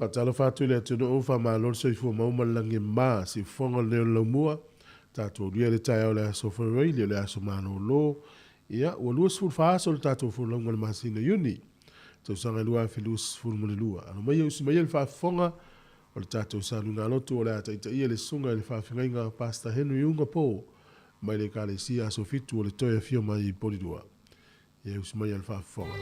Faatalofa atu i le atunuu, faamalo le soifua maua ma le lagi e mama. Siufofoga lenei o le laumua, tatou aulia le taeao o le aso Faraile, o le aso malolo. Ia, ua 24 aso le tatou folauga i le masina Iuni, tausaga e 2022. Alo maia usi maia le faafofoga o le tatou saluga lotu o le a taitaia le susuga i le faafeagaiga Pastor Henry Uga Po mai le Ekalesia Aso Fitu o le Toe Afio Mai i Polilua. Ia usi maia le faafofoga.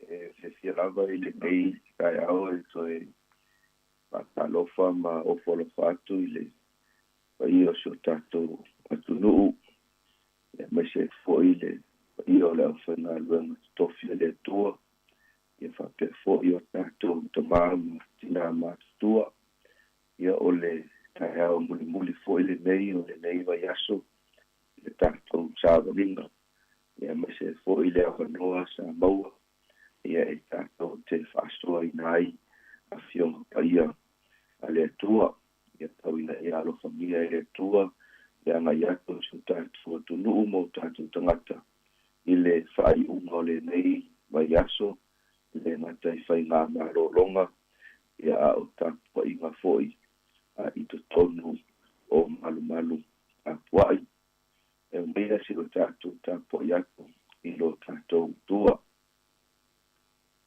E fiafia lava i lenei taeao e toe faatalofa ma ofo alofa atu i le paia o si o tatou atunuu, aemaise ai foi le paia o le aufaigaluega totofi a le Atua, ia faapea foi o tatou tama ma tinā matutua. Ia o le taeao mulimuli foi lenei o lenei vaiaso i le tatou savaliga, aemaise ai foi le avanoa sa maua ia e tatou te faasoaina ai Afioga Paia a le Atua. Ia tau ina ia alofagia e le Atua le agai atu o si o tatou atunuu ma o tatou tagata i le faaiuga o lenei vaiaso, e le gata i faiga malologa, ia a o tapuaiga foi i totonu o malumalu tapuai. E aumaia si o tatou tapuai atu i lo tatou Atua.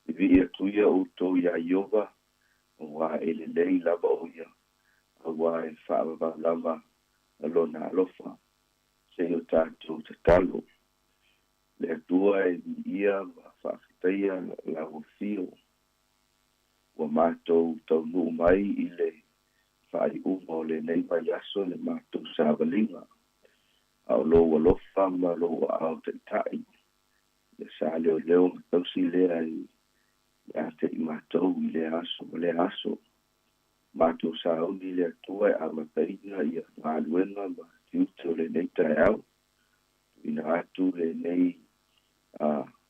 Vivii atu ia outou iā Ieova, auā e lelei lava ʻo ia, auā e faavavau lava lona alofa. Se i o tatou tatalo. Le Atua e viia ma faafetaia lau afio. Ua matou taunuu mai i le faaiuga o lenei vaiaso i le matou savaliga, a o lou alofa ma lou aao taitai, ia sa leoleo ma tausi lea ia te i matou i lea aso ma lea aso. Matou sauni i le Atua e amataina ia galuega ma tiute o lenei taeao. Tuuina atu lenei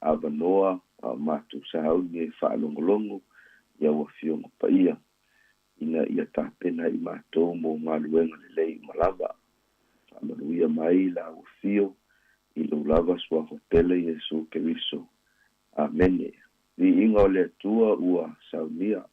avanoa a o matou sauni e faalogologo i au Afioga Paia, ina ia tapena i matou mo galuega lelei uma lava. Faamanuia mai lau afio i lou lava suafa pele Iesu Keriso. Amene. Viiga o le Atua ua saunia.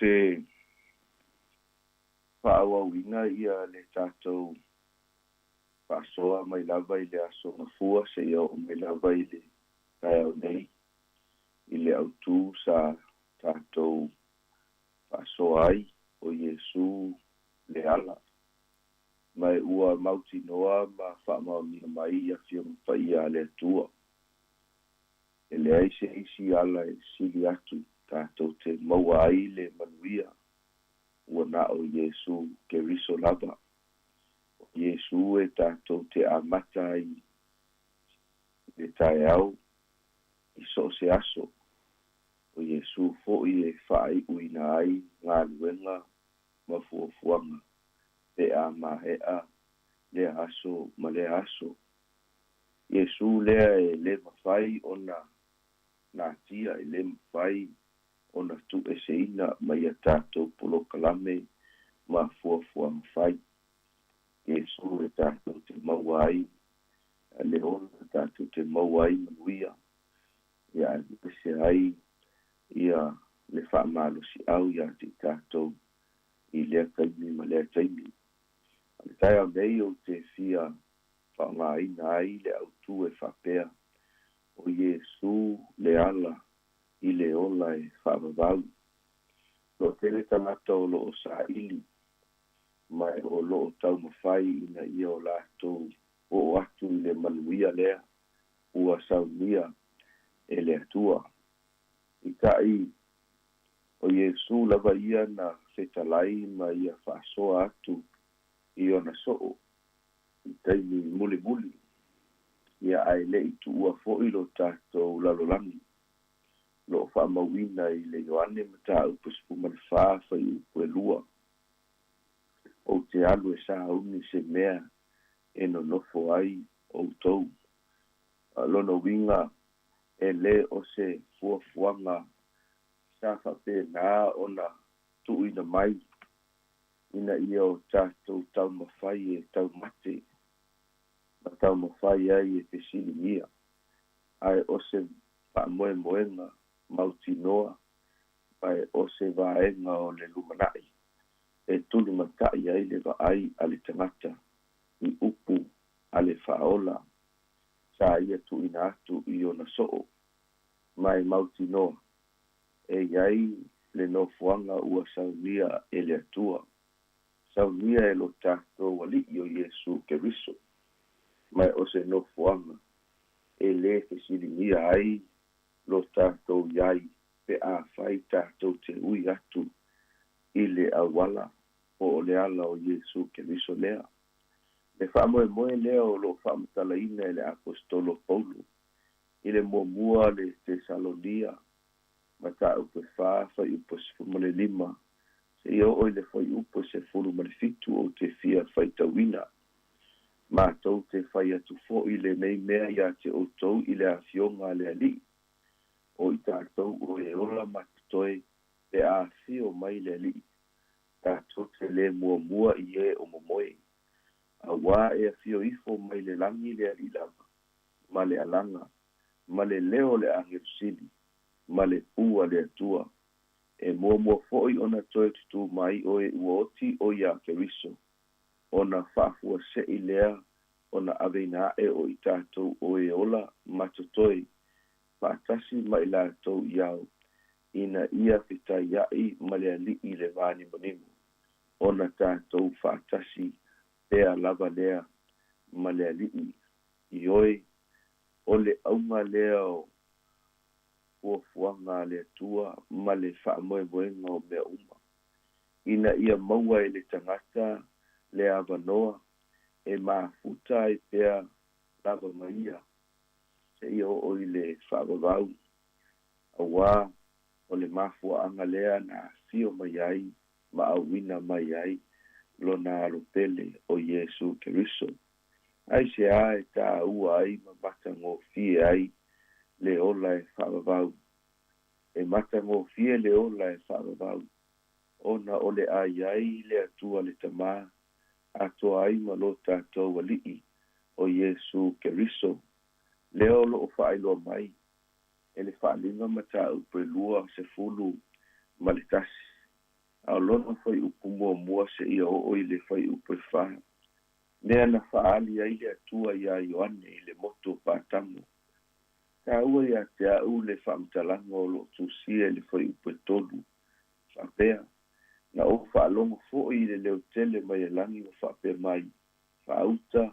te faaauauina ia le tatou faasoa mai lava i le aso Gafua seia oo mai lava i le taeao nei i le autū sa tatou faasoa ai o Iesu le ala. Ma e ua mautinoa ma faamaonia mai i Afioga Paia a le Atua. E leai se isi ala e sili atu tatou te maua ai le manuia ua na o Iesu Keriso lava. O Iesu e tatou te amata ai i le taeao i so o se aso. O Iesu foi e faaiuina ai galuega ma fuafuaga pe a maea lea aso ma lea aso. Iesu lea e lē mafai ona natia, e lē mafai ona tuueseina mai ia tatou polokalame ma fuafuaga fai. Iesu e tatou te maua ai le ola, tatou te maua ai manuia, ia aemaise ai ia le faamalosiau iā te i tatou i lea taimi ma lea taimi. A o le taeao nei ou te fia faaaogaina ai le autū e faapea, O Iesu le ala i le ola e faavavau. Toatele tagata o lo o saili ma o lo o taumafai ina ia o latou oo atu i le manuia lea ua saunia e le Atua. Peitai, o Iesu lava ia na fetalai ma ia faasoa atu i ona soo i taimi mulimuli, ia ae le i tuua foi lo tatou lalolagi. Lo o faamauina i le Ioane mataupu 14 fuaiupu e 2, Ou te alu e sauni se mea e nonofo ai outou. Lona uiga, e lē o se fuafuaga sa faapena ona tuuina mai ina ia o tatou taumafai e taumate ma taumafai ai e fesiligia, ae o se faamoemoega mautinoa ma e o se vaega o le lumanai e tulimatai ai le vaai a le tagata i upu a le Faaola sa ia tuuina atu i ona soo, ma e mautinoa e i ai le nofoaga ua saunia e le Atua, saunia e lo tatou Alii o Iesu Keriso, ma o se nofoaga e lē fesiligia ai lo tatou i ai pe afai tatou te ui atu i le auala po o le ala o Iesu Keriso lea. Le faamoemoe lea o lo o faamatalaina e le Aposetolo Paulo i le muamua le Tesalonia mataupu e 4 fuaiupu e 15 seia oo i le fuaiupu e 17 ou te fia faitauina. Matou te fai atu foi lenei mea iā te outou i le Afioga a le Alii, o i tatou o e ola ma totoe pe a afio mai le Alii, tatou te lē muamua i e o momoe. Auā e afio ifo mai le lagi le Alii lava, ma le alaga, ma le leo o le agelu sili, ma le pū a le Atua. E muamua foi ona toe tutū mai o e ua oti o iā Keriso, ona faafuasei lea ona aveina aʻe o i tatou o e ola ma totoe faatasi ma i latou i ao, ina ia fetaiaʻi ma le Alii i le vānimonimo, ona tatou faatasi pea lava lea ma le Alii. Ioe, o le auga lea o fuafuaga a le Atua ma le faamoemoega o mea uma, ina ia maua e le tagata le avanoa e mafuta ai pea lava ma ia seia oo i le faavavau, auā o le mafuaaga lea na afio mai ai ma auina mai ai Lona Alo pele o Iesu Keriso. Aisea e tāua ai ma matagofie ai le ola e faavavau? E matagofie le ola e faavavau, ona o le a i ai le Atua le Tamā, atoa ai ma lo tatou Alii o Iesu Keriso, lea o lo o faailoa mai e le Faaaliga mataupu e 21. A o lona fuaiupu muamua seia oo i le fuaiupu e 4, mea na faaali ai le Atua iā Ioane i le motu o Patamo. Taua ia te a'u le faamatalaga o loo tusia i le fuaiupu e 3, faapea: Na ou faalogo fo'i i le leotele mai e lagi ua faapea mai, Faauta,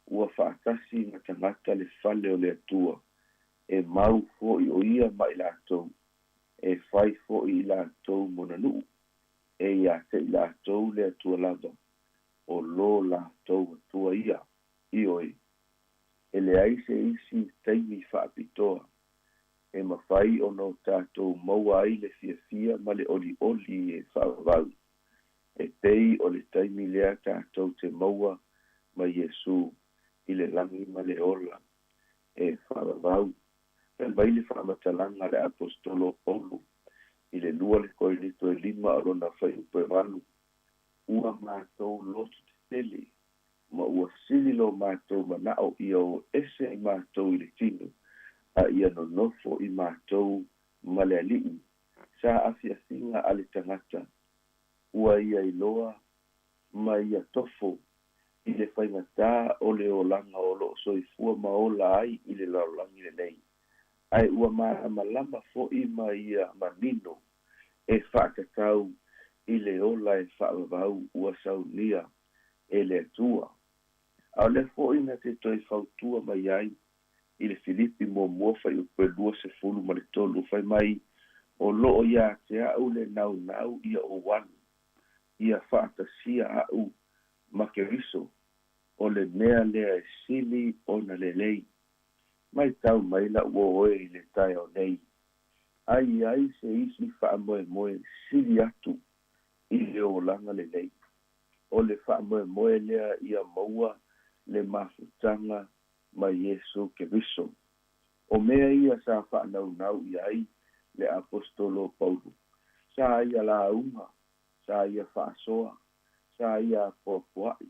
ua faatasi ma tagata le fale o le Atua, e mau fo'i o ia ma i latou, e fai fo'i i latou monanuu, e ia te i latou le Atua lava, o lo latou Atua ia. Ioe, e leai se isi taimi faapitoa e mafai ona o tatou maua ai le fiafia ma le olioli e faavavau, e pei o le taimi lea tatou te maua ma Iesu i le lagi ma le ola e faavavau. Fai mai le faamatalaga a le Aposetolo o Paulo i le 2 le Korinito e 5 o lona fuaiupu e 8, ua matou loto tetele ma ua sili lo matou manao ia o ese i matou i le tino, a ia nonofo i matou ma le Alii. Sa afiafiga a le tagata ua ia iloa ma ia tofo i le faigatā o le olaga o loo soifua ma ola ai i le lalolagi lenei, ae ua malamalama fo'i ma ia manino e faatatau i le ola e faavavau ua saunia e le Atua. A o le fo'i na te toe fautua mai ai i le Filipi muamua fuaiupu e 23, fai mai: O loo ia te a'u le naunau ia ou alu, ia faatasia a'u ma Keriso, o le mea lea e sili ona lelei. Mai tau mai la'u o oe i le taeao nei, ai ai se isi faamoemoe sili atu i le olaga lelei, o le faamoemoe lea ia maua le mafutaga ma Iesu Keriso. O mea ia sa faanaunau i ai le Aposetolo o Paulo. Sa ia lauga, sa ia faasoa, sa ia apoapoa'i,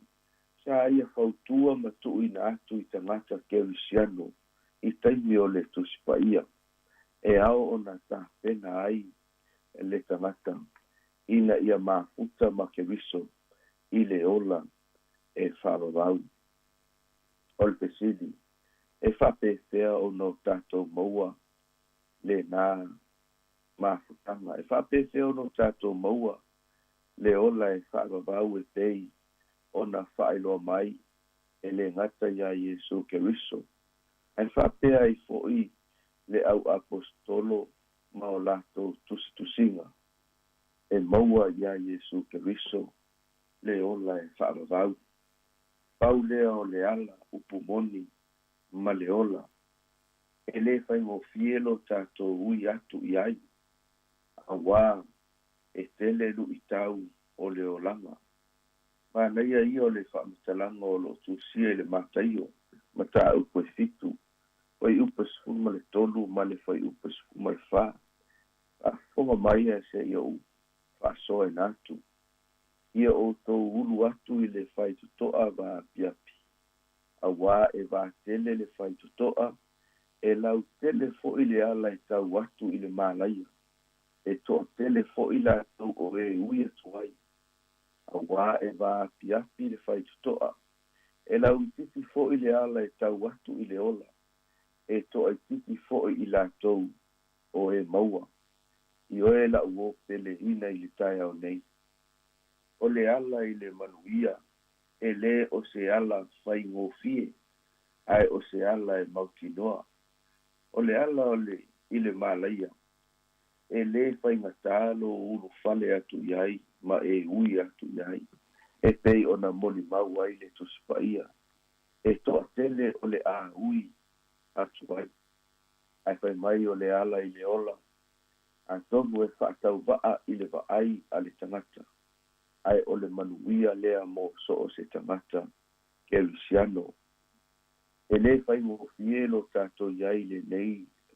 sa ia fautua ma tuuina atu i tagata kerisiano i taimi o le Tusi Paia, e ao ona tapena ai le tagata ina ia mafuta ma Keriso i le ola e faavavau. O le fesili: e faapefea ona o tatou maua lenā mafutaga? E faapefea ona o tatou maua le ola e faavavau e pei ona faailoa mai e le gata iā Iesu Keriso, ae faapea ai fo'i le au aposetolo ma o latou tusitusiga? E maua iā Iesu Keriso le ola e faavavau. Pau lea o le ala, upu moni ma le ola. E lē faigofie lo tatou ui atu i ai, auā e tele lu'itau o le olaga. Manaia ia o le faamatalaga o loo tusia i le Mataio mataupu e 7 fuaiupu e 13 ma le fuaiupu e 14. Faafofoga mai ae seia ou faasoaina atu. Ia outou ulu atu i le faitotoa vaapiapi, auā e vatele le faitotoa, e lautele fo'i le ala e tau atu i le malaia, e toatele fo'i latou o e ui atu ai. Auā e vaapiapi le faitotoa, e lauitiiti fo'i le ala e tau atu i le ola, e toaitiiti fo'i i latou o e maua. I oe la'u o peleina i le taeao nei, o le ala i le manuia e lē o se ala faigofie, ae o se ala e mautinoa. O le ala o le i le malaia e lē faigatā lo ulufale atu i ai ma e ui atu i ai, e pei ona molimau ai le Tusi Paia, e toatele o le a ui atu ai. Ae fai mai o le ala i le ola, atonu e faatauva'a i le vaai a le tagata, ae o le manuia lea mo so o se tagata kerisiano. E lē faigofie lo tatou i ai lenei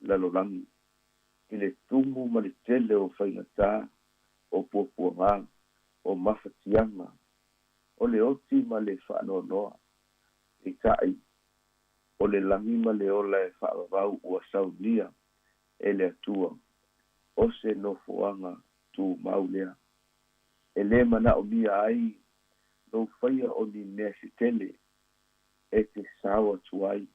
lalolagi i le tumu ma le tele o faigatā, o puapuagā, o mafatiaga, o le oti ma le faanoanoa. Peitai, o le lagi ma le ola e faavavau ua saunia e le Atua, o se nofoaga tumau lea. E lē manaʻomia ai lou faia o ni mea se tele e te sao atu ai,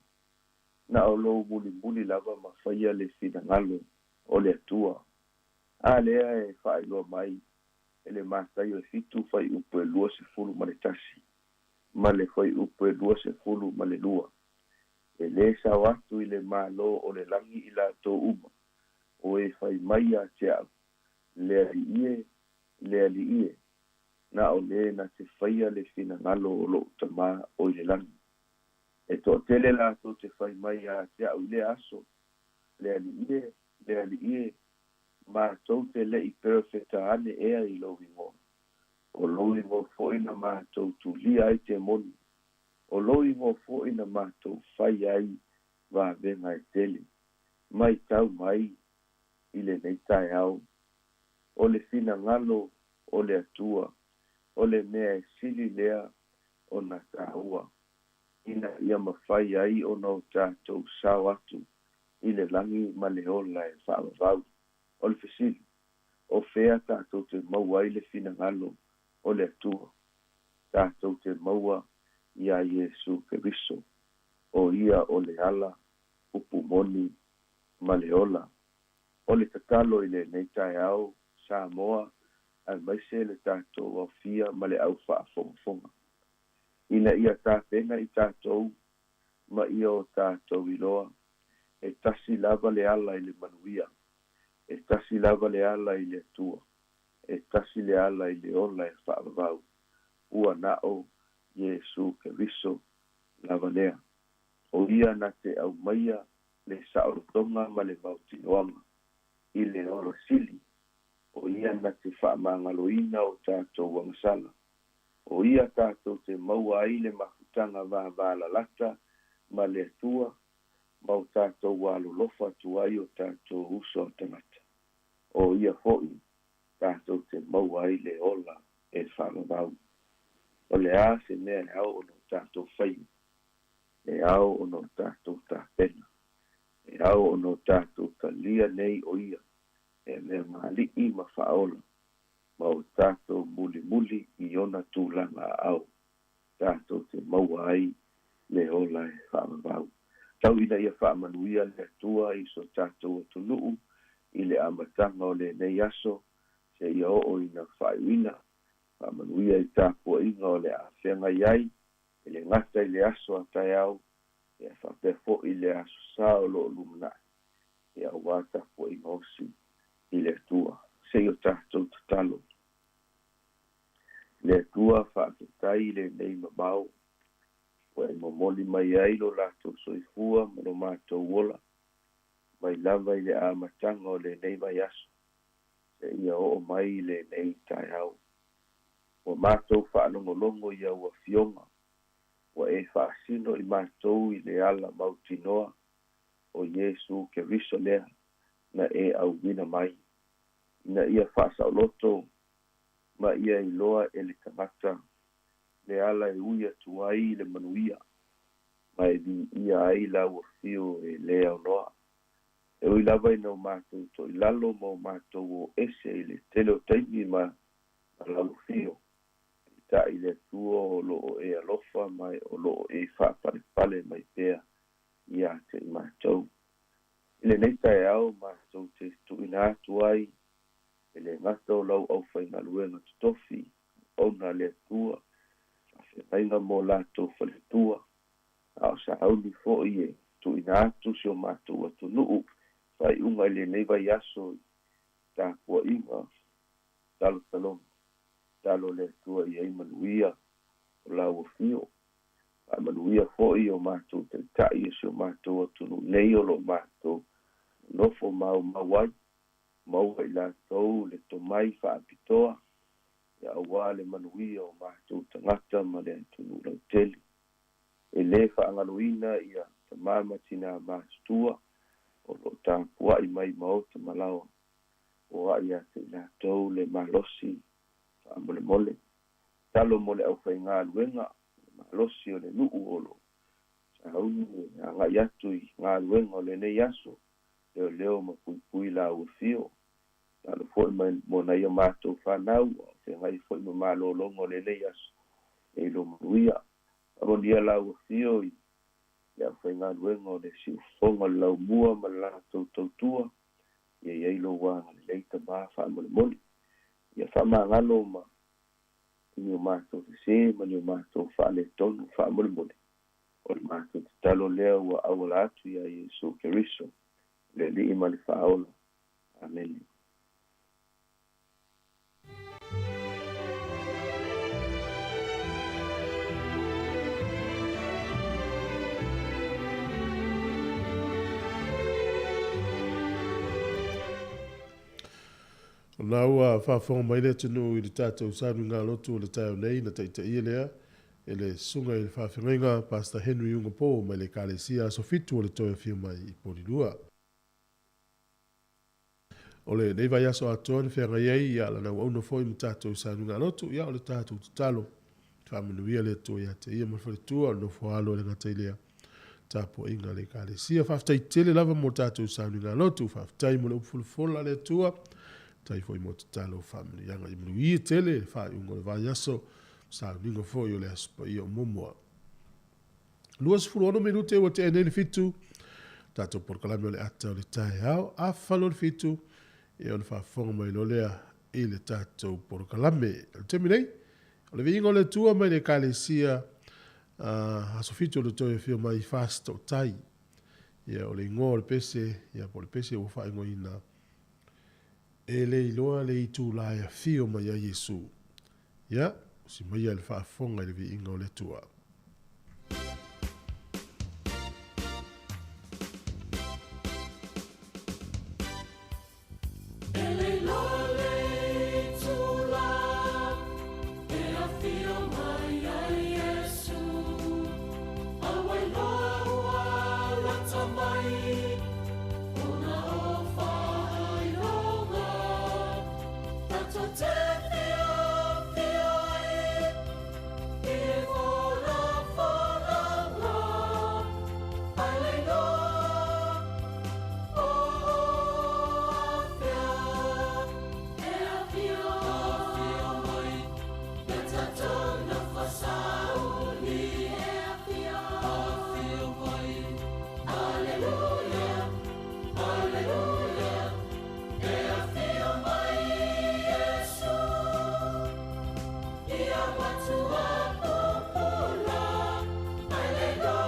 na o lou mulimuli lava ma faia le finagalo o le Atua. A lea e faailoa mai e le Mataio e 7 fuaiupu e 21 ma le fuaiupu e 22. E lē sao atu i le Mālō o le lagi i latou uma o e fai mai ia te a'u, Le Alii e, le Alii e, na o lē na te faia le finagalo o lo'u Tamā o i le lagi. E toʻatele latou te fai mai iā te a'u i lea aso, Le Alii e, le Alii e, matou te leʻi perofeta ane ea i lou igoa? O lou igoa foʻi na matou tulia ai temoni, o lou igoa foʻi na matou fai ai vavega e tele. Maitau mai i lenei taeao, o le finagalo o le Atua o le mea e sili lea ona tāua, ina ia mafai ai ona o tatou sao atu i le lagi ma le ola e faavavau. O le fesili, o fea tatou te maua ai le finagalo o le Atua? Tatou te maua iā Iesū Keriso, o ia o le ala, upu moni ma le ola. O le tatalo i lenei taeao, Samoa, aemaise le tatou aofia ma le au faafogafoga, ina ia tapena i tatou ma ia o tatou iloa, e tasi lava le ala i le manuia, e tasi lava le ala i le Atua, e tasi le ala i le ola e faavavau, ua na o Iesū Keriso lava lea. O ia na te aumaia le saolotoga ma le mautinoaga i le ola sili. O ia na te faamagaloina o tatou agasala. O ia tatou te maua ai le mafutaga vavalalata ma le Atua, ma o tatou alolofa atu ai o tatou uso a tagata. O ia foʻi tatou te maua ai le ola e faavavau. O le a se mea e ao ona o tatou faia? E ao ona o tatou tapena. E ao ona o tatou talia nei o ia e mea maaliʻi ma faaola, ma o tatou mulimuli i ona tulaga aao tatou te maua ai le ola e faavavau. Tau ina ia faamanuia le Atua i so tatou atunuu i le amataga o lenei aso seia oo ina faaiuina. Faamanuia i tapuaiga o le a feagai ai e le gata i le aso a taeao, ia faapea foʻi le aso Sa o loo lumanaʻi, ia auā tapuaiga osi i le Atua. Se i o tatou tatalo. Le Atua, faafetai i lenei mamao ua e momoli mai ai lo latou soifua ma lo matou ola mai lava i le amataga o lenei vaiaso seia oo mai i lenei taeao. Ua matou faalogologo i au afioga, ua e faasino i matou i le ala mautinoa o Iesū Keriso lea na e auina mai, ina ia faasaoloto ma ia iloa e le tagata le ala e ui atu ai i le manuia, ma e viia ai lau afio e lē aonoa. E ui lava ina o matou toilalo ma o matou o ese i le tele o taimi ma lau afio, peitai le Atua o loo e alofa ma o loo e faapalepale mai pea iā te i matou. I lenei taeao matou te tuuina atu ai e le gata o lau aufaigaluega totofi auauna a le Atua, faafeagaiga ma o latou faletua, a o sauni foʻi e tuuina atu si o matou atunuu faaiuga i lenei vaiaso i tapuaiga talotaloga. Talo le Atua ia i ai manuia o lau afio. Faamanuia foʻi o matou taitai o si o matou atunuu nei o loo matou nonofo maumau ai. Maua i latou le tomai faapitoa ia auā le manuia o matou tagata ma le atunuu lautele. E lē faagaloina ia tamā ma tinā matutua o loo tapuaʻi mai maota ma laoa, foai ia te i latou le malosi faamolemole. Talo mo le aufaigaluega, le malosi o le nuu o loo sauni e agai atu i galuega o lenei aso, leoleo ma puipui lau afio. Tatalo foi mo nai o matou fanau a o feagai foi ma malologa o lenei aso, ia i lou manuia. Faamanuia lau afio i le aufaigaluega o le siufofoga o le laumua ma le latou tautua, ia i ai lou agalelei Tama faamolemole. Ia faamagalo ma ni o matou sesē ma ni o matou faaletonu faamolemole. O le matou tatalo lea ua auala atu iā Iesu Keriso, le Alii ma le Faaola. Amene. O lena ua faafofoga mai le atunuu i le tatou sauniga lotu o le taeao nei na taitaia lea e le Susuga i le Faafeagaiga Pastor Henry Ugapo mai le Ekalesia Aso Fitu o le Toe Afio Mai i Polilua. O lenei vaiaso atoa na feagai ai ia lana auauna foi ma tatou sauniga lotu, ia o le tatou tatalo, faamanuia le Atua ia te ia ma le faletua, o le nofo alo e le gata i lea tapuaiga a le Ekalesia. Faafetai tele lava mo tatou sauniga lotu, faafetai mo le upu folafola a le Atua, faafetai foi mo tatalo faamanuiaga. Ia manuia tele le faaiuga o le vaiaso, sauniga foi o le Aso Paia o muamua. 26 minute ua tea nei le 7, tatou polokalame o le ata o le taeao, afa loa le 7, ia ona faafofoga mai loa lea i le tatou polokalame. O le taimi nei, o le viiga o le Atua mai le Ekalesia Aso Fitu o le Toe Afio Mai Fasitootai. Ia, o le igoa o le pese, ia po o le pese ua faaigoaina, E le iloa le itula e afio mai ai Iesu. Ia, usi maia le faafofoga i le viiga o le Atua. E le iloa le itula e afio mai ai Iesu, A ua iloa ua lata mai, Ona o faailoga tatou te fiafia ai i le folafolaga. Aleluia, oh afea, e afio, afio mai, ia tatou nofo sauni. E afio, afio mai, Aleluia, Aleluia, e afio mai Iesu, ia matua pupula, Aleluia,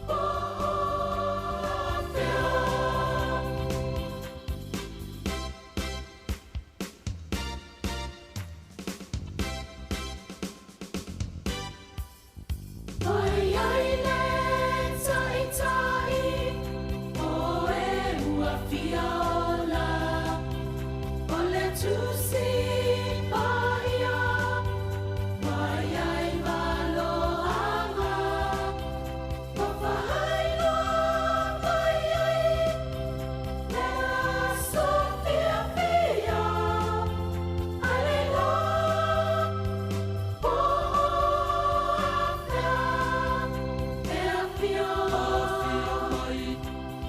oh afea. Mai ai le taitai o e ua fia ola, o le Tusi Paia, mai ai valoaga, ua faailoa mai ai le aso fiafia. Aleluia, oh afea, e afio, afio mai,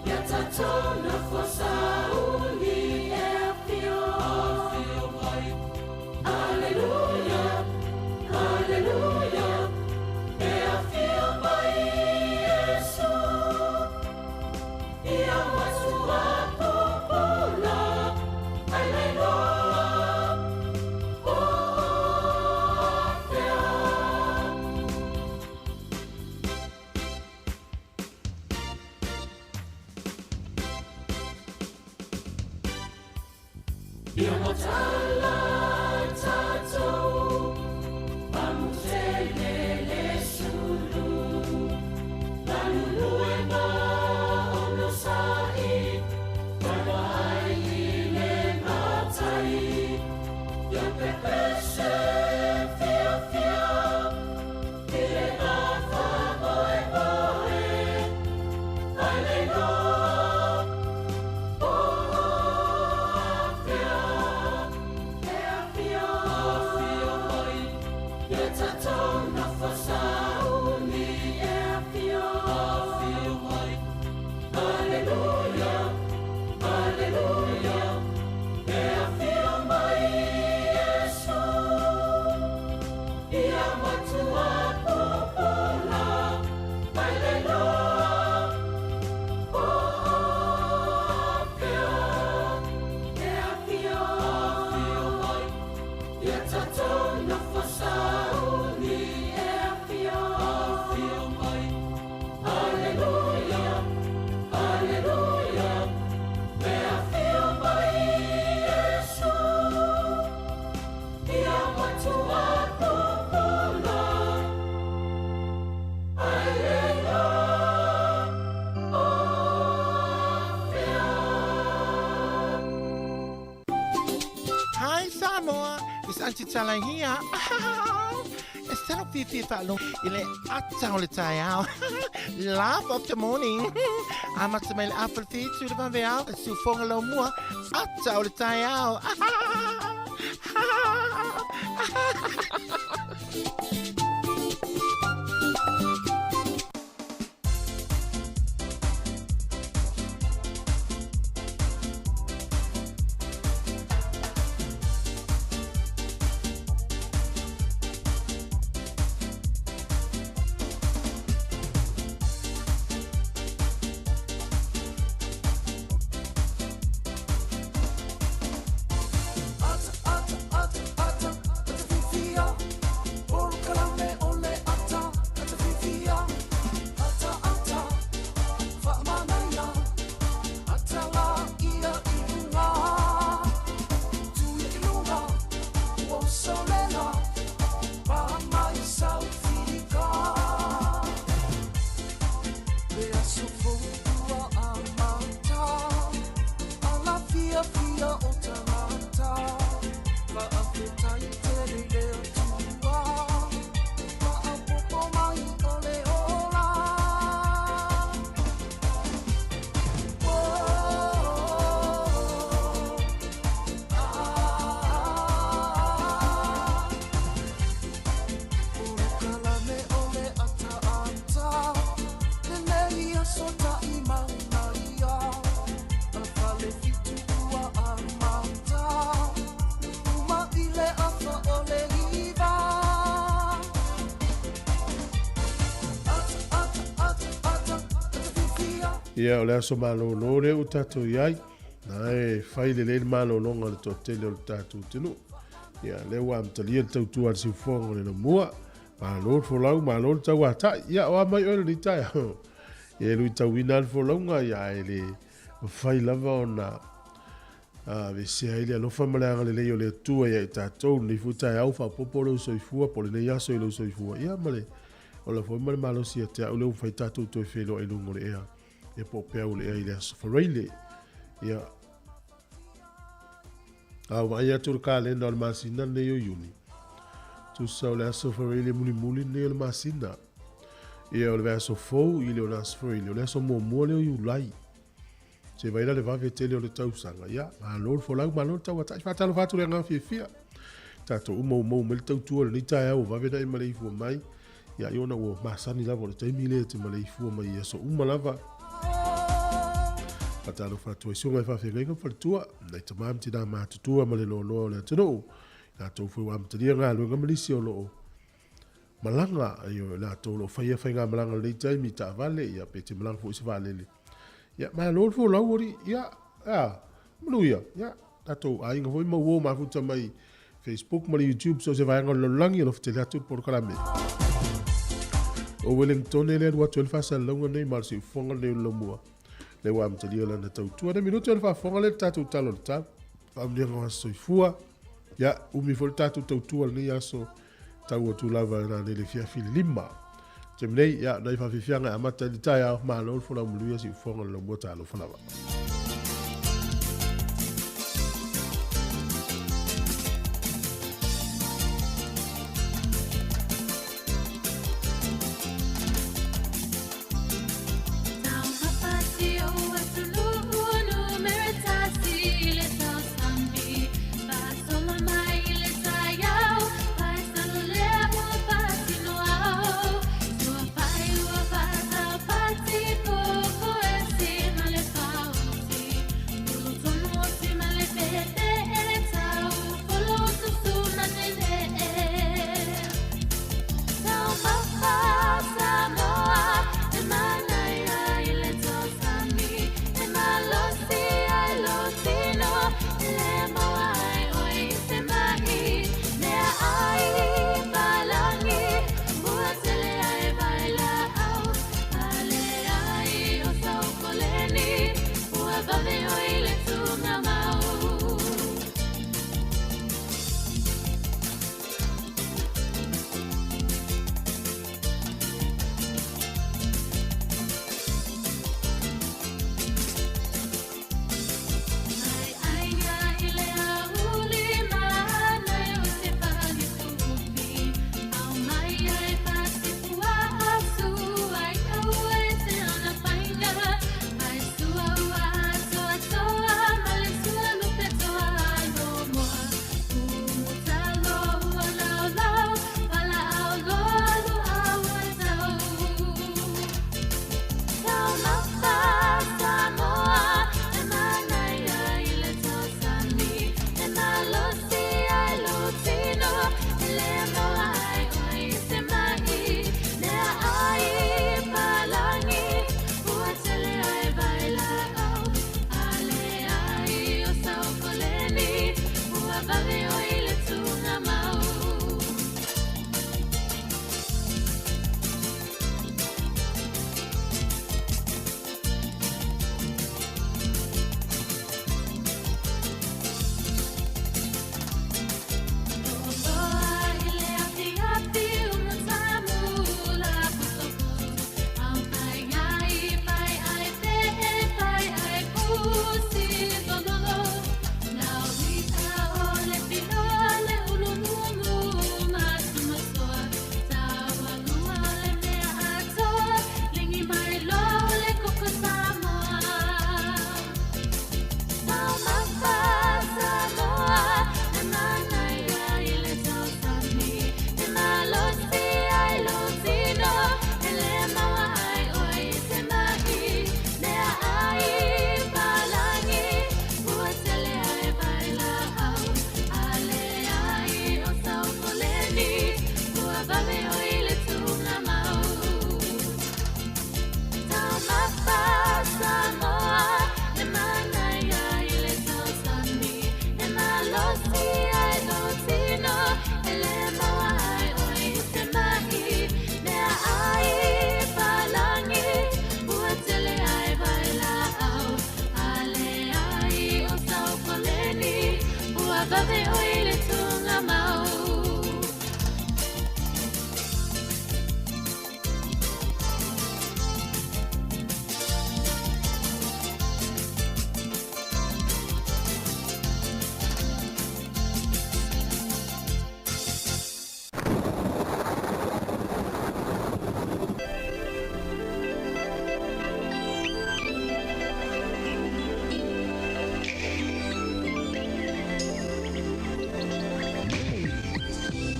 ia tatou nofo sauni. E afio, afio mai, Aleluia, Aleluia, e afio mai Iesu, ia matua pupula, Aleluia, oh afea. Ia matala tatou, pamutele le sulu, galulue ma onosai, vaivai i le matai, ia pepese fiafia, i le faamoemoe. Aleluia, oh afea, e It's Auntie Tala here. E sala fiafia faalogo i le ata o le taeao. Laugh of the morning. Amata mai le afa le fitu le vaveao. Siufoga laumua. Ata o le taeao. Ia, o le aso malōlō lea ua tatou i ai, na e fai lelei le malōlōga o le toatele o le tatou atunuu. Ia, lea ua amatalia le tautua a le siufofoga o le lamua. Malo le folau, malo le tauatai. Ia, o a mai oe lenei taeao. Ia, e luitauina lava le folauga, ia, ae le mafai lava ona aveesea ai le alofa ma le agalelei o le Atua ia i tatou. Lenei foi taeao faaopoopo lou soifua, po o lenei aso i lou soifua, ia, ma le ola foi ma le malosi ia te au lea ua mafai tatou toe feiloai i luga o le ea, ia po o peau o le ea i le Aso Faraile. Ia, a vaai atu le kalena o le masina lenei o Iuni, tusa o le Aso Faraile mulimuli lenei o le masina. Ia, o le vaiaso fou i le o le Aso Faraile, o le aso muamua lea o Iulai. Se vai la le vave tele o le tausaga. Ia, malo le folau, malo le tauatai. Faatalofa atu le agaga fiafia. Tatou uma ua maua mai le tautua i lenei taeao ua vave ona e maleifua mai. Ia, ai ona ua masani lava o le taimi lea e te maleifua mai i aso uma lava. Faatalofa atu ai susuga i faafeagaiga ma faletua, nai tama ma tina matutua ma le loaloa o le atunuu. Latou foi ua amatalia galuega ma nisi o lo o malaga, ioe, latou o lo o faia faigamalaga i lenei taimi i taavale, ia, pe te malaga foi i se vaalele. Ia, malo le folau, alii. Ia, a, manuia. Ia, tatou aiga foi ma uo mafuta mai Facebook ma le YouTube, so se vaega o le lalolagi, alofa tele atu le polokalame. O Wellington le alu atu ai le faasalalauga nei ma le siufofoga lenei o le Laumua. Le ua amatalia lana tautua. Ne minutu le faafofoga le tatou tala o le tau. Faamanuiaga o aso soifua. Ia, umi foi le tatou tautua lenei aso. Tau atu lava nanei le fiafi le 5. Taimi nei, ia, nai faafiafiaga e amata ai le taeao, malo le folau manuia siufofoga o le Laumua, talofa lava.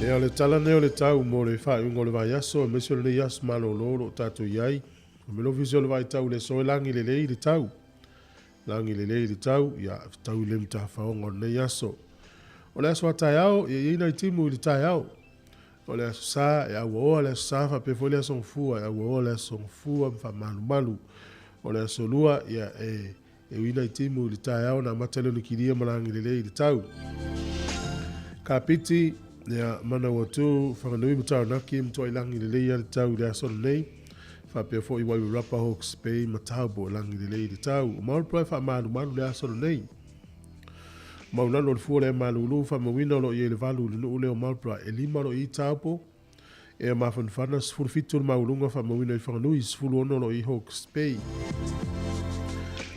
Ia, o le tala lenei o le tau mo le faaiuga o le vaiaso, aemaise o lenei aso malolo o lo o tatou i ai. O le Ofisa o le Vaai Tau i le aso e lagi lelei le tau. Lagi lelei le tau, ia, tau i le matafaoga o lenei aso. O le aso a taeao, ia i ai nai timu i le taeao. O le Aso Sa e auaoa le Aso Sa faapea foi le Aso Gafua e auaoa le Aso Gafua ma faamalumalu. O le Aso Lua, ia e e ui nai timu i le taeao ona amata lea ona kilia ma lagi lelei i le tau. Kapiti, ia Manawatu, Whanganui ma Taranaki e matuai lagi lelei lava le tau i le aso lenei. Faapea foi Wairarapa, Hawke's Bay ma Taupo e lagi lelei le tau. O Marlborough e faamalumalu le aso lenei. Maulalo o le fua lea malulu, faamauina o lo o i ai le 8 i le nuu lea o Marlborough, e 5 o lo o i ai Taupo, ea mafanafana, 17 le maualuga faamauina i Whanganui, 16 o lo o i ai Hawke's Bay.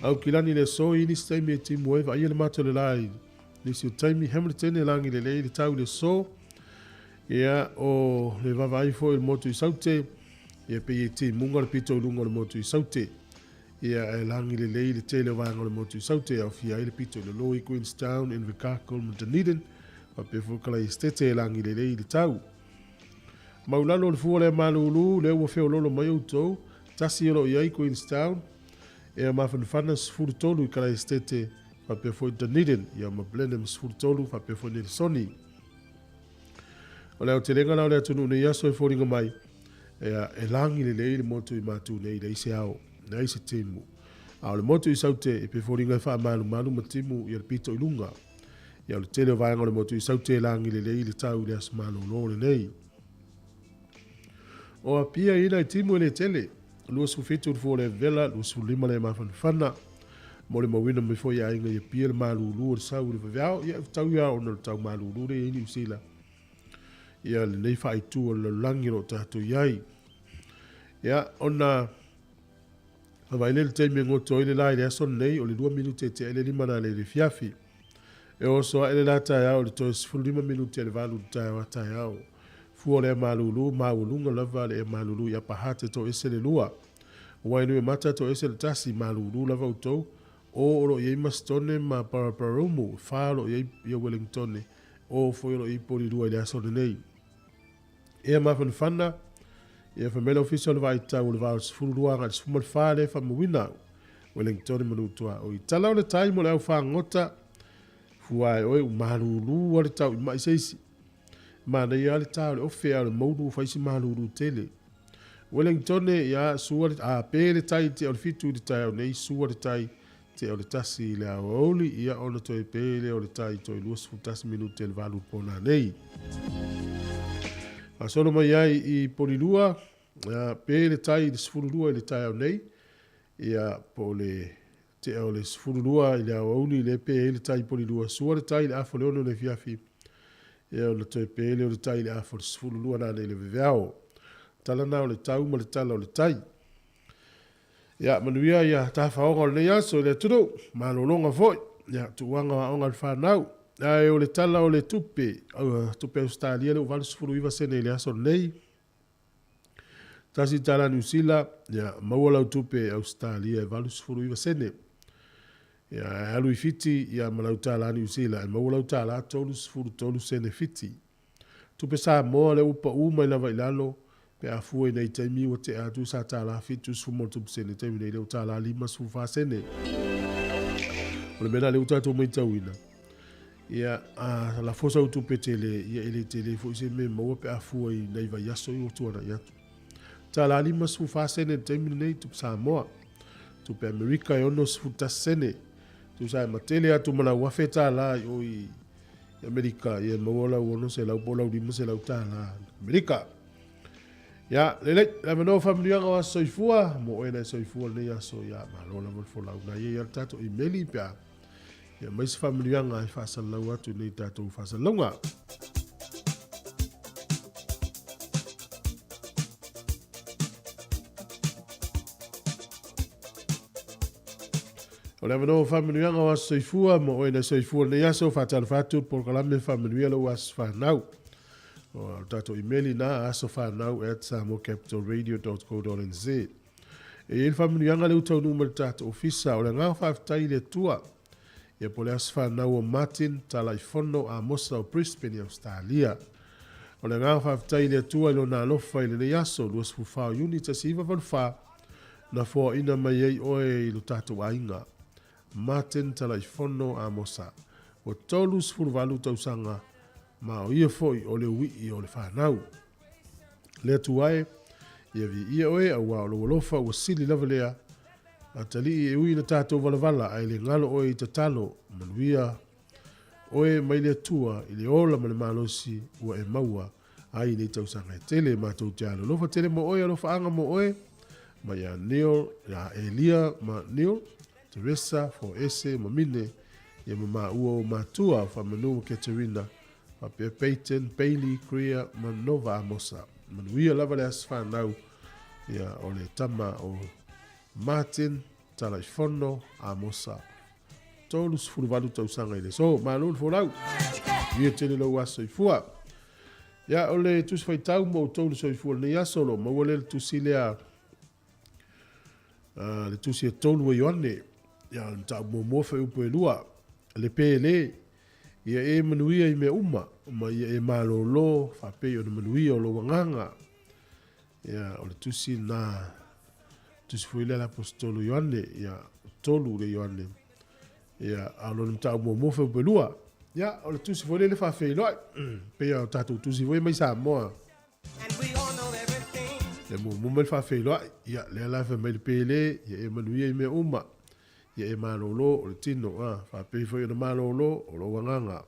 Aukilani i le aso, i nisi taimi e timu ai, vaaia le mata o le la i nisi o taimi, Hamilton e lagi lelei le tau i le aso, ia o le vaavaai foi o le motu i Saute, ia pei e timuga le pito i luga o le motu i Saute. Ia e lagi lelei le tele o vaega o le motu i Saute e aofia ai le pito i lalo i Queenstown, Invercargill ma Dunedin, faapea foi Kalaesetete e lagi lelei le tau. Maulalo o le fua lea malulu, lea ua feololo mai outou, tasi o lo o i ai Queenstown, ea mafanafana 13 i Kalaesetete, faapea foi Dunedin, ia ma Blenheim 13, faapea foi Nelesoni. O le aotelega la o le atunuu nei aso e foliga mai, Ea, e lagi lelei le motu i Matu nei, leai se ao, leai se timu. A o le motu i Saute, e pei foliga e faamalumalu ma timu ia le pito i luga. Ia, o le tele o vaega o le motu i Saute e lagi lelei le tau i le aso malolo lenei. O Apia i nai timu e le tele, 27 le fua o le Vela, 25 le mafanafana. Molimauina mai foi e aiga i Apia le malulu o le sau i le vaveao, ia e tau ia ona o le tau malulu lea i ai Niu Sila. Ia lenei faaitu o le lalolagi o lo o tatou i ai. Ia, ona vaai lea i le taimi e goto ai le la i le aso lenei, o le 2 minute e tea ai le 5 na le afiafi. E oso ae le la taeao i le toe 15 minute e le 8 i le taeao a taeao. Fua o le ea malulu, maualuga lava le ea malulu i Upper Hutt e toese le 2. Wainuiomata toese le 1, malulu lava outou. O o lo o i ai Masitone ma Paraparaumu, 4 o lo o i ai ia Wellingtone. O foi o lo o i ai Polirua i le aso lenei. Ea mafanafana, ia fai mai le ofisa o le vaitau o le va o le 12 agai le 14 lea e faamauina au. Wellington ma Nutua. O i tala o le tai mo le au fagota, fua e oe u malulu a le tau i mai se isi. Manaia a le tā o le ofe a o le moulu u fai si malulu tele. Wellington ia sua le, a pe le tai te o le 7 i le taeao nei, sua le tai te o le 1 i le aoauli, ia ona toe pe lea o le tai toe 21 minute le 8 pona nei. Faasolo mai ai i Polilua, ia, pe le tai i le 12 i le taeao nei, ia, po o le tea o le 12 i le aoauli le pe ai le tai i Polilua, sua le tai i le afa o le 6 o le afiafi, ia ona toe pe lea o le tai i le afa o le 12 nanei le veveao. Tala na o le tau ma le tala o le tai. Ia, manuia ia tafaoga o lenei aso i le atunuu, malologa foi, ia, tuuaga o aoga a le fanau. Ae o le tala o le tupe, tupe Ausetalia lea ua 89 sene i le aso lenei. $1 Niu Sila, ia, maua lau tupe Ausetalia e 89 sene. Ia, e alu i Fiti, ia, ma lau tala Niu Sila, e maua lau tala 33 sene Fiti. Tupe Samoa lea ua pau mai lava i lalo pe a fua i nai taimi ua tea atu sa tala 70 sene taimi nei lea ua tala 54 sene. O le mea la lea ua tatou matauina, ia a lafo sau tupe tele, ia e le tele foi se mea e maua pe a fua i nai vaiaso i ua tuanai atu. Tala 54 sene le taimi lenei tupe Samoa. Tupe Amerika e 61 sene. Tusa e matele atu ma lau $1,000 i o i I Amerika, ia e maua lau 600 po o lau 500 tala Amerika. Ia, lelei, le avanoa o faamanuiaga o aso soifua, mo oe na e soifua lenei aso, ia, malo lava le folau. Na ia ia le tatou imeli pe a, ia mai se faamanuiaga e faasalalau atu nei tatou faasalalauga. O le avanoa o faamanuiaga o aso soifua mo oe na soifua lenei aso, faatalofa atu le polokalame faamanuia lou aso fanau. O le tatou imeli na asofanau@samoacapitalradio.co.nz. E i ai le faamanuiaga lea ua taunuu mai le tatou ofisa, o le agaga faafetai i le Atua. Ia po o le aso fanau o Martin Talaifono Amosa o Brisbane i Ausetalia. O le agaga faafetai i le Atua i Lona alofa i lenei aso 24 o Iuni 1984, na foaina mai ai oe i lo tatou aiga. Martin Talaifono Amosa, ua 38 tausaga, ma o ia foi o le uii o le fanau. Le Atua e, ia viia oe, auā o lou alofa ua sili lava lea. Atalii e ui ina tatou valavala, ae le galo oe i tatalo, manuia oe mai le Atua i le ola ma le malosi ua e maua ai i nei tausaga e tele. Matou te alolofa tele mo oe, alofaaga mo oe, mai ia Neil, ia Elia ma Neil, Teresa, Foese ma Mine, ia ma maua o matua, Faamanu ma Katerina, faapea Peyton, Bailey, Greer ma Nova Amosa. Manuia lava le aso fanau, ia o le tama o Martin Talaifono Amosa. 38 tausaga i le aso. Malo le folau. Ia tele lou aso soifua. Ia, o le tusi faitau mo outou le soifua lenei aso, o lo o maua lea le tusi lea, le tusi e tolu a Ioane, ia, o le mataupu muamua fuaiupu e 2, le pele, ia e manuia i mea uma, ma ia e malōlō faapei ona manuia o lou agaga. Ia, o le tusi na, tusi foi lea a le Aposetolo Ioane, ia, tolu le Ioane, ia, a o lona mataupu muamua fuaiupu e 2. Ia, o le tusi foi lea le faafeiloai, pei o tatou tusi foi mai Samoa. Le muamua mai le faafeiloai, ia, lea la fai mai le pele, ia e manuia i mea uma, ia e malōlō o le tino, a, faapei foi ona malōlō o lou agaga.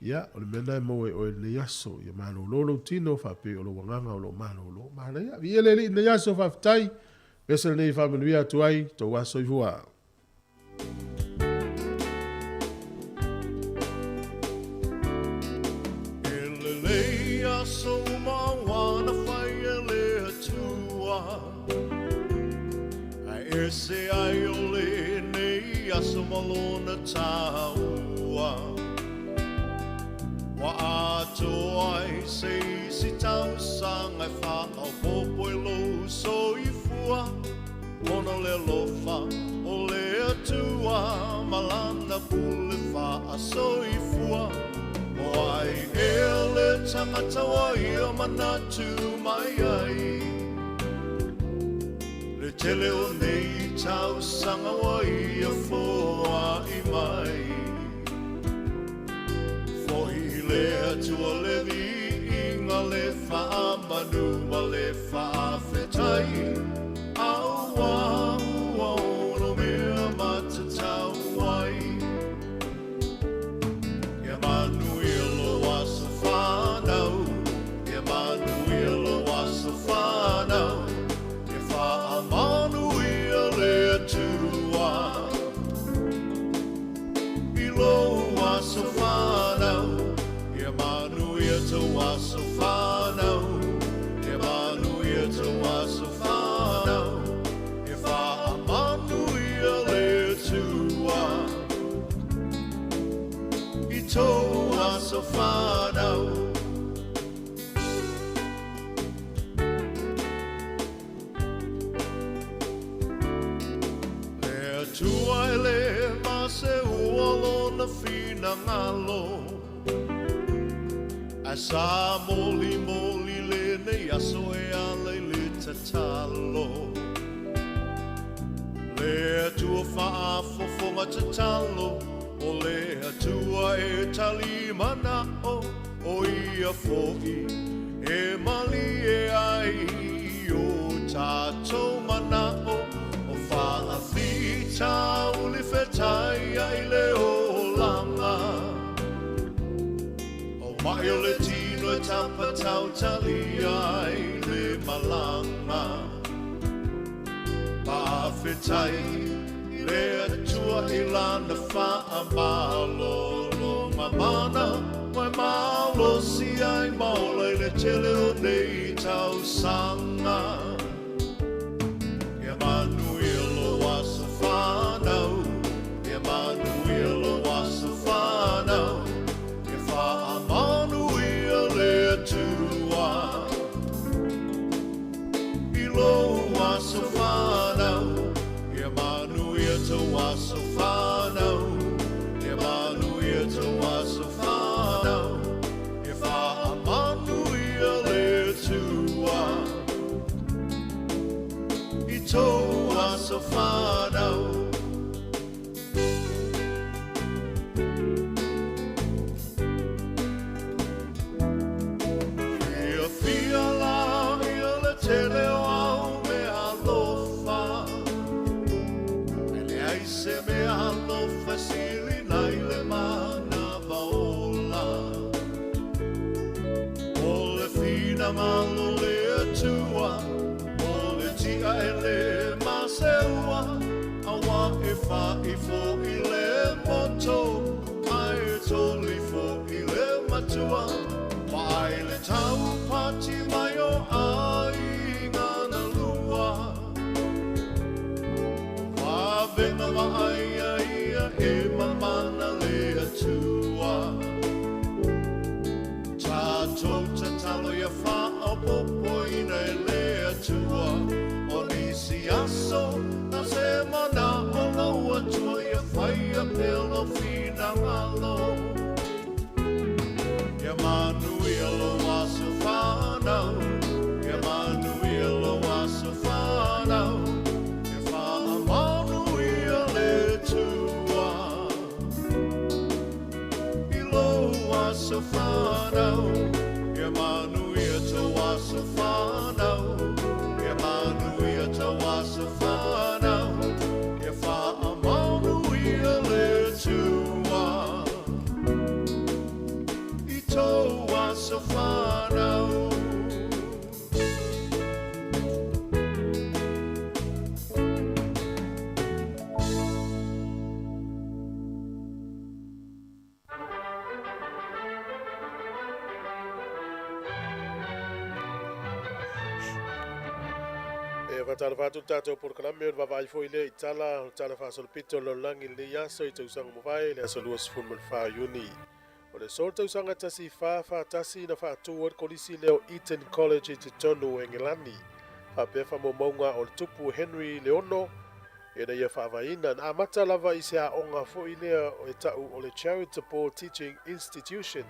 Ia, o le mea lena e maua e oe i lenei aso, ia malōlō lou tino, faapei o lou agaga o lo o malōlō. Manaia, viia le Alii i lenei aso, faafetai, vesa lenei e faamanuia atu ai tou aso soifua. E lelei aso uma ua na fai e le Atua, Ae ese ai o lenei aso ma lona taua. Ua atoa ai se isi tausaga e faaopoopo i lou soifua, Ona o le alofa o le Atua ma lana pule faasoifua. O ai ea le tagata ua ia manatu mai ai? Le tele o nei tausaga ua ia foai mai. Foi i le Atua le viiga, le faamanu ma le faafetai, Auā ua ono mea matatau ai. Ia manuia lou aso fanau, Ia manuia lou aso fanau, Ia faamanuia le Atua i lou aso fanau, Ia manuia tou aso fanau, Ia manuia tou aso fanau, Ia faamanuia le Atua i tou aso fanau. Le Atua e le maseua lona finagalo, Ae sa molimoli lenei aso e ala i le tatalo. Le Atua faafofoga tatalo, O le Atua e tali manao, O ia foi e malie ai i o tatou manao, O faafitauli fetai ai le olaga. O mai o le tino e tapatautalia ai le malaga. Faafetai le Atua i lana faamalologa mana, ua e malosi ai ma ola i le tele o nei tausaga. Ia manuia lou aso fanau, Ia manuia lou aso fanau, Ia faamanuia le Atua i lou aso fanau, Ia manuia tou aso fanau, Ia manuia tou aso fanau, Ia faamanuia. aso fanau. Fiafia la ia le tele o au mea alofa, e leai se mea alofa e sili nai le manava ola. O le finagalo o le Atua, o le tia e le maseua, aua e fa'i fo'i le moto, ae toli fo'i le matua. Vaai le taupati mai o aiga na lua, vavega vaaia ia e mamana le Atua. Tatou tatalo ia faaopoopoina e le Atua, o nisi aso na se mana'o lou Atua ia faia pea lou finagalo. Ia manuia lou aso fanau, ia manuia lou aso fanau, ia faamanuia le Atua i lou aso fanau, ia manuia tou aso fanau, ia manuia tou aso fanau, ia faamanuia le Atua i tou aso fanau. E faatalofa atu le tatou polokalame o le vaavaai foi lea i tala o le tala faasolopito o le lalolagi i lenei aso i tausaga mavae le aso 24 Iuni. O le aso tausaga 1441 na faatu ai le kolisi lea o Eton College i totonu o Engelani. Faapea faamaumauga o le tupu Henry le Ono ina ia faavaeina. Na amata lava i se aoga foi lea e tau o le Charitable Teaching Institution.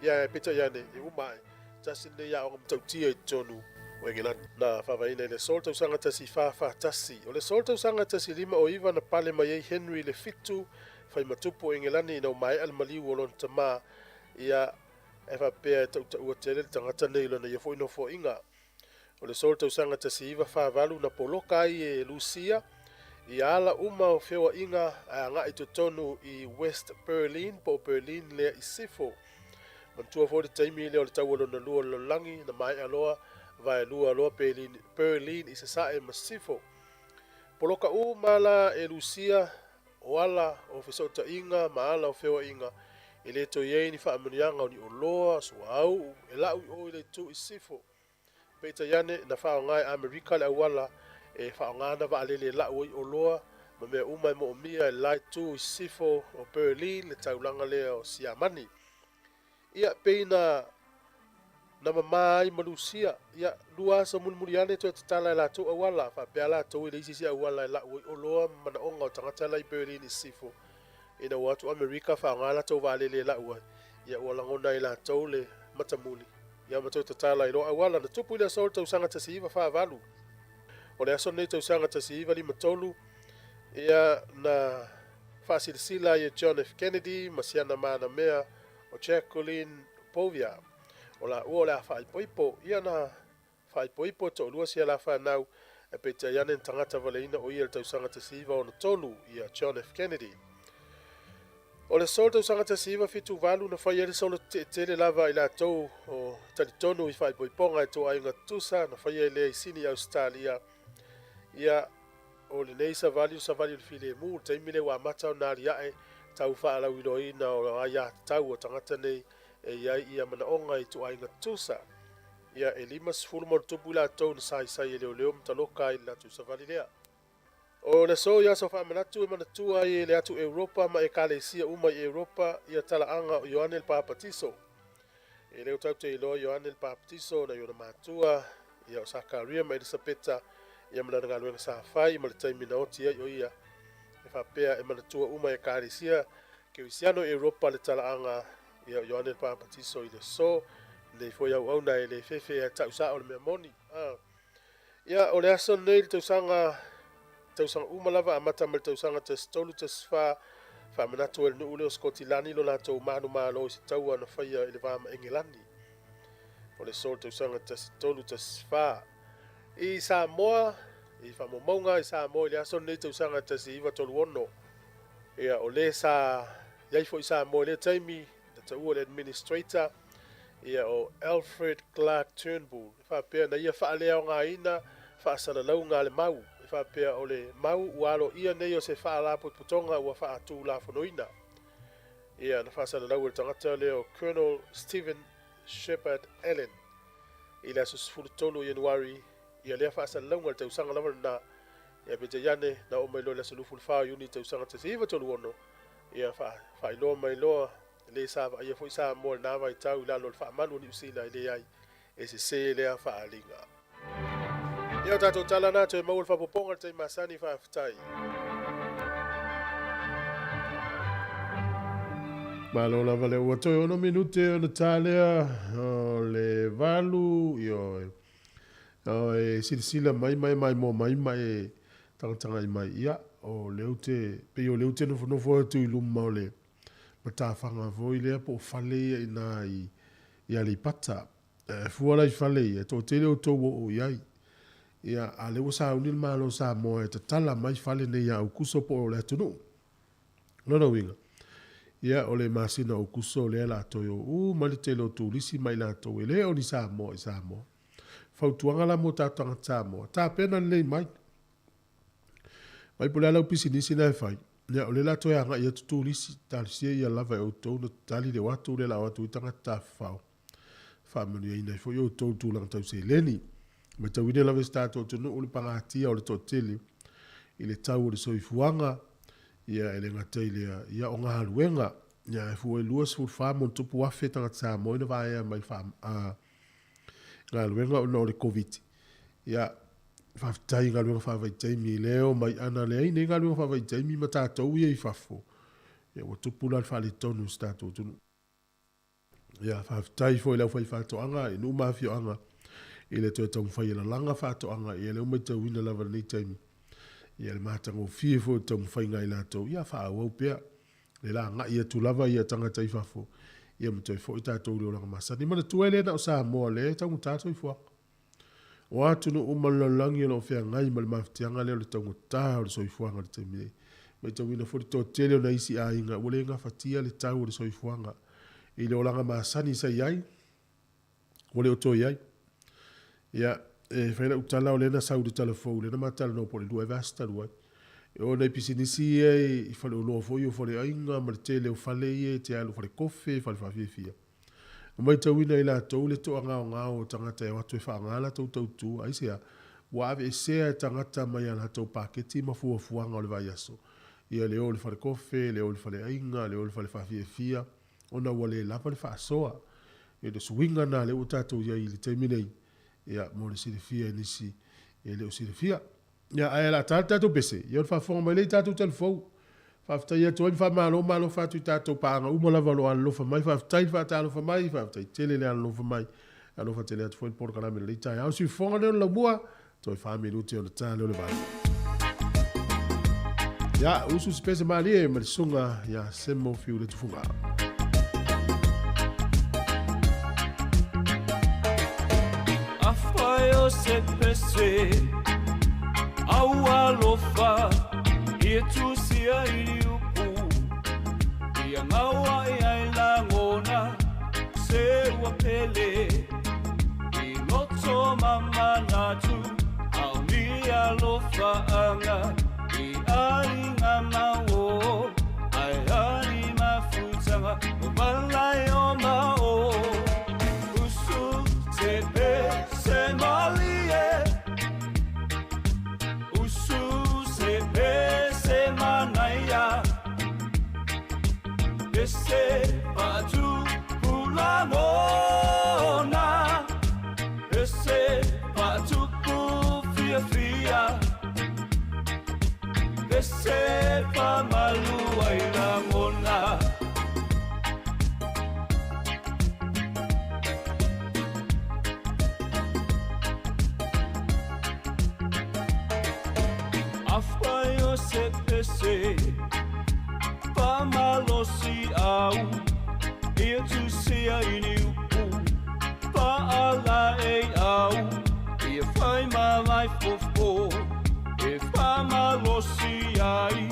Ia, peitai ane, e uma ae, tasi lenei aoga matautia i totonu o Engelani. Na faavaeina i le aso tausaga 1441. O le aso tausaga 1509 na pale mai ai Henry le Fitu, faimatupu o Engelani ina ua maea le maliu o lona tamā. Ia, e faapea e tautaua tele le tagata nei i lona ia foi nofoaiga. O le aso tausaga 1948 na poloka ai e Lusia ia ala uma o feoaiga ae agai totonu i West Berlin po o Berlin lea i Sifo. Manatua foi le taimi lea o le taua lona lua o le lalolagi na maea loa vaelua loa Berlin, Berlin i Sasae ma Sifo. Poloka uma la e Lusia o ala o fesootaiga ma ala o feoaiga e le toe i ai ni faamanuiaga o ni oloa, suauu, e lau i o i le itu i Sifo. Peitai ane, na faaaoga e Amerika le auala e faaaoga ana vaalele e lau ai oloa ma mea uma e moomia e le la itu i sisifo o Berlin, le taulaga lea o Siamani. Ia, pei na na mama ai ma Lusia. Ia, lua aso mulimuli ane toe tatala e latou auala, faapea latou e leai se isi auala e lau ai oloa ma manaoga o tagata la i Berlin i sisifo. Ina ua o atu Amerika faaaoga latou vaalele e lau ai, ia ua lagona e latou le matamuli. Ia ma toe tatala ai loa auala. Na tupu i le aso o le tausaga 1948. O le aso lenei tausaga 1953, ia na faasilasila ai e John F. Kennedy ma siana manamea o Jacqueline Bouvier, o laua o le a faaipoipo. Ia na faaipoipo e toalua sia la fanau, e peitai ane na tagata valeina o ia i le tausaga 1963, ia John F. Kennedy. O le aso o le tausaga 1978 na fai ai le solo tetee lava i latou o talitonu i faaipoipoga e toaiga tutusa na faia i lea i Sini, Ausetalia. Ia, o lenei savali o savali o le filemu, le taimi lea ua amata ona aliae tau faalauiloaina o aiatatau a tagata nei e i ai ia manaoga i ituaiga tutusa. Ia, e 50 ma ono tupu i latou na saisai e leoleo ma taloka ai i le latou savali lea. O le aso i aso faamanatu e manatua ai e le atu Europa ma ekalesia uma i Europa ia talaaga o Ioane le Papatiso. E le o tatou te iloa Ioane le Papatiso na iona matua ia o Sakaria ma Elisapeta ia ma lana galuega sa fai ma le taimi na oti ai o ia. E faapea e manatua uma e ekalesia kerisiano i Europa le talaaga ia o Ioane le Papatiso i le aso nei foi auauna e le fefe e tau sao le mea moni. Ia, o le aso nei le tausaga tausaga uma lava amata mai le tausaga 1314 faamanatu ai le nuu lea o Sikotilani lo latou manumalo i se taua na faia i le va ma Engelani. O le aso le tausaga 1314. I Samoa, i faamaumauga i Samoa i le aso lenei tausaga 1936, ia o le sa i ai foi i Samoa i lea taimi, na taua le administrator, ia o Alfred Clark Turnbull, e faapea na ia faaleaogaina faasalalauga a le mau, e faapea o le mau ua aloaia nei o se faalapotopotoga ua faatulafonoina. Ia na faasalalau e le tagata lea o Colonel Stephen Shepherd Allen i le aso 13 o Ianuari ia lea faasalalauga i le tausaga lava lena. Ia peitai ane na oo mai loa i le aso 24 o Iuni tausaga 1936, ia faailoa mai loa le sa vaaia foi Samoa i lena vaitau i lalo o le faamalu o Niu Sila e leai e sese lea faaaliga. Ia o tatou tala na toe maua le faapopoga i le taimi masani faafetai. Malo lava lea ua toe 6 minute ona ta lea o le 8 ioe. O e silasila mai ma e maimoa mai ma e tagatagai mai ia o lea ou te pei o lea ou te nofonofo atu i luma o le matafaga foi lea po o fale ia i ina i Aleipata. E fua la i fale ia, e toatele outou ua oo i ai. Ia, a o lea ua sauni le Malo o Samoa e tatala mai fale nei ia Aukuso po o le atunuu. O lona uiga, ia o le masina o Aukuso lea o le a toe o uma ai le tele o turisi ma i latou e le o ni Samoa i Samoa. Fautuaga la mo tatou tagata Samoa, tapena lelei mai. Mai po o le a lau pisinisi na e fai, ia o lea o le a toe agai atu turisi, talosia ia lava e outou ona tatali le o atu lea o le a o atu ai tagata tafafao. Faamanuiaina ai foi outou i tulaga tau seleni. Matauina lava e si tatou atunuu le pagatia o le toatele i le tau o le soifuaga, ia e le gata i lea, ia o galuega. Ia e fua i 24 ma ona tupu afe tagata Samoa ina vaea mai le galuega ona o le Koviti. Ia, faafetai i galuega faavaitaimi, lea e omai, ana leai nei galuega faavaitaimi ma tatou ia i fafo, ia ua tupu la le faaletonu i si tatou atunuu. Ia, faafetai foi i le aufaifaatoaga i nuu ma afioaga i le toe taumafai e lalaga faatoaga, ia lea ua matauina lava i lenei taimi, ia le matagofie foi o le taumafaiga a i latou, ia faaauau pea. Le lagai atu lava ia tagata i fafo, ia ma toe foi tatou i le olaga masani. Manatua e le na o Samoa o lea e taugata le soifuaga. O atunuu uma o le lalolagi o lo o feagai ma le mafatiaga lea o le taugata o le soifuaga i le taimi nei. Matauina foi le toatele o nai isi aiga ua le gafatia le tau o le soifuaga i le olaga masani sa i ai, ua le o toe i ai. Ia, e fai lau tala o lea na sau i le tala fou, lea na ma talanoa po o le 2 ea vaiaso talu ai. E oo i nai pisinisi ia i faleoloa foi o faleaiga ma le tele o fale ia e te alu falekofe, fale faafiafia. Ua matauina e i latou le toagaogao o tagata e o atu e faaaoga a latou tautua. Aisea? Ua aveesea e tagata mai a latou paketi ma fuafuaga o le vaiaso, ia le o i le falekofe, le o i le faleaiga, le o i le fale faafiafia, ona ua le lava le faasoa. O le suiga lena lea ua tatou i ai i le taimi nei, ia, mo le silafia e nisi e le o silafia. Ia, ae o le a ta le tatou pese, ia ona faafofoga mai lea i tatou talafou. Faafetai atu ai ma faamalo ma alofa atu i tatou paaga uma lava o lo o alolofa mai. Faafetai le faatalofa mai, faafetai tele le alolofa mai. Alofa tele atu foi le polokalame i lenei taeao. O siufofoga lea o le laumua, toe 4 minute ona ta lea o le 8. Ia, usu se pese malie ma le susuga ia Semo Fiule Tufuga. Afai o se pese au alofa ia tusia i liupu ia ngaua i ai lagona se ua pele i loto ma manatu au ni alofaanga i aiga mau ai ali mafutaga o malai o mao usu te pe se malie usu se pe se manaia pese patu pulagona pese patupu fiafia pese pamalu ai lagona. pese Pamalosi au Ia tusia i ni upu Paala e au Ia whai ma fofo E whamalosi ai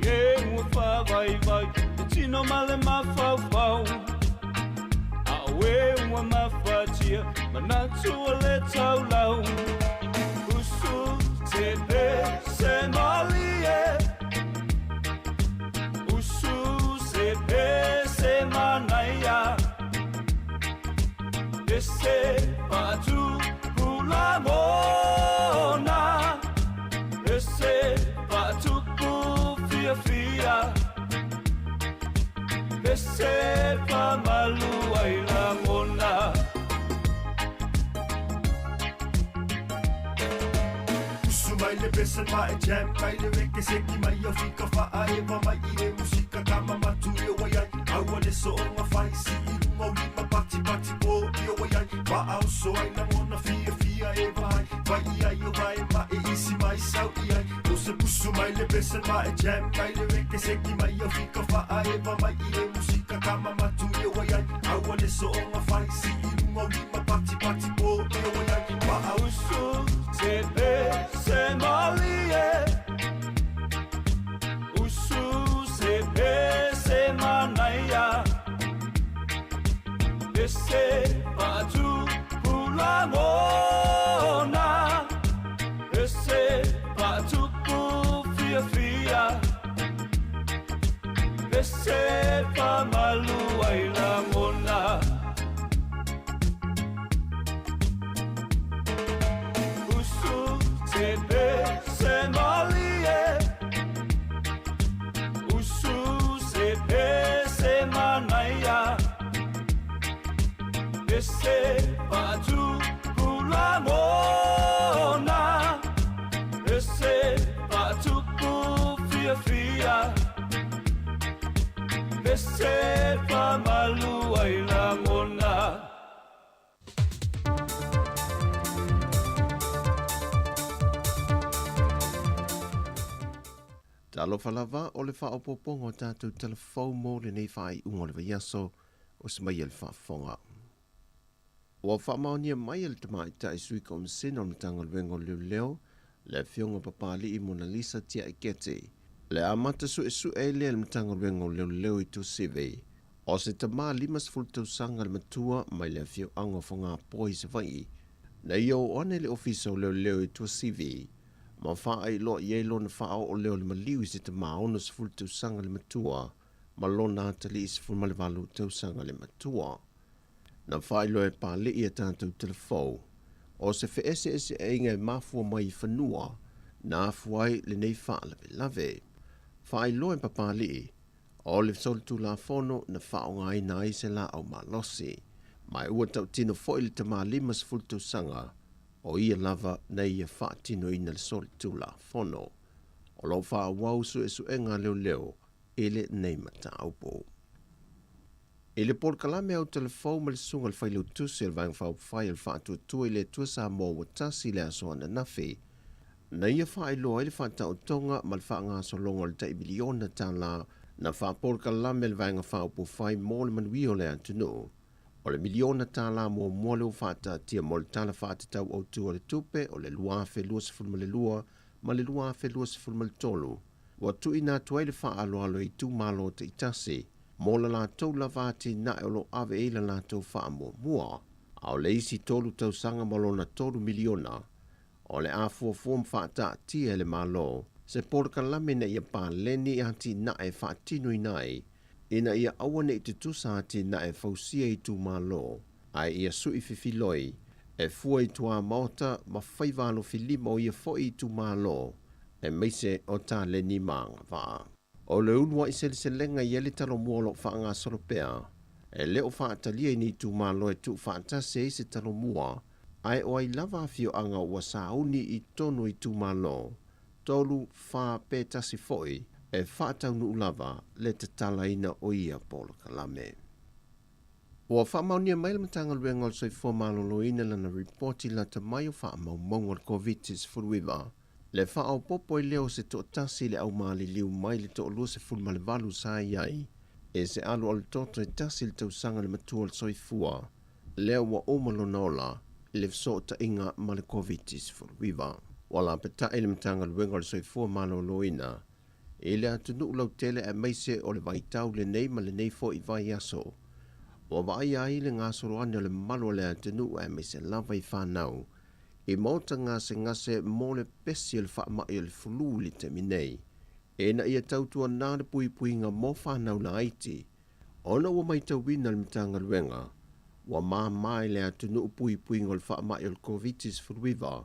Ie ua whawaiwai E tino male mawhauwhau A oe ua mawhatia Manatua le taulau Usu te pese malie Usu se pese manaia Ese patu pulamona Ese patupu fia fia Ese pamalu ai langona Usu mai le pese ma e jam mai le weke seki mai o fika faa e ma mai i e musika kama matu i o wai ai Aua le so o ngā whai si i runga o lima pati pati po i o wai ai Wa au so ai na ngona fia fia e vai Vai i ai o vai ma e isi mai sau i ai O se pusu mai le pese ma e jam mai le weke seki mai o fika faa e ma mai i e musika kama matu i o wai ai Aua le so o ngā whai si i runga o lima pati pati po i o wai ai Wa au Usu te pese malie Usu se pese manaia Ese patu pulamona Ese patupu fia fia Ese pamalu ai langona Usu te pese malie Usu se pese manaia Ese patu pulamona Ese patupu fia fia Ese pamalu ai langona Talofa lava o le faaopoopoga o tatou talafou mo lenei faaiuga o le vaiaso o se mai e le faafofoga. Ua faamaonia mai e le Tamaitai Sui Komasina o le Matagaluega o Leoleo, le Afioga Papali'i Monalisa Tiaiketi, le amata suesue ai lea e le Matagaluega o Leoleo i Tuasivi, o se tama 50 tausaga le matua mai le afioaga o Fogapoa i Savaii, na ia oo ane i le Ofisa o Leoleo i Tuasivi, ma faailoa i ai lona faaoo lea o le maliu i se tama 60 tausaga le matua ma lona atalii 18 tausaga le matua. Na faailoa e Pali'i a tatou telefou, o se feeseeseaiga e mafua mai i fanua na afua ai lenei faalavelave. Faailoa e Papali'i, o le solitulafono na faaaogaina ai se laau malosi, ma e ua tautino foi le tama 50 tausaga o ia lava na ia faatinoina le solitulafono. O lo o faaauau suesuega a leoleo i lenei mataupu. I le polokalame au telefou ma le susuga i le Failautusi o le Vaega Faaupufai o le Faatuatua i le Atua Samoa ua tasi i le aso ananafi, na ia faailoa ai le faataotoga ma le faagasologa o le tai miliona tala na faapolokalame e le Vaega Faaupufai mo le manuia o le atunuu. O le miliona tala muamua lea ua faataatia mo le Tala Faatatau Autu o le Tupe o le 2022 ma le 2023, ua tuuina atu ai le faaaloalo i itumalo taitasi mo la latou lava atinae o lo o ave i ai la latou faamuamua. A o le isi tolu tausaga ma lona $3 miliona, o le a fuafua ma faataatia e le Malo se polokalame ina ia paleni i atinae e faatinoina ai ina ia aua ne i tutusa atinae e fausia i itumalo, ae ia sui fifiloi e fua i tuamaota ma faiva alofilima o ia foi itumalo, aemaise o taleni ma agavaa. O le uluai seleselega i ai le talomua o lo o faagasolo pea, e le o faatalia i ni itumalo e tuufaatasi ai se talomua, ae o ai lava afioaga ua sauni i totonu o itumalo, tolu, fa pe tasi foi, e faataunuu lava le tatalaina o ia polokalame. Ua faamaonia mai le Matagaluega o le Soifua Maloloina lana ripoti lata mai o faamaumauga o le Koviti-19. Le faaopoopo ai lea o se toatasi i le au maliliu mai le toa-28 sa i ai e se alualutoto e tasi le tausaga le matua o le soifua, lea ua uma lona ola i le fesootaiga ma le Koviti-19. Ua lapetai le Matagaluega o le Soifua Maloloina i le atunuu lautele aemaise o le vaitau lenei ma lenei foi vaiaso ua vaaia ai le gasolo ane o le mamalu o le atunuu aemaise lava i fanau i maota gasegase mo le pesi o le faamai o le fulu i le taimi nei, ina ia tautuana le puipuiga mo fanau laiti, ona ua matauina le Matagaluega ua mama i le atunuu puipuiga o le faamai o le Koviti-19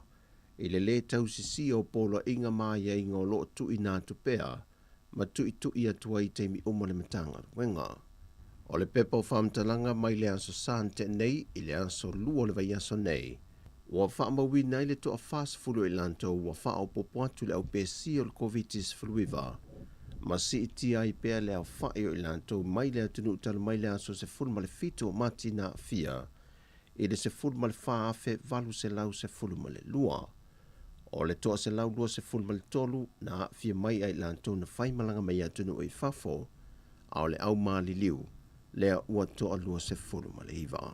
i le lē tausisia o poloaiga ma aiaiga o lo o tuuina atu pea ma tuitui atu ai i taimi uma le Matagaluega. O le pepa o faamatalaga mai le aso Sa na tea nei i le aso Lua o le vaiaso nei, ua faamauina ai le toa-40 o i latou ua faaopoopo atu i le aupesia o le Koviti-19 ma siitia ai pea le aofai o i latou mai le atunuu talu mai le aso 17 o Mati na aafia i le 14,812. O le 123 na aafia mai ai latou na faimalaga mai atunuu i fafo, a o le au maliliu lea ua toa-29.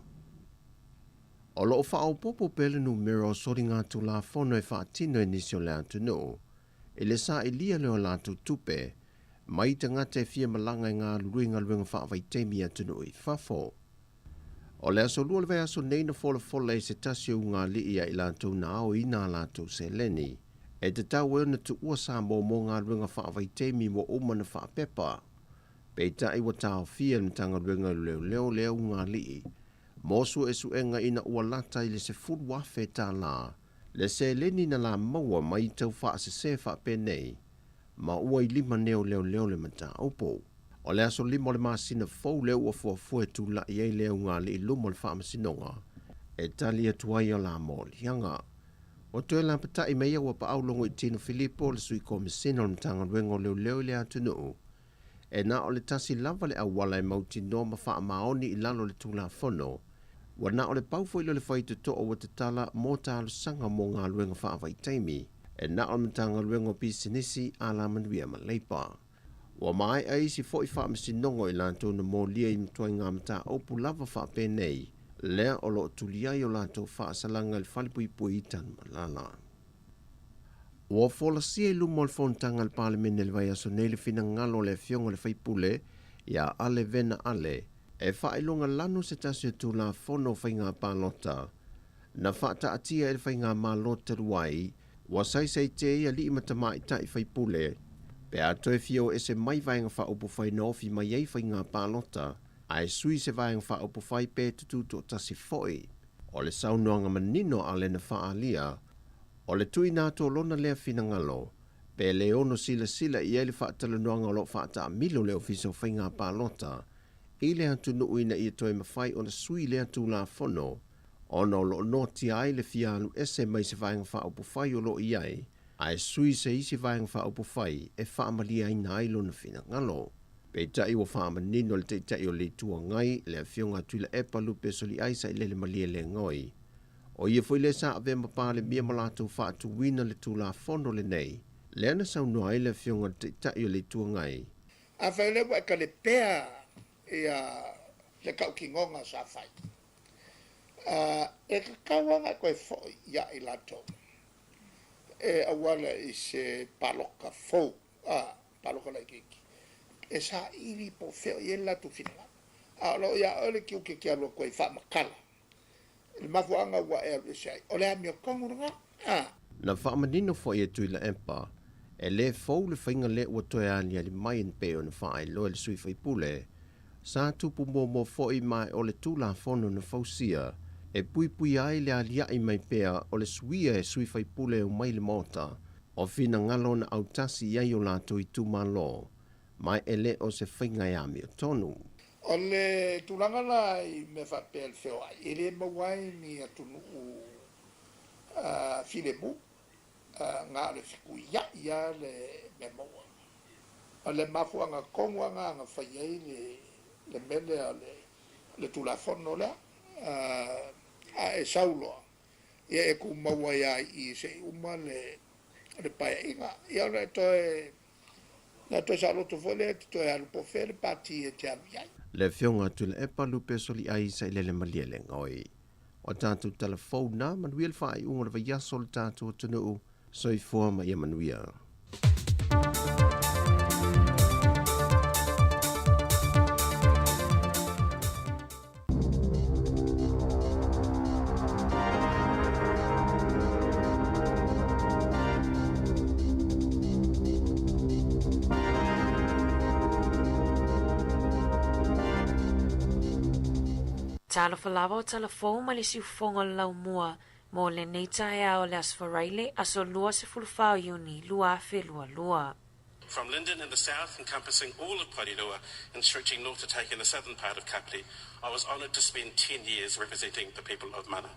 O lo o faaopoopo pea le numera o soligatulafono e faatino e nisi o le atunuu i le sailia lea o latou tupe mai tagata e fia malaga e galulue i galuega faavaitaimi i atunuu i fafo. O le aso Lua o le vaiaso nei na folafola e se tasi o ugaalii ia i latou na aoina a latou seleni e tatau ai ona tuua Samoa mo galuega faavaitaimi ua uma ona faapepa. Peitai ua taofia e le Matagaluega o Leoleo lea ugaalii mo suesuega ina ua lata i le $10,000 le seleni na la maua mai tau faasese faapenei ma ua i lima nei o leoleo le mataupu. O le aso 5 o le masina fou lea ua fuafua e tulai ai le ugaalii i luma o le Faamasinoga e tali atu ai a la moliaga. Ua toe lapatai mai ia Uapaau Logoitino Filipo, le Sui Komesina o le Matagaluega o Leoleo i le atunuu, e na o le tasi lava le auala e mautinoa ma faamaoni i lalo o le Tulafono, ua na o le pau foi lea o le faitotoa ua tatala mo talosaga mo galuega faavaitaimi e na o le Matagaluega o Pisinisi, Alamanuia ma Leipa. Ua maea isi foi faamasinoga o i latou na molia i matuaiga mataupu lava faapenei, lea o lo o tuli ai o latou faasalaga i le falepuipui i Tanumalala. Ua folasia i luma o le fonotaga a le Palemene i le vaiaso nei le finagalo o le Afioga i le Sui Usufono ia Ale Vena Ale e faailoga lanu se tasi o Tulafono o Faiga Palota na faataatia e le Faigamalo talu ai ua saisaitia ai alii ma tamaitai faipule pe a toe fia o ese mai Vaega Faaupufai na ofi mai ai faiga palota ae sui se Vaega Faaupufai pe tututoatasi foi. O le saunoaga manino a Ale na faaalia, o le tuuina atu o lona lea finagalo, pe le ono silasila i ai le faatalanoaga o lo o faataamilo le Ofisa o Faiga Palota i le atunuu ina ia toe mafai ona sui lea Tulafono ona o lo o noatia ai le fia alu ese mai se Vaega Faaupufai o lo o i ai ae sui se isi Vaega Faaupufai e faamalieina ai lona finagalo. Peitai ua faamanino le Taitai o le Itu Agai, le Afioga a Tuilaepa Lupe Soliai Sailele Malielegaoi, o ia foi lea sa avea ma Palemia ma latou faatuina le Tulafono lenei, lea na saunoa ai le Afioga i le Taitai o le Itu Agai. Afai o lea ua e talepea ia le tautinoga sa fai, e tatau lava ona e toe foi ia i latou e auala i se palota fou, palota laitiiti, e saili po o fea o i ai le latou finagalo. A o lo o ia oe le tiute e te alu atu ai e faamatala le mafuaaga ua e alu ese ai, o le amiotonu lena. Na faamanino foi e Tuilaepa, e le fou le faiga lea ua toe aliali mai e pei ona faailoa e le sui usufono, sa tupu muamua foi ma o le Tulafono na fausia e puipuia ai le aliae mai pea o le suia e sui usufono e omai i le Maota o finagalo na autasi i ai o latou itumalo, ma e le o se faiga e amiotonu. O le tulaga la i mea faapea le feoai, e le maua ai ni atunuu filemu, na o le fetuiai lava le mea maua. O le mafuaaga tonu lava lena na fai ai le mea lea o le Tulafono lea. A e sau loa, ia e tumau ai lava i i seia uma le o le paeaiga. Ia ona e toe, na toe saoloto foi lea e te toe alu po o fea le pati e te alu i ai. Le Afioga a Tuilaepa Lupe Soliai Sailele Malielegaoi. O tatou tala fou na, manuia le faaiuga o le vaiaso o le tatou atunuu. Soifua ma ia manuia. Talofa lava o tala fou mai le siufofoga o le laumua mo lenei taeao o le Aso Faraile, aso 24 o Iuni 2022. From Linden in the south, encompassing all of Porirua and stretching north to take in the southern part of Kapiti, I was honoured to spend 10 years representing the people of Mana.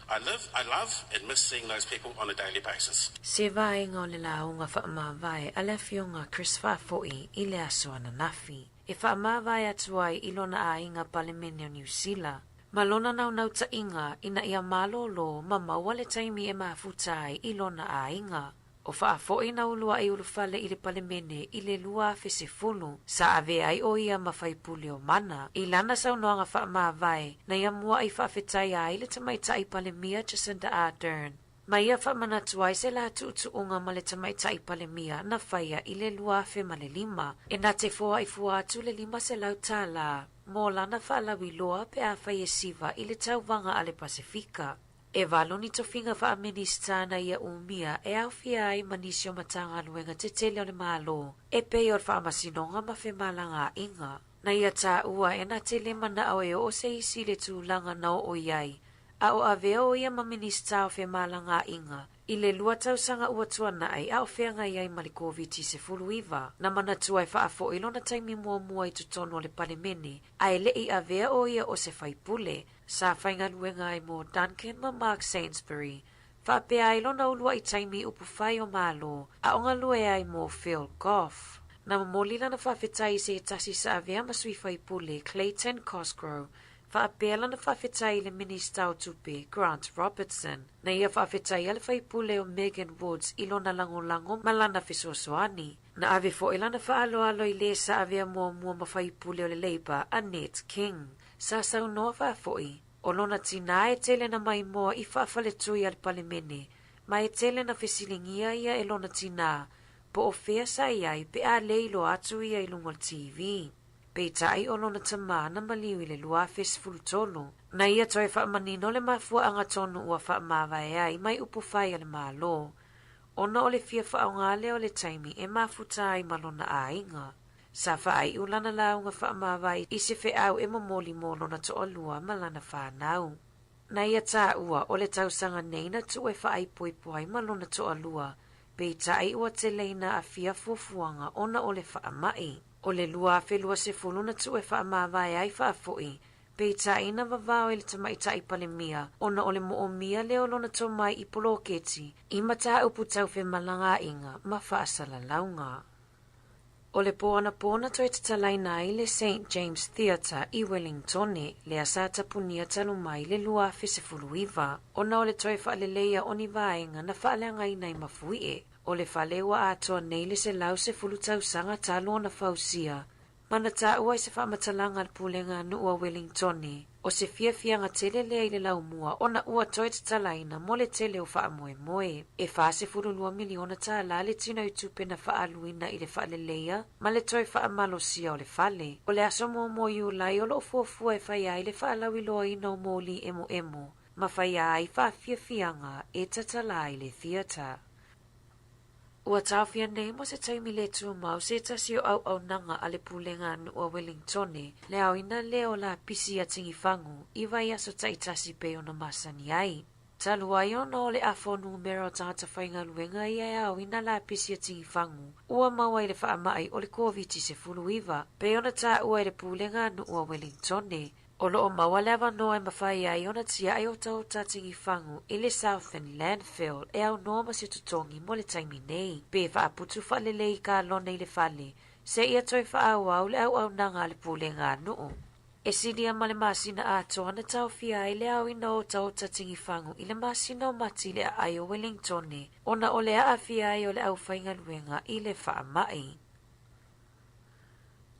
I live, I love and miss seeing those people on a daily basis. Se vaega o le lauga faamavae a le Afioga Chris Faafoi i le aso ananafi, e faamavae atu ai i lona aiga Palemene o Niu Sila, ma lona naunautaiga ina ia malōlō ma maua le taimi e mafuta ai i lona aiga. O Faafoi na uluai ulufale i le Palemene i le 2010, sa avea ai o ia ma faipule o Mana. I lana saunoaga faamavae, na ia mua'i faafetaia ai le Tamaitai Palemia Jacinda Ardern, ma ia faamanatu ai se la tuutuuga ma le Tamaitai Palemia na faia i le 2005, e na te foa'i fua atu le 500 tālā mo lana faalauiloa pe afai e siva i le tauvaga a le Pasefika. E valu ni tofiga faa-Minista na ia umia e aofia ai ma nisi o Matagaluega tetele o le Malo, e pei o le Faamasinoga ma Femalagaaiga. Na ia taua e na te le manao e oo se isi i le tulaga na oo i ai, a o avea o ia ma Minista o Femalagaaiga i le lua tausaga ua tuanai a o feagai ai ma le Koviti-19. Na manatua e Faafoi lona taimi muamua i totonu o le Palemene, a e le i avea o ia o se faipule, Sa faigaluega ai mo Duncan ma Mark Sainsbury, faapea ai lona uluai taimi i upufai o Malo, a o galue ai mo Phil Goff. Na momoli lana faafetai i se tasi sa avea ma sui faipule Clayton Cosgrove, faapea lana faafetai i le Minista o Tupe Grant Robertson. Na ia faafetaia le faipule o Megan Woods i lona lagolago ma lana fesoasoani. Na ave foi lana faaaloalo i le sa avea muamua ma faipule o le Labour Annette King. Sa saunoa Faafoi, o lona tinā e tele na maimoa i faafaletui a le Palemene, ma e tele na fesiligia ia e lona tinā, po o fea sa i ai pe a le iloa atu ia i luga o le TV. Peitai o lona tamā na maliu i le 2013. Na ia toe faamanino le mafuaaga tonu ua faamavae ai mai upu fai a le Malo, ona o le fia faaaoga lea o le taimi e mafuta ai ma lona aiga. Sa faaiu lana lauga faamavae i se feau e momoli mo lona toalua ma lana fanau. Na ia taua o le tausaga nei na tuu e faaipoipo ai ma lona toalua, peitai ua tele ina aafia fuafuaga ona o le faamai. O le 2020 na tuu e faamavae ai Faafoi, peitai na vavao e le Tamaitai Palemia ona o le moomia lea o lona tomai i poloketi i mataupu tau femalagaaiga ma faasalalauga. O le po anapo na toe tatalaina ai le St James Theatre i Wellingtone, lea sa tapunia talu mai le 2019, ona o le toe faaleleia o ni vaega na faaleagaina i Mafuie. O le fale ua atoa nei le 110 tausaga talu ona fausia, ma na taua i se faamatalaga a le Pulega a Nuu a Wellingtone, o se fiafiaga tele lea i le laumua ona ua toe tatalaina mo le tele o faamoemoe. E $42 miliona tālā le tino i tupe na faaaluina i le faaleleia ma le toe faamalosia o le fale. O le aso muamua o Iulai o loo fuafua e faia ai le faalauiloaina o moli emoemo ma faia ai faafiafiaga e tatala ai le theatre. Ua taofia nei mo se taimi le tumau se tasi o auaunaga a le Pulega a Nuu a Wellingtone, le aoina lea o lapisi a Tigifagu i vaiaso taitasi pei ona masani ai. Talu ai ona o le afa o numera o tagata faigaluega ia e aoina lapisi a Tigifagu, ua maua i le faamai o le Koviti-19, pei ona taua e le Pulega a Nuu a Wellingtone. O loo maua le avanoa e mafai ai ona tiai otaota a Tigifagu i le Southern Landfill e aunoa ma se totogi mo le taimi nei, pe faaputu faalelei i kalone i le fale, seia toe faaauau le auaunaga a le Pulega a Nuu. E silia ma le masina atoa na taofia ai le aoina o otaota tigifagu i le masina o Mati i le aai o Welingtone ona o le aafia ai o le aufaigaluega i le faamai.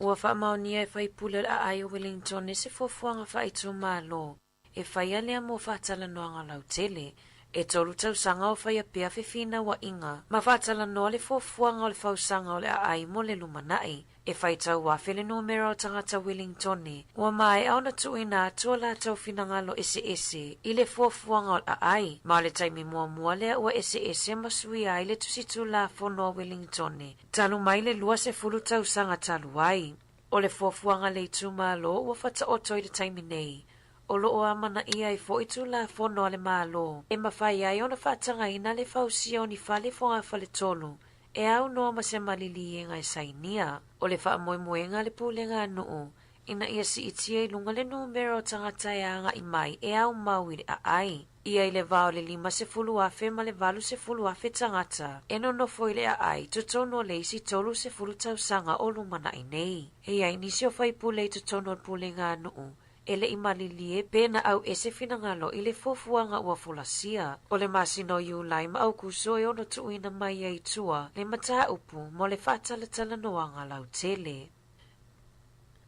Ua faamaonia e faipule o le aai o Wellingtone se fuafuaga faaitumalo e faia lea mo faatalanoaga lautele. E tolu tausaga o faia pea fefinauaiga ma faatalanoa le fuafuaga o le fausaga o le aai mo le lumanai. E faitau afe le numera o tagata Wellingtone ua maea ona tuuina atu o latou finagalo eseese i le fuafuaga o le aai, ma o le taimi muamua lea ua eseese ma suia ai le tusi tulafono a Wellingtone talu mai le 20 tausaga talu ai. O le fuafuaga a le itumalo ua faataoto i le taimi nei, o lo o amanaia ai foi Tulafono a le Malo e mafai ai ona faatagaina le fausia o ni fale fogafale-tolu e aunoa ma se maliliega e sainia. O le faamoemoega a le Pulega a Nuu ina ia siitia i luga le numera o tagata e agai mai e aumau i le aai. Ia i le va o le 50,000 ma le 80,000 tagata e nonofo i le aai i totonu o le isi 30 tausaga o lumanai nei. E i ai nisi o faipule i totonu o le Pulega a Nuu e le i malilie pe na auese finagalo i le fuafuaga ua folasia. O le masina o Iulai ma Aukuso e ono tuuina mai ai i tua le mataupu mo le faatalatalanoaga lautele.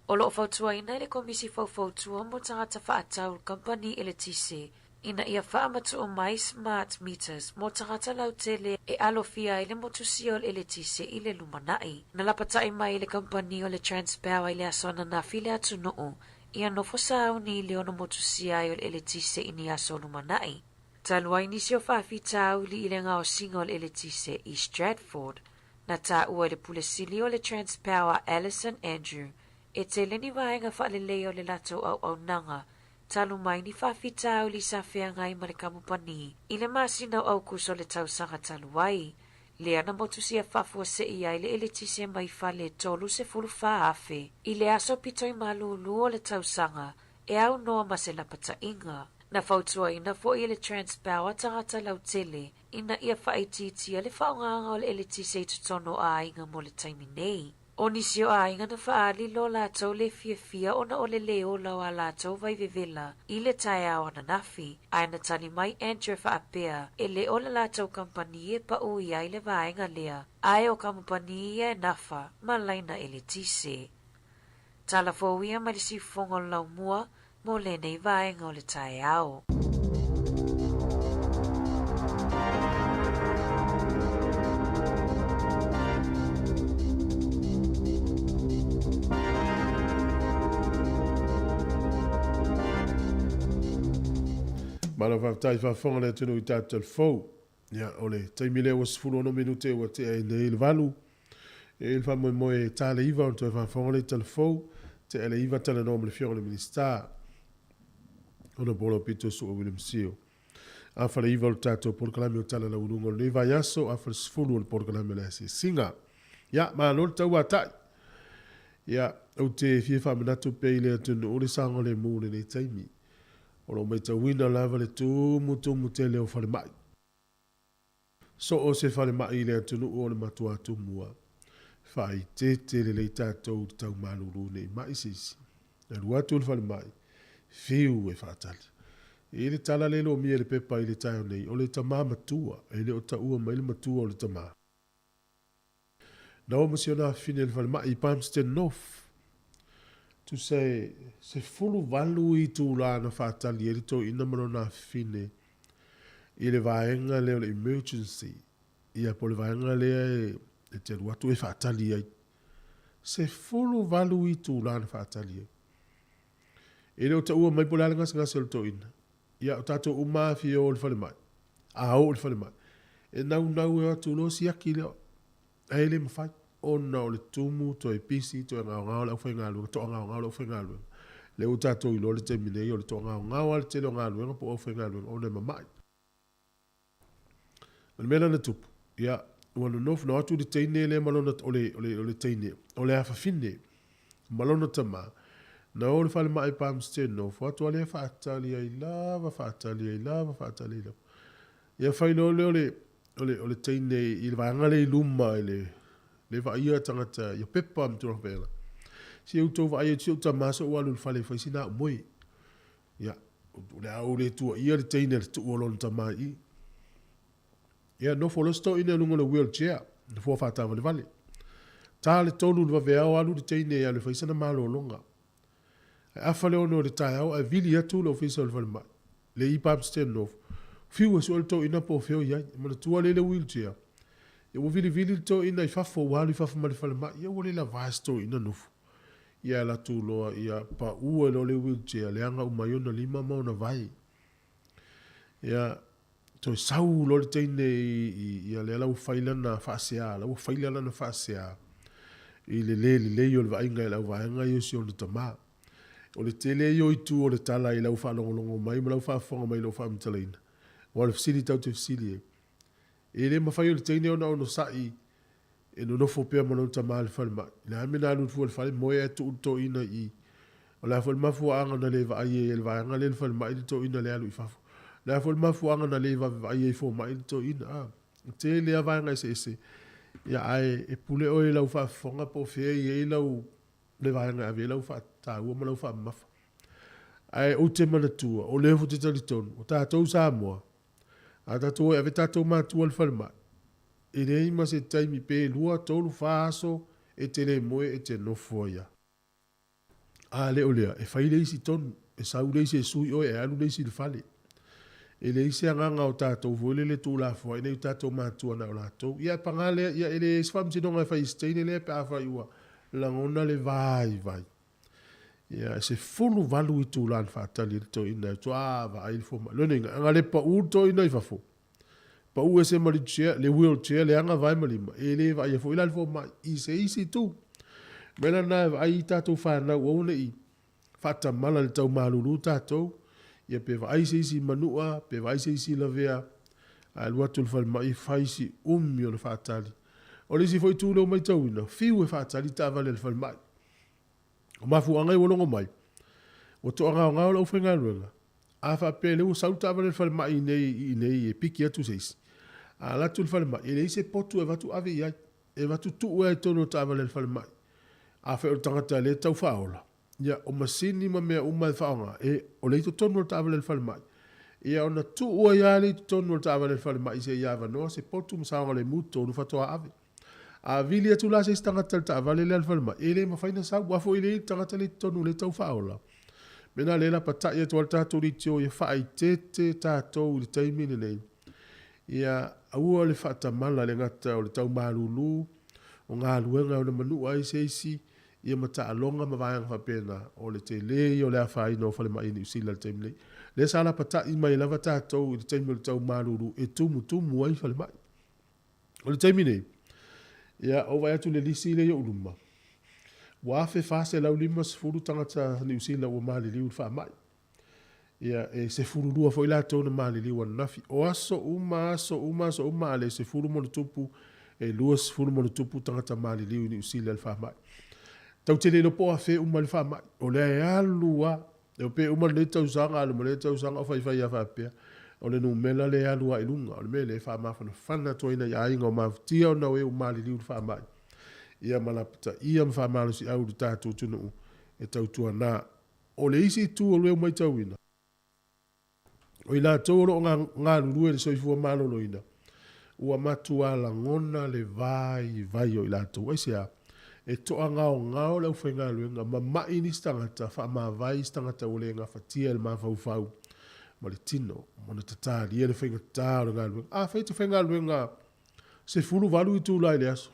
O lo o fautuaina e le Komisi Faufautua mo Tagata Faatau le Kamupani Eletise ina ia faamatuu mai smart meters mo tagata lautele e alofia ai le motusia o le eletise i le lumanai. Na lapatai mai e le kamupani o le Transpower i le aso ananafi le atunuu ia nofo sauni i le ono motusia ai o le eletise i ni aso lumanai. Talu ai nisi o faafitauli i le gaosiga o le eletise i Stratford, na taua e le Pule Sili o le Transpower Alison Andrew e tele ni vaega faaleleia o le latou auaunaga talu mai ni faafitauli sa feagai ma le kamupani i le masina o Aukuso o le tausaga talu ai, lea na motusia faafuasei ai le eletise mai fale 34,000 i le aso pito i malulu o le tausaga e aunoa ma se lapataiga. Na fautuaina foi e le Transpower tagata lautele ina ia faaitiitia le faaaogaga o le eletise i totonu o aiga mo le taimi nei. O nisi o aiga na faaali lo latou le fiafia ona o le lē ola o a latou vai vevela i le taeao ananafi, ae na tali mai Andrew faapea e le o le latou kamupani e paʻu i ai le vaega lea, ae o kamupani ia e nafa ma laina eletise. Tala fou ia mai le siufofoga o le laumua mo lenei vaega o le taeao. Malo faafetai faafofoga le atunuu i tatou fou. Ia, o le taimi lea ua 16 minute ua tea ai nei le valu. E i ai le faamoemoe e ta le iva ona toe faafofoga lea i tala fou. Tea le iva talanoa ma le Afioga i le Minisita Honourable Aupito Su'a William Sio. Afa le iva o le tatou polokalame o Tala Lauuluga o lenei vaiaso, afa le 10 o le polokalame o le asiasiga. Ia, malo le tauatai. Ia, ou te fia faamanatu pea i le atunuu le saogalemu o lenei taimi. O lo o matauina lava le tumutumu tele o falemai. So o se falemai i le atunuu o le matua tumua. Faaeteete lelei tatou i le tau malulu nei mai se isi. Alu atu i le falemai, fiu e faatali. I le tala le lomia i le pepa i le taeao nei, o le tama matua, e le o taua mai le matua o le tama. Na o ma si ona afafine i le falemai i Palmerston North. Tusa e 18 itula na faatali ai le toeaina ma lona afafine i le vaega lea o le emergency, ia po o le vaega lea e te alu atu e faatali ai. 18 itula na faatali ai. E le o taua mai po o le a le gasegase o le toeaina. Ia, o tatou uma lava fia o i le falemai. A o i le falemai, e naunau e o atu loa siaki lea, ae le mafai ona o le tumu, toe pisi, toe gaogao le aufaigaluega, toagaogao le aufaigaluega. Lea ua tatou iloa le taimi nei o le toagaogao lava le tele o galuega po o aufaigaluega ona e mamai. O le mea la na tupu, ia, ua nonofo, na o atu le teine lea ma lona, o le, o le, o le teine, o le afafine ma lona tama, na o i le falemai Palmston, nofo atu a lea faatali ai lava, faatali ai lava, faatali ai lava. Ia fai loa lea o le, o le, o le teine i le vaega lea i luma i le, le vaaia tagata ia pepa ma tulaga faapena. Se i outou vaai atu si ou tama se ou alu i le fale e fai sina au moe. Ia, o le a ou le tuuaia le teine i le tuu o lona tama i i. Ia, nofo loa si toeaina i luga o le wheelchair, nofoa faataavalevale. Ta le tolu i le vaveao alu le teine e alu e fai sana malologa. Ae afa le ono i le taeao ae vili atu le ofisa o le falemai, le i Palmerston North, fiu e sue le toeaina po o fea o i ai. E manatua lea i le wheelchair, ia ua vilivili le toeaina i fafo, ua alu i fafo ma le falemai, ia ua le lava e si toeaina nofo. Ia alu atu loa, ia pau ai loa le wheelchair, leaga uma ai ona lima ma ona vae. Ia, toe sau loa le teine i, i, ia lea la ua fai lana faasea, la ua faila lana faasea i le lē lelei o le vaaiga i le auvaega ia o si ona tamā. O le tele ia o itu o le tala i lau faalogologo mai ma lau faafofoga mai i lou faamatalaina, aua o le fesili tatou te fesili ai, e le mafai e le teine ona onosai e nonofo pea ma lona tama i le falemai. O le a le mea na alu fua i le fale, moe ae tuu le toeaina i i. O le a foi le mafuaaga na le vaai ai e le vaega lea i le falemai le toeaina lea alu i fafo. O le a foi le mafuaaga na le vave vaai ai i fomai le toeaina. A, e tele lava vaega eseese, ia ae e pule oe i lau faafofoga po o fea e i ai lau, le vaega e ave i ai lau faataua ma lau faamamafa. Ae ou te manatua, o lea foi ou te talitonu, o tatou Samoa, a tatou o e ave tatou matua i le falemai, E leai ma se taimi pe lua, tolu, fa aso e te le moe e te nofo ai a. A le o lea, e fai le isi tonu, e sau le isi e sui oe ae alu le isi i le fale. E leai se agaga o tatou foi lele tuulafoai nei o tatou matua na o latou. Ia ae paga lea, ia e leai se faamasinoga e fai i se teine lea pe afai ua lagona le vaivai. Ia, e 18 itula na faatali ai le toeaina e toa vaai le fomai. Lona uiga, ana le pau le toeaina i fafo, pau ese ma le chair, le wheelchair, leaga vae ma lima, e le vaaia foi la le fomai i se isi itu. O le mea la lena e vaai i tatou fanau aua ne i faatamala i le tau malulu tatou, ia pe vaai se isi i manua, pe vaai se isi i lavea, ae alu atu i le falemai fai si umi o le faatali. O le isi foi itu lea ua matauina, fiu e faatali taavale a le falemai. O mafuaaga ia ua logo mai, ua toagaogao le aufaigaluega, a faapea o lea ua sau le taavale a le falemai i inei i inei e piki atu se isi, a alu atu i le falemai, e leai se potu e avatu ave i ai, e avatu tuu ai i totonu o le taavale a le falemai. Afai o le tagata lea e tau faaola, ia, o masini ma mea uma e faaaoga, e, o lea e i totonu o le taavale a le falemai. Ia ona tuu ai lava lea i totonu o le taavale a le falemai seia avanoa se potu ma saogalemu totonu faatoa ave. A vili atu la se isi tagata i le taavale lea a le falemai, e le mafai ona sau, aua foi e leai le tagata lea i totonu lea e tau faaola. Mea na lea e lapatai atu ai le tatou leitio ia faaeteete tatou i le taimi lenei. Ia aua le faatamala le gata o le tau malulu, o galuega e ona manua ai se isi, ia ma taaloga ma vaega faapena, o le tele ia o le afaina o falemai i Niu Sila i le taimi nei. Lea sa lapatai mai lava tatou i le taimi o le tau malulu e tumutumu ai falemai. O le taimi nei, ia, ou vaai atu i le lisi lea i ou luma, ua 1,450 tagata Niu Sila ua maliliu i le faamai. Ia, e 12 foi latou na maliliu ananafi. O aso uma, aso uma, aso uma, a le 10 ma ono tupu, e 20 ma ono tupu tagata maliliu i Niu Sila i le faamai. Tatou te le iloa po o afea e uma ai le faamai. O lea e alu lava. E pe uma lenei tausaga, alu ma lea tausaga o faifai lava faapea. O le numera lea e alu lava i luga. O le mea lea e faamafanafana atu ai nai aiga o mafutia ona o e ua maliliu i le faamai. Ia ma lapataia ma faamalosiau i le tatou atunuu e tautuana. O le isi itu o lea ua matauina, o i latou o lo o galulue i le soifua maloloina, ua matua lagona le vaivai o i latou. Aisea? E toagaogao le aufaigaluega, mama'i nisi tagata, faamavae isi tagata ua le gafatia e le mafaufau ma le tino ona tatalia le faigata o le galuega. Afai e te faigaluega 18 itula i le aso,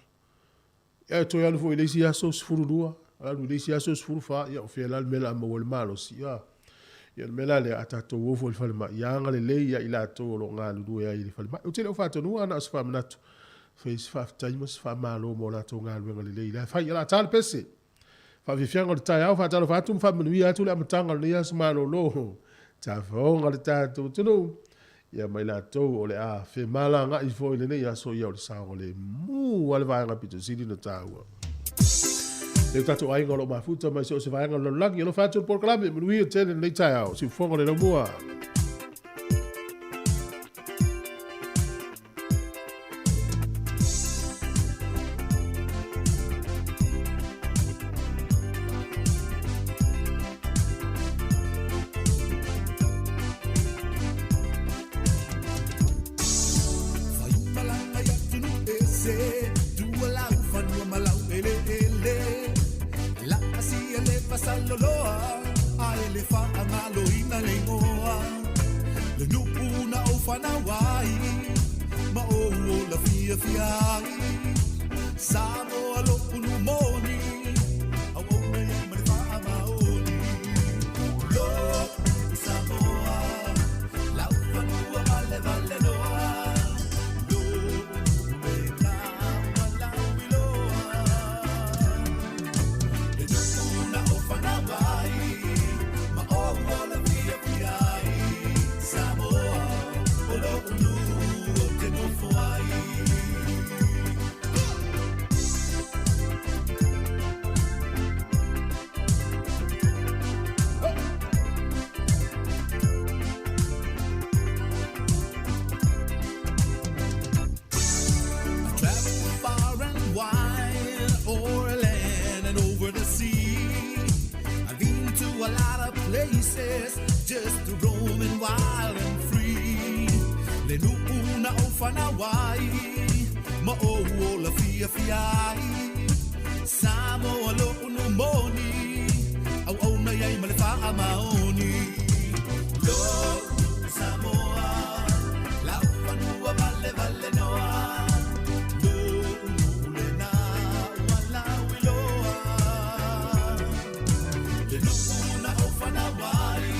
ae toe alu foi i le isi aso 12, alu i le isi aso 14, ia o fea la le mea o le a maua ai le malosi? A. Ia o le mea la lea, a tatou o foi i le falemai, ia agalelei ia i latou o lo o galulue ai i le falemai. Ou te le o faatonuina, na o se faamanatu, fai se faafetai ma se faamalo mo latou galuega lelei la e fai. O le a ta le pese. Faafiafiaga o le taeao, faatalofa atu ma faamanuia atu le amataga o lenei aso malolo. Tafaoga le tatou atunuu, ia ma i latou o le a femalagaai foi i lenei aso, ia o le saogalemu a le vaega pito sili ona taua. Le tatou aiga o lo o mafuta mai so o se vaega o le lalolagi. Alofa atu le polokalame, manuia tele lenei taeao. Siufofoga o le laumua. faagaloina le igoa le nuu na ou fanau ai ma ou ola fiafia ai Samoa lo'u nuu moni auauna i ai ma le faamaoni Lo'u Samoa lau fanua valevalenoa Lo'u nuu lena ua lauiloa Le nuu na ou fanau ai ma ou ola fiafia ai Samoa o lo'u nuu ou te nofo ai. I traveled far and wide, o'er land and over the sea. I've been to a lot of places, just roaming wild and free. Le nuu na ou fanau ai, ma ou ola fiafia ai. Samoa lo'u nuu moni, auauna i ai ma le faamaoni. Lo'u Samoa, lau fanua valevalenoa. Lo'u nuu lena ua lauiloa. Le nuu na ou fanau ai,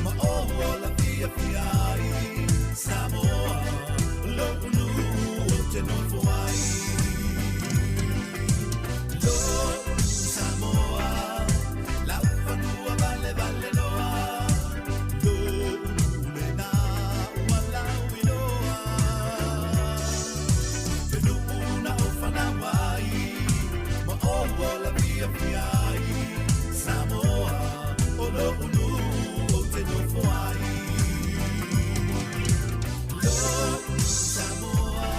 ma ou ola fiafia ai. Samoa, lo'u nuu ou te nofo ai. Lo'u Samoa, lau fanua valevalenoa. Lo'u nuu lena ua lauiloa. Le nuu na ou fanau ai, ma ou ola fiafia ai. Samoa, o lo'u nuu ou te nofo ai. Lo'u Samoa,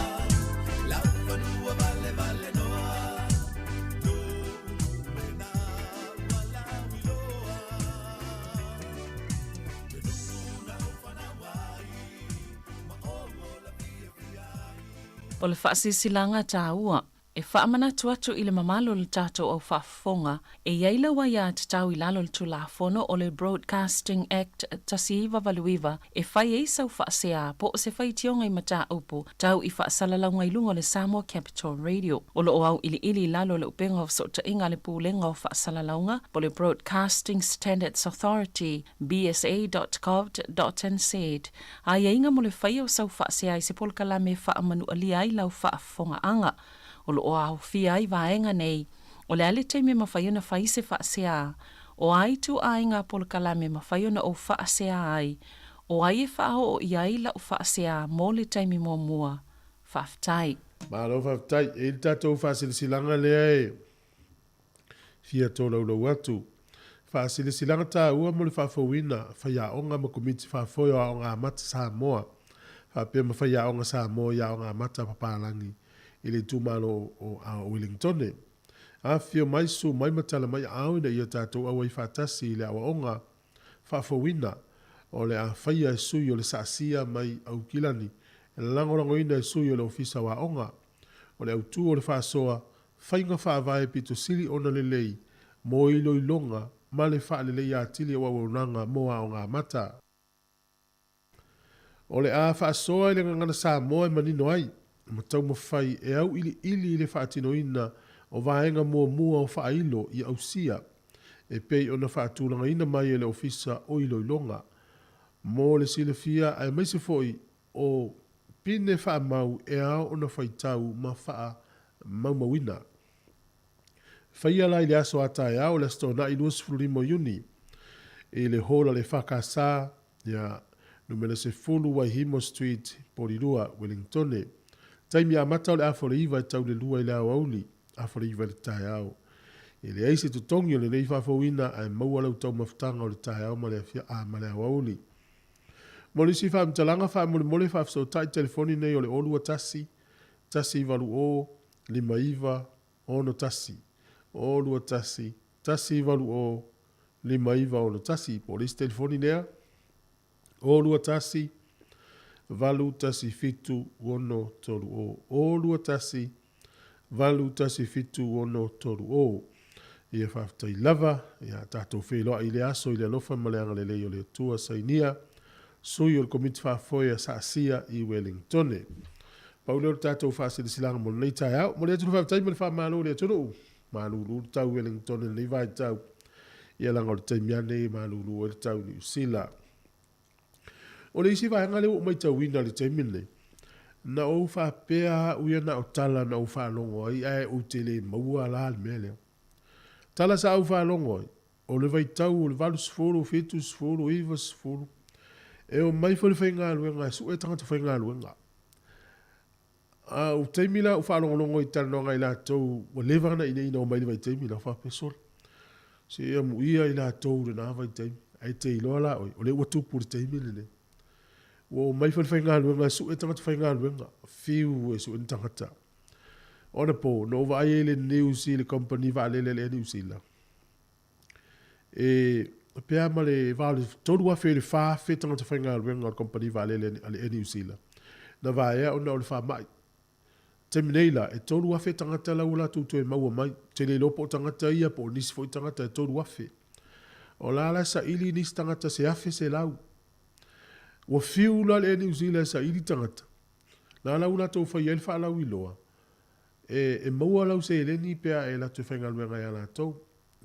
lau fanua valevalenoa. Lo'u nuu lena ua lauiloa. Le nuu na ou fanau ai, ma ou ola fiafia ai. O le faasilasilaga taua e faamanatu atu i le mamalu o le tatou au faafofoga e i ai lau aiatatau i lalo o le Tulafono o le Broadcasting Act 1989 e fai ai sau faasea po o se faitioga i mataupu tau i faasalalauga i luga o le Samoa Capital Radio. O lo o auiliili i lalo o le Upega o Fesootaiga a le Pulega o Faasalalauga po o le Broadcasting Standards Authority, bsa.govt.nz, aiaiga mo le faia o sau faasea i se polokalame e faamanualia ai lau faafofogaaga. O lo o aofia ai vaega nei, o le a le taimi e mafai ona fai se faasea, o a ituaiga polokalame e mafai ona ou faasea ai, o ai e faaoo i ai lau faasea mo le taimi muamua. Faafetai. Malo faafetai. E i ai le tatou faasilasilaga lea e fia tolaulau atu. Faasilasilaga taua mo le faafouina faiaoga ma Komiti Faafoe o Aoga Amata Samoa faapea ma faiaoga Samoa i Aoga Amata a Papalagi i le itumalo o Wellingtone. Afifio mai, susu mai ma tala mai aao ina ia tatou auai faatasi i le aoaoga faafouina o le a faia e sui o le Saasia mai Aukilani e lagolagoina e sui o le Ofisa o Aoga. O le autu o le faasoa faiga faavae pito sili ona lelei mo iloiloga ma le faaleleia atili o auaunaga mo aoga amata. O le a faasoa i le gagana Samoa e manino ai ma taumafai e auiliili i le faatinoina o vaega muamua o faailo i ausia e pei ona faatulagaina mai e le Ofisa o Iloiloga mo le silafia aemaise foi o pine faamau e ao ona faitau ma faamaumauina. Faia la i le aso a taeao o le Aso Toonai 25 o Iuni i le hall a le EFKS ia numera 10 Waihimo Street, Porirua, Wellingtone. Taimi amata o le afa o le iva e tau le lua i le aoauli, afa o le iva i le taeao. E leai se totogi o lenei faafouina ae maua lau taumafataga o le taeao ma le afia, a, ma le aoauli. Mo nisi faamatalaga faamolemole faafesootai telefoni nei o le 021 180 59 61. 021 180 59 61. Po o le isi telefoni lea, 021 817 630. 021 817 630. Ia faafetai lava, ia tatou feiloai i le aso i le alofa ma le agalelei o le Atua. Sainia, Sui o le Komiti Faafoe a Saasia i Welingtone. Pau lea o le tatou faasilasilaga mo lenei taeao. Momoli atu le faafetai ma le faamalo i le atunuu. Malulu le tau i Wellingtone i lenei vaitau. Ia leaga o le taimi lava lenei e malulu ai le tau i Niu Sila. O le isi vaega lea ua ou matauina i le taimi lenei, na ou faapea au ia na o tala na ou faalogo ai ae ou te le maua la le mea lea. Tala sa ou faalogo ai, o le vaitau o le 80, 70, 90, e omai foi le faigaluega e sue tagata faigaluega. A o taimi la ou faalogologo i talanoaga a i latou ua leva ona i inei ina omai i le vaitaimi la, faapea, sole, se e amuia i latou i lena vaitaimi, ae te iloa la oe, o lea ua tupu i le taimi lenei. Ua omai falefaigaluega e sue tagata faigaluega, fiu e sue ni tagata. O anapo, na ou vaai ai i le news i le kamupani vaalele a le Air New Zealand, e pe a ma le va o le 3,000 i le 4,000 tagata faigaluega o le kamupani vaalele a le Air New Zealand na vaea ona o le faamai. Taimi nei la, e 3,000 tagata la ua latou toe maua mai. Ou te le iloa po o tagata ia po o nisi foi tagata e 3,000. O la la e saili nisi tagata se 1,100. Ua fiu la le Air New Zealand e saili tagata, la la ua latou faia ai le faalauiloa E maua lau seleni pe a e alu atu e faigaluega ia latou.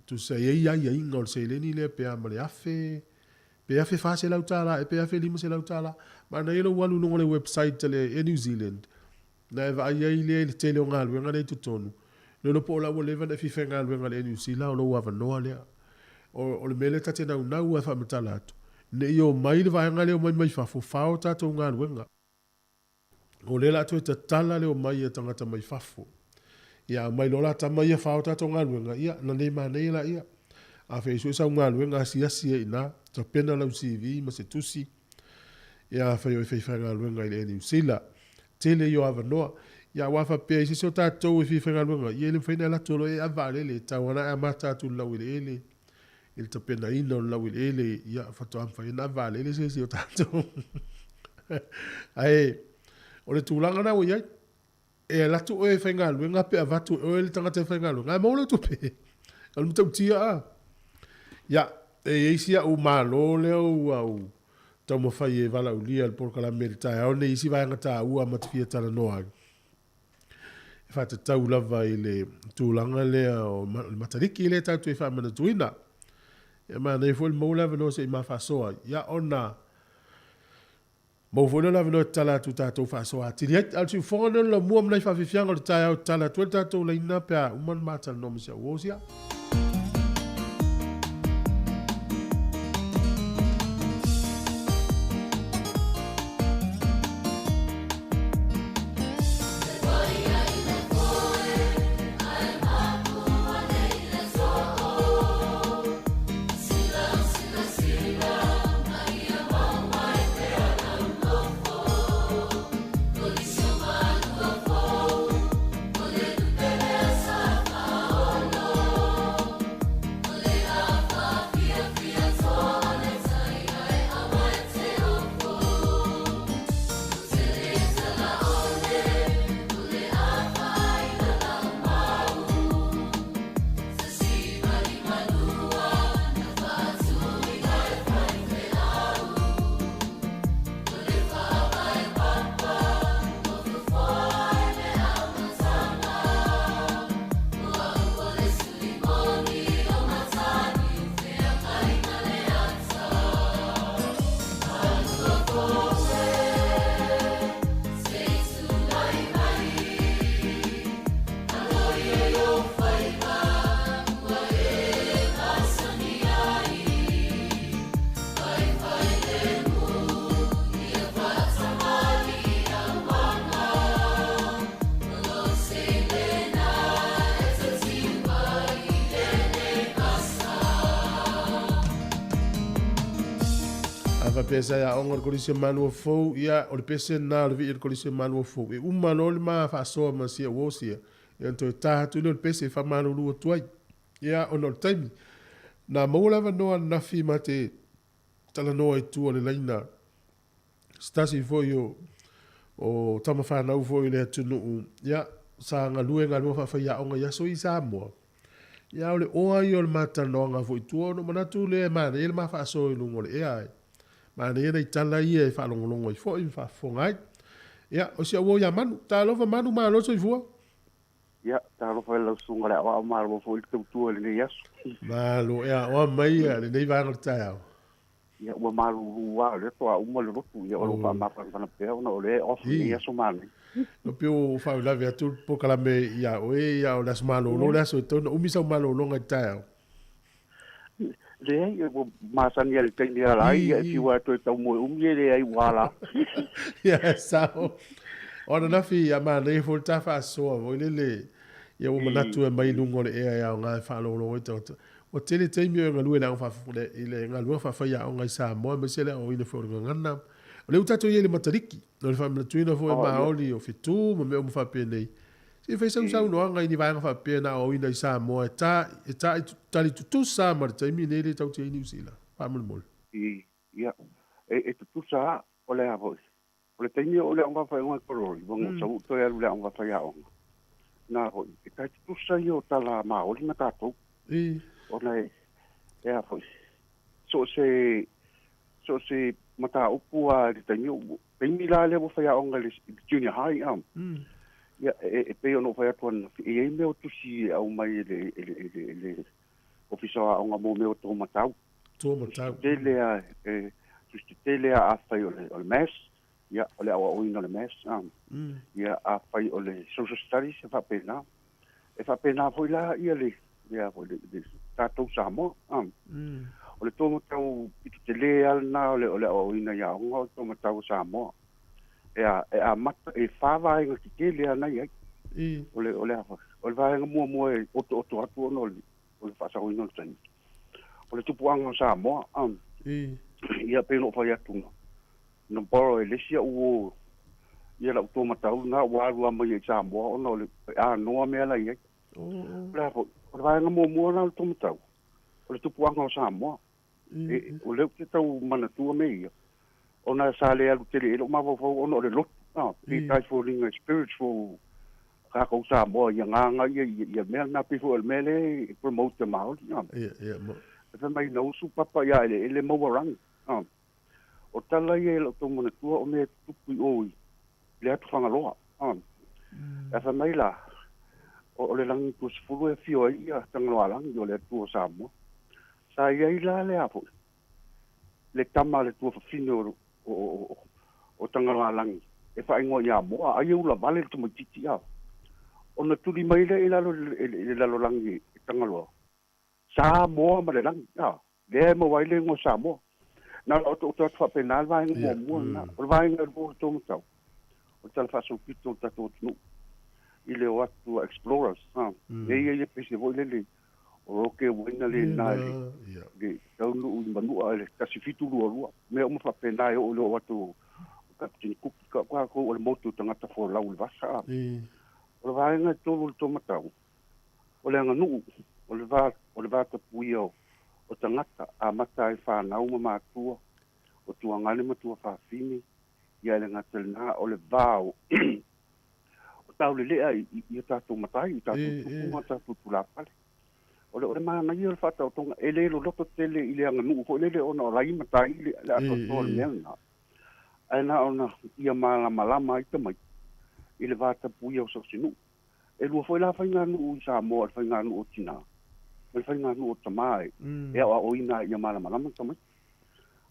Tusa e i ai aiaiga o le seleni lea pe a ma le $1,000, pe $1,400 ea pe $1,500. Manaia lou alu i luga o le website a le Air New Zealand ona e vaai ai lea i le tele o galuega lea i totonu. Le iloa po o la ua leva ona e fia faigaluega i le Air New Zealand o lou avanoa lea. O le mea lea ta te naunau lava e faamatala atu, ne i omai le vaega lea e omai mai fafo fao tatou galuega. O lea la a toe tatala le omai a tagata mai fafo. Ia aumai loa la tama ia fao tatou galuega, ia na le manaia laia. A fai e sue sau galuega asiasi ai i ina, tapena lau CV ma se tusi, ia afai o e faifaigaluega i le Air New Zealand. Tele ia o avanoa. Ia aua a faapea i se isi o tatou e fia faigaluega, ia e le mafai ona e alu atu loa e ave vaalele, e tatau lava ona e amata atu i le laueleele, i le tapenaina o le laueleele, ia faatoa mafai ona ave vaalele se isi o tatou. Ae o le tulaga lena ua i ai, e alu atu oe e faigaluega pe avatu e oe le tagata e faigaluega, ae maua lau tupe. O le matautia a. Ia, e i ai si au malo lea ua ou taumafai e valaaulia i le polokalame i le taeao lenei i isi vaega taua ma te fia talanoa ai. E faatatau lava i le tulaga lea o le Matariki lea tatou te faamanatuina. Ia manaia foi le maua le avanoa se i ma faasoa ai. Ia ona maua foi lea o le avanoa e tatala atu tatou faasoa atili ai. A o le siufofoga lenei o le laumua ma nai faafiafiaga o le taeao e tatala atu ai le tatou laina pe a uma ona ma talanoa ma si au uo sia. A faapea sa ia aoga o le Kolisi o Malua Fou, ia, o le pese lena o le vii o le Kolisi o Malua Fou, e uma loa le ma faasoa ma si au uo sia, ia ona toe ta atu lea o le pese e faamalulu atu ai. Ia, ona o le taimi, na maua le avanoa ananafi ma te talanoa i tua o le laina, se tasi foi o, o tama fanau foi i le atunuu, ia, sa galue galuega faafaiaoga i aso i Samoa. Ia, o le oa ia o le ma talanoaga foi i tua, ona ou manatu lea e manaia le ma faasoa i luga o le ea e manaia nai tala ia e faalogologo ai foi ma faafofoga ai. Ia, o si au uo ia Manu. Talofa Manu, malo le soifua. Ia, talofa i lau susuga le aoao, malo foi le tautua i lenei aso. Malo, e aoa mai lenei vaega o le taeao. Ia, ua malulu lava, o lea faatoa uma le lotu, ia o lo o faamafanafana pea ona o lea e off lenei aso manaia. E pei ua faauilavea atu le polokalame ia oe, ia o le aso malolo le aso e tatau ona umi sau malologa i le taeao. Leai, ua masani lava i le taimi e ala ai, ia e fiu lava e toe tau moe umi e leai ua ala. Ia, e sao. O ananafi, a manaia foi le ta faasoa foi lele, ia ua manatu e aumai i luga o le ea e aoga e faalogologo ai tagata. Ua tele taimi o e galue i le galuega faafaiaoga i Samoa aemaise le aoaoina foi o le gagana. O lea ua tatou i ai i le Matariki, o le faamanatuina foi e Maoli o fetu ma mea uma faapenei. Se i fai sau saunoaga i ni vaega faapea na aoaoina i Samoa e ta, e ta, tali tutusa ma le taimi nei lea tatou te i ai i Niu Sila. Faamolemole. Ia, e tutusa lava, o le a foi? O le taimi o le aoga faaiuga i Kololi, ua mm. sau toe alu le aoga faiaoga. Na foi, e tai tutusa ia o tala Maori ma tatou. I. Ona e, e a foi, so se, so se mataupu a le taimi, taimi la lea ua faiaoga i le junior high, a. Ia, e, e pei ona ou fai atu ananafi, e i ai mea o tusi e aumai e le, e le, e le, e le Ofisa o Aoga mo mea o toomatau. Toomatau. Tele a, e, tusi tetele a afai o le, o le maths, ia, o le aoaoina o le maths, a. Ia, afai o le social studies, e faapena. E faapena foi la ia le, le, a foi, le, le tatou Samoa, a. O le toomatau pito tele lava lena o le, o le aoaoina i aoga o le toomatau o Samoa. E a, e amata, e fa vaega tetele lava na i ai. O le, o le a foi, o le vaega muamua e otooto atu ona o le, o le faasaoina o le taimi. O le tupuaga o Samoa, a. Ia, pei ona ou fai atu, na, na borrow e le isi au uo ia lau toomatau lena ua alu lava mai ai i Samoa ona o le anoa mea la i ai. O le a foi, o le vaega muamua lena o le toomatau, o le tupuaga o Samoa. E, o lea ou te tau manatua mea ia, ona sa le alu tele i ai lou mafaufau ona o le lotu, a, pei tai foliga spiritual tatou Samoa i agaga ia, ia mea lena, pei foi o le mea lea e promote e Maori, a. E fai mai na usu papa ia eleele maua rangi, a. O tala ia i lau tau manatua o mea e tutupu i o i le atu Fagaloa, a. Ae fai mai la, o le lagi tuasefulu e afio ai ia Tagaloalangi o le Atua o Samoa. Sa i ai la le a foi, le tama a le tuafafine o, o, o, o Tagaloalangi e faaigoa ia Moa, ai e ula vale le tamaitiiti a. Ona tuli mai lea i lalo i le lalolagi e Tagaloa, Sa Moa ma le lagi, a, lea e maua ai le igoa Samoa. Na ona otooto atu faapena le vaega muamua lena. O le vaega lua o le toomatau, o le tala faasolopito o le tatou atunuu i le o atu a explorers, a. Lea e i ai le pese foi lele o Roke Uaina lena i le taunuu i Manua i le 1722. Mea uma faapena e oo i le oo atu o Kapeteni Kuki, ka tatou o le motu o tagata folau i le vasa, a. O le vaega e tolu o le toomatau, O le aganuu, o le va, o le vatapuia o, o tagata, amata ai fanau ma matua, o tuagane ma tuafafine, ia e le gata i lena, o le va o, o taulelea i, i, i o tatou matai, i tatou tupu ma tatou tulafale. O le, o le manaia o le faataotoga, e le loloto tele i le aganuu foi lele ona o lai matai le, le atoatoa o le mea lena. Ae na ona ia malamalama ai tamaiti i le vatapuia o so o se nuu. E lua foi la faiganuu i Samoa, o le faiganuu o tinā ma le faiganuu o tamā e aoaoina ai ia malamalama tamaiti.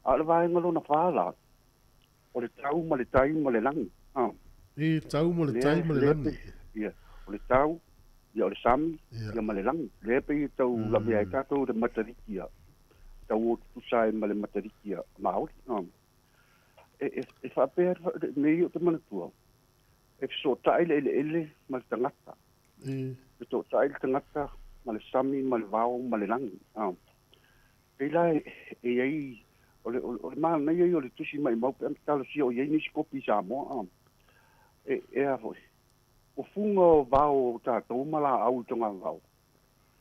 A o le vaega lona fa la, o le tau ma le tai ma le lagi. A. E tau ma le tai ma le lagi. Ia, o le tau, ia o le sami, ia ma le lagi. Lea pei e tau lavea ai tatou i le Matariki a, tau o tutusa ai ma le Matariki a Māori. A. E, e, e faapea mea ia ou te manatua, E fesootai le eleele ma le tagata. Fesootai le tagata ma le sami ma le vao ma le lagi. Pei la e i ai, o le, o le manaia ia o le tusi maimau pe a talosia o i ai nisi kopi i Samoa. E, e a foi, o fuga o vao o tatou ma laau i togavao,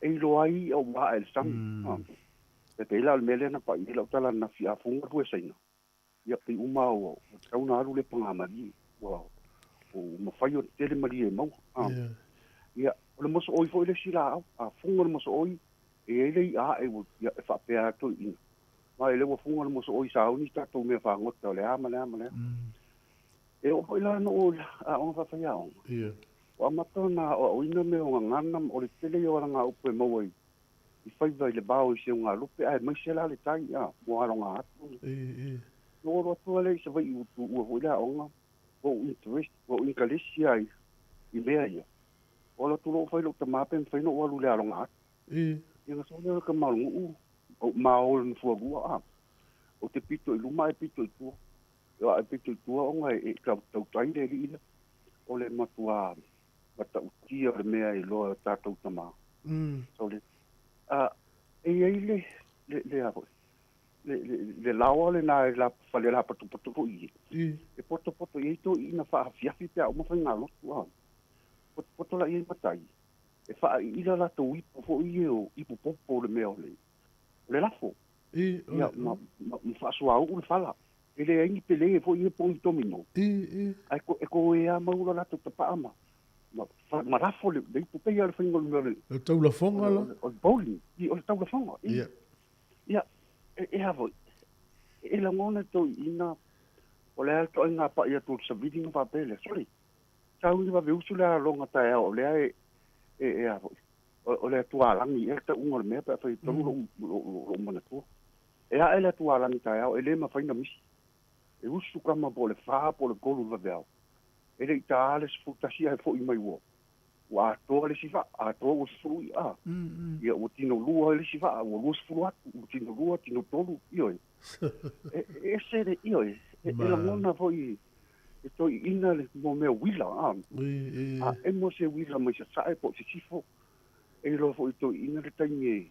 e iloa ai i'a ua ae i le sami. E pei la o le mea lea na pai ai lau tala ananafi a fuga lua saina. Ia, pei uma ua tatau ona alu le pagamalie, ua mafai ona tele malie e maua. Ia, O le mosooi foi le isi laau, a fuga le mosooi, e i ai le i'a ae ua ia e faapea atu i ina. Ma e le ua fuga le mosooi sauni tatou mea fagota o le a ma le a ma le a. E oo foi la na oo i aoga faafaiaoga. Ua amata ona aoaoina mea o gagana ma o le tele ia o alagaupu e maua i i faiva i le vao i seugalupe aemaise la le tai a mo aloga atu. Na ou alu atu lava lea i Savaii ua tuua foi le aoga, ua ou interest, ua ou inkalesi lava i mea ia. Ua alu atu loa ua fai lou tama pe mafai ona ou alu i le aloga atu. Ia na sau lea o le tama o le nuu, ou mao i le nofoalua a. Ou te pito i luma ae pito i tua. Ae pito i tua ona e tautai le alii lea. O le matua matautia o le mea e iloa e tatou tama. So le, a, e i ai le, le, le a foi, le, le, le laoa lena e la, fale lapatopato foi i ai. E potopoto i ai toeaiina faafiafi pe a uma faigalotu a. Potopoto la i ai matai, e faaiila latou ipu foi ia o ipu popo o le mea o le, o le lafo. Ia, ma, ma, ma faasuauu le fala. E leai ni pele foi ia po o ni domino. Ae ko, e koe mau lo latou tapaa ma, ma, ma lafo le, le ipu pei lava o le faiga o le mea o le, O le taulafoga la? o le bowling. I, o le taulafoga. I. Ia, e, e a foi, e lagona e toeaiina, o le a le toaiga pai atu o le savili ona faapea lea, sole, sau ni vave usu le aloga taeao o lea e, e, e a foi, o le atualagi ea le tauga o le mea pe afai e tonu lou, lou, lou manatua. E ae le atualagi taeao, e le mafai ona misi. E usu kama po o le 4 po o le 3 i le vaveao. E le i ta le 11 ae foi mai ua, ua atoa le isi vaa, atoa ua 10 i'a. Ia ua tino lua le isi vaa, ua 20 atu, ua tino lua, tino tolu, ioe. E, e ese le, ioe, e, e lagona foi e toeaiina le mo mea uila, a. A emo se uila mai Sasae po o Sisifo, e iloa foi e toeaiina le taimi e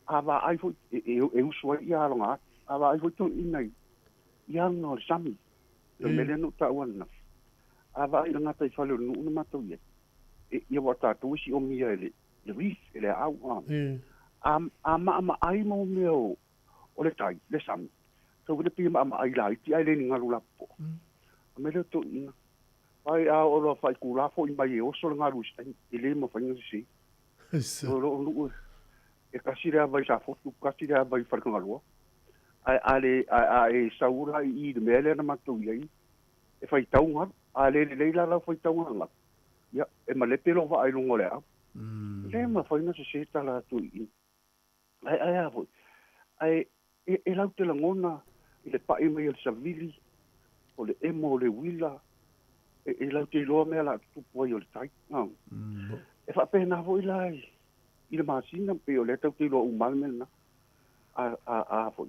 a vaai foi e, e, e usu ai ia aloga atu. A vaai foi toeaiina i, i aga o le sami. O le mea lea na ou taua ananafi. A vaai i le gataifale o le nuu na matou i ai, e, ia ua tatou e siomia e le, le reef, e le aau. A, a, a maamaai mo mea o, o le tai, le sami, tau le pei e maamaai laiti ae le ni galu lapopoa. A mea lea o toeaiina, ai a oo loa faaitula foi mai e oso le galu i se taimi, e le mafai ona sese. O loo nuu e tasi le ava i Safotu, tasi le ava i Faletagaloa. Ae a le a e sau la i i le mea lea na matou i ai, e faitau galu. A le lelei la lau faitauga galu, ia, e malepe lou vaa i luga o le aau. E le mafai ona sese tala atu i i. Ae, ae a foi, ae e, e lau te lagona i le pai mai o le savili, o le emo o le uila, e, e lau te iloa mea la tutupu ai o le tai. No. E faapena foi la i, i le masina, pei o lea tau te iloa uma le mea lena. A, a, a foi,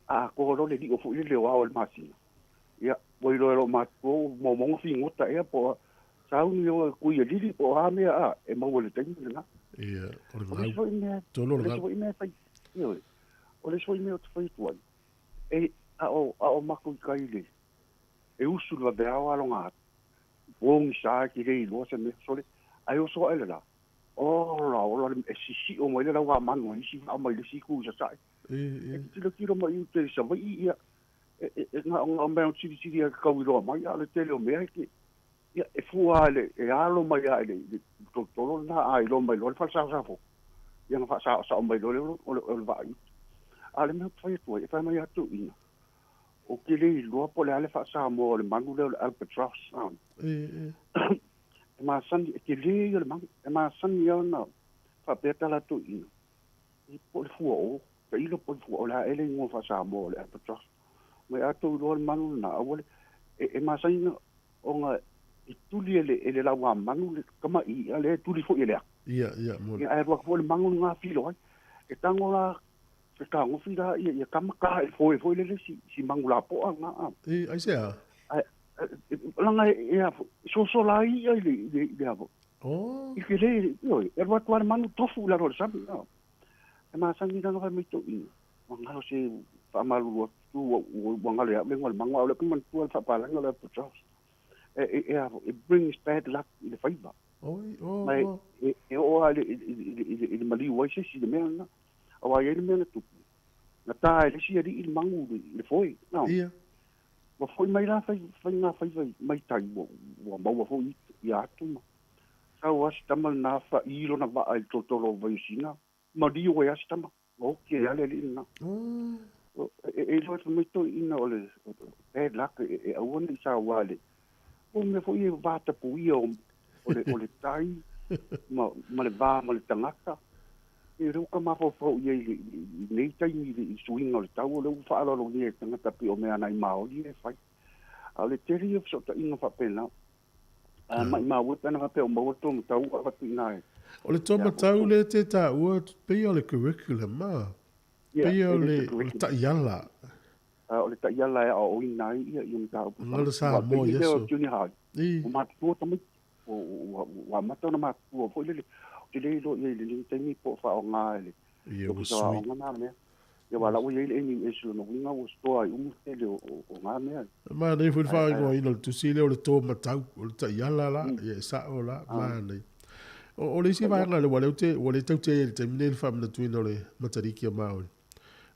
a atoa loa le lio foi le leo ao o le masina. Ia, ua iloa e lou matua, ua momoga figota ea po o sauni o e kui e lili po o a mea a, e maua i le taimi lena. Ia, o le O le isi gau. foi mea, Tolu o o le le isi gau. foi mea e fai, ioe, o le isi foi mea ou te fai atu ai, e, a o, a o matou i tai i le, e usu i le vaveao aloga atu, pogisa e te le iloa se mea, sole, ae oso ae le la, ola, ola, e sisio mai le lauamanu a isi vaa mai le isi itu i Sasae. E tilotilo mai i uta i Savaii, ia, e, e, na o mea o silisili e kau iloa mai, a o le tele o mea e ke, ia, e fua lava i le, e alo mai lava i le, i le tolotolo lena, a iloa mai loa le fale saosao, ia ona faasaosao mai loa lea o le, o le vaa i uta. A o le mea ou te fai atu ai, e fai mai lava toeaiina, ou te le iloa po o le a le faa-Samoa o le manu lea o le albatross. E masani, e tele ia o le manu, e masani lava ona faapea tala a toeaiina, e po o le fuaō, tailo po o le fuaō, o le a ea le igoa faa-Samoa o le albatross. Mai a outou iloa le manu lena, aua le, e, e masani ona e tuli e le, e le lauamanu le tama'i i'a lea e tuli foi e le ata. Ia, ia, mo le. Ia, ae alu atu foi le manu lena filo ai. E tago la, e tagofi la ia, ia tama ta e foe foi lele si, si manu lapoa lena a. E, aisea? Ae, leaga e, e a foi, soso la i'a i le, i le, i le a foi. Oh. I ke le, ioe, e alu atu lava le manu tofu i lalo o le sami. A. E masani la ona fai mai toeaiina, ua galo se faamalulu atu, ua, ua, ua galo ia au le igoa o le manu, a o lea ou te manatua le faapalagi o le albatross. E, e, e a foi, it brings bad luck i le faiva. Oi, oh, Ma e, oh. e, e oo lava i le, i le, i le, i le, i le maliu ai se isi i le mea lena. Aua e i ai le mea na tupu, na ta e le isi alii le manu i le, i le foe. No. Ia. Ua foi mai la fai, faiga faiva mai tai, ua, ua maua foi ia atu ma. Sau lava si tama lenā fa'i lona vaa i le tolotolo o Vaiosina, maliu ai lava si tama. Ua oti ai lava le alii lenā. E iloa fai mai toeaiina o le bad luck e aua ne i saua i le o mea foi ia vatapuia o le tai ma le va ma le tagata. E lea ua ta mafaufau i ai i lenei taimi i le suiga o le tau, o lea ua faaaloalogia e tagata pei o mea a nai Maori ia e fai. A o le tele ia o fesootaiga faapena. A maimau ai pe ana faapea ua maua le taumatau ua avatu i ina e. O le taumatau lea e te taua pei o le curriculum a? Pei o le taiala. O le taiala e aoaoina ai ia mataupu. Gala Samoa i aso. Junior high. Ua matutua tamaiti. Ua amata ona matutua foi lele. Ou te le iloa i ai i lenei taimi po o faaaoga e le Ofisa o Aoga na mea. Ia aua o la ua i ai le NUS lona uiga ua store ai uma le tele o na mea. E manaia foi le faaigoaina o le tusi lea o le to matau, o le taiala la, ia e sao la, manaia. O le isi vaega lea, ua le ua le tau tea i le taimi nei le faamanatuina o le Matariki a Māori.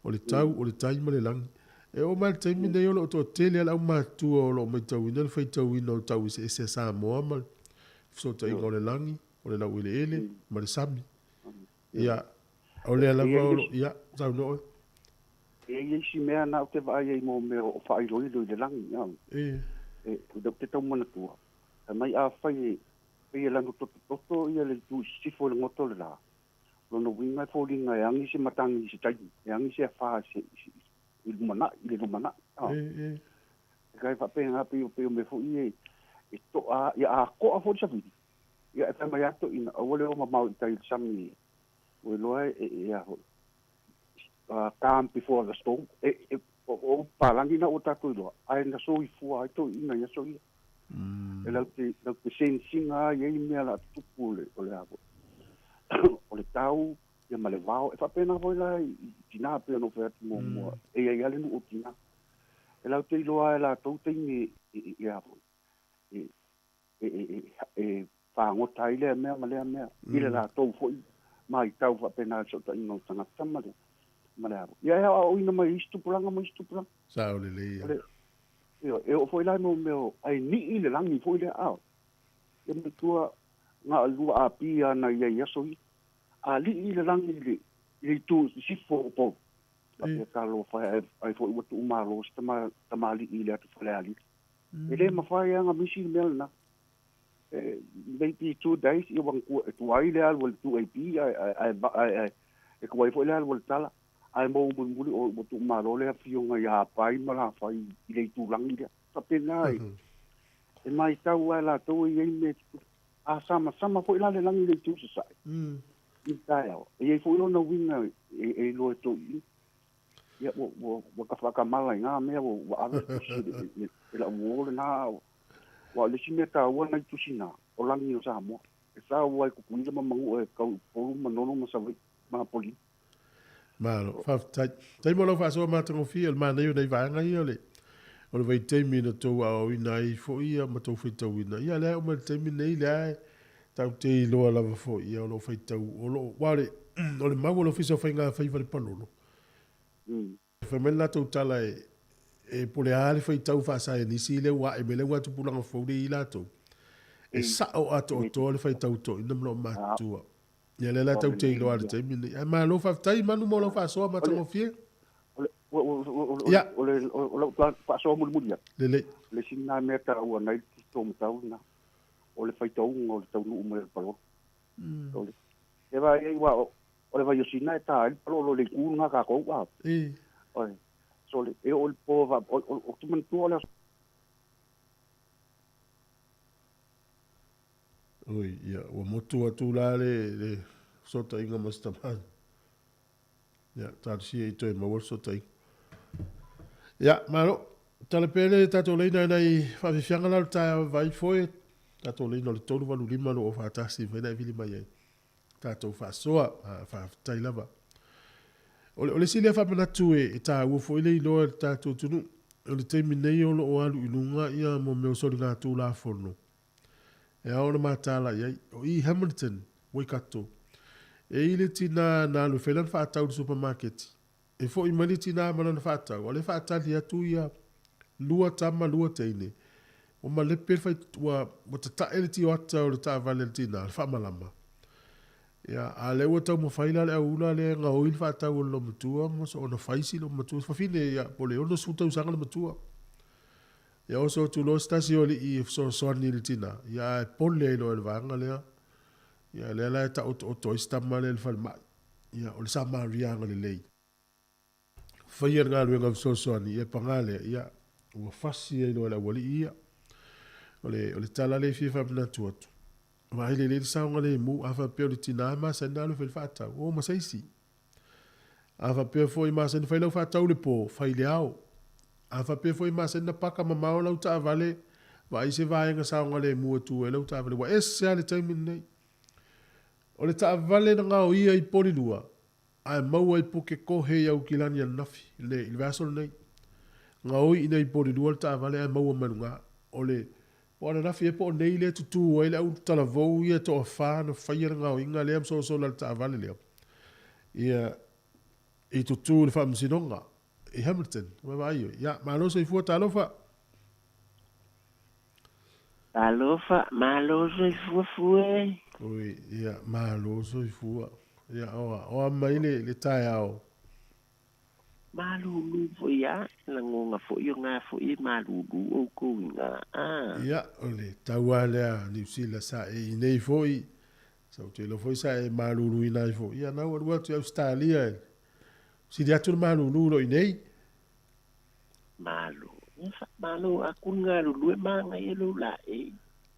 O le tau, o le tai ma le lagi. E oo mai le taimi nei o lo o toatele lava le aumatutua o lo o matauina le faitauina o tau eseese a Samoa ma le fesootaiga o le lagi, o le laueleele ma le sami. Ia, o lea lava o lo, ia, saunoa oe. E i ai isi mea na ou te vaai ai mo mea o faailoilo i le lagi, a. E. E, o lea ou te tau manatua, fai mai afai e pei e lanu totototo ia le itu i sisifo i le goto o le la, o lona uiga e foliga e agi se matagi i se taimi, e agi se afā i se, i lumanai, i le lumanai, a. E, e. E kai faapena pei o, pei o mea foi ia e to'a, ia a to'a foi le savili, Ia, e fai mai lava toeaiina, aua le o mamao i tai i le sami, ua iloa e, e a foi, calm before the storm. E, e, o, o upu palagi na ua tatou iloa, ae na soifua ai toeaiina i aso ia. E lau te, lau te sense ina ai ai mea o le a tutupu o le, o le a foi, o le tau, ia ma le vao. E faapena foi la i, i tinā pei ona ou fai atu muamua, e i ai lava le nuu o tinā. E lau te iloa lava e latou taimi e, e, e a foi, e, e fagota ai lea mea ma lea mea i le latou foi maitau faapena i le fesootaiga o tagata ma le ma le alo. Ia e aoaoina mai e isi tupulaga ma isi tupulaga. Sao lelei ia. Ioe, e oo foi la i mau mea o ai nii le lagi foi lea ao. Ia manatua na o le 2 AP lava na i ai i aso ia. A lii le lagi i le i le itu i sisifo o Upolu. Faapea talofa e ai foi ua tuumalo se tama tamalii i le atu Falealili. E le mafai lava ona misi le mea lena. Maybe 2 days ia ua e tuai le alu a le 2AP ae e tuai foi le alu a le tala ae maua mulimuli o ua tuumalo le afioga ia Apai ma Lafai i le itulagi lea. Faapena e e maitau lava e latou e i ai mea e tutupu. A samasama foi la le lagi i le itu sasae i le taeao, e i ai foi lona uiga e iloa e toeaiina. Ia, ua, ua, ua ta faatamala i na mea, ua, ua ave le tusi e, e lau uo lena, aua o le isi mea taua na i tusi na, o lagi o Samoa. E sao ai Tutuila ma Manua e tau i Upolu, Manono ma Savaii ma Apolima. Malo, faafetai. Tai mo lau faasoa matagofie, o le manaia o nai vaega ia o le, o le vaitaimi na tou aoaoina ai foi ia ma tou faitauina. Ia lea e oo mai le taimi nei, lea e tatou te iloa lava foi ia o lo o faitau, o lo o, aua o le, o le mau a le Ofisa o Faiga Faiva i le Palolo, Fai mai le latou tala e, e po o le a le faitau faasaienisi lea ua ae mai le augatupulaga fou lea i latou, e sao atoatoa le faitau toeaina ma loomatutua. Ia lea la tatou te iloa i le taimi lenei. Ae malo faafetai Manu mo lau faasoa matagofie. Ia. O lau faasoa mulimuli atu. Lelei. O le isi lena mea taua nai le tusi taumatau lena, o le faitauga o le taunuu mai o le palolo. E vaai ai aua O le Vaiosina e ta ai le palolo i le itu lena tatou a. Oi. So le e oo i le po va o te manatua o le aso. Oi, ia, ua motu atu la le, le fesootaiga ma si tama. Ia, talosia i toe maua le fesootaiga. Ia, malo. Tala pea le tatou laina i nai faafiafiaga la o le taeao vai foe. Tatou laina o le 385 241 mafai ona e vili mai ai. Tatou faasoa, faafetai lava. O le, o le isi lea faamanatu e, e taua foi le iloa e le tatou atunuu, o le taimi nei o lo o alu i luga ia mo mea o soligatulafono e ao ona mataala i ai. O i Hamilton, Waikato, e i le tinā na alu e fai lana faatau i le supamaketi. E foi mai le tinā ma lana faatau, a o lea e faatali atu ia lua tama lua teine. Ua malepe le fai, ua, ua tatae le tioata o le taavale a le tinā, le faamalama. Ia, a lea ua taumafai la le auula lea e gaoi le faatau o le loomatua ma soona fai si loomatua, fafine, ia, po o le 60 tausaga le matua. Ia oso atu loa se tasi o alii e fesoasoani i le tinā, ia ae pole ai loa i le vaega lea. Ia, lea la e taotooto ai si tama lea i le falemai. Ia, o le Samaria agalelei. Faia le galuega fesoasoani, ia paga lea, ia, ua fasi ai loa e le aualii ia. O le, o le tala lea e fia faamanatu atu, vaai lelei le saogalemu, a faapea o le tinā e masani ona alu e fai le faatau, o ma se isi. A faapea foi e masani ona fai lau faatau i le po, fai i le ao. A faapea foi e masani ona paka mamao lau taavale, vaai se vaega saogalemu e tu ai lau taavale. Ua ese lava le taimi lenei. O le taavale na gaoia i Polilua, ae maua i Pukekohe i Aukilani ananafi, le, i le vaiaso lenei. Gaoi i inei i Polilua le taavale ae maua mai luga. O le, po o ananafi ea po o nei lea e tutū ai le au talavou ia e toafa na faia le gaoiga lea ma sosola i le taavale lea, ia, i tutū i le Faamasinoga i Hamilton. Ua vaai oi. Ia, malo soifua, talofa. Talofa, malo soifua fue. Oi, ia, malo soifua. Ia, oa, oa mai le, le taeao. Malulu foi a, lagoga foi o ngā foi e malulu oukou i ngā a. Ia, o le tau lava lea a Niu Sila sa e i nei foi, sa ou te iloa foi sa e maluluina ai foi. Ia, na ua alu atu i Ausetalia e sili atu le malulu i lo i nei. Malo. Ia faamalo aku le galulue magaia lou laei.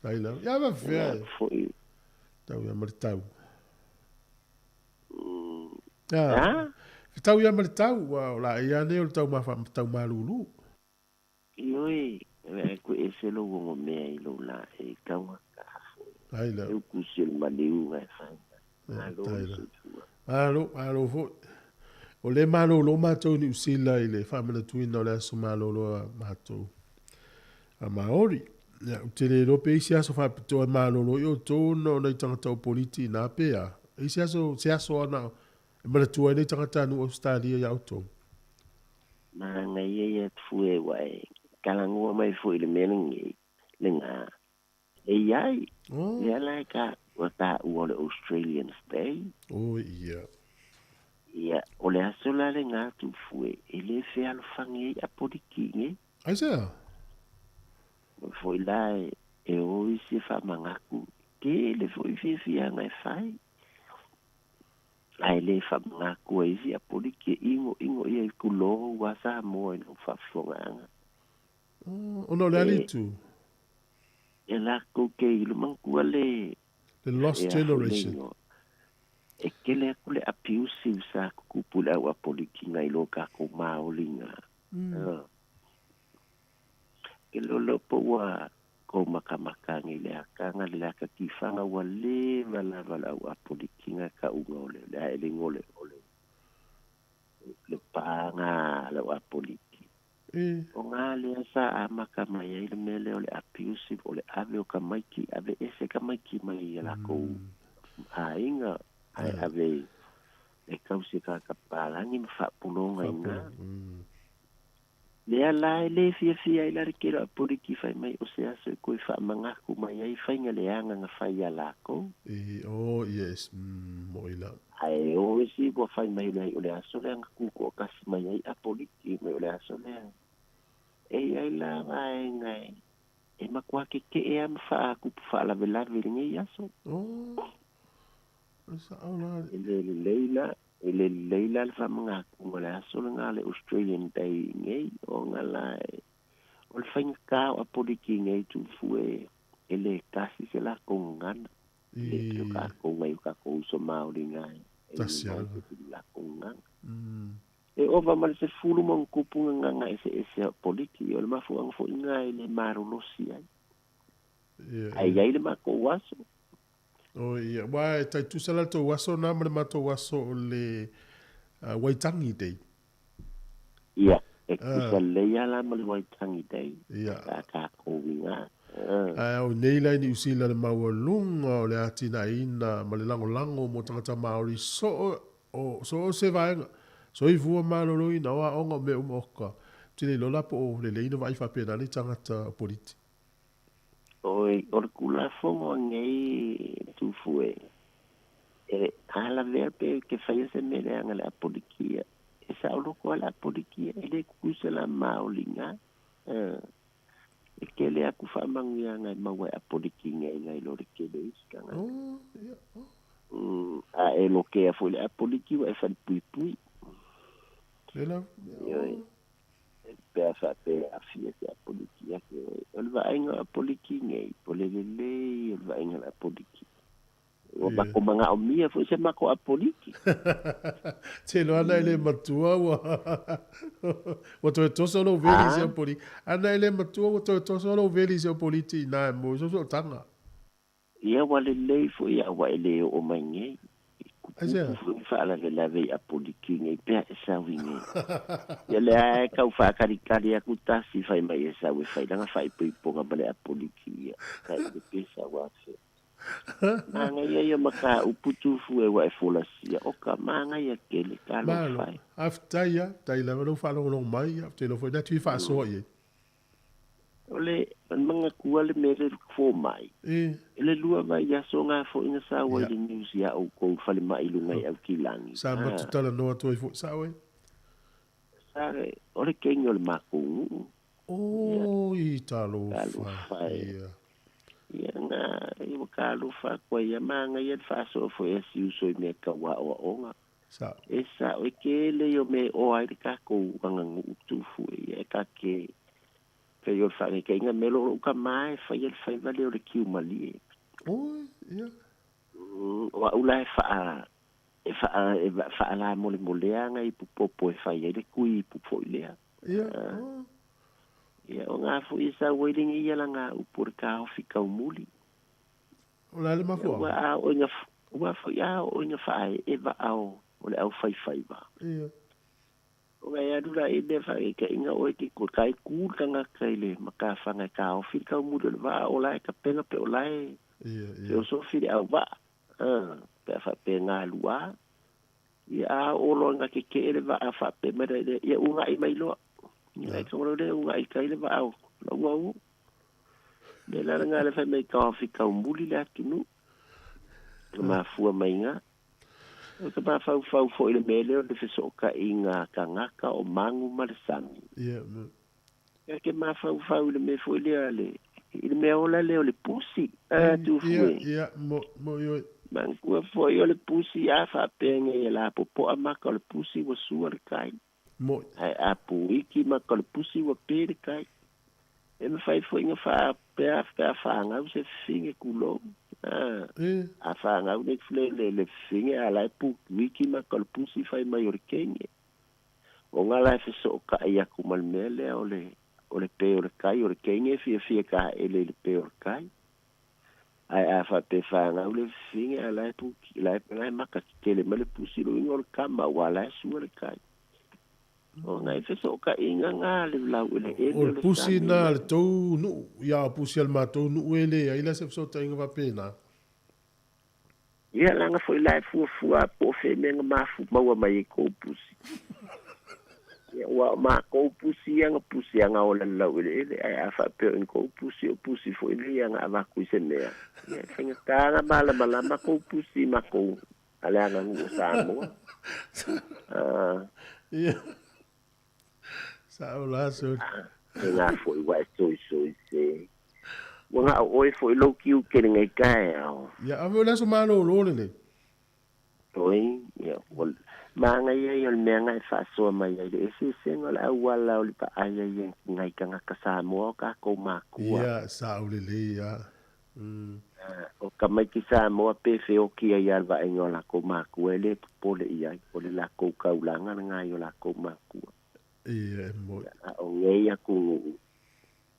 Tai lava. Ia ma fea. Foi. Tau ia ma le tau. Ya. Ha? Tau ia ma le tau, ua o laei lava nei o le tau ma tau malulu. Ioe, e ku ese lou ogomea i lou laei tau a ka foi. Tai lava. E uku si o le maliu ngai fai. Malo le soifua. Malo, malo foi. O lea e malolo matou i Niu Sila i le faamanatuina o le aso malolo a matou a Maori. Ia, ou te le iloa pe i se aso faapitoa e malolo ai outou ona o nai tagata o politi i ina pe a. E i se aso, se aso ana e manatua ai nai tagatanuu Ausetalia iā outou. Manaia ia fue ua e talanoa mai foi i le mea lenei, lena. E i ai, Oh. lea la e ta, ua taua o le Australians Day. Oh, ia. Ia, o le aso la lena Tufue, e le fealofani ai Apoliki nei. Aisea? Foi la e, e o isi e faamagaku, tele foi fiafiaga e fai. Ae le faamagaku ai isi Apoliki e igoigo ia i tulou a Samoa i lou faafofogaaga. Oh, ona o le E, alitu? e lakou ke i le manatua le, The lost e a foi le generation. igoa. E tele atu le abusive sa tutupu i le au Apoliki nai lo tatou maoliga. Ah. Ke lolo po ua kou makamaka nei le akaga le le akatifaga ua leva lava le au Apoliki ga tauga o le le aeliga o le o le le paaga a le au Apoliki. E. O ga lea sa amata mai ai le mea lea o le abusive o le ave o tamaiti aveese tamaiti mai ia lakou aiga ae ave e tausi e tagata papalagi ma faapuloga i ina. Lea la e lē fiafia ai la le tele o Apoliki fai mai o se aso e toe faamanatu mai ai faiga leaga na fai iā lakou. E, oh, yes, mm, moʻi la. Ae o isi ua fai mai leai o le aso lea na tutoatasi mai ai Apoliki mai o le aso lea. E i ai la vaega e e matua kekeʻe a ma faatupu faalavelave i lenei aso. Oh, e sao la. E le lelei la, e le lelei la le faamanatuga o le aso lena le Australian Day nei, ona la e, o le faigata o Apoliki nei Tufue e le tasi se lakou gagana. E le pei o tatou nai o tatou uso Maori na e Tasi iloa ai lava. se pili lakou gagana. Mm. E ova ma le 10 ma ona tupu gagana eseese o Apoliki, o le mafuaaga foi lena e le malolosi ai. Ia, Ae ia. i ai le matou aso. Oh, ia. Ua e tai tusa la le tou aso na ma le matou aso o le Waitangi Day. Ia, e tusa Ah. lelei lava la ma le Waitangi Day Ia. a tatou i ina. Ah. Ae o nei la i Niu Sila le maualuga o le atinaeina ma le lagolago mo tagata Māori soo o so o se vaega soifua maloloina o aoga o mea uma oka. Ou te le iloa la po o lelei ona vaai faapena nei tagata o politi. Oi, o le kulafogo nei tufu e. E ala vea pe ke whaia se mele anga le apolikia. E sa oloko ala apolikia e le kukusa la maolinga. E kele aku whaamanguianga e maua e apoliki ngai ngai lo le kele iskanga. Oh, yeah. Oh. A e lokea fo le apoliki wa e whali pui pui. Le la. Ioi. Pe a wha pe a fia te apoliki ake. O le vaenga apoliki ngai, po le lelei o le vaenga le apoliki. O mako manga o mia fo se mako apoliki. Te lo ana ele matua ua ua toe toso lou veli se poli. Ana ele matua ua toe toso lou veli se politi na mo so so tanga. Ia wa lelei fo ia wa ele o mai ngai. Aisea? Whaalave i apoliki ngai pea e sawi ngai. Ia le ae kau whaakarikari aku tasi whai mai e sawi whai langa whai puiponga ma le apoliki ia. Kai le pesa wafe. Manga ia ia maka uputufu e wa e folasia. Oka manga ia kele ka lo whai. Aftai ia, tai lava lou faalogologo mai, ia, te lo foi na tui faasoa i ai. O le manga kua le mere fo mai. E. Le lua vai ia so ngā fo inga sa wai le news ia au kou whale mai lunga i au ki langi. Sa matu tala noa toi fo, sa wai? Sa o le kengi o le makungu. O, i talofa. Ia. Ia ngā, i wakaalofa koa ia manga ia whaaso fo e si uso i mea ka wa o onga. Sa. E sa o ke le o me o ai le kako anga ngu tufu e ka ke. Fai o whange ka inga melo o ka mai, fai el fai vale o le kiu malie. Oi, ia. Wa ula e wha, e wha, e wha la mole moleanga i pupopo e whai e le kui i pupo i lea. Ia. Ia, o ngā fo i sa wailingi ia la ngā upur ka hofi kaumuli. O la le mafua? Ua a o inga, ua fo ia o inga wha e wa au, o le au whai whai wa. Ia. O ngai anu la e le whange ka inga oe ke ko kai kūl ka ngā kai le maka whangai ka au whiri kau muri o le waa o lae ka penga pe o lae. Ia, ia. Te o so whiri au waa. Pe a whape ngā lua. Ia a olo ngā ke ke ele waa whape mera le ia unga i mai loa. Ia ka olo le unga i kai le waa o. La ua u. Le la ngā le whai mai ka au whiri kau muri le atunu. Ka mafua mai ngā. O ka mawhau whau fo i le mele o le whisoka i ngā kangaka o mangu ma le sami. Ia. Ia ke mawhau whau i le me fo i le ale. I le mea ola le o le pusi. Tu fue. Ia, mo ioi. Mangua fo i o le pusi a whapenge i la popoa maka o le pusi wa sua le kai. Mo. Ai a puiki maka o le pusi wa pe le kai. E mwhai fo i ngā whapea whangau se whinge kulou. A whangau ne le le whinge a lai puiki maka o le pusi whai mai o le kenge. O ngā lai whisoka i aku malmele o le pe o le kai o le kenge fia fia ka ele le pe o le kai. Ai a whape whangau le whinge a lai puki lai maka tele ma le pusi lo ingo le kama wa lai sua le kai. O ngai whisoka i ngā ngā le lau ele ele O le pusi nā le tau nu, ia o pusi al mātou nu ele, ai la se whisoka inga whape nā. Ia langa foi lai fua fua po whe menga mafu maua mai e kou pusi. Ia ua ma kou pusi anga pusi anga o le lau ele ele, ai a whapeo in kou pusi o pusi fo ele anga awaku i se mea. Ia whainga kānga mala malama kou pusi ma kou ale anga ngu o Samoa. Ia. Sa o la so. E ngā foi wai soi soi se. Ua ngā oe foi lau kiu kere ngai kai au. Ia, awe o le aso malo lo le le. Oi, ia, manga ia i o le mea ngai whaasoa mai ai le ese senga o le auala o le pa ai ai e ngai kangaka Samoa o ka kou makua. Ia, sa o le le, ia. O ka mai ki Samoa pe wheoki ai al vaenga o la kou makua e le pole i ai. O le la kou kaulanga na ngai o la kou makua. Ia, e mo. O ngei aku ngu.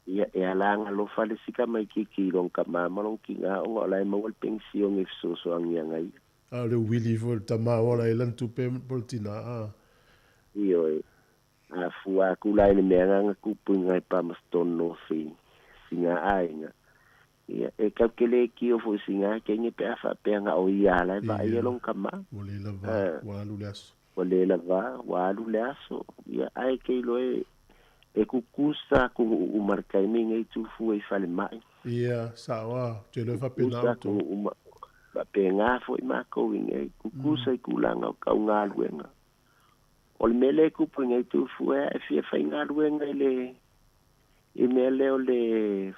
Ia, e alanga lo fale sika mai ki ki long ka mama long ki ngā onga o lai maua le pensio ngi soso angi anga ia. A le wili fo le tama ola e lan tupe politina a. Io e. A fua aku lai le mea nganga kupu ngai pa maston no si singa ainga. Ia e kau kele ki o fo singa ke ngi pe afa pe anga o ia lai va ia long kama. O le la va wa alu le aso. O le la va wa alu le aso. Ia ai ke lo e E kukusa ku uma le taimi nei tufu e falemai. Ia, sa'o a, ou te iloa e faapena Kukusa outou. ku uma faapegā fo'i makou i nei kukusa i kulaga o kaugaluega. O le mea lea e kupu i nei tufu e e fia faigaluega i le i mea lea o le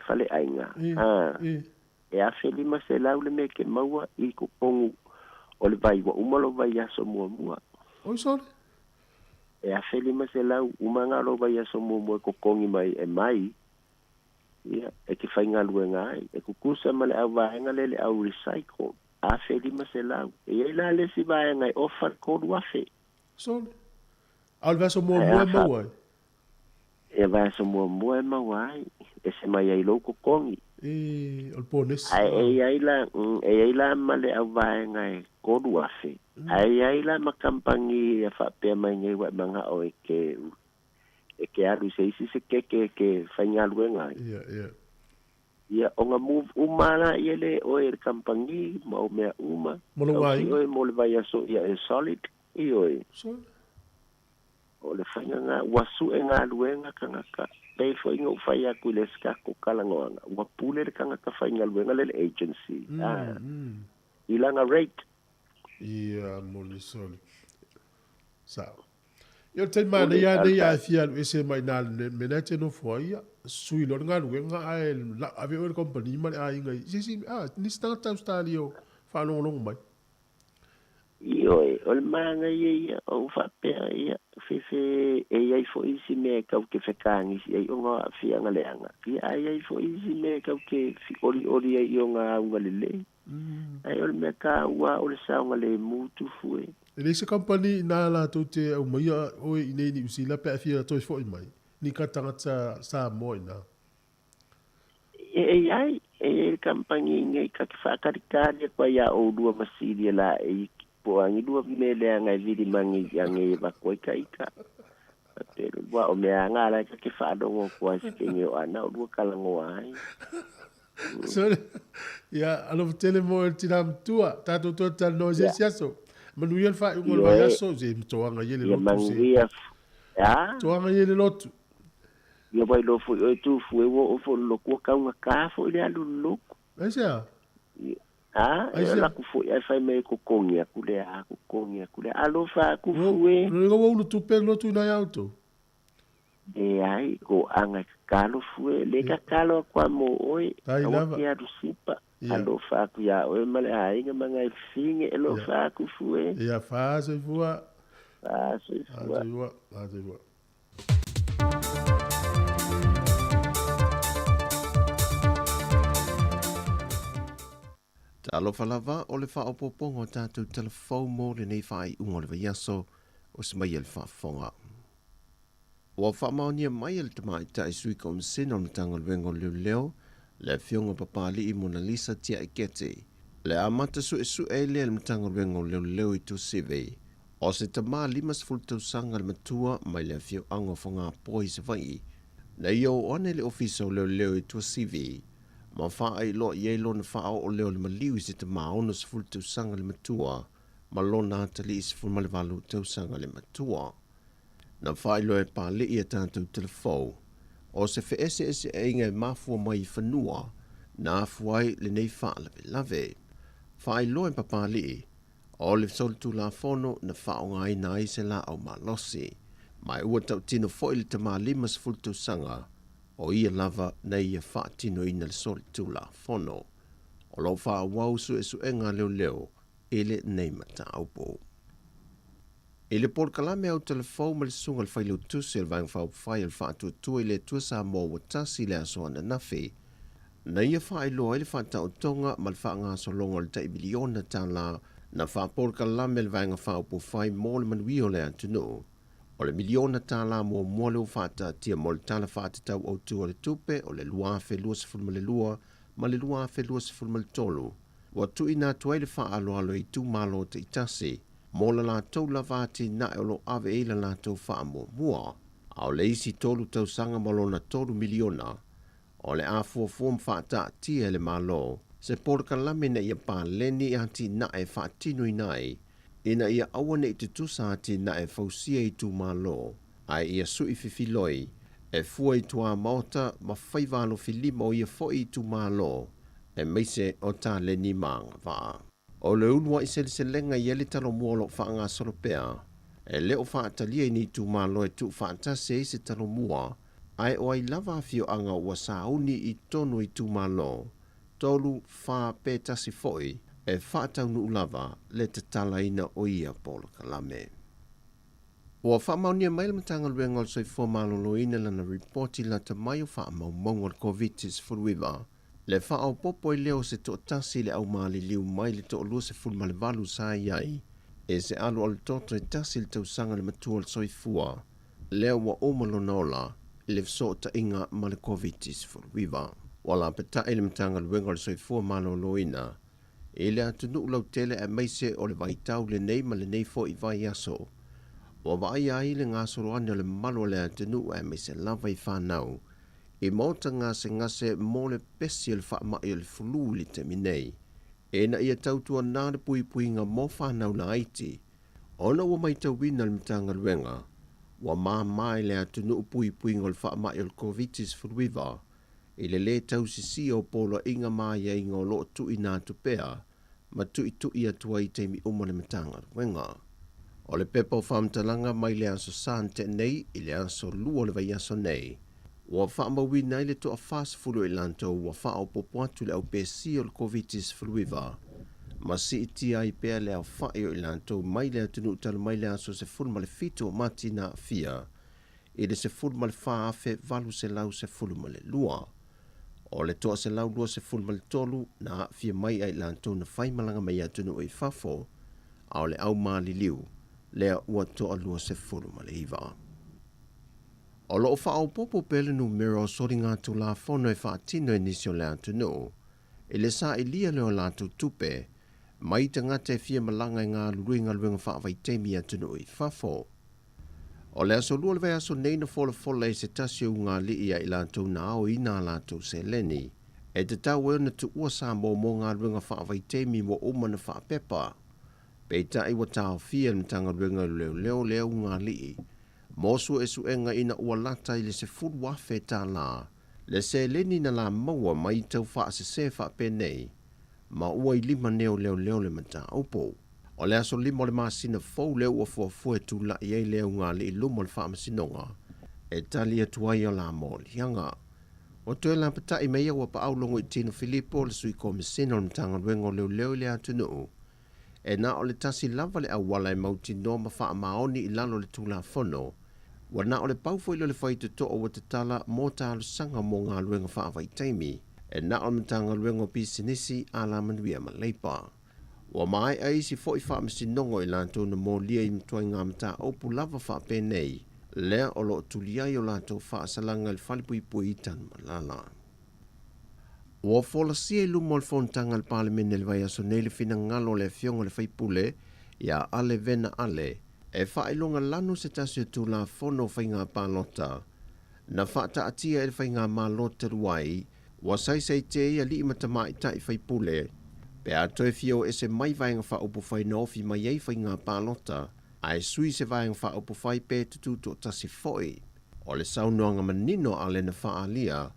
faleaiga. A e 1500 le mea ke maua i kokogu o le vai ua uma lou vaiaso muamua. Oi sole. E 1500 uma ga lou vaiaso muamua e kokogi mai e mai ia e ke faigaluega ai. E kukusa ma le auvaega lea le au recycle 1500. E iai la le isi vaega e ofa le 3000. Sole. A o le vaiaso muamua e maua ai? E vaiaso muamua e maua ai, e se mai ai lou kokogi. E, o le ponesi. Ae e iai la, e iai la ma le auvaega e 3000. Ae iai la ma kampani e faapea mai nei ua e maga'o e ke e ke alu i se isi se keke e ke faigaluega ai. Ia, ia. Ia, ona move uma la ia le oe e le kampani ma o mea uma. Mo lou Tausi aiga. oe mo le vaiaso ia e solid. Ioe. Solid. O le faiga ga ua su'e galuega tagata. Pei foi na ou fai atu i le isi tatou talanoaga, ua pule le tagata faigaluega lea i le agency, a, i lana rate. Ia, moni sole. Sa'o. Ia, o le taimi manaia lava lenei a e fia alu ese mai i ina i le mea la e te nofo ai, ia, sui loa le galuega ae ave oe i le kamupani ma le aiga i se isi, a, nisi tagata Ausetalia o faalogologo mai. Ioe, o le manaia ia, o ou faapea, ia, fefe e i ai foi isi mea e kau te fekagisi ai ona o aafiaga leaga, ia ae i ai foi isi mea e kau te fiolioli ai i ona auga lelei. Ae o le mea taua o le saogalemu tufu e. E leai se kamupani i ina latou te aumaia oe i inei i Niu Sila pe a e fia toe foi mai, ni ka tagata Samoa i ina. E i ai, e i ai le kamupani nei ka te faatalitali atu ai iā oulua ma sili e laei po o agi lua mea leaga e vili mai nei e avatu ai ka ita. Faapea lua o mea aga la e ka te faalogo atu ai se taimi o ana o lua talanoa ai. Sorry. Ia, alofa tele mo e le tinā matua. Tātou toe talanoa i se isi aso. Manuia le faaiuga o le vaiaso, se toaga ia le Ia lotu se. manuia. A? Toaga ia le lotu. Ia wai lo foi oe tufu e ua oo foi le lotu ua taugata foi le alu i le lotu. Aisea? A, e Aisea? alu atu foi ae fai mai e kokogi atu lea, a kokogi atu lea. Alofa aku fue. Lona ua ulu tupe le lotu inā ia outou? Leai, toaga e tatalo fue. Le tatalo atu a mo oe, Tai aua lava. te alu sipa. Ia. Alofa atu iā oe ma le aiga ma ngai fafine e alofa aku fue. Ia, fa soifua. Fa soifua. Fa soifua, fa soifua. Talofa lava o le faaopoopoga o tatou tala fou mo lenei faaiuga o le vaiaso o se mai e le faafofoga. Ua faamaonia mai e le Tamaitai Sui Komisena o le Matagaluega o Leoleo, le Afioga Papali'i Monalisa Tiaikete, le amata suesue ai lea e le Matagaluega o Leoleo i Tuasivi, o se tama 50 tausaga le matua mai le afioaga o Fogapoa i Savaii, na ia oo ane i le Ofisa o Leoleo i Tuasivi, ma faailoa i ai lona faaoo lea o le maliu i se tama 60 tausaga le matua ma lona atalii 18 tausaga le matua. Na faailoa e Pali'i a tatou telefou, o se feeseeseaiga e mafua mai i fanua na afua ai lenei faalavelave. Faailoa e Papali'i, o le solitulafono na faaaogaina ai se laau malosi, ma e ua tautino foi le tama 50 tausaga o ia lava na ia faatinoina le solitulafono. O lo o faaauau suesuega a leoleo i lenei mataupu. I le polokalame au telefou ma le Susuga i le Failautusi o le Vaega Faaupufai o le Faatuatua i le Atua Samoa ua tasi i le aso ananafi, na ia faailoa ai le faataotoga ma le faagasologa o le tai miliona tala na faapolokalame e le Vaega Faaupufai mo le manuia o le atunuu. O le miliona tala muamua lea ua faataatia mo le Tala Faatatau Autu o le Tupe o le 2022 ma le 2023, ua tuuina atu ai le faaaloalo i itumalo taitasi mo la latou lava atinae o lo o ave i ai la latou faamuamua. A o le isi tolu tausaga ma lona $3 miliona, o le a fuafua ma faataatia e le Malo se polokalame ina ia paleni atinae e faatinoina ai ina ia aua ne i tutusa atinae e fausia i itumalo, ae ia sui fifiloi e fua i tuamaota ma faiva alofilima o ia fo'i itumalo, aemaise o taleni ma agavaa. O le ulua'i seleselega i ai le Talomua o lo o faagasolo pea, e le o faatalia i ni itumalo e tuufaatasi ai se Talomua, ae o ai lava afioaga ua sauni i totonu o itumalo, tolu, fa pe tasi foi, e faataunuu lava le tatalaina o ia polokalame. Ua faamaonia mai le Matagaluega o le Soifua Maloloina lana ripoti lata mai o faamaumauga o le Koviti-19, le faaopoopo ai lea o se toatasi i le au maliliu mai le toalua 18 sa i ai e se alu o le toto e tasi le tausaga le matua o le soifua, lea ua uma lona ola i le fesootaiga ma le Koviti-19. Ua lapetai le Matagaluega o le Soifua Maloloina i le atunuu lautele aemaise o le vaitau lenei ma lenei foi vaiaso ua vaaia ai le gasolo ane o le mamalu o le atunuu aemaise lava i fanau i maota gasegase mo le pesi o le faamai o le fulu i le taimi nei ina ia tautuana le puipuiga mo fanau laiti ona ua matauina le Matagaluega ua māmā i le atunuu puipuiga o le faamai o le Koviti-19 i le lē tausisia o poloaiga ma aiaiga o lo o tuuina atu pea ma tuitui atu ai i taimi uma le Matagaluega. O le pepa o faamatalaga mai le aso Sa na tea nei i le aso Lua o le vaiaso nei, ua faamauina ai le toa-40 o i latou ua faaopoopo atu i le aupesia o le Koviti-19 ma siitia ai pea le aofa'i o i latou mai le atunuu talu mai le aso 17 o Mati na aafia i le 14,812. O le 123 na aafia mai ai latou na faimalaga mai atunuu i fafo, a o le au maliliu lea ua toa-29. O lo o faaopoopo pea le numera o soligatulafono e faatino e nisi o le atunuu i le sailia lea o latou tupe mai tagata e fia malaga e galulue i galuega faavaitaimi i atunuu i fafo. O le aso Lua o le vaiaso nei na folafola ai se tasi o ugali'i ia i latou na aoina a latou seleni e tatau ai ona tuua Samoa mo galuega faavaitaimi ua uma ona faapepa. Peitai ua taofia e le Matagaluega o Leoleo lea ugali'i mo suesuega ina ua lata i le $10,000 tālā le seleni na la maua mai tau faasese faapenei ma ua i lima nei o leoleo le mataupu. O le aso 5 o le masina fou lea ua fuafua e tula'i ai le ugali'i i luma o le Faamasinoga e tali atu ai o la moliaga. Ua toe lapata'i mai ia ua paau logo i Tino Filipo, le Sui Komisena o le Matagaluega o Leoleo i le atunuu, e na o le tasi lava le auala e mautinoa ma faamaoni i lalo o le Tulafono, ua na o le pau foi lea o le faitotoa ua tatala mo talosaga mo galuega faavaitaimi e na o le Matagaluega o Pisinisi, Alamanuia ma Leipa. Ua maea isi foi faamasinoga o i latou na molia i matuaiga mataupu lava faapenei, lea o lo o tuli ai o latou faasalaga i le falepuipui i Tanumalala. Ua folasia i luma o le fonotaga a le Palemene i le vaiaso nei le finagalo o le Afioga i le Sui Usufono ia Ale Vena Ale e faailoga lanu se tasi o Tulafono o Faiga Palota na faataatia e le Faigamalo talu ai ua saisaitia ai alii ma tamaitai faipule pe a toe fia o ese mai Vaega Faaupufai na ofi mai ai faiga palota ae sui se Vaega Faaupufai pe tututoatasi foi. O le saunoaga manino a Ale na faaalia,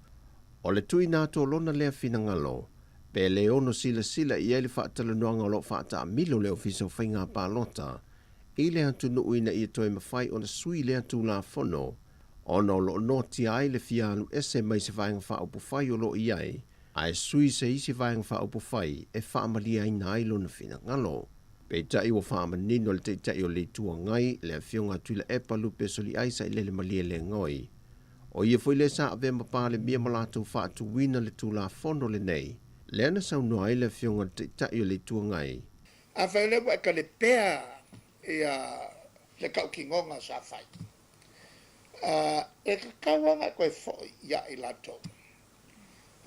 o le tuuina atu o lona lea finagalo, pe le ono silasila i ai le faatalanoaga o lo o faataamilo le Ofisa o Faiga Palota i le atunuu ina ia toe mafai ona sui lea Tulafono ona o lo o noatia ai le fia alu ese mai se Vaega Faaupufai o lo o i ai ae sui se isi Vaega Faaupufai e faamalieina ai lona finagalo. Peitai ua faamanino e le Taitai o le Itu Agai, le Afioga a Tuilaepa Lupe Soliai Sailele Malielegaoi, o ia foi lea sa avea ma Palemia ma latou faatuina le Tulafono lenei, lea na saunoa ai le Afioga i le Taitai o le Itu Agai. Afai o lea ua e talepea ia le tautinoga sa fai, e tatau lava ona e toe foi ia i latou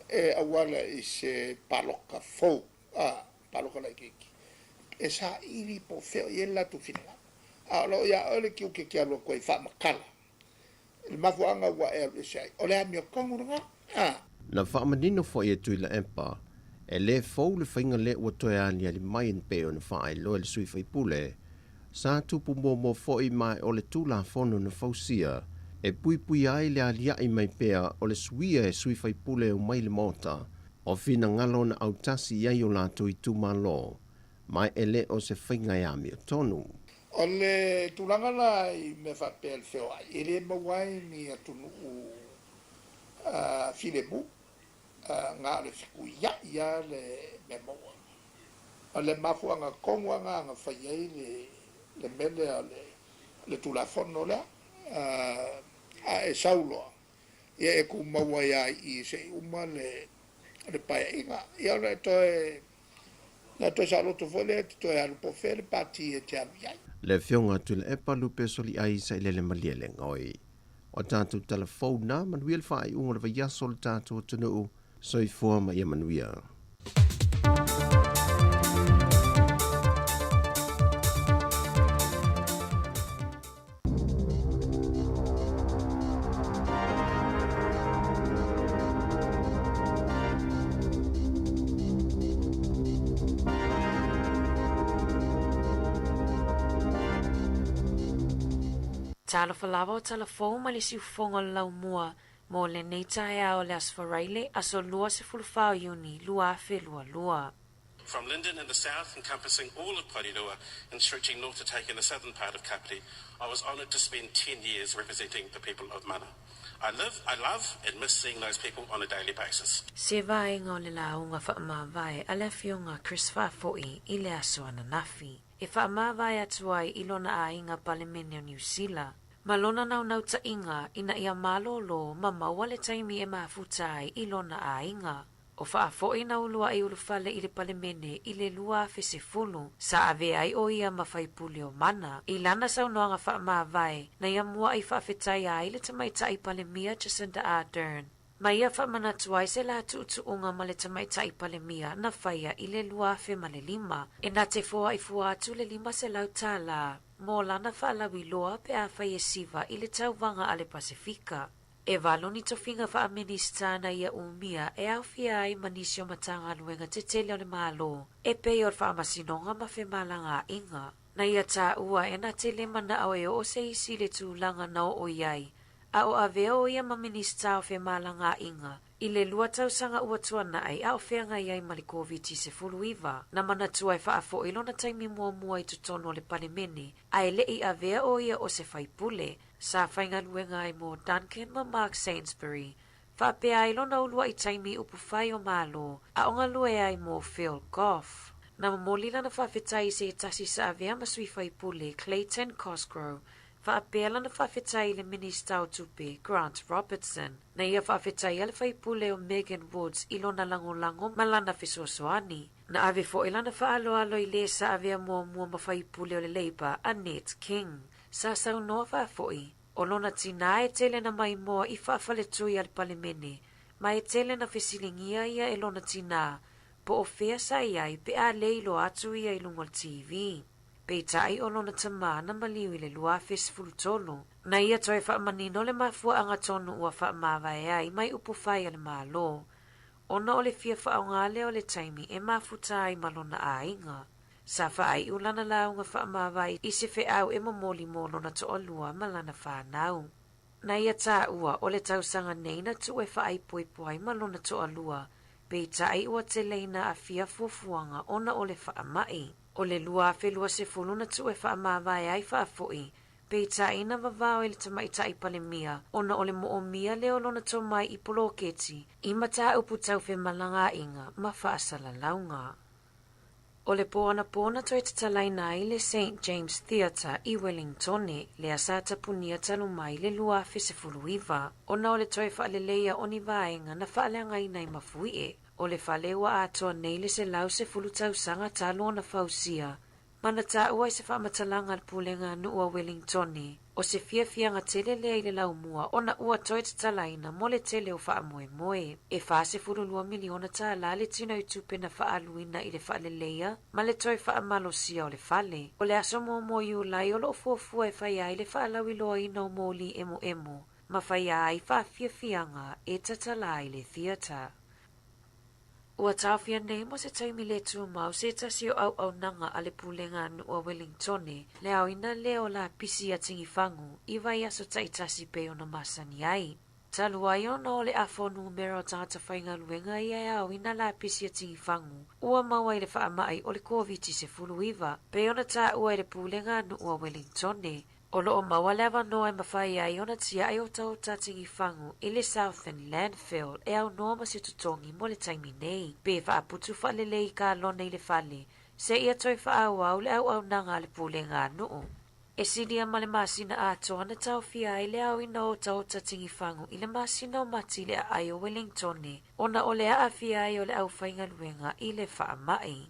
e auala i se paloka fou, palota laitiiti, e saili po o fea o i ai le latou finagalo. A o lo o ia oe le tiute e te alu atu ai e faamatala le mafuaaga ua e alu ese ai, o le amiotonu lena. Na faamanino foi e Tuilaepa, e lē fou le faiga lea ua toe aliali mai e pei ona faailoa e le sui usufono, sa tupu muamua foi ma o le Tulafono na fausia e. e puipuia ai le aliaʻi mai pea o le suia e sui faipule e omai i le Maota o finagalo na autasi i ai o latou itumalo, ma e le o se faiga e amiotonu. O le tulaga la i mea faapea i le feoai, e le maua ai ni atunuu filemu, na o le fetuiai lava le mea maua. O le mafuaaga tonu lava lena na fai ai le mea lea o le Tulafono lea, a e sau loa, ia e tumau ai lava i i seia uma le paeaiga. Ia ona e toe Na toe saoloto foi lea e te toe alu po o fea le pati e te alu i ai. Le Afioga a Tuilaepa Lupe Soliai Sailele Malielegaoi. O tatou tala fou na, manuia le faaiuga o le vaiaso o le tatou atunuu, soifua ma ia manuia. Talofa lava o tala fou mai le siufofoga o le laumua mo lenei taeao o le Aso Faraile, aso 24 o Iuni 2022. From Linden in the south, encompassing all of Porirua and stretching north to take in the southern part of Kapiti, I was honoured to spend 10 years representing the people of Mana. I live, I love and miss seeing those people on a daily basis. Se vaega o le lauga faamavae a le Afioga Chris Faafoi i le aso ananafi, e faamavae atu ai i lona aiga Palemene o Niu Sila, ma lona naunautaiga ina ia malōlō ma maua le taimi e mafuta ai i lona aiga. O Faafoi na uluai ulufale i le Palemene i le 2010, sa avea ai ʻo ia ma faipule o Mana. I lana saunoaga faamavae, na ia muaʻi faafetaia ai le Tamaitai Palemia Jacinda Ardern. Ma ia faamanatu ai se la tuutuuga ma le Tamaitai Palemia na faia i le 2005, e na te foai fua atu le 500 tālā mo lana faalauiloa pe afai e siva i le tauvaga a le Pasefika. E valu ni tofiga faa-Minista na ia umia e aofia ai ma nisi o Matagaluega tetele o le Malo, e pei o le Faamasinoga ma Femalagaaiga. Na ia taua e na tele manao e oo se isi i le tulaga na oo i ai, a o avea o ia ma Minista o Femalagaaiga i le lua tausaga ua tuanai a o feagai ai ma le Koviti-19. Na manatua e Faafoi lona taimi muamua i totonu o le Palemene, a e le i avea o ia o se faipule, Sa faigaluega ai mo Duncan ma Mark Sainsbury, faapea ai lona uluai taimi i upufai o Malo, a o galue ai mo Phil Goff. Na momoli lana faafetai i se tasi sa avea ma sui faipule, Clayton Cosgrove, faapea lana faafetai i le Minista o Tupe, Grant Robertson. Na ia faafetaia le faipule o Megan Woods i lona lagolago ma lana fesoasoani. Na ave foi lana faaaloalo i le sa avea muamua ma faipule o le Labour, Annette King. Sa saunoa Faafoi, o lona tinā e tele na maimoa i faafaletui a le Palemene, ma e tele na fesiligia ia e lona tinā, po o fea sa i ai pe a le iloa atu ia i luga o le TV. Peitai o lona tamā na maliu i le 2013. Na ia toe faamanino le mafuaaga tonu ua faamavae ai mai upu fai a le Malo, ona o le fia faaaoga lea o le taimi e mafuta ai ma lona aiga. Sa faaiu lana lauga faamavae i se feau e momoli mo lona toalua ma lana fanau. Na ia taua o le tausaga nei na tuu e faaipoipo ai ma lona toalua, peitai ua tele ina aafia fuafuaga ona o le faamai. O le 2020 na tuu e faamavae ai Faafoi, peitai na vavao e le Tamaitai Palemia ona o le moomia lea o lona tomai i poloketi i mataupu tau femalagaaiga ma faasalalauga. O le po anapo na toe tatalaina ai le St James Theatre i Wellingtone, lea sa tapunia talu mai le 2019, ona o le toe faaleleia o ni vaega na faaleagaina i mafuie. O le fale ua atoa nei le 110 tausaga talu ona fausia, ma na taua i se faamatalaga a le Pulega a Nuu a Wellingtone, o se fiafiaga tele lea i le laumua ona ua toe tatalaina mo le tele o faamoemoe. E $42 miliona tālā le tinoitupe na faaaluina i le faaleleia ma le toe faamalosia o le fale. O le aso 1 o Iulai o loo fuafua e faia ai le faalauiloaina o moli emoemo ma faia ai faafiafiaga e tatala ai le theatre. Ua taofia nei mo se taimi le tumau se tasi o auaunaga a le Pulega a Nuu a Welingtone le aoina lea o lapisi ia Tigifagu i vaiaso taitasi pei ona masani ai. Talu ai ona o le afa o numera o tagata faigaluega ia e aoina lapisi ia Tigifagu ua maua i le faamai o le Koviti-19 pei ona taua e le Pulega a Nuu a Welingtone. O loo maua le avanoa e mafai ai ona tiai otaota a Tigifagu i le Southern Landfill e aunoa ma se totogi mo le taimi nei, pe faaputu faalelei i kalone i le fale seia toe faaauau le auaunaga a le Pulega a Nuu. E silia ma le masina atoa na taofia ai le aoina o otaota Tigifagu i le masina o Mati i le aai o Wellingtone ona o le aafia ai o le aufaigaluega i le faamai.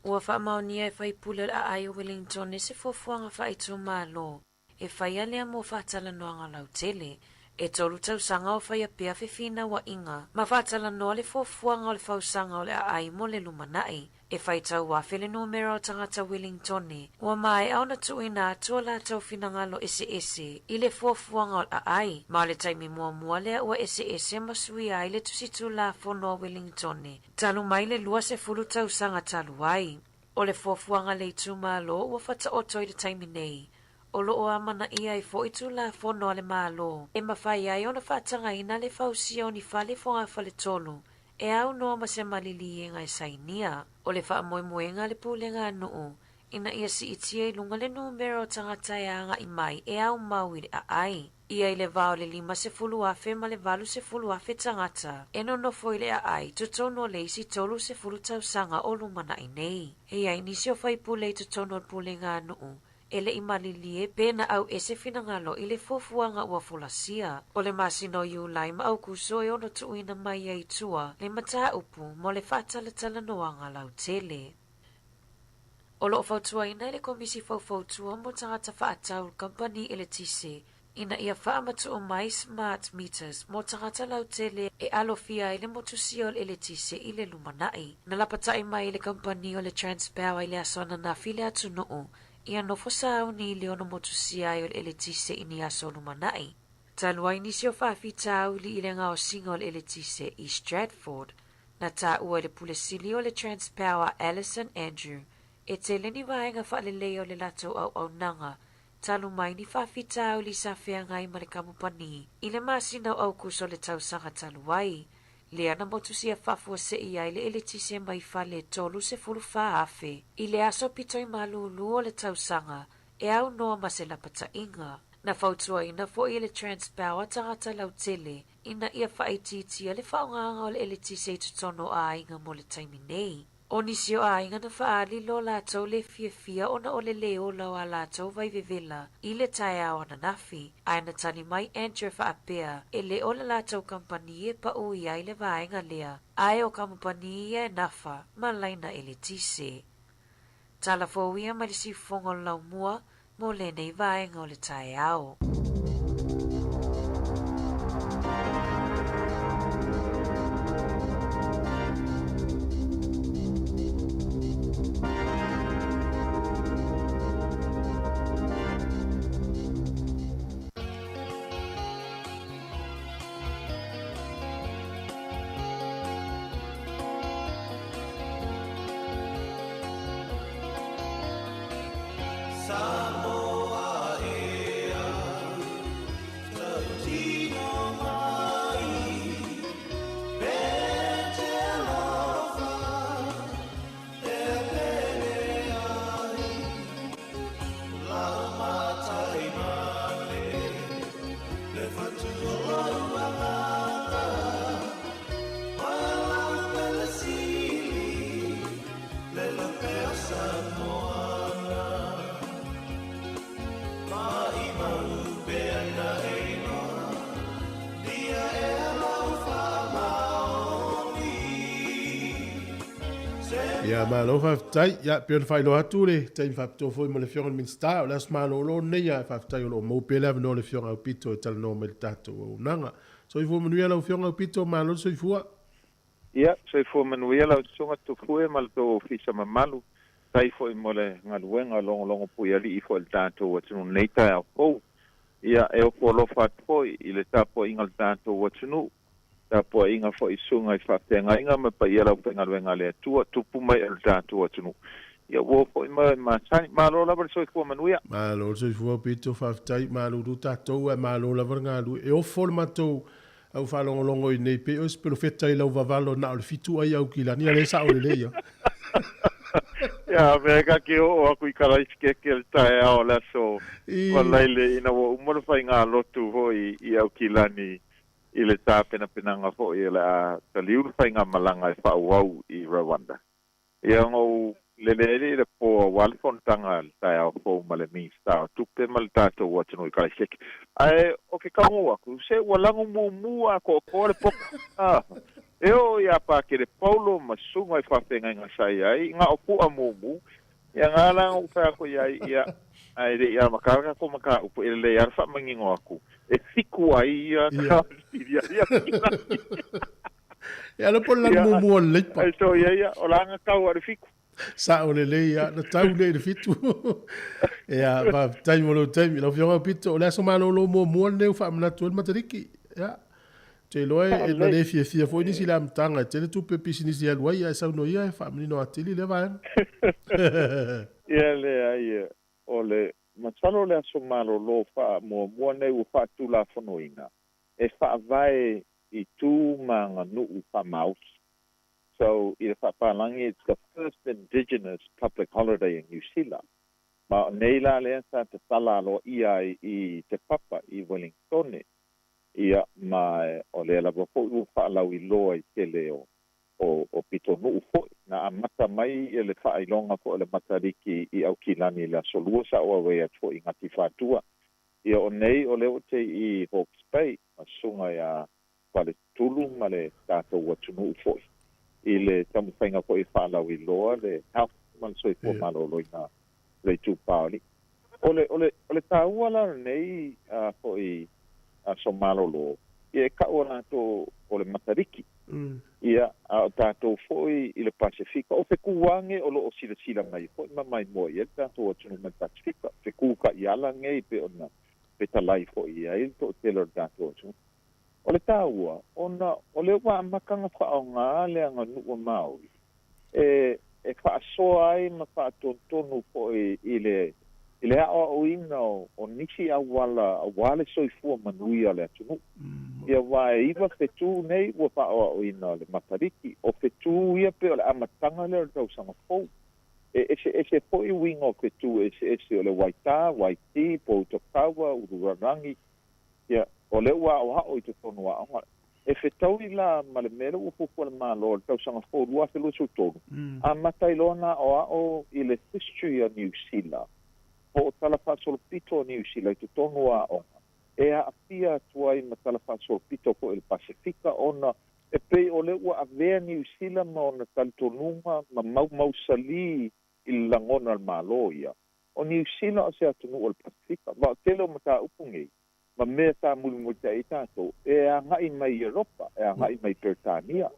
Ua faamaonia e faipule o le aai o Wellingtone se fuafuaga faaitumalo e faia lea mo faatalanoaga lautele. E 3 tausaga o faia pea fefinauaiga ma faatalanoa le fuafuaga o le fausaga o le aai mo le lumanai. E faitau afe le numera o tagata Wellingtone ua maea ona tuuina atu o latou finagalo eseese i le fuafuaga o le aai, ma o le taimi muamua lea ua eseese ma suia ai le tusi tulafono a Wellingtone talu mai le 20 tausaga talu ai. O le fuafuaga le itumalo ua faataoto i le taimi nei, o loo amanaia ai fo'i tulafono a le Malo e mafai ai ona faatagaina le fausia o ni fale fogafale-tolu e aunoa ma se maliliega e sainia. O le faamoemoega a le Pulega a Nuu ina ia siitia i luga le numera o tagata e agai mai e aumau i le aai. Ia i le va o le 50,000 ma le 80,000 tagata e nonofo i le aai totonu o le isi 30 tausaga o lumanai nei. E iai nisi o faipule i totonu o le Pulega a Nuu e le i malilie pe na au ese finagalo i le fuafuaga ua folasia. O le masina o Iulai ma Aukuso e ono tuuina mai ai i tua le mataupu mo le faatalatalanoaga lautele. O loo fautuaina e le Komisi Faufautua mo Tagata Faatau le Kamupani Eletise ina ia faamatuu mai smart meters mo tagata lautele e alofia ai le motusia o le eletise i le lumanai. Na lapatai mai e le kamupani o le Transpower i le aso ananafi le atunuu ia nofo sauni i le ono motusia ai o le eletise i ni aso o lumanai. Talu ai nisi o faafitauli i le gaosiga o le eletise i Stratford, na taua e le pule sili o le Transpower Alison Andrew e tele ni vaega faaleleia o le latou auaunaga talu mai ni faafitauli sa feagai ma le kamupani i le masina o Aukuso o le tausaga talu ai, lea na motusia faafuasei ai le eletise mai fale 34,000 i le aso pito i malūlū o le tausaga e aunoa ma se lapataiga. Na fautuaina fo'i e le Transpower tagata lautele ina ia faaitiitia le faaaogaga o le eletise i totonu o aiga mo le taimi nei. O nisi o aiga na faaali lo latou le fiafia ona o le lē ola o a latou vaivevela i le taeao ananafi, ae na tali mai Andrew faapea e le o le latou kamupani e paʻu i ai le vaega lea, ae o kamupani ia e nafa ma laina eletise. Tala fou ia mai le siufofoga o le laumua mo lenei vaega o le taeao. Ia, malo faafetai. Ia, pei ona faailoa atu le taimi faapitoa foi mo le Afioga i le Minisita, o le aso malolo lenei, ae faafetai o lo o maua pea le avanoa o le Afioga Aupito e talanoa mai i le tatou auaunaga. Soifua manuia lau Afioga Aupito, malo le soifua. Ia, soifua manuia lau Susuga Tufue ma le tou ofisa mamalu. Faafetai foi mo le galuega o logologo puialii foi i le tatou atunuu i lenei taeao fou. Ia, e ofo alofa atu foi i le tapuaiga a le tatou atunuu. Tapuaiga foi i susuga i faafeagaiga ma paia o le aufaigaluega a le Atua, tupu ma ee o le tatou atunuu. Ia ua oo foi ma e masani. Malo lava le soifua manuia. Malo le soifua Pito, faafetai, malulu tatou ae malo lava le galue. E ofo le matou au faalogologo i nei pei oe se pelofeta i lau vavalo na o le fitu ai Aukilani a lea e sao lelei a. Ia, mea ka ke oo aku i Karaitikieke le taeao o le aso Faraile ina ua uma le faigalotu foi i Aukilani i le tapenapenaga foi o le a taliu le faigamalaga e faaauau i Rwanda. Ia ona ou lele ai lea i le po aua le fonotaga a le taeao fou ma le Minisita o Tupe ma le tatou atunuu i Kalaiseke. Ae o ke taugou aku, se ua lagu mumu atoatoa le poka. A, e oo iā Pakele Paulo ma susuga i faafeagaiga sa i ai, na o pu'a mumu, ia na la na ou fai aku i ai, ia, ae le i amata le tatou mataupu, e lelei lava le faamanino atu, e fitu ai ia Ia. Ia le po le lanu mumu o le leipa. Ai so ia ia, o la na tau a le fitu. Sao lelei ia, na tau lea i le fitu. Ia, faafetai mo lou taimi. Lau Afioga Aupito, o le aso malolo muamua lenei ua faamanatu ai le Matariki. Ia, ou te iloa e na le fiafia foi nisi i le amataga, e tele tupe pisinisi e alu ai, ae saunoa ia e faamanino atili lea vaega. Ia leai, o le masalo o le aso malolo faamuamua lenei ua faatulafonoina e faavae i tu ma aganuu faamaoti. So, i le faapalagi, it's the first indigenous public holiday in New Zealand. Ma o nei la lea sa tatala aloaia ai i Te Papa i Wellingtone. Ia, ma o lea lava foi ua faalauiloa i tele o, o, o pitonuu foi. Na amata mai le faailoga foi o le Matariki i Aukilani i le Aso Lua, sa ou auai atu foi i Ngati Whātua. Ia, o nei o lea ua tei i Hawke's Bay, ma susuga iā Faletutulu ma le tatou atunuu foi i le taumafaiga foi e faalauiloa le health ma le soifua maloloina o le itupa o alii. O le, o le, o le taua la o lenei foi aso malolo, ia e tau e latou o le Matariki, ia, a o tatou foi i le Pasefika, o fetuage o lo o silasila mai foi ma maimoa i ai le tatou atunuu mai le Pasefika, fetu taiala nei pei ona fetalai foi i ai le toatele o le tatou atunuu. O le taua, ona o lea ua amata ona faaaoga le aganuu a Māori e e faasoa ai ma faatonutonu foi i le i le aoaoina o nisi auala aua le soifua manuia o le atunuu. Ia aua e iva fetu nei ua faaoaoina o le Matariki, o fetu ia pei o le amataga lea o le tausaga fou. E eseese foi uiga o fetu eseese o le waitā, waitī, poutakaua, ulurangi, Ia, o lea ua aoao i totonu o aoga. E fetaui la ma le mea lea ua fuafua e le Malo i le tausaga fou 2023, amata ai loa ona aoao i le history a Niu Sila, po o tala faasolopito a Niu Sila i totonu o aoga, e aafia atu ai ma tala faasolopito foi o le Pasefika ona e pei o lea ua avea Niu Sila ma ona talitonuga ma maumausalī i le lagona o le Malo ia. O Niu Sila o se atunuu o le Pasefika, ma o tele o mataupu nei, ma mea sa mulimulitai ai tatou, e agai mai i Eropa, e agai mai i Peretania.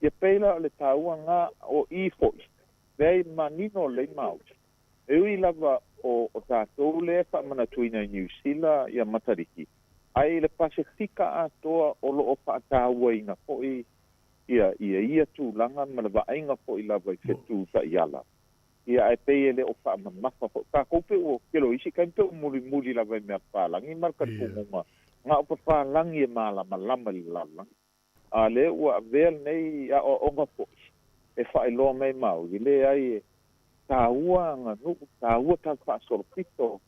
Ia pei la o le taua na o i foi, leai manino lelei Maori. E ui lava o o tatou lea e faamanatuina i Niu Sila ia Matariki, ae i le Pasefika atoa o lo o faatauaina foi ia ia ia tulaga ma le vaaiga foi lava i fetu taiala. Ia, ae pei e le o faamamafa foi tatou pei ua tele o isi taimi pei ua mulimuli lava i mea papalagi ma le talitonuga na o papalagi e malamalama i le lalolagi. A lea ua avea lenei aoaoga foi e faailoa mai Maori, leai e taua aganuu, taua tala faasolopito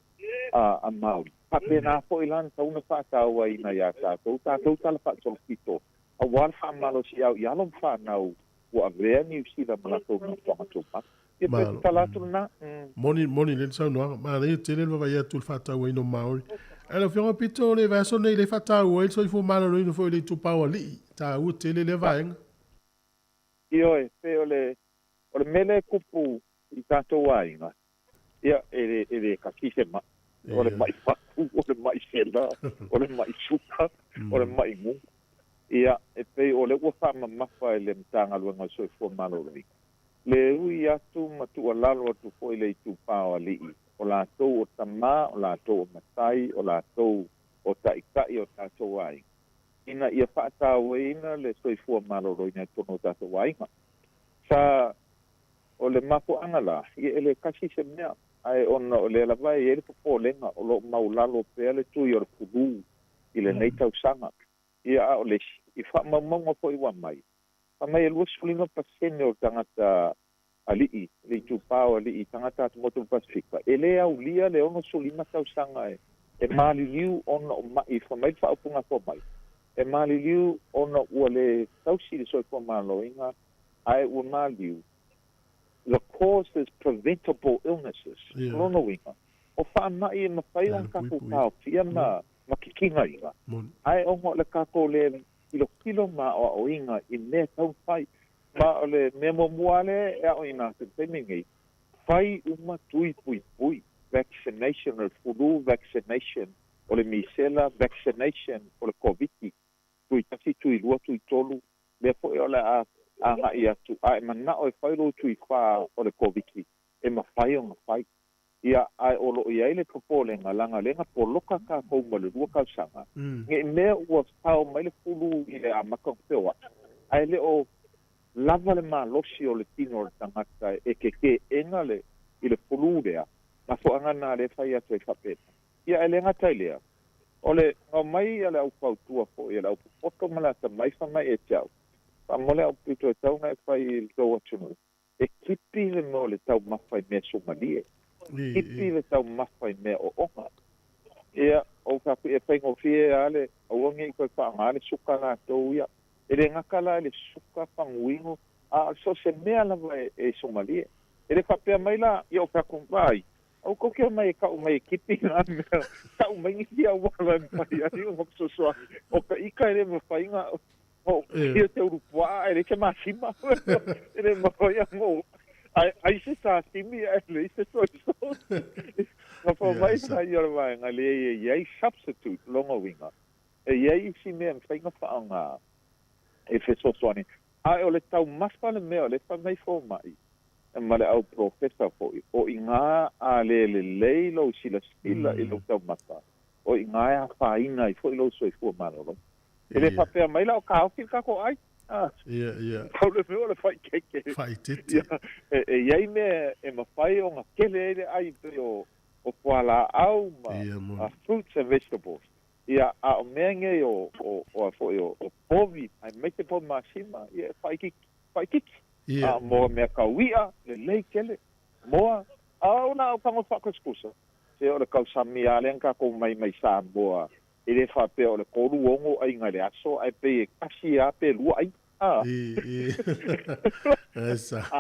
a Maori. Faapena foi la na tatau ona faatauaina ia tatou, tatou tala faasolopito aua le faamalosiau i alo ma fanau ua avea Niu Sila ma latou nofoaga tumau. Ia pe tatala atu lena. Moni, moni lelei le saunoaga. Manaia tele le vaavaai atu i le faatauaina o Maori. Ae lau Afioga Pito, o le vaiaso lenei lea e faataua ai le soifua maloloina foi i le itupa o alii. E taua tele lea vaega. Ioe, pei o le, o le mea lea e tupu i tatou aiga, ia, e le, e le kasi se mai. O le mai fatu, o le mai sela, o le mai suka, o le mai gugu. Ia, e pei o lea ua faamamafa e le Matagaluega o le Soifua Maloloina le ui atu ma tuualalo atu foi i le itupa o alii, o latou o tama, o latou o matai, o latou o taitai o tatou aiga. ina ia fa'atāuaina le soifua malōlōina i tonu o tatou aiga. Sa o le mafua'aga la ia e lē kasi se mea ae ona o lea lava e iai le popolega o lo'o maulalo pea le tui o le pulū i lenei tausaga. Ia a o le isi i fa'amaumauga fo'i ua mai fa'amai e 25% o tagata ali'i le itupā o ali'i tagata atumotu le Pasifika e lē aulia le 65 tausaga e maliliu ona o ma'i fa'amai le fa'aupuga mai e maliliu ona ua lē tausi le soifua malōina ae ua maliu. The cause is preventable illnesses. Lona uiga o fa'ama'i e mafai ona tatou taofia ma kikigaiga ae ona o le tatou lē kilokilo ma aoaʻoiga i mea taumafai ma o le mea muamua le e aʻoina atu i le taimi nei fai uma tui puipui vaccination o le flu vaccination o le misela vaccination o le Koviti tui tasi tui lua tui tolu lea fo'i o le a aga'i atu a e mana'o e fai lou tui fā o le Koviti e mafai ona fai. Ia ae o lo'o i ai le popolega laga lea na poloka takou ma le 2 tausaga nei mea ua sao mai le fulu i le amata ona feoa'i ae le o lava le malosi o le tino o le tagata e keke'ega le i le fulu lea mafo'aga na lea fai atu ai fa'apena. Ia ae le gata i lea o le gao mai a le aufautua fo'i a le aupopoto ma le atamai fa'amai e te a'u fa'amole a'u pito e tau na e fai i le tou atunuu e kipi le mea o le taumafa i mea sumalie kipi le taumafa i mea ooga. Ia ou faapea e faigofie a le aua nei toe fa'aaga le suka latou ia e lē gata la i le suka faguinu a o so se mea lava e sumalie e le faapea mai la ia o feaku ai au kou ke mai e ka'u mai e kipi na mea ka'u mai nisi auala e mafai ai ona fesoasoani o ka ika e lē mafaiga o ia te ulupua'a ae leai se masima e lē mafai ona ai ai se sashimi ae leai se soy sauce na fa mai sa ia o le vaega lea e iai substitute lona uiga e iai isi mea e mafai ona fa'aaogā e fesoasoani ae o le taumafa le mea o le fai mai foma'i ma le au profesa fo'i o igā a lē lelei lou silasila i lou taumafa o igā e afaina ai fo'i lou soifua malōlō e lē faapea mai la o kaofi le tatou ai Ia ia. Pau le mea o le fa'aitete. Fa'aitete. Ia e iai mea e mafai ona kele ai le ai pei o fualā'au ma fruits and vegetables. Ia a o mea nei o o a fo'i o povi aemaise povi masima ia e fa'aikiki fa'aikiki. A mo mea kaui'a lelei tele moa a o na o tago fa'akusikusa se o le kausami a lea na tatou mai mai Samoa e lē faapea o le 36 aiga i le aso ae pei e kasi a pe lua aiga a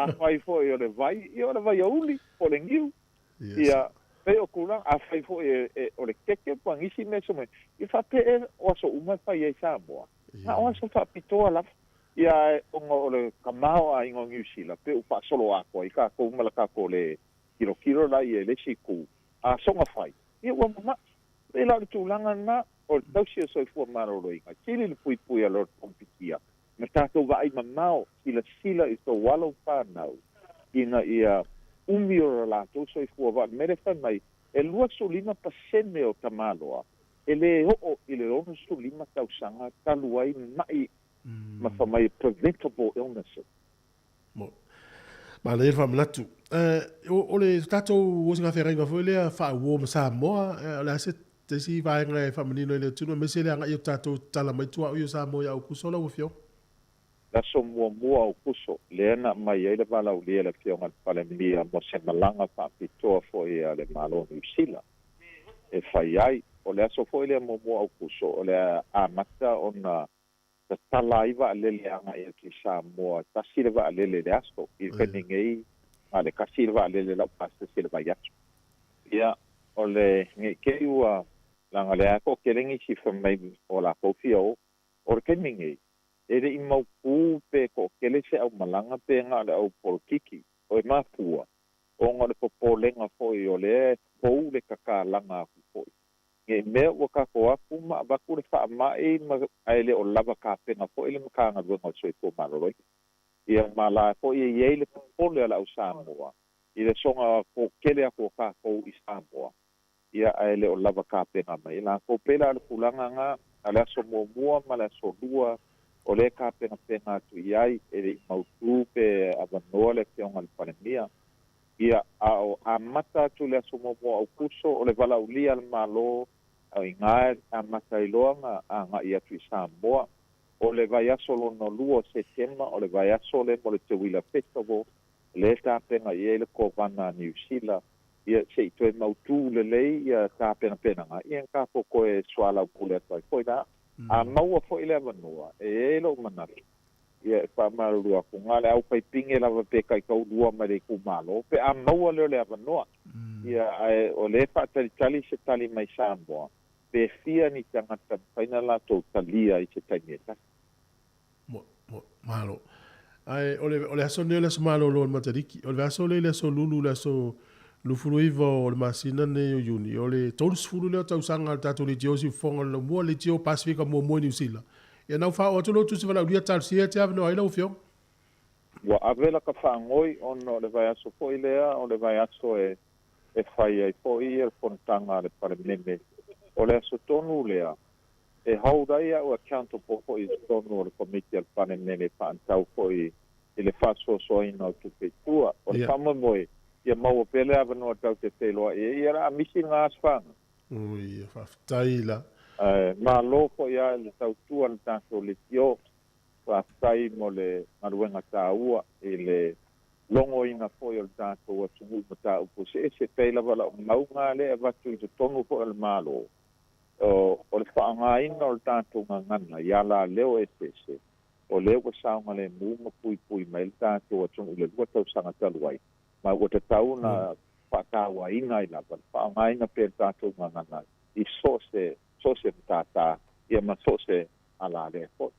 afai fo'i o le vai ia o le vaiauli po o le niu ia pei o tulaga afai fo'i e o le keke ma nisi mea so mai ia faapea e o aso uma e fai ai Samoa na o aso fa'apitoa lava. Ia ae ona o le tamaoaiga o Niu Sila pe ua fa'asolo atoa ai tatou ma le tatou lē kilokilo laia i le isi itu a soga fai ia ua mama'i pei la o le tulaga lena o le tausi o soifua malōlōina sili le puipui a le kompitia ma tatou vaai mamao silasila i tou alo fanau ina ia umi o le latou soifua va'a le mea lea fai mai e 25% o tamāloa e lē o'o i le 65 tausaga talu ai ma'i ma fa'amai preventable illnesses. Mo. Manaia le faamanatu. O le tatou osigafeagaiga foi lea faauo ma Samoa, o le a se isi vaega e faamanino i le atunuu aemaise le aga'i o tatou tatala mai tuaoi o Samoa ia Aokuso lau Afioga? Le aso muamua o Aokuso, lea na aumai ai le valaaulia e le Afioga i le Palemia mo se malaga fa'apitoa fo'i a le Malo o Niu Sila e fai ai. O le aso foi lea muamua o Aokuso o le amata ona tatala ai vaalele aga'i atu i Samoa, tasi le vaalele i le aso i le taimi nei na o le tasi le vaalele lau pasese i le vaiaso. Ia o le nei tei ua laga o lea lava to'atele nisi fai mai o latou fia o. O le taimi nei e le'i mautū pe to'atele se aumalaga pe na o le au polokiki o e mafua ona o le popolega fo'i o lea e fou le tatalaga atu fo'i nei mea ua tatou atu ma avatu le fa'ama'i ma ae le o lava tapena fo'i le Matagaluega o le Soifua Maloloina. Ia ma la fo'i e iai le popole a le au Samoa i le soga to'atele atu o tatou i Samoa ia ae le o lava tapena mai e latou. Pei la o le tulaga na. A le aso muamua ma le aso lua o lea e tapenapena atu i ai e le'i mautū pe avanoa le afioga le Palemia. Ia a o amata atu le aso muamua Aukuso o le valaaulia a le Mālō o igā e amata ai loa na aga'i atu i Samoa. O le vaiaso lona lua o Setema o le vaiaso lea mo le Teuila Festival lea e tapena i ai le Kovana a Niu Sila. Ia se'i toe mautū lelei ia tapenapenaga ia na tatou toe soalaupule atu ai foi la. A maua fo'i le avanoa e i ai lo'u manatu ia e faamalulu atu na le aufaipine lava pe taitaulua mai le itumālō pe a maua lea o le avanoa. Ia ae o lē faatalitali se tali mai Samoa pe fia ni tagata mafai na latou talia i se taimi e tasi. Mo, mo, malo. Ae o le, o le aso nei o le aso malōlō o le Matariki. O le vaiaso lea i le aso Lulu, le aso 29 o le masina nei o Iuni, o le 30 lea o tausaga a le tatou leitio siufofoga o le laumua, leitio Pasefika muamua i Niu Sila. Ia na ua faaoo atu lou tusi valaaulia talosia e te avanoa ai lau Afioga. Ua ave laka faagoi ona o le vaiaso foi lea o le vaiaso e e fai ai foi le fonotaga a le Palemene. O le aso tonu lea e hold ai a'u accountable foi i totonu o le Komiti a le Palemene e faatatau foi i le faasoasoaina o tupe i tua. O le faamoemoe ia maua pea le avanoa tatou te feiloai ai, ia o le a misi lena aso fanau. Ui, faafetai la. Ae malo foi lava i le tautua a le tatou leitio. Faafetai mo le galuega taua i le logoina foi o le tatou atunuu i mataupu eseese. Pei lava lau mauga lea e avatu i totonu foi o le Malo, o le faaaogaina o le tatou gagana i alaleo eseese, o lea ua saogalemu ma puipui mai le tatou atunuu i le 2 tausaga talu ai, ma ua tatau ona faatauaina ai lava le faaaogaina pea o le tatou gagana i so o se so o se matata ia ma so o se alalea foi.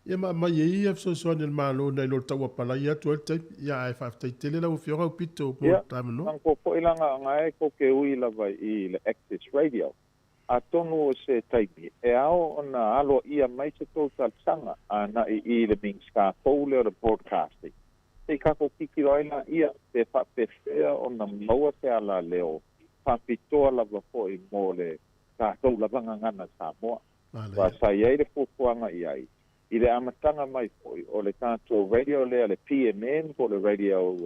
Ia ma aumai ai ia fesoasoani a le Malo nai lo le tau apalai atu ai le taimi. Ia ae faafetai tele lau Afioga Aupito mo Ia, le avanoa. manatua foi la na e tou te ui lava i le Access Radio. Atonu o se taimi e ao ona aloaia mai se tou talosaga ana'i i le Minisita fou lea o le Broadcasting. Se i tatou tilotilo ai laia pe faapefea ona maua se alaleo faapitoa lava foi mo le tatou lava gagana Samoa. Aua sa i ai le fuafuaga i ai i le amataga mai foi o le tatou radio lea le PMM po o le radio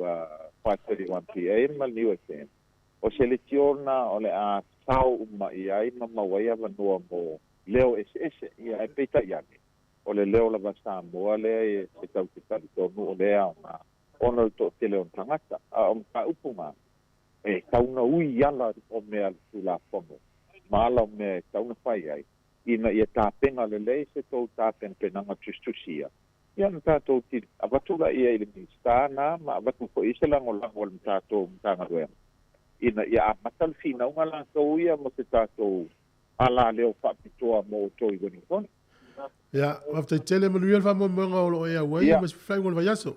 531 PM ma le Niu FM, o se leitio lena o le a sao uma i ai ma maua ai avanoa mo leo eseese. Ia, ae peitai ane, o le leo lava Samoa lea e tatou te talitonu o lea aoga ona o le toatele o tagata. A o mataupu na, e tau na ui i ala o mea a le Tulafono ma ala o mea e tau na fai ai, ina ia tapena lelei se tou tapenapenaga tusitusia, ia ona tatou avatu laia i le Minisita na ma avatu foi i se lagolago a le tatou Matagaluega ina ia amata le finauga latou ia mo se tatou alaleo faapitoa mo outou i Wellington. Ia, faafetai tele, manuia le faamoemoega o lo o e auai ma se fefaaiga o le vaiaso.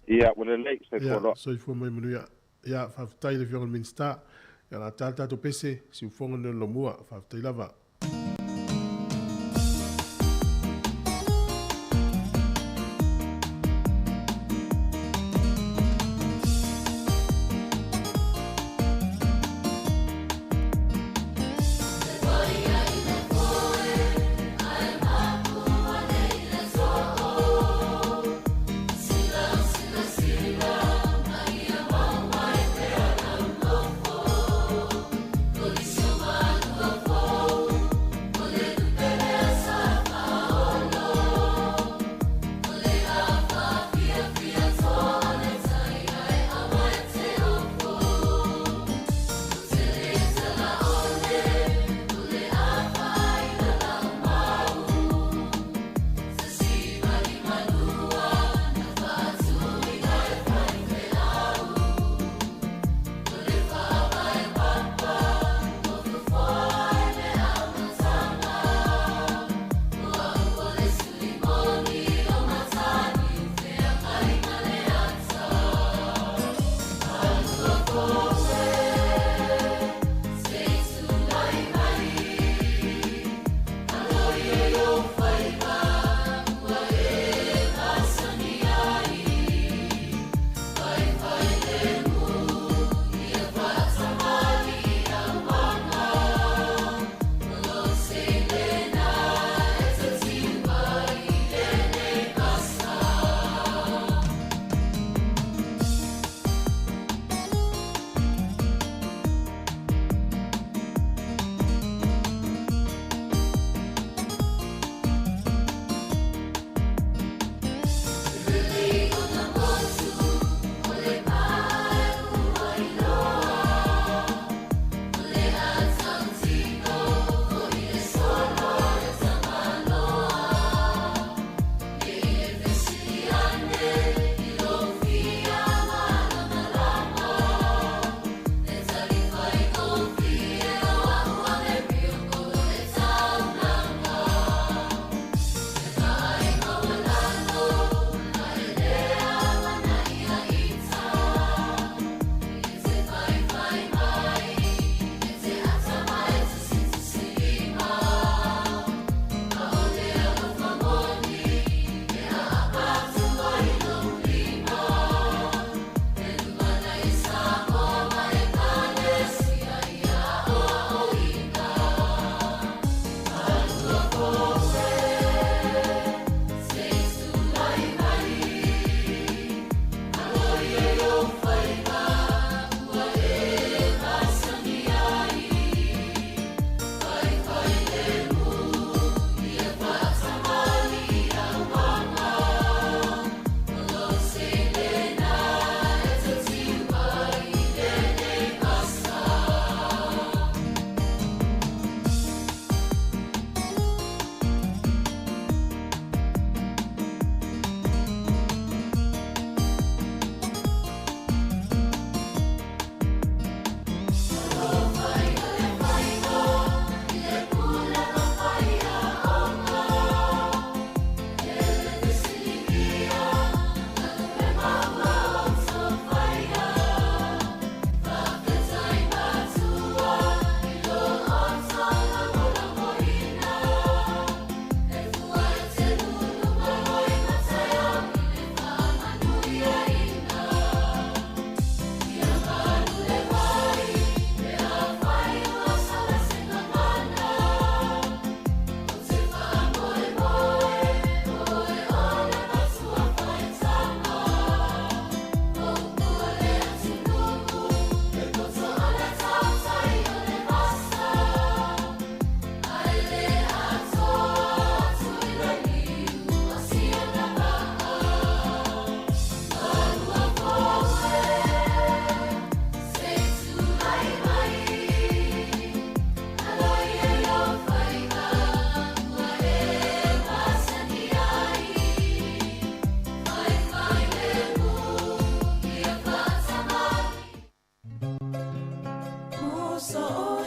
Ia, ua lelei, soifua loa. Ia, soifua mai manuia. Ia, faafetai i le Afioga i le Minisita. Ia, o le a ta le tatou pese, siufofoga nei o le lomua. Faafetai lava.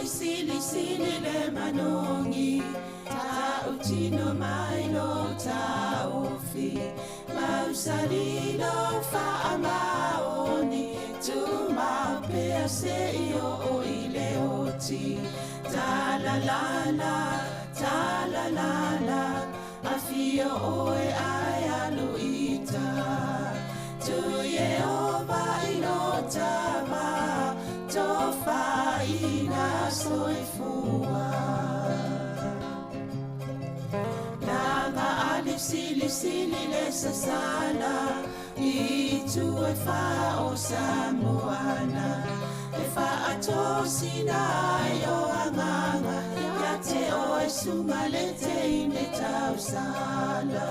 e silisili le manogi Taʻutino mai lou taofi Mausali lou faamaoni Tumau pea seia oo i le oti Talalala, talalala Afio oe ae alu i uta Tu Ieova i lo tama Tofaina soifua Laga ali silisili le sasala I itu e fā o Samoana E faatosina ai o agaga Ia te oe suga le teine tausala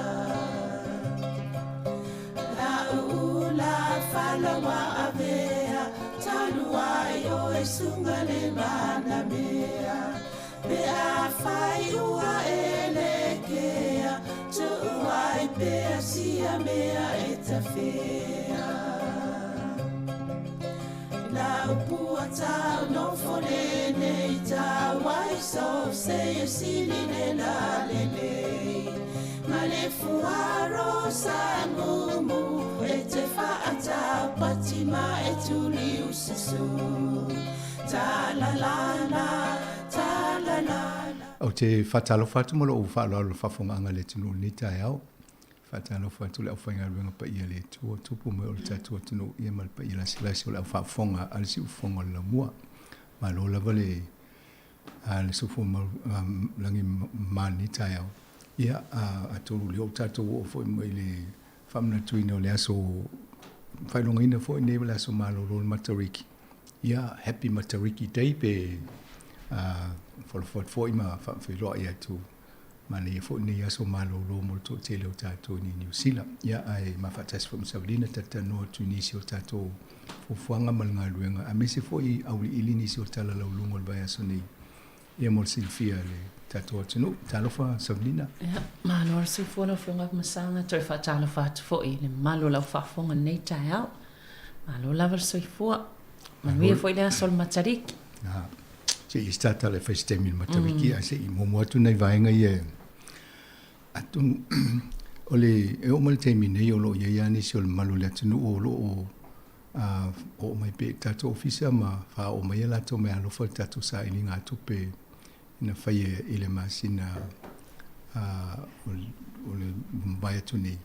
La'u ula falaua avea Talu ai oe suga le manamea Pe afai ua e lekea Tuu ai pea sia mea e tafea Lau pua tau nofo lenei Tau ai so se e sili le lalelei Ma le fuaro sa mumu E te faatau pati ma e tuli ususu Ta la la la, ta la la la. Ou te faatalofa atu ma lou faaaloalo i le faafofogaaga a le atunuu i lenei taeao. Faatalofa atu i le aufaigaluega paia a le Atua, tupu mai o le tatou atunuu ia ma le paia lasilasi o le aufaafofoga a le Siufofoga o le Laumua. Malo lava le le soifua lagi ma lenei taeao. Ia, atonu o lea ua tatou oo foi mai i le faamanatuina o le aso faailogaina foi nei o le aso malolo o le Matariki. Ia, Happy Matariki Day pe folafolafoai foi ma faafeiloai atu manaia foi lenei aso malolo mo le toatele o tatou i Niu Sila. Ia, ae mafaatasi foi ma Savalina talatalanoa atu i nisi o tatou fuafuaga ma le galuega, aemaise foi auiliili nisi o tala lauluga o le vaiaso nei, ia mo le silafia e le tatou atunuu. Talofa Savalina. Ia, malo le soifua lau Afioga Masaga, toe faatalofa atu foi i le mamalu o lau faafofoga i lenei taeao. Malo lava le soifua. Manuia foi le aso o le Matariki. Ah, se i start le fai se taimi i le Matariki, ae se i muamua atu nai vaega ia atonu o le e oo mai le taimi nei o lo o i ai lava nisi o le mamalu o le atunuu o lo o oo mai pea i tatou ofisa ma faaoo mai a latou meaalofa i le tatou sailiga tupe na faia i le masina o le mavae atu nei.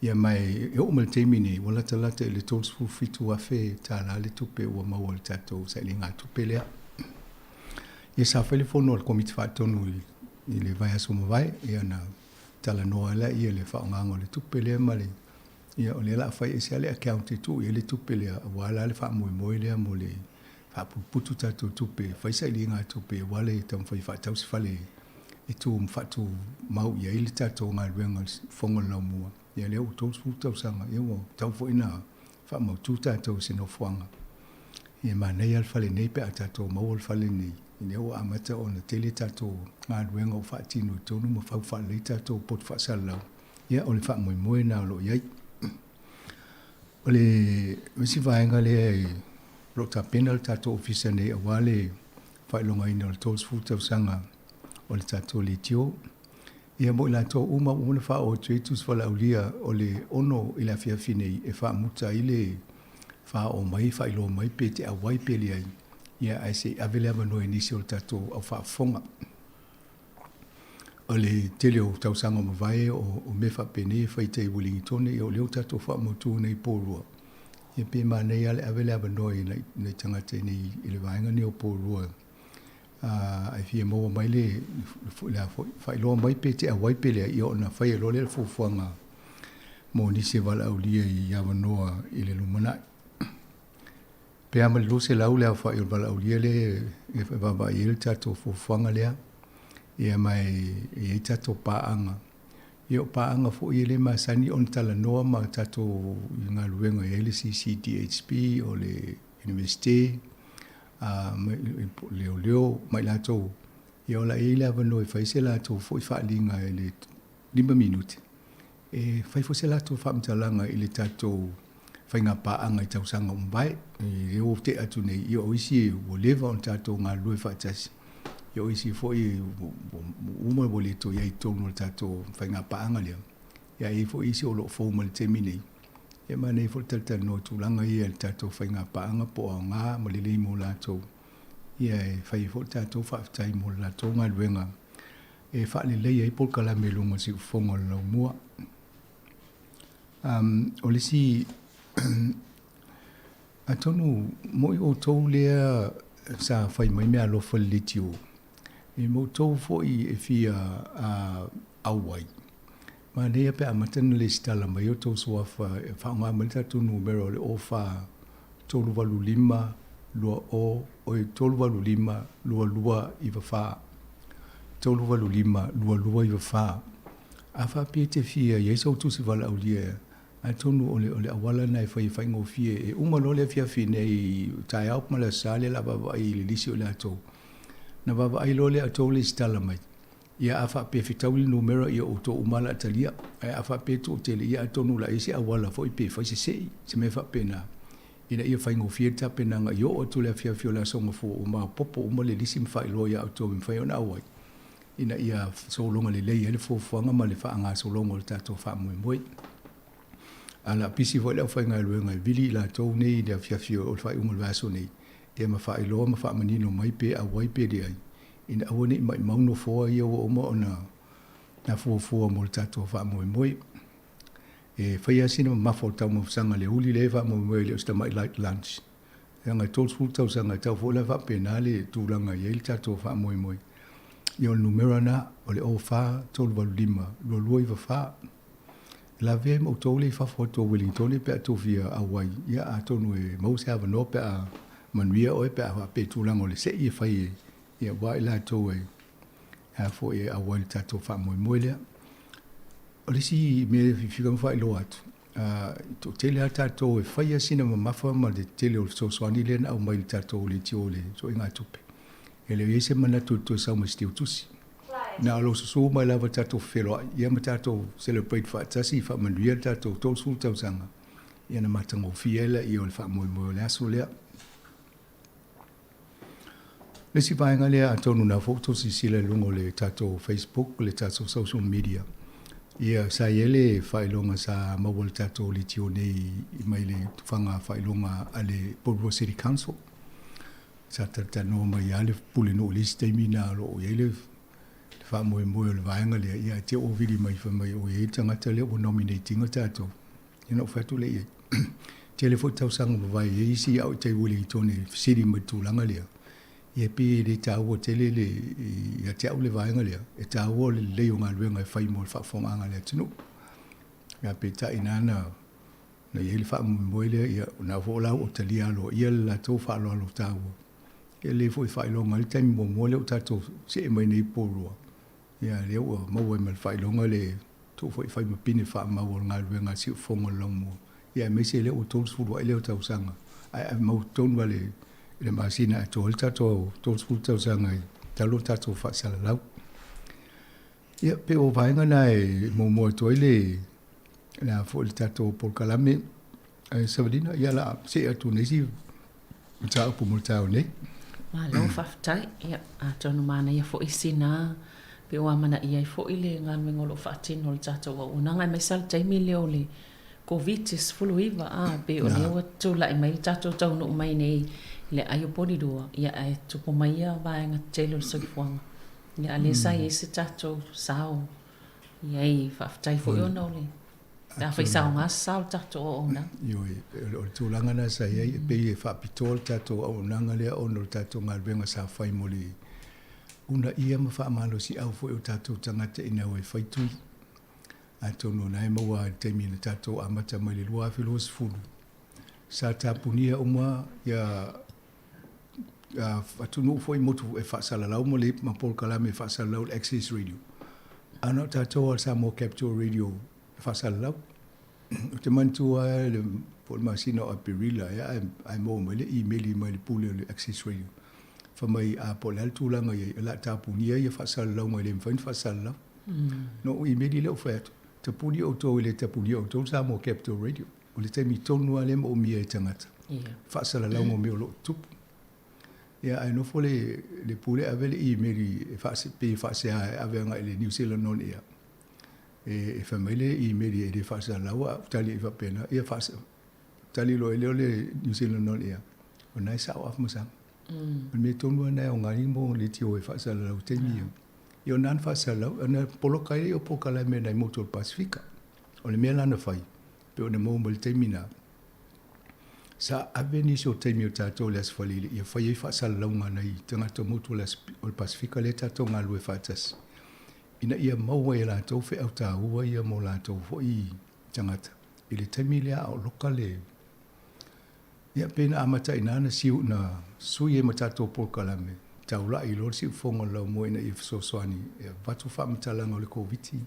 Ia ma e oo mai le taimi nei, ua latalata i le $37,000 le tupe ua maua i le tatou sailiga tupe lea. Ia sa fai le fono a le Komiti Faatonu i le vaiaso mavae, ia na talanoa ai lea le faaaogaga o le tupe lea ma le ia o lea o le a fai ese lava le account e tuu i ai le tupe lea aua la le faamoemoe lea mo le faaputuputu tatou tupe, fai sailiga tupe aua le taumafai e faatau se fale e tu ma faatumau i ai le tatou galuega o le Fofoga o le Laumua. Ia lea ua 30 tausaga, ia ua tatau foi ona faamautu tatou i se nofoaga. Ia e manaia le fale nei pe a tatou maua le fale lenei, lea ua amata ona tele tatou galuega ua faatino i totonu ma fau faalelei tatou poto faasalalau. Ia o le faamoemoe lena o lo o i ai. O le isi vaega lea e o lo o tapena le tatou ofisa nei aua le faailogaina o le 30 tausaga o le tatou leitio. Ia mo i latou uma ua uma ona faaoo atu ai tusi valaaulia o le 6 i le afiafi nei e faamuta ai le faaoo mai, faailoa mai pe te auai pe leai, ia ae se i ave le avanoa i nisi o le tatou au faafofoga. O le tele o tausaga ua mavae o mea faapenei e fai tai Uelingitone, ia o lea ua tatou faamautu nei i Porirua. Ia pe manaia lava le ave le avanoa i nai tagata i nei i le vaega nei o Porirua ae fia maua mai le a foi faailoa mai pe te auai pe leai, ia ona faia loa lea o le fuafuaga mo nisi e valaaulia i avanoa i le lumanai. Pe a ma le 200 le aofai o le valaaulia lea e vaavaai i ai le tatou fuafuaga lea, ia ma e i ai tatou paaga. Ia o paaga foi e le masani ona talanoa ma tatou i galuega e i ai le CCDHB, o le Iunivesite, leoleo ma i latou, ia o le a i ai le avanoa e fai se latou foi faaaliga i le 5 minute, e fai foi se latou faamatalaga i le tatou. faigapaaga i tausaga ua mavae. I lea ua tea atu nei, ia o isi ua leva ona tatou galulue faatasi, ia o isi foi ua uma ua le toe i ai i totonu o le tatou faigapaaga lea, ia e i ai foi isi o lo o fou mai i le taimi nei. Ia e manaia foi le talatalanoa i tulaga ia i le tatou faigapaaga po o aoga ma lelei mo latou, ia e fai ai foi le tatou faafetai mo le latou galuega e faaleleia ai polokalame i luga o le siufofoga o le laumua. O le isi, atonu mo'i outou lea sa fai mai meaalofa i le leitio, e ma outou foi e fia auai, manaia pe a amata ona lesitala mai outou suafa e faaaoga mai le tatou numera o le 04 385 20, oi, 385 22 94. 385 22 94. A faapea e te fia i ai sou tusi valaaulia, atonu o le, o le auala lena e fai e faigofie. E uma loa le afiafi nei, taeao ma le Aso Sa lea o le a vaavaai i le lisi o i latou. Na vaavaai loa lea a outou lesitala mai, ia a faapea e fetaui le numera, ia o outou uma lava o le a talia. Ae a faapea e toatele, ia atonu o le a i ai se auala foi pe fai se sei, se mea faapena, ina ia faigofie le tapenaga i oo atu i le afiafi o le Aso Gafua ua maopoopo uma le lisi ma faailoa ia outou e mafai ona auai. Ina ia sologa lelei ai le fuafuaga ma le faagasologa o le tatou faamoemoe. A o le a pisi foi le aufaigaluega e vili i latou nei i le afiafi o le faaiuga o le vaiaso nei, ia ma faailoa ma faamanino mai pe auai pe leai, ina aua ne i maimau nofoa ia ua uma ona fuafua mo le tatou faamoemoe. E fai lava sina mamafa o le taumafasaga i le uli lea e faamoemoe ai e le o se tamai light lunch. Leaga e 30 tausaga e tau foi la faapena le tulaga e i ai le tatou faamoemoe. Ia o le numera lena, o le 04 385 2294. E lavea ai ma outou lea i fafo atu o Uelintone pe a tou fia auai, ia atonu e maua se avanoa pe a manuia oe pe a faapea i tulaga o le sei e fai e ia aua i latou e a foi e auai i le tatou faamoemoe lea. O le isi mea e fiafia ona faailoa atu, toatele lava tatou e fai lava sina mamafa ma le tele o le fesoasoani lea na aumai i le tatou leitio i le sueigatupe. E le o i ai se manatu e toe sau ma se tiutusi. Na o lou susu mai lava tatou fefeloai ia ma tatou celebrate faatasi faamanuia le tatou 30 tausaga ia ona matagofie ai laia o le faamoemoe o le aso lea. Le isi vaega lea atonu na foi tou silasila i luga o le tatou Facebook, le tatou social media, ia sa i ai le faailoga sa maua e le tatou leitio nei mai le tufaga faailoga a le Porirua City Council. Sa talatalanoa mai lava le pulenuu i le isi taimi na o lo o i ai le faamoemoe o le vaega lea, ia ae te i ua vili mai fai mai ua i ai le tagata lea ua nominate ina tatou. Ia ona ou fai atu lea i ai, tele foi tausaga ua mavae i ai isi au i tai Wellington e fesili mai i le tulaga lea, ia pei e le taua tele le, ia te au le vaega lea, e taua le lelei o galuega e fai mo le faafofogaaga a le atunuu. Ia peitai na na na i ai le faamoemoe lea, ia o lena foi la ua talia aloaia le latou faaaloalo taua. Ia e lelei foi e faailoga ai le taimi muamua lea ua tatou see mai nei i Porirua, Ia, lea ua maua ai ma le faailoga le tuu foi fai ma pine faamau o le galuega a Siufofoga o le Laumua, ia aemaise lea ua 30 a'i lea o tausaga, ae a mau tonu lava i le masina e atoa ai le tatou 30 tausaga i talu ona tatou faasalalau. Ia, pei o vaega na e muamua atu ai le le a foi le tatou polokalame. Ae Savalina, ia o le a see atu i nisi mataupu mo le taeao nei. Malo faafetai. Ia, atonu manaia foi sina pei ua amanaia ai foi le galuega o lo o faatino e le tatou auaunaga aemaise lava le taimi lea o le Koviti-19, a, pei o lea ua tulai mai le tatou taunuu mai nei i le aai o Porirua, ia ae tupu mai ia vaega tetele o le soifuaga. Ia a o lea sa i ai se tatou sao i ai, faafetai foi ona o le Pe afai sa aoga se sao o le tatou auaunaga. Ioe, o le tulaga lena sa i ai, e pei e faapitoa le tatou auaunaga lea ona o le tatou galuega sa fai mo le uunaia ma faamalosiau foi o tatou tagata ina ua e fai tui. Atonu o lena e maua i le taimi na tatou amata mai i le 2020, sa tapunia uma ia atunuu foi motu e faasalalau ma le ma polokalame e faasalalau le Access Radio. A na o tatou lava o le Samoa Capital Radio e faasalalau. Ou te manatua lava le, po o le masina o Aperila ea ae, ae maua mai le imeli mai le pule o le Access Radio. Fai mai, a po o le a le tulaga i ai, o le a tapunia ia faasalalauga e le mafai ona faasalalau. Na ou imeli lea ou fai atu, tapuni outou e le tapunia outou le Samoa Capital Radio. O le taimi tonu lava lea e moomia e tagata faasalalauga o mea o lo o tutupu. Ia ae nofo le le pule ave le imeli e faase pe faasea e ave agai i le New Zealand On Air. E e fai mai le imeli e le faasalalau a ou tali i faapena, ia faase tali loa e lea o le New Zealand On Air, o lena e sao Afamasaga. O le mea tonu lava lena e aoga ai mo leitio e faasalalau i taimi ia. Ia o lena na faasalalau, na poloka ai lea o polokalame a nai motu o le Pasefika. O le mea la na fai, pei ona maua mai i le taimi lena, sa ave nisi o taimi o tatou i le Aso Faraile ia fai ai faasalalauga a nai tagata o motu o le Pasefika lea tatou galulue faatasi, ina ia maua e latou feau taua ia mo latou foi tagata i le taimi lea a o loka le Ia pei na amata i ina na siu na sui ai ma tatou polokalame taulai loa le siufofoga o le laumua ina ia fesoasoani e avatu faamatalaga o le Koviti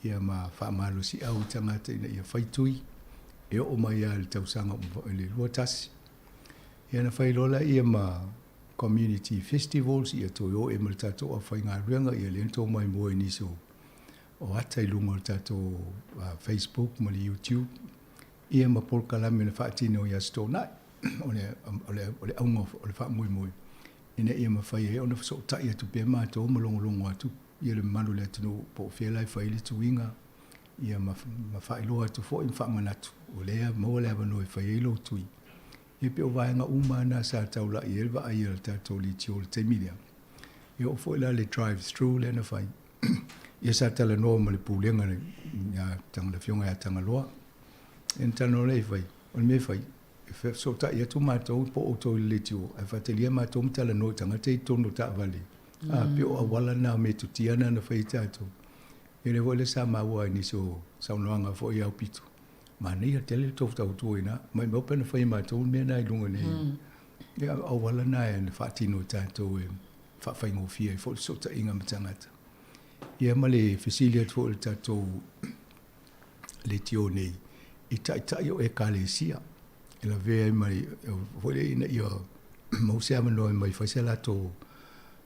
ia ma faamalosiau i tagata ina ia fai tui e oo mai lava i le tausaga i le 21. Ia na fai loa laia ma community festivals ia toe o ea ma le tatou aufaigaluega ia lea na tou maimoa i nisi o ata i luga o le tatou Facebook ma le YouTube ia ma polokalame na faatino i Aso Toonai. O le, o le, o le auga o le faamoemoe, ina ia mafai ai ona fesootai atu pea matou ma logologo atu ia le mamalu o le atunuu po o fea la e fai ai le tuiga, ia ma, ma faailoa atu foi ma faamanatu, o lea maua le avanoa e fai ai lou tui. Ia pei o vaega uma lava na sa taulai ai le vaai a le tatou leitio i le taimi lea. E oo foi la i le drive through lea na fai, ia sa talanoa ma le Pulega ia le Afioga ia Tagaloa. Ia na talanoa lea e fai, o le mea e fai, e fesootai atu matou po o outou i le leitio, ae faatalia matou ma talanoa i tagata i totonu o taavale. A, pei o auala na o metotia na na fai ai tatou. Ia lea foi la sa maua ai nisi o saunoaga foi i Aupito, manaia tele le tou tautua i ina, maumau pe ana fai e matou le mea na i luga nei. Ia, o auala na e faatino e tatou e faafaigofie ai foi le fesootaiga ma tagata. Ia ma le fesili atu foi i le tatou leitio nei i taitai o Ekalesia e lavea ai mai foi lea ina ia maua se avanoa e mai fai se latou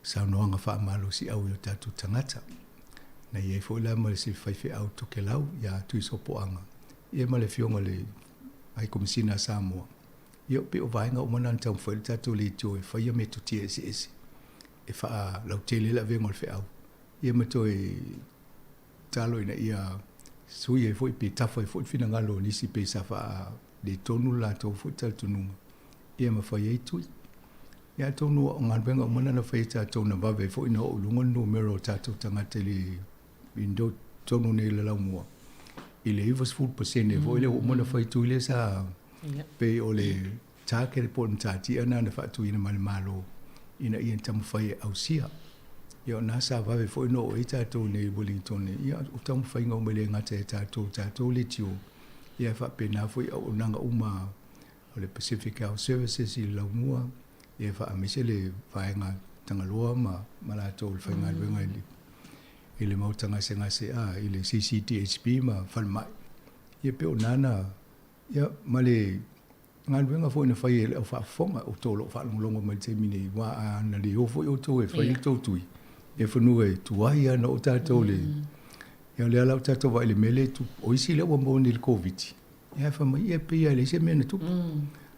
saunoaga faamalosiau i o tatou tagata. Na i ai foi la ma se faifeau Tokelau ia Tuisopoaga ia ma le Afioga i le High Komisina a Samoa. Ia pei o vaega uma na na taumafai le tatou leitio e faia metotia eseese e faalautele ai le avega o le feau ia ma toe tatalo ina ia sui ai foi pe tafa ai foi le finagalo o nisi pei sa faaletonu le latou foi talitonuga ia ma fai ai tui. Ia atonu o galuega uma na na fai e tatou na vave ai foi ona oo i luga le numera o tatou tagata i le i totonu nei i le laumua i le 90% foi lea ua uma ona fai tui lea sa pei o le target po o le matatia lena na faatuina mai le Malo ina ia taumafai e ausia. Ia o lena sa vave foi ona oo ai tatou nei i Wellington, ia o taumafaiga uma e le gata ia tatou, tatou leitio, ia e faapena foi auaunaga uma o le Pacific Health Services i le laumua, ia aemaise le vaega Tagaloa ma, ma latou le faigaluega i le, i le Maota Gasegase, a, i le CCDHB ma falemai. Ia pei o lena na, ia ma le galuega foi na fai e le au faafofoga, outou o lo o faalogologo mai i le taimi nei, aua a na le o foi outou e fai le tou tui, ia fanua e tuai lava ona oo tatou i le... Ia o lea la ua tatou vaai i le mea lea e tupu. O isi lea ua maua nei i le Koviti, ia ae fai mai, ia e pei lava e leai se mea na tupu.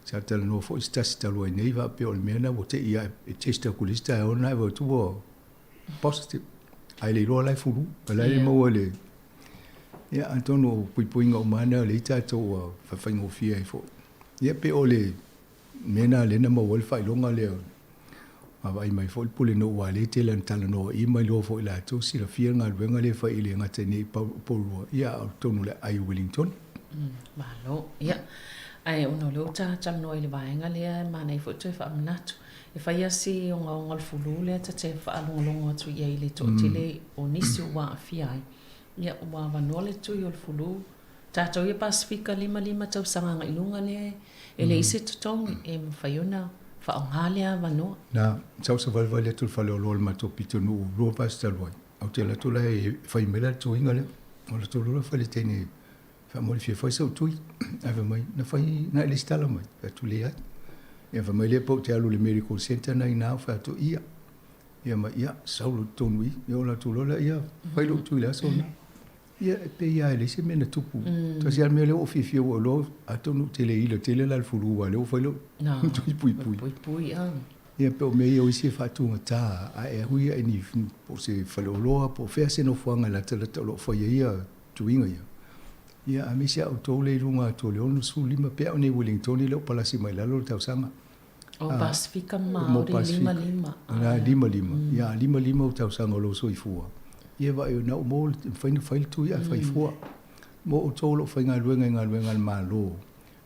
Sa talanoa foi se tasi talu ai nei faapea o le mea lena ua te i lava e test atu i le isi taeao lena ae vaai atu ua positive. Ae le iloa la e fulu, o la e le maua i le... Ia atonu o puipuiga uma lava na o lea tatou ua faafaigofie ai foi. Ia pei o le mea lena lea na maua ai le faailoga lea. Vaavaai mai foi le Pulenuu aua o lea e tele lava ina talanoa i i ma iloa foi e latou silafia le galuega lea e fai e le gata i inei i Porirua, ia a o totonu o le aai o Wellington. Malo. Ia, ae ona o lea ua ta talanoa i le vaega lea, e manaia foi toe faamanatu. E fai lava si ogaoga o le fulu lea ta te faalogologo atu i ai i le toatele o nisi ua aafia ai. Ia, ua avanoa le tui o le fulu. Tatou ia Pasefika 55 tausaga agai i luga lea e leai se totogi e mafai ona faaaoga lea avanoa. Na, sau savalivali atu i le faleoloa o le matou pitonuu 2 vaiaso talu ai, ou te alu atu la e fai mai la le tuiga lea. Ou alu atu loa fai i le teine, Faamolemole e fia fai sau tui. Ae fai mai, na fai, na e lesitala mai. Fai atu, leai. Ia fai mai lea pe ou te alu i le medical centre na i ina, ou fai atu, ia. Ia ma ia, sau loa i totonu i i, ia ou alu atu loa lea, ia, fai lou tui i le aso lena. Ia, e pei lava e leai se mea na tupu. Tasi lava le mea lea ua ou fiafia ua ou iloa, atonu ou te le ila tele la i le fulu aua o lea ua fai lou tui puipui. Puipui, a. Ia, pei o mea ia o isi e faatugata, a e hui ae ni, po o se faleoloa po o fea se nofoaga e latalata o lo o fai ai ia tuiga ia. Ia, aemaise lava outou lea i luga atu o le 65, pei lava o nei Wellingtoni lea ua palasi mai i lalo le tausaga. O Pasifika Māori, 55. Na, 55. Ia, 55 ou tausaga o lou soifua. Ia, vaai, na ou maua, e mafai ona fai le tui ae fai fua. Mo outou o lo o faigaluega i galuega a le Malo,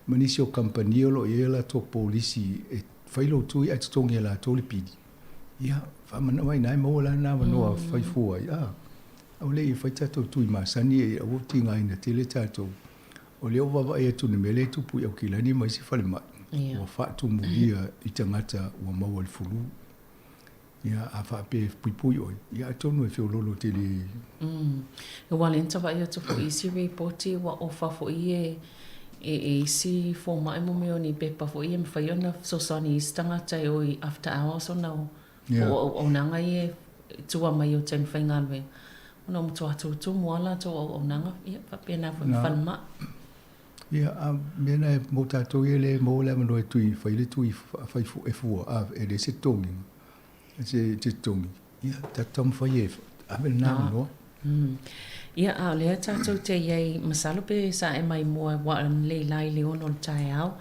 ma nisi o kamupani o lo o i ai a latou polisi e fai lou tui ae totogi e latou le pili. Ia, faamanao ai i ina e maua la lena avanoa fai fua ai. A, aua le i fai tatou tui masani e aua tigaina tele tatou. O lea ua vaavaai atu i le mea lea e tupu i Aukilani ma isi falemai, ua faatumulia i tagata ua maua i le fulu. Ia, a faapea e puipui oe, ia atonu e feoloolo tele. Aua o lea na ta vaai atu foi i isi ripoti ua ofa foi e e isi fomai mo mea o ni pepa foi ia e mafai ona fesoasoani i isi tagata e o i after hours ona o o auaunaga ia e tua mai o taimi faigaluega, ona ua matua tutumu lava latou auaunaga, ia faapena foi ma falemai. Ia, a mea na e mo tatou ia le maua le avanoa e tui, fai le tui fai e fua, a e leai se totogiga, se totogi, ia tatou taumafai e ave lena avanoa. Ia, a o lea tatou te i ai, masalo pe sa e mai mua ua lelei la i le 6 o le taeao,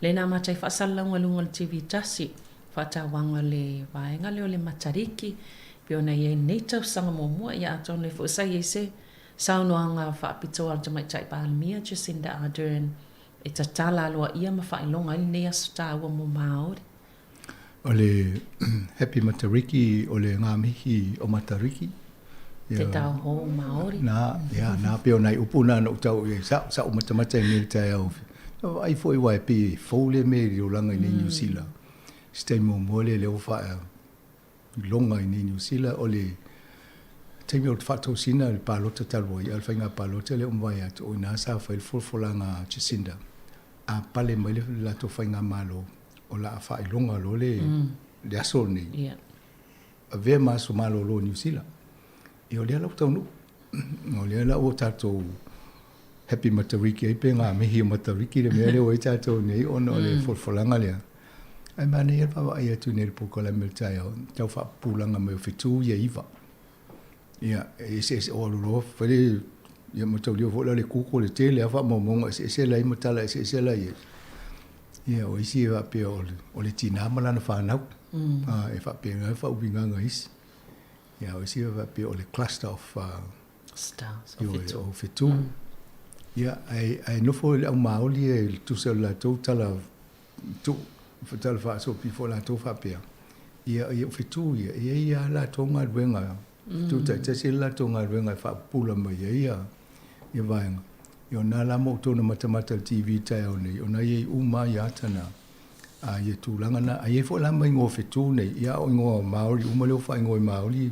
lea na amata ai faasalalauga i luga o le TV tasi, faatauaga o le vaega lea o le Matariki, pei ona i ai lenei tausaga muamua, ia atonu ai foi sa i ai se saunoaga faapitoa a le Tamaitai Palemia Jacinda Ardern e tatala aloaia ma faailoga ai lenei aso taua mo Māori. O le Happy Matariki o le ngā mihi o Matariki. Te tau hou Māori. Nā, ia, nā pei o nai upu nā na ou tau i ai, sa, sa ou matamata i nei taeao. Vaai foi aua e pei e fou lea mea i le olaga i nei Niu Sila. Se taimi muamua lea lea ua faailoga i nei Niu Sila o le taimi o le faatosina i le palota talu ai, a o le faiga palota lea ua mavae atu, o i ina sa fai le folafolaga a Jacinda a pale mai le latou faigamalo o le a faailoga loa le, le aso lenei. Yeah. Avea ma aso malolo o Niu Sila. Ia o lea la ua taunuu. O lea la ua tatou Happy Matariki ai pe ngā mihi o Matariki le mea lea ua i ai tatou nei ona o le folafolaga lea. Ae manaia le vaavaai atu nei i le polokalame o le taeao, tau faapupulaga mai o fetu ia iva. Ia, e eseese, o alu loa fai le, ia mataulia foi la o le Google e tele lava faamaumauga eseese la i ai ma tala eseese la i ai. Ia, o isi e faapea o le, o le tinā ma lana fanau. E faapena le faauigaga a isi. Ia, o isi e faapea o le cluster of Stars, o fetu. O fetu. Ia, ae, ae nofo le au Māori e tusa o le latou tala tuu, tala faasoapifo o latou faapea, ia, ia o fetu ia, e i ai lava latou galuega, fetu taitasi le latou galuega e faapupula mai ai ia, ia vaega. Ia o na la ma outou na matamata i le TV i le taeao nei, o na i ai uma lava ia ata na, a ia tulaga na. Ae i ai foi la ma igoa o fetu nei, ia o igoa Māori uma lea ua faaigoa i Māori,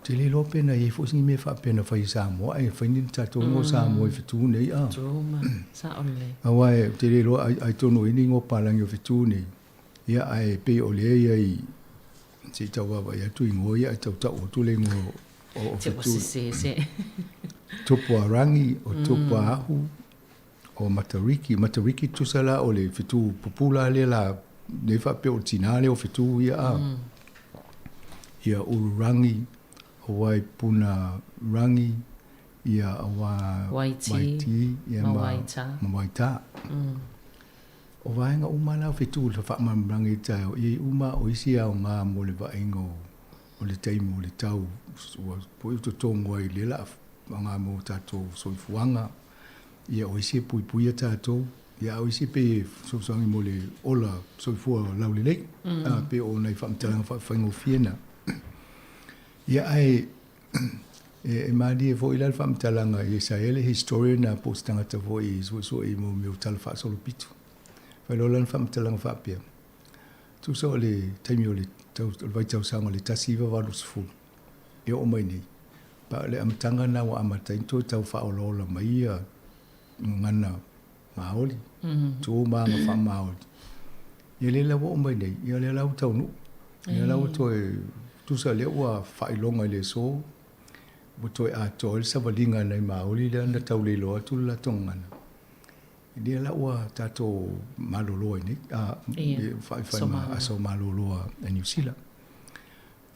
Ou te le iloa pe na i ai foi ni mea faapea na fai i Samoa ae fai ni tatou igoa Samoa i fetu nei a. True ma, sao lelei. Aua ou te le iloa ai atonu o i ai ni igoa palagi o fetu nei, ia ae pei o lea e i ai se i tau vaavaai atu i igoa ia ae tau tau atu le igoa o Te ua fetu. sese se. Tupuarangi, o Tupuaahu, o Matariki. Matariki tusa la o le fetu pupula lea la nei faapea o le tinā lea o fetu ia a. Ia Ururangi, o Waipuna rangi, ia o Waitī, Waitī, ia ma ma Waitā. ma Waitā. O vaega uma la o fetu le faamalamalamaga i taeao, ia i uma o isi aoga mo le vaaiga o o le taimi o le tau ua poi o totogo ai lea la aoga mo tatou soifuaga. Ia o isi e puipuia tatou, ia a o isi pei e fesoasoani mo le ola soifua laulelei, a pei o nai faamatalaga faafaigofie na. Ia ae e malie foi la le faamatalaga i sa i ai le historian a po o se tagata foi e suesue i mea o tala faasolopito. Fai loa lana faamatalaga faapea, tusa o le taimi o le tau, o le vaitausaga o le 1980 e oo mai nei, Pa o le amataga lena ua amata ai ona toe tau faaolaola mai ia gagana Māori, tu ma aga faamāori. Ia lea la ua oo mai nei, ia lea la ua taunuu. Lea la ua toe, tusa lea ua faailoga i le aso. ua toe atoa ai le savaliga a nai Maoli lea na tau le iloa atu le latou gagana. Lea la ua tatou malolo ai nei, a, faifai ma aso malolo a Niu Sila.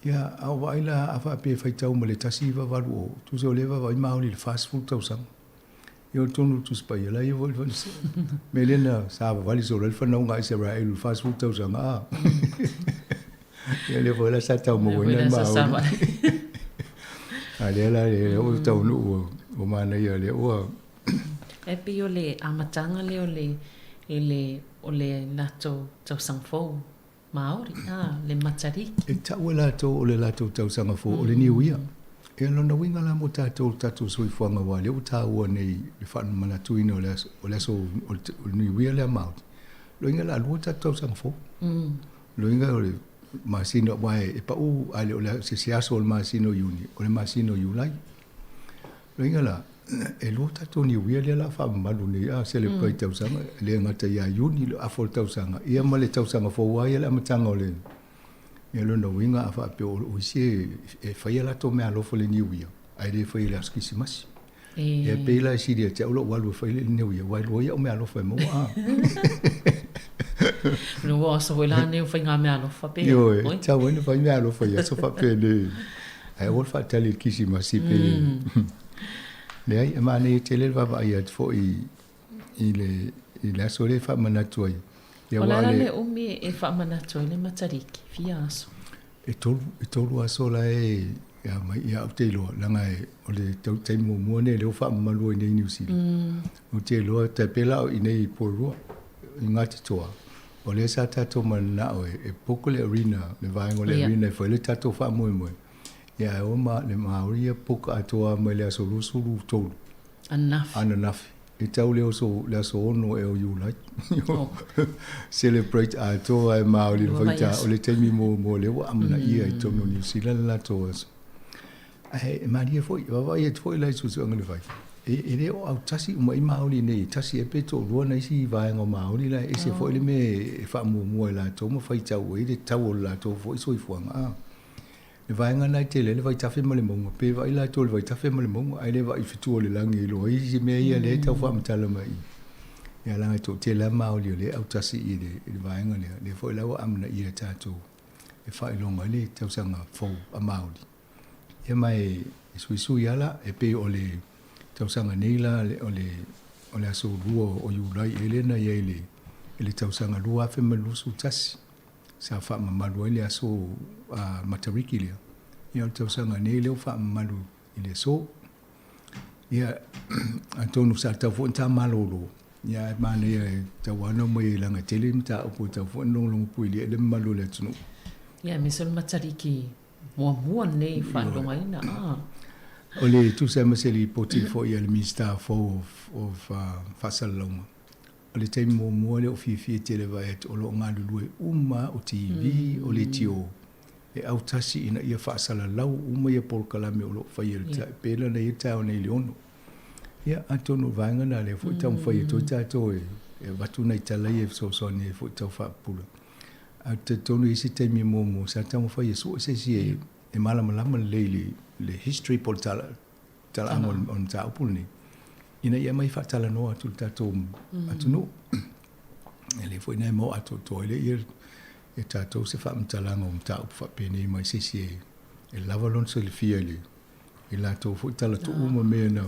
Ia, a ou vaai la a faapea e faitau ma le 1980, tusa o lea e vaavaai Maoli i le 40 tausaga. Ia o tonu le Tusi Paia la ia foi le mea lea na savavali solo ai le fanauga a Isaraelu i le 40 tausaga, a. Ia lea foi la sa tau maua ai Maoli. A lea la lea ua taunuu ua manaia lea ua E pei o le amataga lea o le i le o le latou tausaga fou Māori, ā, le Matariki. E tau e latou o le latou tausaga fou o le Niu Ia. Ia lona uiga la mo tatou le tatou soifuaga aua lea ua taua nei le faamanatuina o le aso o le aso o le Niu Ia lea Māori. Loiga la lua tatou tausaga fou. Loiga o le masina aua e pau a le o le se se aso o le masina o Iuni o le masina o Iulai. Loiga la e lua tatou Niu Ia lea la faamamalu nei a celebrate tausaga e le gata ia Iuni le afa o le tausaga ia ma le tausaga fou lava ia le amataga o le ia lona uiga a faapea o isi e fai a latou meaalofa i le Niu Ia ae le faia i le aso Kerisimasi. Ia pei la e sili ia te au lou alu e fai le Niu Ia aua e lua ai au meaalofa e maua a. Ua oso foi la nei o faiga meaalofa pe. Ioe, e tatau ai ona fai meaalofa i aso faapenei. Ae aua le faatali i le Kerisimasi pe. Leai, e manaia tele le vaavaai atu foi i le i le aso lea e faamanatu ai. Ia O le a le umi e faamanatu ai le Matariki, fia aso? E tolu, e tolu aso la e a mai, ia ou te iloa, leaga e, o le taimi muamua lenei lea ua faamamalu ai nei i Niu Sila. Ou te iloa, tai pei la o i nei i Porirua, i Ngāti Toa, o lea sa tatou mananao e book le arena, le vaega o le arena e fai ai le tatou faamoemoe. Ia ae o ma, le Māori ia book atoa mai le aso 23. Ananafi. Ananafi. E tau le oso, le aso 6 ea o Iulai. Oh. Celebrate atoa e Māori le faita o le taimi muamua lea ua amanaia i totonu o Niu Sila le latou aso. Ae e malie foi, e vaavaai atu foi la i suesuega na fai, e le o autasi uma ai Māori nei, e tasi ea pe toalua nai isi vaega o Māori la e ese foi le mea e faamuamua e latou ma faitau ai le tau o le latou foi soifuaga. A. Le vaega lena e tele ai le vaitafe ma le mauga, pe vaai latou i le vaitafe ma le mauga, ae le vaai i fetu o le lagi e iloa ai isi mea ia lea e tau faamatala mai i i. Ia leaga e toatele lava Māori o lea e autasi i le, i le vaega lea, lea foi la ua amanaia e tatou e faailoga ai le tausaga fou a Māori. Ia ma e suisui lava la, e pei o le tausaga nei la o le, o le aso 2 o Iulai ea lea na i ai i le, i le tausaga 2021. Sa faamamalu ai le aso Matariki lea. Ia o le tausaga nei lea ua faamamalu i le aso. Ia, atonu sa tatau foi ona ta malolo, ia ae manaia e tatau lava ona omai ai leaga e tele mataupu e tatau foi ona logologo puilia i le mamalu o le atunuu. Ia, aemaise o le Matariki muamua lenei faailogaina. A. O le tusa ai ma se lipoti foi a le Minisita fou of Faasalalauga, O le taimi muamua lea ou fiafia tele vaai atu o lo o galulue uma o TV, o leitio e autasi ina ia faasalalau uma ia polokalame o lo o faia i le tae, pei la na i ai le taeao nei i le 6. Ia, atonu o le vaega lena lea foi e taumafai atu ai tatou e avatu nai tala ia e fesoasoani ai foi tau faapupula. Ae ou te talitonu e i ai se taimi muamua sa taumafai e sue se isi e malamalama lelei i le history po o le tala, talaaga o le mataupu lenei, ina ia aumai faatalanoa atu i le tatou atunuu. E lelei foi ona e maua atoatoa ai lea e tatou se faamatalaga o mataupu faapenei mai se isi e lava lona silafia i le i latou foi talatuu ma mea na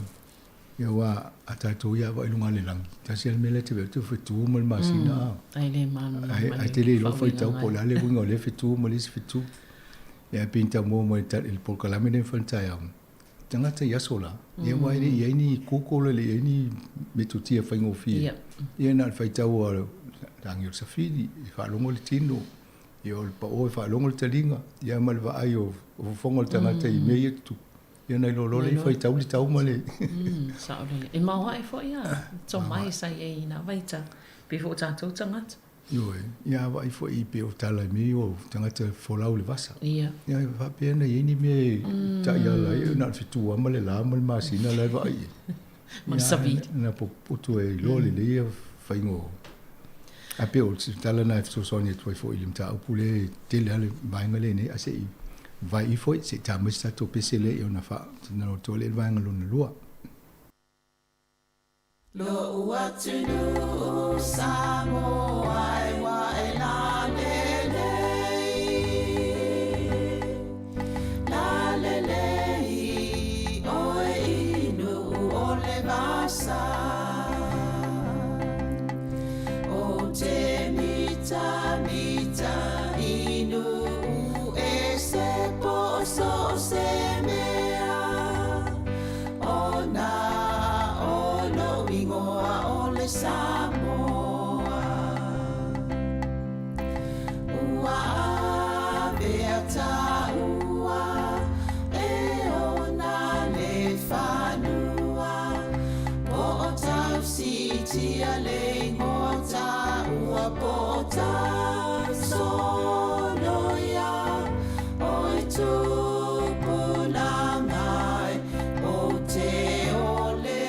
ia aua a tatou ia vaai i luga o le lagi, tasi lava le mea lea e te vaai atu e fetu ma le masina a. Ai le malamalama Ae te le iloa faitau po o le a le uiga o lea fetu ma le isi fetu. Ia ae pei na tau maua mai i le polokalame lea na fai i le taeao, tagata i aso la, ia aua e le i i ai ni Google e le i i ai ni metotia faigofie. Ia na o le faitau a lagi o le safili, e faalogo le tino, ia o le pao e faalogo le taliga, ia ma le vaai o fofoga o le tagata i mea ia tutupu. Ia ona iloa loa lea faitau le tau ma le. Sao lelei. E maoae foi a tomai sa i ai i na vaitau, pei foi o tatou tagata. Ioe, ia a vaai foi i pei o tala i mea o tagata folau i le vasa. Ia. Ia e faapea na i ai ni mea e taiala ai, na o le fetu lava ma le la ma le masina la e vaai i ai. Ma le savili. Na potu e iloa lelei ia faiga o... Ae pei o se tala lena e fesoasoani atu ai foi i le mataupu lea e tele lava le vaega lenei, ae se i Vai ifo i seʻi tā mai se tatou pese lea ia ona faatalanoa atu ai lea i le vaega lona lua. Lo'u atunuu Samoa e ua e lalelei, lalelei oe i Nu'u o le vasa. O te mitamita i Nu'u e se po so o se mea Ona o lou igoa o le Samoa Ua avea taua e ona le fanua Po o tausitia le igoa taua Po o tausoloia Oi tupulaga e ou te ole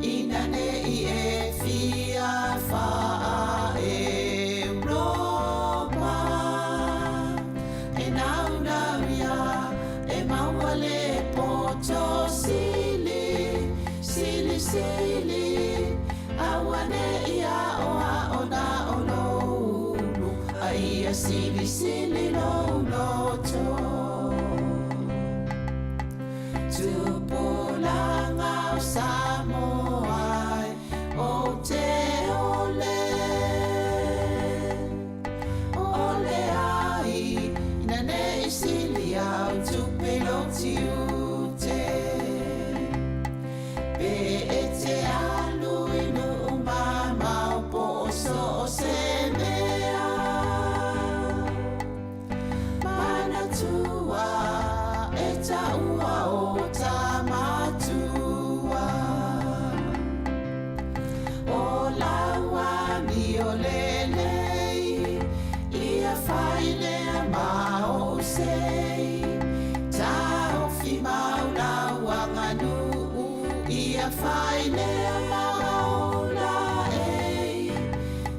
Ina ne i e fia faa-Europa E naunau ia e maua le poto sili, sili, sili Aua ne i aoao na o lou ulu A ia silisili lou loto Tupulaga o Samoa e ou te ole Ole ai ina ne i sili au tupe i lou tiute Pe e te alu i nuu mamao po o so o se mea Manatua e taua o Tamatua O lau amio lelei ia fai lea ma ou sei Taofi mau lau aganuu ia fai lea ma ou laei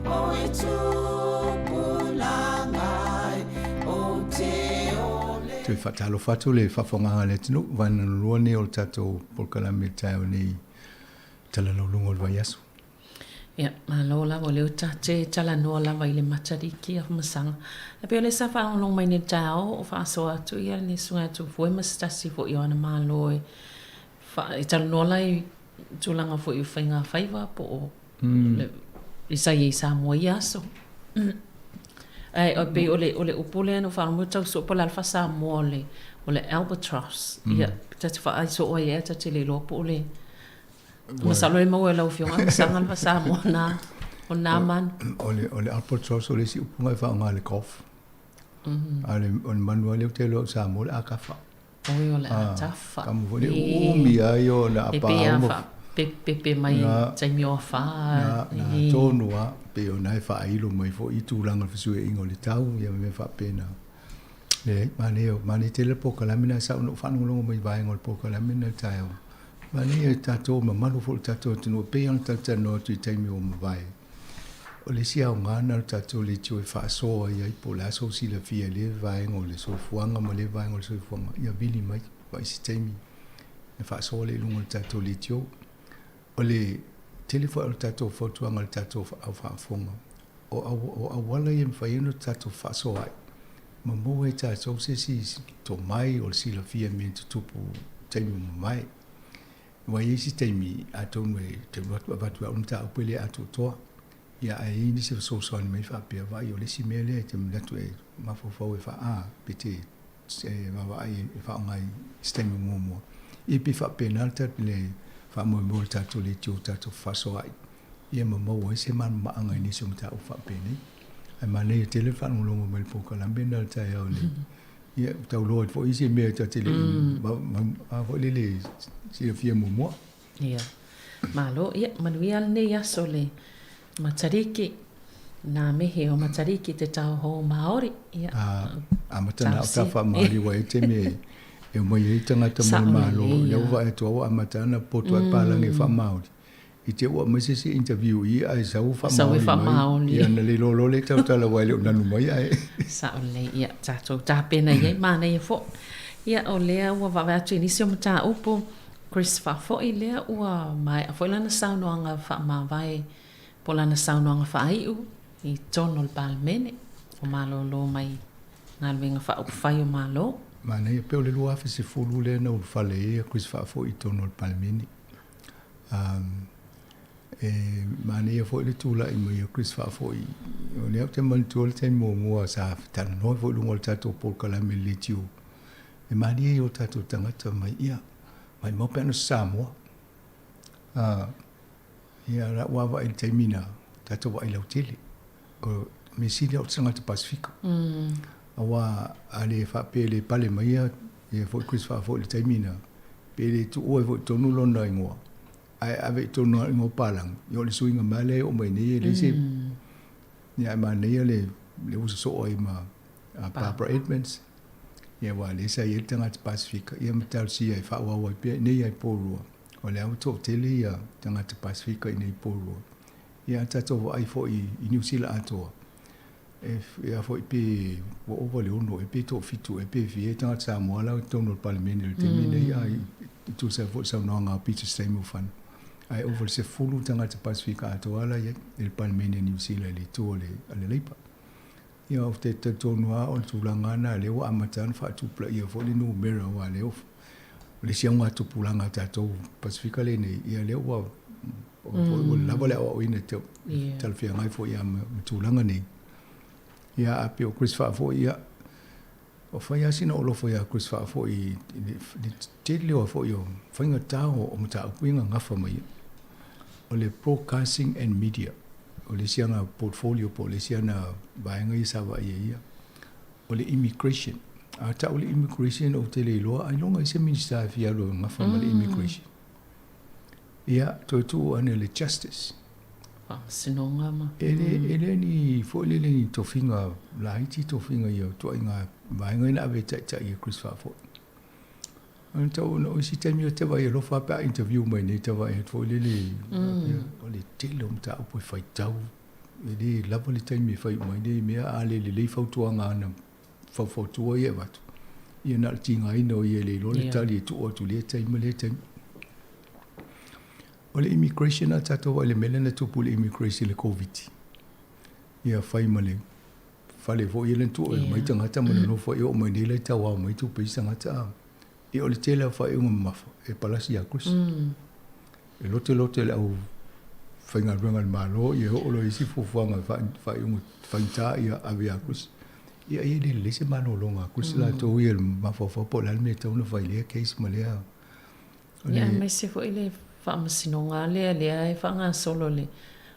Oi tupulaga e ou te ole. Toe faatalofa atu le faafofogaaga a le atunuu, vaega lua lenei o le tatou polokalame i le taeao nei Talalauluga o le Vaiaso. Ia, malo lava o lea ta te talanoa lava i le Matariki a Masaga. E pei o lea sa faalogologo mai nei i le taeao o faasoa atu ia le susuga ia Tufue ma se tasi foi o ana malo e e talanoa la i tulaga foi o faiga faiva po o le i sa i ai i Samoa i ia aso. Ae e pei o le o le upu lea na ou faalogo tau sue po o le a le faa-Samoa o le o le albatross. Ia, ta te vaai soo ai ea ta te le iloa po o le Masalo e maua e lau Afioga le masaga le faa-Samoa na o na manu. O le, o le albatross o le isi upu na e faaaoga i le golf. A o le, o le manu lava lea ou te iloa i Samoa o le atafa. Oi, o le atafa. Kamu foi le umi ai o na E pei a faapepepe mai taimi o afa. Na, na tonu lava, pei o na e faailo mai foi i tulaga o le fesuiaiga o le tau ia ma mea faapena. Leai, manaia, manaia tele le polokalame lena sa ou faalogologo mai i vaega o le polokalame lena i le taeao. Manaia tatou mamalu foi o le tatou atunuu e pei ona talatalanoa atu i taimi ua mavae. O le isi aoga lena o le tatou leitio e faasoa ai ai po o le a sou silafia i lea vaega o le soifuaga ma lea vaega o le soifuaga, ia vili mai vaai se taimi ona faasoa lea i luga o le tatou leitio. O le tele foi o le tatou fautuaga i le tatou au faafofoga, o auala ia e mafai ai ona tatou faasoa ai ma maua e tatou se isi tomai o le silafia i mea tutupu i taimi ua mavae. Aua e i ai isi taimi atonu e te alu atu avatu e au le mataupu e le atoatoa, ia ae i ai nisi e fesoasoani mai faapea, vaai o le isi mea lea e te manatu e mafaufau e faa pe te vaavaai e faaaoga i se taimi muamua. Ia pei faapena le faamoemoe o le tatou leitio ua tatou fefaasoaai ia ma maua ai se malamalamaaga i nisi o mataupu faapenei. Ae manaia tele le faalogologo mai i le polokalame lena i le taeao nei. Ia, tau loa ai foi isi mea ta te le i a foi lele silafia muamua. Ia, malo. Ia, manuia lenei aso le Matariki, nā mihi o Matariki te tau hou Māori. Ia, A, amata na o ta faamaoli ua e te me e omai ai tagata mai le Malo, lea ua vaai atu au ua amata ana poto ai palagi e faamaoli. I te ua aumai se isi interview i ae sau faamaoni mai. Ia na le iloa loa lea tautala aua e le o nanu mai ae. Sao lelei, ia tatou tapena i ai, manaia foi. Ia o lea ua vaavaai atu i nisi o mataupu, Chris Faafoi lea ua maea foi lana saunoaga faamavae po o lana saunoaga faaiu i totonu o le Palemene, ua malolo mai galuega faaupufai o Malo. Manaia, pei o le 2010 lea na ulufale ai a Chris Faafoi i totonu o le Palemene. E manaia foi le tulai mai o Chris Faafoi. O lea ou te manatua le taimi muamua sa talanoa foi i luga o le tatou polokalame i le leitio, e malie i o tatou tagata mai, ia, maimau pe ana o se Samoa. Ia, la ua vaai i le taimi na, tatou vaai lautele. O mea sili o le tagata Pasefika. Aua a le faapea e le pale mai ia foi Chris Faafoi i le taimi na, pe le tuua ai foi i totonu lona igoa, ae ave i totonu lava o le igoa palagi, ia o le suiga mai lea e oo mai nei e leai se... Ia ae manaia le uso soo ai ma Barbara Edmonds, ia aua o lea sa i ai le tagata Pasefika, ia ma talosia e faaauau ai pea i inei lava i Porirua. O lea ua toatele ia tagata Pasefika i inei i Porirua. Ia a tatou vaai foi i Niu Sila atoa, e a foi pe ua ova le 6 ea pe toafitu ea pe fia tagata Samoa la i totonu o le Palemene i le taimi lenei, a i tusa ai foi le saunoaga a Peter Steinmufan, ae ova le 10 tagata Pasefika atoa la i ai i le Palemene a Niu Sila i le itu a le Labour. Ia ou te talitonu lava o le tulaga lena lea ua amata ona faatupulaia foi le numera aua lea o le isi augatupulaga a tatou Pasefika lenei, ia lea ua ua lava le aoaoina e talafeagai foi lava ma tulaga nei. Ia a pei o Chris Faafoi, ia, ua fai lava sina ou alofa ia Chris Faafoi i le tele o foi o faigata o mataupu ia e gagafa mai ai. O le Broadcasting and Media, o le isi ana portfolio po o le isi ana vaega ia sa vaai ai ia. O le Immigration. A tau le Immigration ou te le iloa ailoga i se Minisita e fia alu e gafa ma le Immigration. Ia, toe tuu ane le Justice. Faamasinoga ma. E le, e le ni foi lele ni tofiga laiti tofiga ia o ituaiga vaega ia na ave e taitai e Chris Faafoi. Ona tau ona o isi taimi ou te vaai alofa pe a interview mai nei ta vaai atu foi lele o le tele o mataupu e faitau e le lava le taimi e fai uma ai nei mea a le lelei fautuaga ana faufautua ia e avatu ia na o le tigaina o ia e le iloa le tali e tuu atu i lea taimi ma lea taimi. O le immigration a tatou vaai i le mea lea na tupu i le immigration i le Koviti ia fai ma le fale foi ia le tuu e omai tagata ma nonofo ai, e oo mai nei la e tauao mai tupe isi tagata a. Ia o le tele o faaiuga mamafa e palasi ia Chris. E lotelote le au faigaluega a le Malo ia e oo loa i isi fuafuaga faaiuga faigata ia ave ia Chris. Ia e le lelei se malologa a Chris latou ia i le mafaufau po o le a le mea e tatau ona fai i lea case ma lea. Ia aemaise foi le faamasinoga lea lea e faagasolo le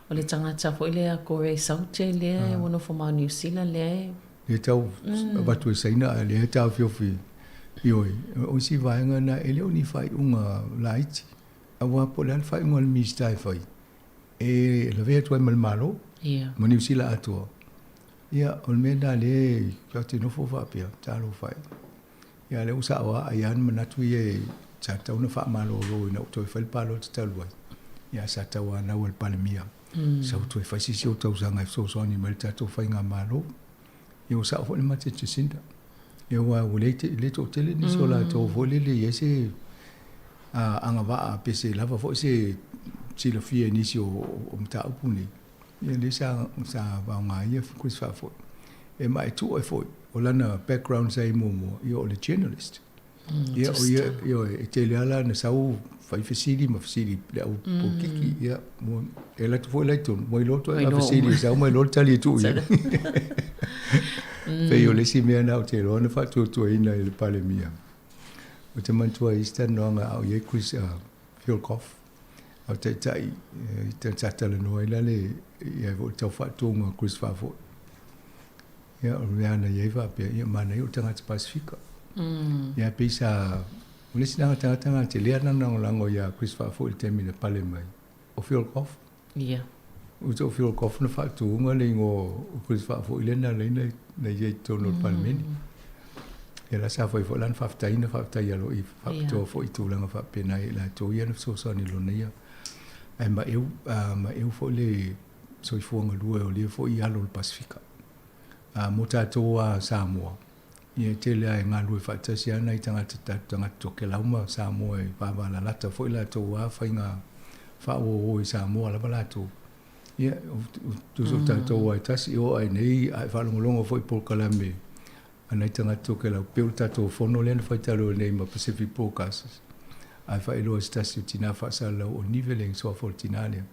o le tagata foi lea Kore Saute lea ua nofo ma o Niu Sila lea e Lea tau avatu e Saina a lea e taofiofi ioe. O isi vaega na e le o ni faaiuga laiti aua po o le a le faaiuga a le Minisita e fai e lavea atu ai ma le Malo ma Niu Sila atoa. Ia o le mea lena lea tatou te nofo faapea talofa e. Ia lea ua sao lava, ai lava ni manatu ia e sa tatau ona faamalolo ina ua toe fai le palota talu ai. Ia sa tauanau e le Palemia, sau toe fai se isi o tausaga e fesoasoani mai i le tatou faigamalo. Ia ua sao foi le mate Jacinda. Ia aua ua le le toatele nisi o latou foi lele e i ai se agavaa pe se lava foi se silafia i nisi o mataupu nei. Ia lea sa sa faaaoga ai ia Chris Faafoi. E ma e tuu ai foi, o lana background sa i ai muamua, ia o le journalist. Ia o ia, ioe, e tele lava la na sau fai fesili ma fesili i le au polokiki, ia, mo, e alu atu foi la i totonu, ua iloa ituaiga fesili e sau ma iloa le tali e tuu i ai. Pei o le isi mea lena ou te iloa na faatuatuaina e le Palemia. Ou te manatua i isi talanoaga a o i ai Chris Fiolkoff, a o taitai sa talanoa ai la le ia foi tau faatuga o Chris Faafoi. Ia o le mea na i ai faapea, ia manaia o tagata Pasifika. Ia pei sa, o le isi tagata na tele lava na lagolago ia Chris Faafoi i le taimi na pale mai, o Fiolkoff. Ia. O te o Fiolkoff na faatuga le igoa o Chris Faafoi lea na ala ai na i ai i totonu o le Palemene. Ia la sa fai foi lana faafetai na faafetai aloaia faapitoa foi i tulaga faapena ia i latou ia na fesoasoani i lona ia. Ae maʻeu, maʻeu foi le soifua galue o lea foi alo o le Pasefika. A mo tatou a Samoa, ia e tele a e galue faatasi a nai tagata tatou tagata Tokelau ma Samoa e vavalalata foi latou a faiga faaoō i Samoa lava latou. Ia, tusa o tatou a e tasi o ae nei a e faalogologo foi i polokalame a nai tagata Tokelau, pei o le tatou fono lea na fai talu ai nei ma Pacific Broadcasters, ae faailoa e se tasi o tinā faasalalau o Nive le suafa o le tinā lea.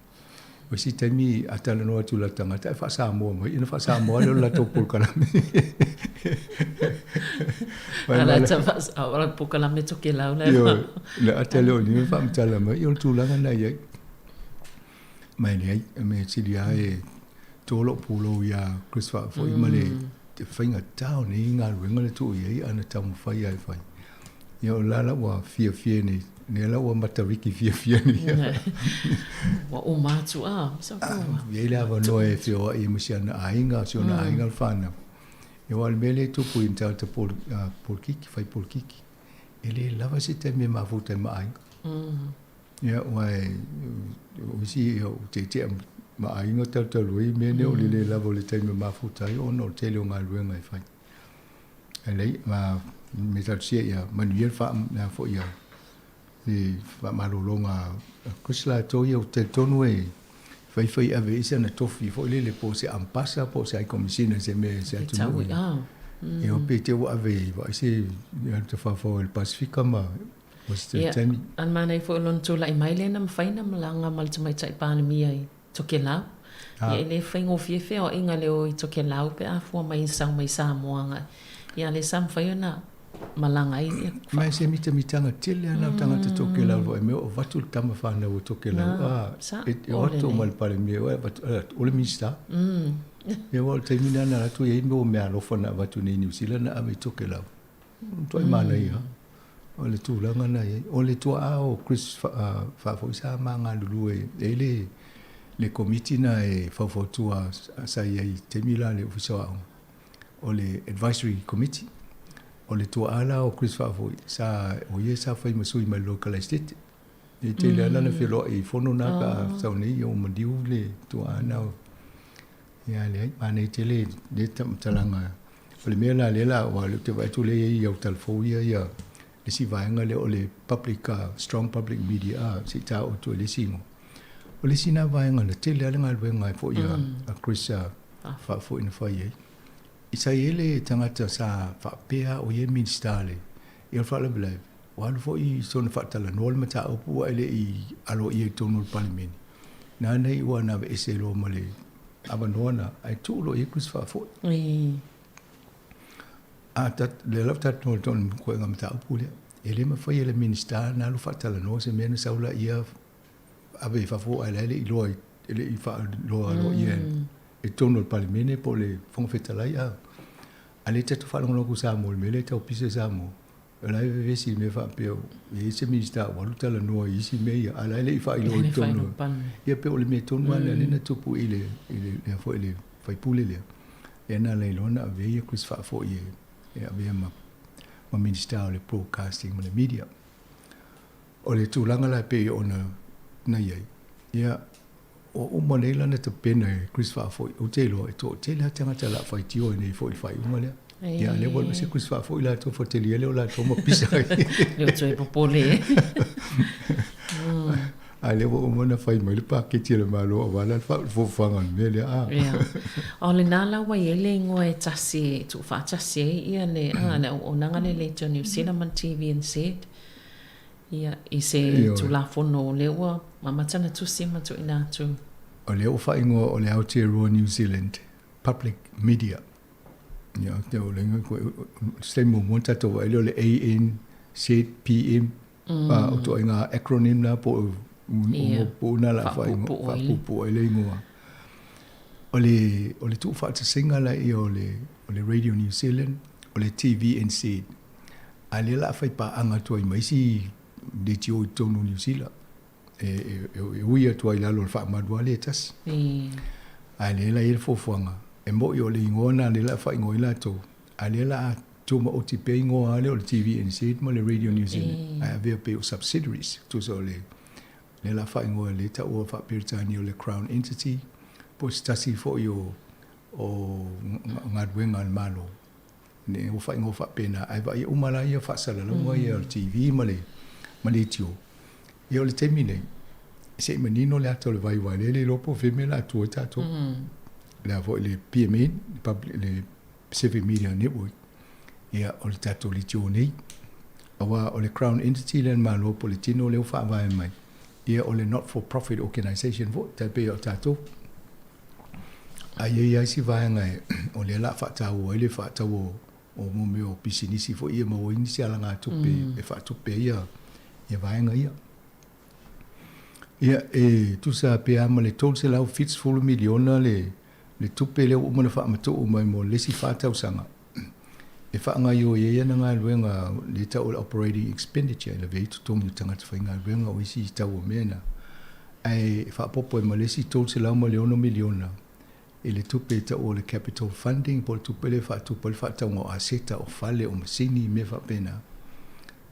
O isi taimi a talanoa atu i la tagata ae faa-Samoa mai, ia ona faa-Samoa lea o le latou polokalame. A la polokalame Tokelau la e Ioe, le ata lea o Nive faamatala mai, ia o le tulaga lena e i ai. Ma e leai, o le mea sili lava e to lou pulou iā Chris Faafoi ma le faigatā o nei galuega na tuu i ai a na taumafai lava e fai. Ia o la la ua fiafia nei, lea la ua Matariki fiafia nei. Ua uma atu a, sa ua. E i ai le avanoa e feoai ai ma si ana aiga, si ona aiga le fanau. Ia aua o le mea lea e tupu i tagata polokiki, fai polokiki, e le lava se taimi e mafuta ai ma aiga. Ia, aua o isi ia ua tetea ma aiga talutalu ai mea nei o le le lava o le taimi e mafuta ai ona o le tele o galuega e fai. Ae leai, ma me talosia ia manuia le faa, le foi ia le faamalologa a Chris latou ia ou te talitonu e faifai ave i ai sana tofi foi lele po o se ampasa po o se High Commissioner se mea se atunuu. Ia pe te ua ave i vaai se alu tafafao i le Pasefika ma Ia, a manaia foi o lona tulai mai lea na mafai ona malaga ma le Tamaitai Palemia i Tokelau. Ia, e le faigofie feoaiga le o i Tokelau pe a fua mai i sau mai Samoa agai. Ia, a lea sa mafai ona malaga ai. Ia, Ma e se mitamitaga tele lava na o tagata Tokelau foi mea o avatu le tama fanau o Tokelau a e o atu ma le Palemia o le Minisita. Ia aua o le taimi lena na alu atu ai mea o meaalofa na avatu nei i Niu Sila na ave i Tokelau. Matuai manaia lava. O le tulaga lena e i ai. O le tuaa o Chris Faafoi sa ma galulue e i ai le le komiti lena e faufautua sa i ai i taimi la le Ofisa o Aoga, o le Advisory Committee. O le tuaa la o Chris Faafoi sa o ia sa fai ma sui mai le Lokalai State. E tele lava lana feloai i fono na pe a sau nei ua maliu le tuaa lena o Ia leai, manaia tele le faamatalaga. O le mea la lea la, aua o lea ou te vaai atu lea e i ai i au tala fou ia, ia le isi vaega lea o le public, strong public media, a, se i taua atu ai le isi igoa. O le isi lena vaega na tele lava le galuega ai foi a Chris Faafoi na fai ai. Sa i ai le tagata sa faapea o ia e Minisita le, ia o le faalavelave, ua alu foi soona faatalanoa le mataupu ae le i aloaia i totonu o le Palemene. Nāna i ua na aveese loa ma le avanoa na, ae tuu loa i ai Chris Faafoi. A ta, lea lava tatou i tonu koe ngā mataupu lea. E le mafai e le Minisita na alu faatalanoa se mea na sau la ia ave i fafo ae la e le i loa e le i faailoa aloaia i totonu o le Palemene po o le Fofoga Fetalai. A, a lea tatou faalogologo atu Samoa i le mea lea e tau pisa Samoa. O la e vevesi i mea faapea, e i ai se Minisita ua alu talanoa i isi mea ia, a o la e le i faailoa i totonu. Ia pei o le mea tonu lava lea lea na tupu i le, i le, lea foi le faipule lea, lea na ala ai loa ona avea ia Chris Faafoi e, e avea ma, ma Minisita o le Broadcasting ma le Media. O le tulaga la e pei ona na i ai, ia, ua uma nei la ona tapena e Chris Faafoi, ou te iloa e toatele lava tagata o le a faitio ai nei foi i le faaiuga lea. Ia, lea ua alu ese Chris Faafoi latou faitalia lea o latou ma pisa ai. Le o toe popole e. A lea ua uma ona fai mai le paketi a le Malo aua la le fuafuaga o le mea lea. A. Ia. O lena la ua i ai le igoa e tasi e tuufaatasi ai ia le, a, le auaunaga lea i le Radio New Zealand ma le TVNZ. Ia, i se Tulafono o lea ua amata ona tusi ma tuuina atu. O lea ua faaigoa o le Aotearoa New Zealand Public Media. Ia, te o le ingoa koe, se taimi muamua na tatou vaai lea o le ANZPM, o ituaiga acronym na po o po o na la faapuupuu ai le igoa. O le, o le tuufaatasiga laia o le, o le Radio New Zealand, o le TVNZ, A lea la a fai paaga atu ai ma isi leitio i totonu o Niu Sila e ui atu ai i lalo o le faamalu lava lea e tasi. A lea la e i ai le fuafuaga, e moni o le igoa lena lea la a faaigoa ai latou, a lea la a tumaoti pea igoa lava lea o le TVNZ ma le Radio New Zealand, ae avea pei o subsidiaries, tusa o le. lea o le a faaigoa lea e taua faa-Peretania o le Crown Entity, po o se tasi foi o o galuega a le Malo, ne ua faaigoa faapena, ae vaaia uma la ia faasalalauga ia o le TV ma le ma leitio. Ia o le taimi nei, se i manino le ata o le vai aua o lea e le iloa po o fea mea o le a tua ai tatou. Le a foi le PMN, le Pacific Media Network, ia o le tatou leitio nei. Aua o le Crown Entity lea a le Malo po o le tino lea ua faavae mai, ia o le not for profit organisation foi, tai pei o tatou. Ae i ai lava isi vaega o lea o le a faataua ai le faatau o mea o pisinisi foi ia e maua ai nisi alagatupe e faatupe ai ia vaega ia. Ia, e tusa pe a ma le $370 miliona le tupe lea ua uma ona faamatuu mai mo le isi fa tausaga e faagaoioi ai ana galuega lea e tau o le operating expenditure e lavea ai totogi o tagata faigaluega o isi tau o mea na. Ae faaopoopo ai ma le isi $306 miliona i le tupe e tau o le capital funding po o le tupe lea e faatupe ai le faatauga o aseta, o fale, o masini, mea faapena.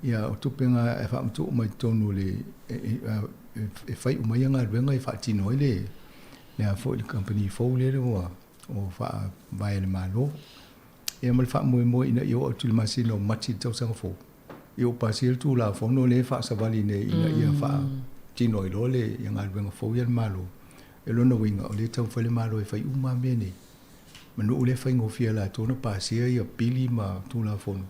Ia, o tupe na e faamatuu mai totonu o le e fai uma ai galuega e faatino ai le le a foi le kamupani fou lea ua faavae e le Malo. Ia ma le faamoemoe ina ia oo atu i le masina o Mati i le tausaga fou, ia ua pasia le Tulafono lea e faasavali nei ina ia faatino ai loa le galuega fou ia a le Malo. O lona uiga, o lea e taumafai le Malo e fai uma lava mea nei. Manu lea e faigofie ia latou ona pasia ia pili ma Tulafono,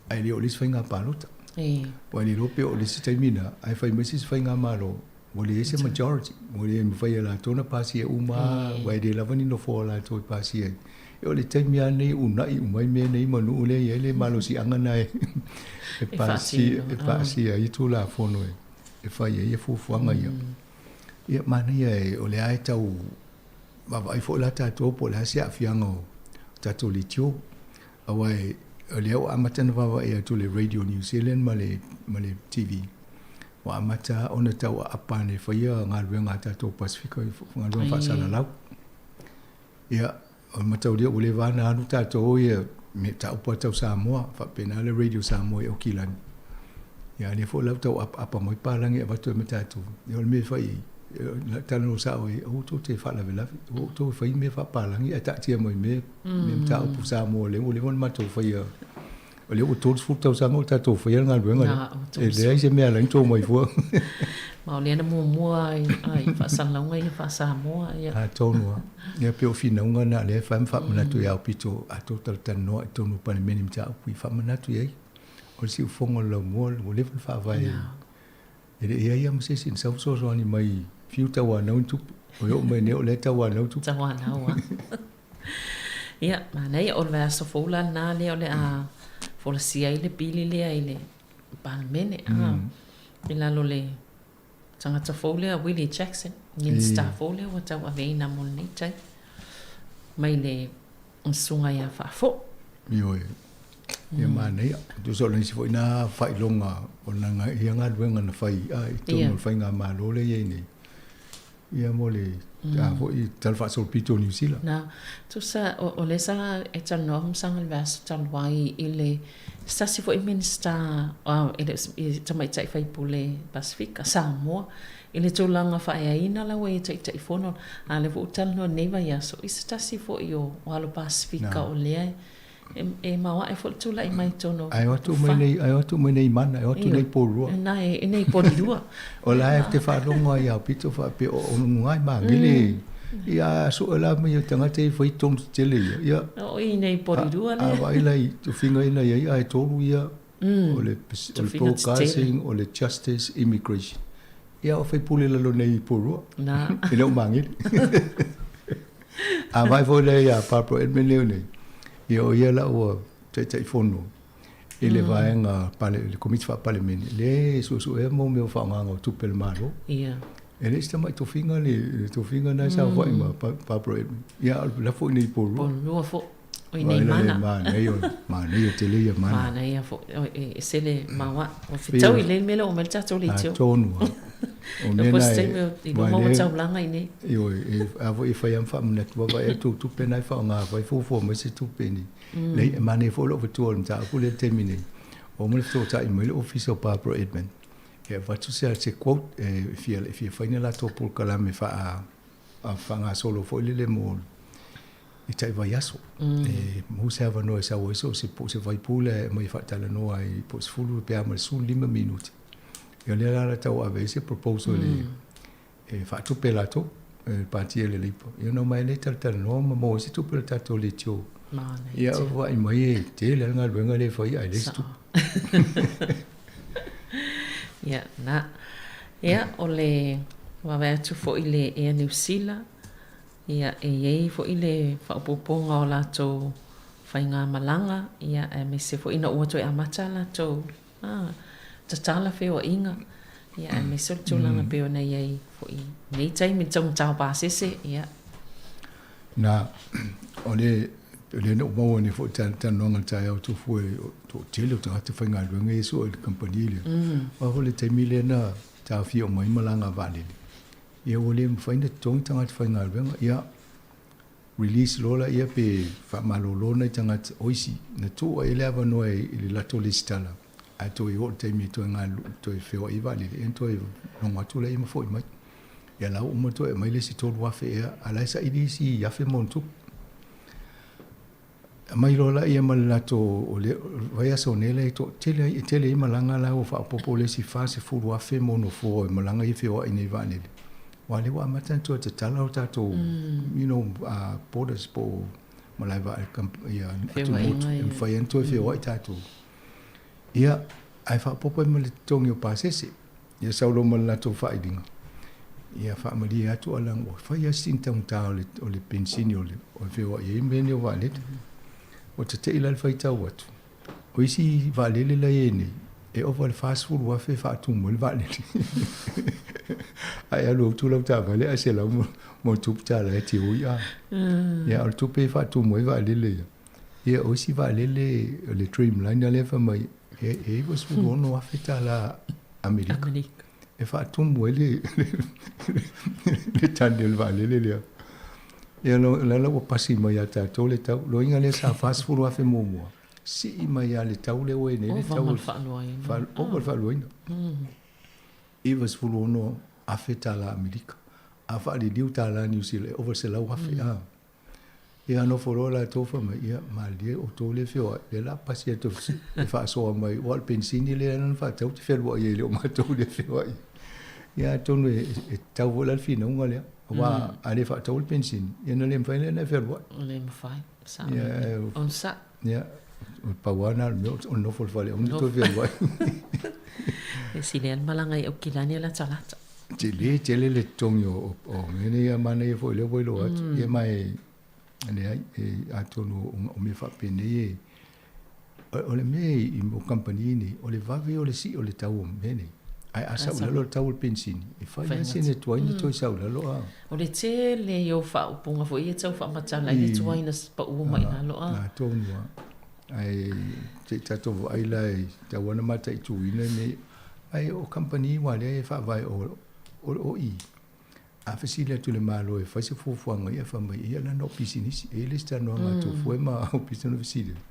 ae le o le isi faiga palota. Aua e le iloa pe oo i le isi taimi lena, ae fai mai se isi faigamalo, ua leai se majority, ua le mafai e latou ona pasia uma lava, aua e le lava ni nofoa o latou e pasia ai. E o le taimi lava lenei e uunai uma ai mea nei ma nuu lea e i ai le malosiaga lena e e pasia ai Tulafono e fai ai fuafuaga ia. Ia, manaia e, o lea e tau vaavaai foi la tatou po o le a se aafiaga o tatou leitio. Aua o lea ua amata ona vaavaai atu le Radio New Zealand ma le, ma le TV, ua amata ona tau aapa ane e faia galuega a tatou Pasefika, galuega faasalalau. Ia, o le mataulia ua leva ona alu tatou ia mataupu lava tau Samoa, faapena le Radio Samoa i Aukilani. Ia, a lea foi la ua tau apaapa mai palagi e avatu ai ma tatou. Ia, o le mea e fai i ai, e talanoa sao ai, aua tou te faalavelave, aua outou e fai mea faapalagi ae taatia mai mea, mea mataupu Samoa lea ua leva ona matou faia. O lea ua 30 tausaga o tatou faia le galuega lea. E leai se mea e ala ai ona tou omai fua. Ma o lea na muamua ai faasalalauga ia faa-Samoa. Ia. Atonu lava. Ia pei o finauga na lea e fai ma faamanatu ia Aupito a tou talatalanoa i totonu o Palemene i mataupu i faamanatu i ai. O le siufofoga o le laumua ua leva ona faavae e le i i ai lava ma se isi na sau fesoasoani mai fiu tauanau ni tupe. Oi oo mai nei o lea e tauanau tupe. Tauanau lava. Ia, manaia, o le vaiaso fou la lena lea o le a folasia ai le pili lea i le Palemene, a, i lalo o le tagata fou lea Willie Jackson, Minisita fou lea ua tauaveina mo lenei taimi, mai le Susuga ia Faafoi. Ioe. Ia manaia. Tusa o le isi foi na faailoga o ia galuega na fai i totonu o le faigamalo lea e i ai nei. Ia mo le a foi tala faasolopito o Niu Sila. Na, tusa o lea sa e talanoa ma Saga i le vaiaso talu ai i le se tasi foi Minisita e le o i tamaitai faipule Pasefika, Samoa, i le tulaga faaeaina la ua ia Taitaifono, a o lea foi ua talanoa i lenei vaiaso i se tasi foi o alo Pasefika o lea E maoae foi le tulai mai totonu o Ae o atu mai nei, ae o atu mai nei mana, ae o atu nei Porirua. Nai, nei Porirua. O la e te faalogo ai ia pito faapea o o ngai mangele. Ia sue la mai o tagata e fai tonu tetele ia. Ia. O i nei Porirua le. A vaai la i tofiga ina ia ia e tolu ia. O le o le broadcasting, o le justice, immigration. Ia o faipule lalo nei Porirua. Na. E le o mangele. A vaai foi lea ia Barbara Edmund lea nei, ia o ia la ua Taitaifono i le vaega pale, le Komiti Faa-Palemene, lea e suesuea mo mea o faaaogaga o tupe a le Malo. Ia. E le o se tamai tofiga le tofiga na e saofai ma Barbara Edmund. Ia, o la foi nei Porirua. Porirua foi. O i nei mana. Manaia, manaia tele ia mana. Manaia foi. E sele maoae. Ua fetau i le mea lea ua aumai le tatou leitio. Atonu lava. O mea na e, i luma ua taulaga i inei. Ioe, e a foi e fai lava ma faamanatu, vaavaai atu tupe na e faaaoga fai fuafua mai se tupe ni. Leai, e manaia foi lou avatua o le mataupu lea i le taimi nei. Ua uma ona fesootai mai le Ofisa o Barbara Edmund. E avatu se se quote e fia e fia fai ni a latou polokalame faa faagasolo foi lele mo i tai vaiaso. E maua se avanoa e sau ai so o se po o se vaipule e aumai e faatalanoa ai po o 10 pe a ma le 15 minute. Ia o lea la o le a tauave ai se proposal e e faatupe latou e le pati a le Labour. Ia ona omai lea talatalanoa ma maua ai se tupe o le tatou leitio. Ia vaai mai e tele lava le galuega lea e fai ae leai se tupe. Ia na. Ia o le vaavaai atu foi i le Air New Sila, ia e i ai foi le faaopoopoga o latou faigamalaga, ia aemaise foi ina ua toe amata a latou tatala feoaiga, ia aemaise o le tulaga pei ona i ai foi i lenei taimi i le taugata o pasese, ia. Na, o le lea na ou maua nei foi i le talanoaga i le taeao atu fua i le toatele o tagata faigaluega ia e sue i le kamupani lea. Aua foi le taimi lea na taofia uma ai malaga a vaalele, ia ua le mafai ona totogi tagata faigaluega. Ia, release loa laia pe faamalolo nai tagata o isi na tuu ai le avanoa i le latou lesitala ae toe oo i le taimi e toe galulue toe feoai ai vaalele ia ona toe logo atu laia ma foi mai. Ia la ua uma toe aumai le isi 3,000 ea a o la e saili isi 1,000 ma ona tupu. Aumai loa laia ma le latou o le vaiaso nei la e toatele ai e tele ai malaga la ua faaopoopo le isi 40,000 mo nofoa i malaga ia e feoai nei i vaalele. Aua o lea ua amata ona toe tatala o tatou you know borders po o malae vaa ia atumotu e mafai ai ona toe feoai tatou. Ia, ae faaopoopo ai ma le totogi o pasese. Ia sau loa ma le latou faailiga, ia faamalie atu a leaga ua fai lava si taugata o le o le penisini o le o le feoai ai mea nei o vaalele. Ua tete'i la le faitau atu, o isi vaalele la e i ai nei, e ova i le 40,000 e faatumu ai le vaalele. Ae alu atu lau taavale ae $100 ma ona tupu tala e te oi a. Ia a o le tupe e faatumu ai vaalele ia, ia o isi vaalele o le Dreamliner lea fai mai e $96,000 tala Amerika e faatumu ai le le tane o le vaalele lea. Ia o la la ua pasi mai ia tatou le tau. Loiga lea sa 40,000 muamua, sii mai lava le tau lea ua i ai nei le tau. Ova ma le faaluaina. Ova le faaluaina. $96,000 tala Amerika. A faaliliu tala Niu Sila e ova i le $100,000 a. Ia nofo loa latou fai mai, ia malilie outou lea e feoai, lea o le a pasi atu e faasoa mai, aua o le penisini lea na faatau ou te fealuai ai e le o matou lea e feoai. Ia atonu e tatau foi la le finauga lea, aua a le faatau le penisini, ia ona le mafai lea ona e fealuai. Le mafai, sao. Ia, Onosai. Ia, o le pau lava lena o le mea o le nofo i le fale, aua ne i toe fealuai. E sili lava le malaga i Aukilani e latalata. Tele tele le totogi o o mea nei a manaia foi lea ua iloa atu. Ia ma e leai e atonu o mea faapenei e o le mea i o kamupani nei o le vave o le sii o le tau o mea nei. Ae a sau i lalo le tau o le penisini e fai lava sina tuai ona toe sau i lalo a. O le tele ia o faaupuga foi ia e tau faamatala ai le tuai na pau mai i lalo a. Atonu lava. Ae se i tatou vaai la e tatau lava ona mataituina mea ia. Ae o kamupani ua lea e faavae o o i. A fesili atu i le Malo e fai se fuafuaga ia, fai mai, ia leaga o pisinisi. E i ai le isi talanoaga a Tofua ma Aupito na fesili ai.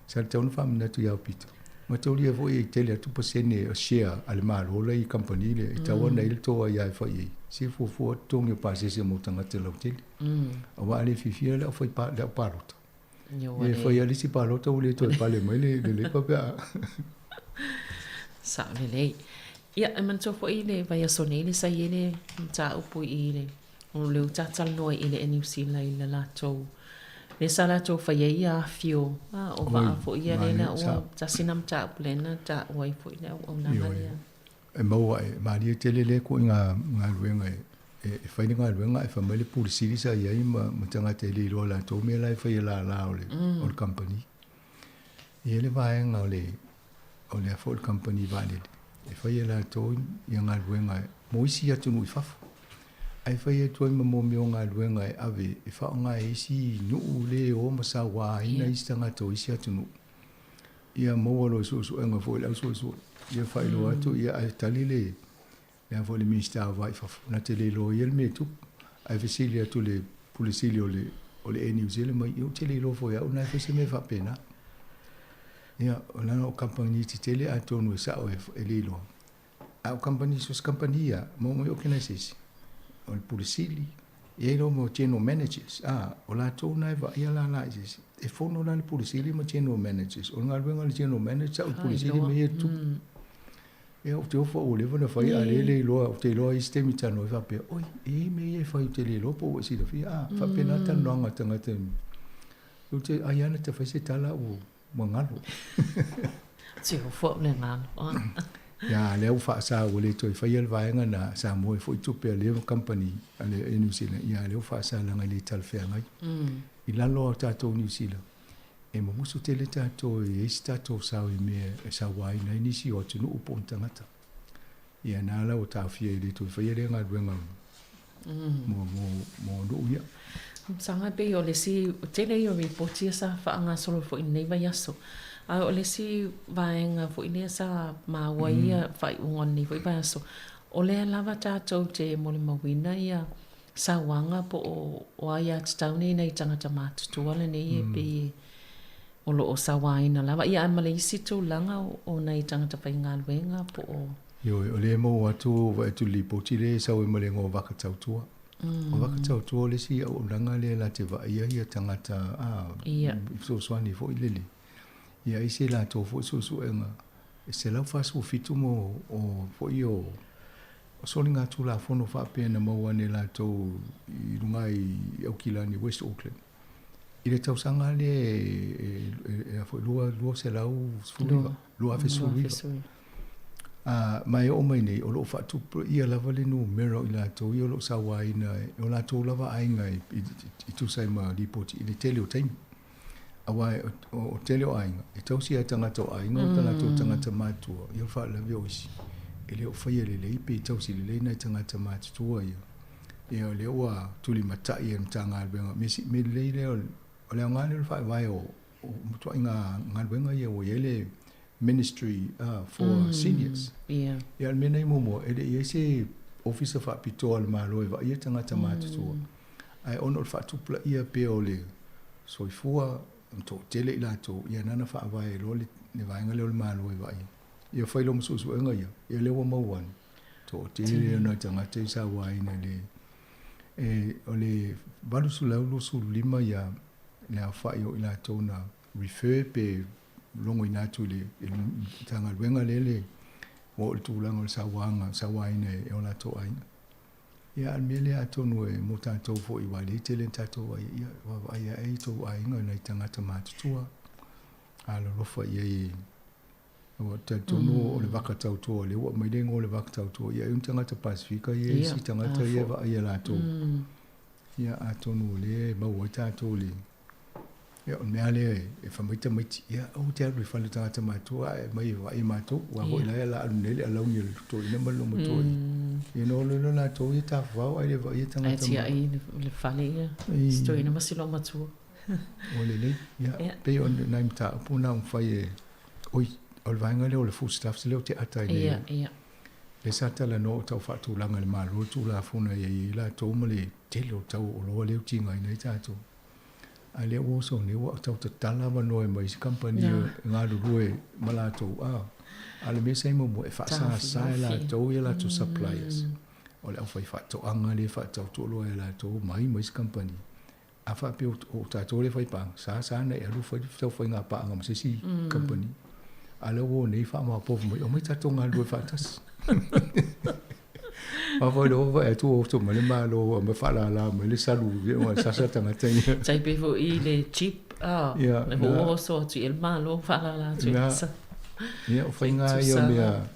Sa tatau ona faamanatu ia Aupito. Mataulia foi e tele atu pasene o share a le Malo la i kamupani lea e tatau ona i ai le tou aia e fai ai. Se fuafua totogi o pasese mo tagata lautele. Aua a le fiafia le au le au palota. E fai lava le isi palota ua le toe pale mai le Labour pe a. Sao lelei. Ia, e manatua foi le vaiaso nei le sa i ai le mataupu i le o le ua talanoa i le New Zealand i le latou lea sa latou fai ai ia afio a o vaa foi ia lea na ua tasi na mataupu lea na taua ai foi le auaunaga lea. E maua e malie tele lea ituaiga galuega e fai le galuega ae fai mai le Pule Sili sa i ai ma tagata e le iloa latou mea la e fai e lala o le o le kamupani. E i ai le vaega o le o le a foi le kamupani vaalele e fai e latou ia galuega mo isi atunuu i fafo. Ae fai atu ai ma mo mea o galuega e ave e faaaoga e isi nuu le o ma sauaina isi tagata o isi atunuu. Ia maua loa i suesuega foi le au suesue. Ia faailoa atu, ia ae tali le le a foi le Minisita o Va i Fafo, na te le iloa ia le mea e tupu. Ae fesili atu le Pule Sili o le o le Air New Zealand mai, ia ou te le iloa foi e au na e fai se mea faapena. Ia, o lana o kamupani tetele atonu e sao e le iloa. A o kamapani, so se kamapani ia, maua mai organization, o le Pule Sili, e i ai loa ma general managers, a, o latou na e vaaia lala i se isi. E fono la le Pule Sili ma general managers. O le galuega a le general manager, o le Pule Sili ma ia e tupu. Ia, ou te ofo ua leva ona fai, a o lea e le iloa, ou te iloa i isi taimi talanoa ai faapea, oi, e i ai mea ia e fai ou te le iloa po o ua e silafia, a, faapena talanoaga a tagata. Ou te, ai lava na ta fai se tala ua Ua galo. Te ofo au le galo. Ia, lea ua faasa ua le toe faia le vaega na Samoa e foi tupe a lea company a le Air New Zealand, ia lea ua faasa leaga e le talafeagai. I lalo o tatou Niu Sila, e mumusu tele tatou e i ai se tatou sao i mea e sauaina ai nisi o atunuu po o ni tagata. Ia na la ua taofia e le toe faia lea galuega mo, mo, mo nuu ia. Saga pei o le isi, tele ia o ripoti ia sa faagasolo foi i lenei vaiaso. A o le isi vaega foi lea sa maua i ia faaiuga o lenei foi vaiaso, o lea lava tatou te molimauina ia sauaga po o aiatatau nei nai tagata matutua lenei e pei e o lo o sauaina lava, ia ae ma le isi tulaga o nai tagata faigaluega po o. Ioe, o lea e maua atu, vaai atu i le lipoti lea e sau ai ma le igoa o Vaka Tautua. O Vaka Tautua o le isi auaunaga lea la te vaaia ia tagata a, i fesoasoani foi lele. Ia ai se latou foi suesuega e 147 mo o foi o soligatulafono faapea na maua ane latou i luga i Aukilani, West Auckland. I le tausaga lea e a foi, 2019, 2019. A, ma e oo mai nei, o lo o faatupulaia lava le numera o i latou ia o lo o sauaina e o latou lava aiga i tusa ai ma lipoti i le tele o taimi. Aua o le tele o aiga, e tausi lava e tagata o aiga o latou tagata matutua, ia o le faalavelave o isi, e le o faia lelei pe tausi lelei nai tagata matutua ia. Ia o lea ua tulimatai e le Matagaluega, mea mea lelei lea o le aoga lea o le faavae o matuaiga galuega ia ua i ai le Ministry for Seniors. Ia o le mea nei muamua, e le i i ai se ofisa faapitoa a le Malo e vaaia tagata matutua, ae ona o le faatupulaia pea o le soifua ma toatele i latou, ia na ona faavae loa le vaega lea o le Malo e vaaia. Ia fai loa ma suesuega ia, ia lea ua maua ane. Toatele nai tagata i sauaina i le e o le 825 ia le aofai o i latou na refer pe logoina atu i le Matagaluega lea le ua oo i le tulaga o le sauaga sauaina e o latou aiga. Ia a o le mea lea atonu e mo tatou foi aua e le tele ni tatou ai ia vaavaai ae i tou aiga nai tagata matutua alolofa i ai e Ua talitonu o le vaka tautua, lea ua aumai le igoa o le vaka tautua, ia ai ni tagata Pasefika ia, isi tagata ia e vaai ia latou. Ia atonu o lea e maua ai tatou le, ia o le mea lea e fai mai tamaiti, ia aua te alu i le fale o tagata matutua ae aumai e vaai matou, aua foi la e ala alu nei le alauni a le toeaina ma le olomatua. Ia ona o loa lea o latou ia tafafao ae le vaaia tagata. Ae tiai le fale ia, si toeaina ma si olomatua. Ua lelei. Ia, pei o nai mataupu na ua mafai e Oi, o le vaega lea o le Foodstuffs lea ou te ata ai nei. Ia, ia. Lea sa talanoa o tau faatulaga e le Malo le Tulafono e i ai latou ma le tele o tau o oloa lea ua tigaina ai tatou. A lea ua oso nei ua tau tatala avanoa mai isi kamupani e galulue ma latou, a. A o le mea sa i muamua, e faasasa e latou ia latou suppliers. O le aufaifaatoaga lea e faatau tuaoloa e latou mai ma isi kamupani. A faapea o tatou lea e fai paaga, sa sa ona e alu fai le tau faiga paaga ma se isi company. A lea ua o nei faamaopoopo mai, omai tatou galulue faatasi. Aua foi lea ua vaai atu ua oso mai le Malo ua faalala mai le salu ua sasa tagata ia. Tai pei foi i le jeep, ah, le ua oso atu i le Malo faalala atu i le salu. Ia, o faiga ia o mea,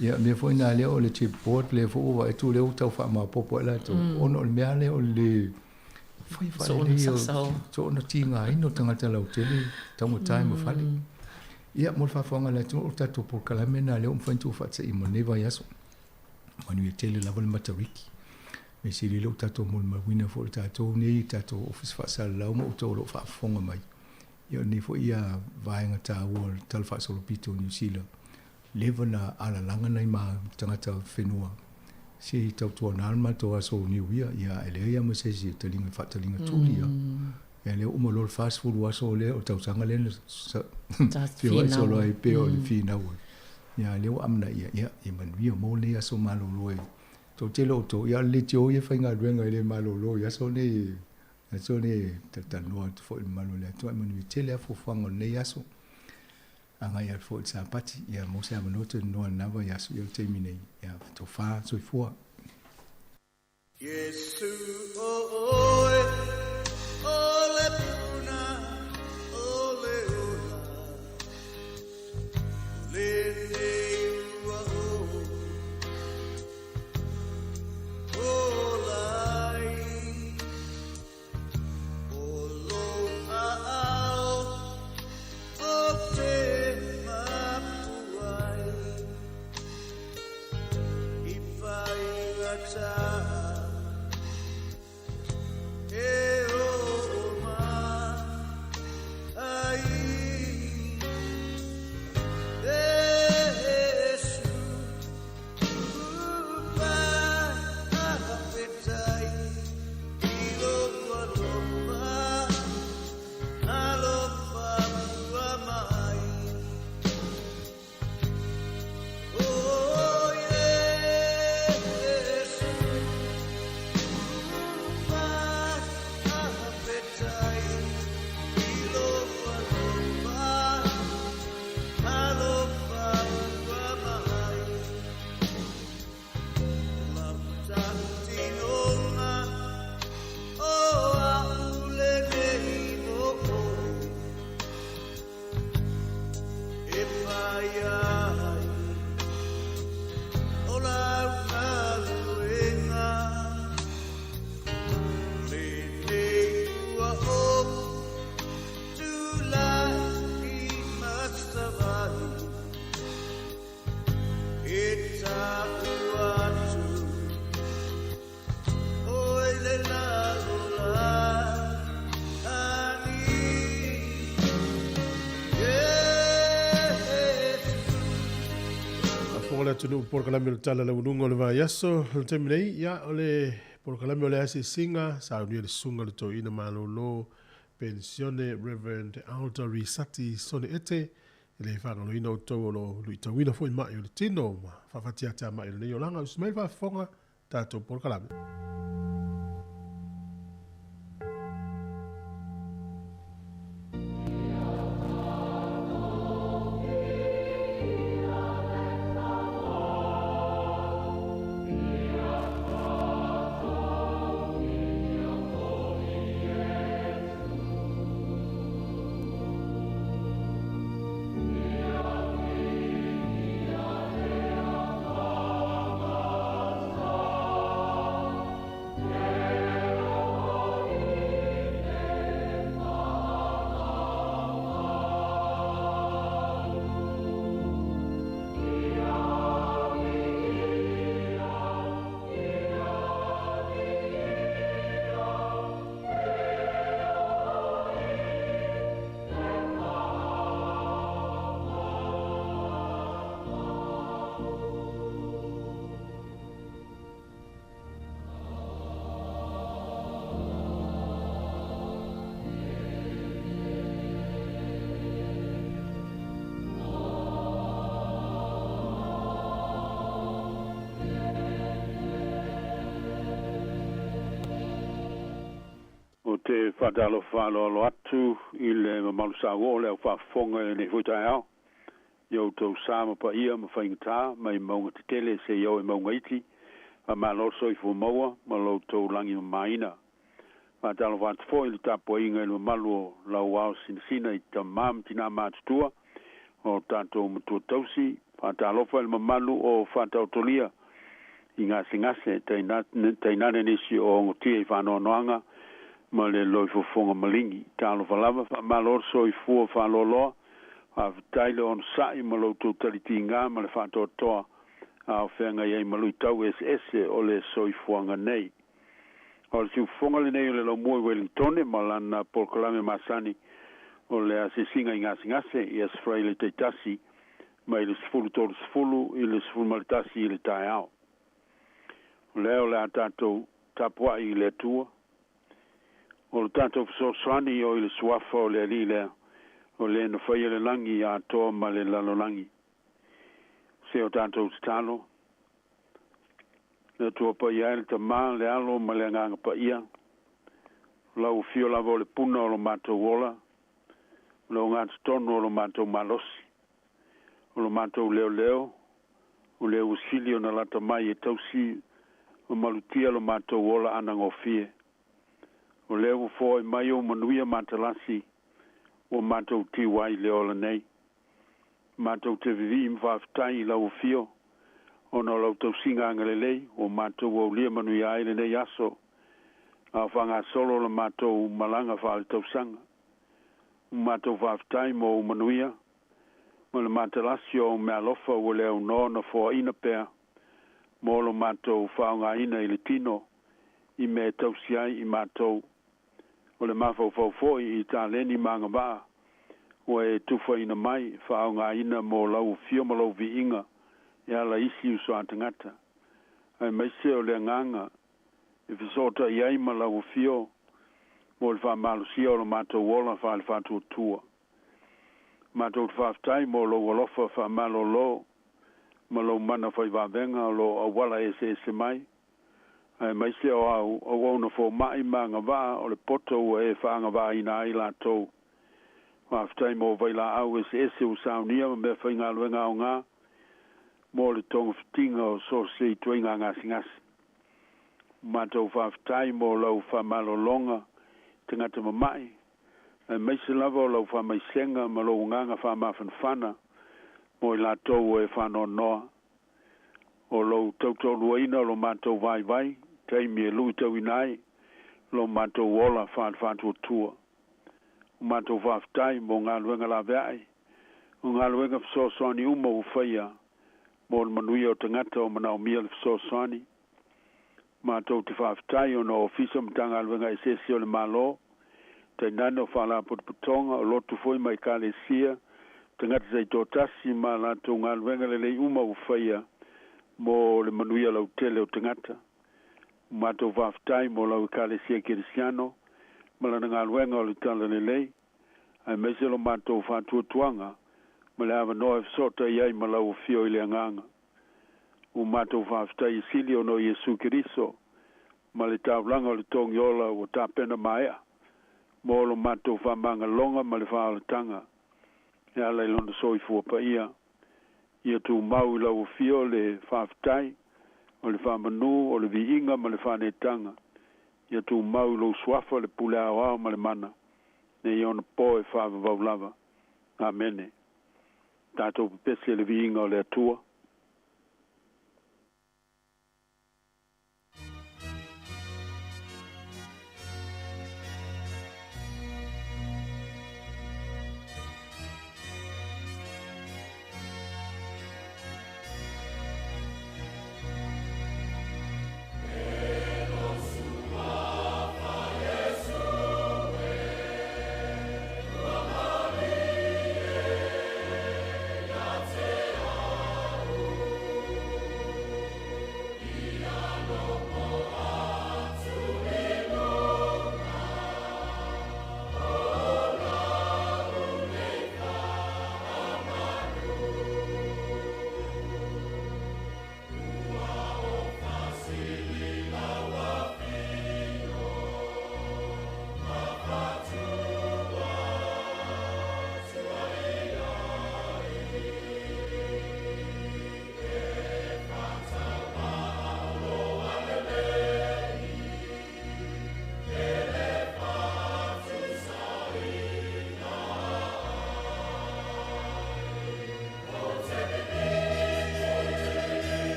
ia mea foi na lea o le chip board lea foi ua vaai atu lea ua tau faamaopoopo ai latou, ona o le mea lea o le Fai faalelei o soona tigaina o tagata lautele taugata e ma fale. Ia, mo le faafofoga a le atunuu, o le tatou polokalame lena lea ua mafai ona tuufaatasia mo lenei vaiaso. Manuia tele lava le Matariki. Mea sili lea ua tatou molimauina foi le tatou nei tatou Ofisa Faasalalau ma outou o lo o faafofoga mai. Ia, o lenei foi ia vaega taua o le Tala Faasolopito o Niu Sila leva na alalaga nai ma tagata whenua se i tautuana le matou aso Niu Ia, ia e leai lava ma se isi e taliga faataliga tuli ia. Ia lea ua uma loa le 40 aso lea o le tausaga lea na feoai solo ai pei o le finau ai. Ia lea ua amanaia, ia, ia manuia mo lenei aso malolo e toatele o outou, ia o le leitio ia e faigaluega e le malolo i aso nei, aso nei e talatalanoa atu foi i le mamalu o le Atua. Ae manuia tele lava fuafuaga o lenei aso. Agai atu foi i le Sapati, ia maua se avanoa toe nonoa i lena vaiaso, ia o le taimi nei, ia tofa soifua. Iesu o oe, o le puna o le ola, o lenei ua ou ola ai. O lou aao ou te mapu ai i faigata e oo mai. Iesu, faafetai i lou alofa, alofa pua mai. O Iesu, faafetai i lou alofa, alofa pua mai. O lau tautinoga, o au lenei mo oe, e fai ai o lau galuega. Lenei ua ou tulai ma savali, e ta'u atu oe le lalolagi. Iesu. Faafofoga le atunuu polokalame o le Tala Laualuga o le Vaiaso o le taimi nei, ia o le polokalame o le asiasiga saunia le susuga i le toeaina malolo penisione Reverend Alda Risati Sone Ete e le faagaloina outou o lo o luitauina foi mai o le tino ma faafatiatia mai o lenei olaga. Usi mai le faafofoga tatou polokalame. Ou te faatalofa faaaloalo atu i le mamalu sauoo o le au faafofoga i lenei foi taeao, i outou sa ma paia ma faigata mai mauga tetele seia oo i mauga iti, faamalo le soifua maua ma lo outou lagi mamaina. Faatalofa atu foi i le tapuaiga i le mamalu o lau ao sinasina i tamā ma tinā matutua o tatou matua tausi. Faatalofa i le mamalu o faataotolia i gasegase, tainane nisi o ogotia i faanoanoaga ma le loifofoga maligi. Talofa lava, faamalo le soifua faaloaloa, faafetai le onosai ma lo outou talitiga ma le faatoatoa a o feagai ai ma luitau eseese o le soifuaga nei. O le siufofoga lenei o le Laumua i Wellingtone ma lana polokalame masani o le asiasiga i gasegase i Aso Faraile taitasi mai le 10:30 i le 11 i le taeao. O lea o le a tatou tapuai i le Atua, o le tatou fesoasoani o i le suafa o le Alii lea, o le na faia le lagi atoa ma le lalolagi. Se o tatou tatalo. Le Atua paia e le Tamā, le Alo ma le Agaga Paia, o lau afio lava o le puna o lo matou ola, o le ogatotonu o lo matou malosi, o lo matou leoleo, o le ua sili ona lata mai e tausi ma malutia lo matou ola anagofie. O lea ua foai mai ou manuia matalasi ua matou tiu ai i le ola nei. Matou te vivii ma faafetai i lau afio, ona o lau tausiga agalelei ua matou aulia manuia ai lenei aso, a o faagasolo la matou malaga faaletausaga. Ua matou faafetai mo ou manuia, ma le matalasi o au meaalofa ua le aunoa ona foaina pea mo lo matou faaaogaina i le tino i mea e tausi ai i matou. O le mafaufau foi i taleni ma agavaa ua e tufaina mai, faaaogaina mo lau afio ma lou viiga e ala isi uso a tagata, aemaise o le agaga e fesootai ai ma lau afio mo le faamalosia o lo matou ola faale-faatuatua. Matou te faafetai mo lou alofa faamalolo ma lou mana faivavega o lo o auala eseese mai, aemaise o au auauna foma'i ma agavaa o le poto ua e faaagavaaina ai latou. Faafetai mo vailaau eseese ua saunia ma meafaigaluega aoga mo le togafitiga o so o se ituaiga gasegase. Matou faafetai mo lau faamalologa i tagata mama'i, aemaise lava o lau faamaisega ma lou agaga faamafanafana mo i latou ua e faanoanoa. O lou tautoaluaina o lo matou vaivai, taimi e luitauina ai lo matou ola faale-faatuatua. Ua matou faafetai mo galuega laveai, o galuega fesoasoani uma ua faia mo le manuia o tagata o manaomia le fesoasoani. Matou te faafetai ona o Ofisa ma Matagaluega eseese o le Malo, tainane o Faalapotopotoga, o lotu foi ma Ekalesia, tagata taitoatasi ma a latou galuega lelei uma ua faia mo le manuia lautele o tagata. Ua matou faafetai mo lau Ekalesia Kerisiano ma lana galuega o le Talalelei, aemaise lo matou faatuatuaga ma le avanoa e fesootai ai ma lau afio i le Agaga. Ua matou faafetaia sili ona o Iesu Keriso ma le taulaga o le togiola ua tapena maea mo lo matou faamagaloga ma le faaolataga e ala i lona soifua paia. Ia tumau i lau afio le faafetai, o le faamanu, o le viiga ma le faaneetaga. Ia tumau i lou suafa le pule aoao ma le mana, nei ona po e faavavau lava. Amene. Tatou pepese i le viiga o le Atua.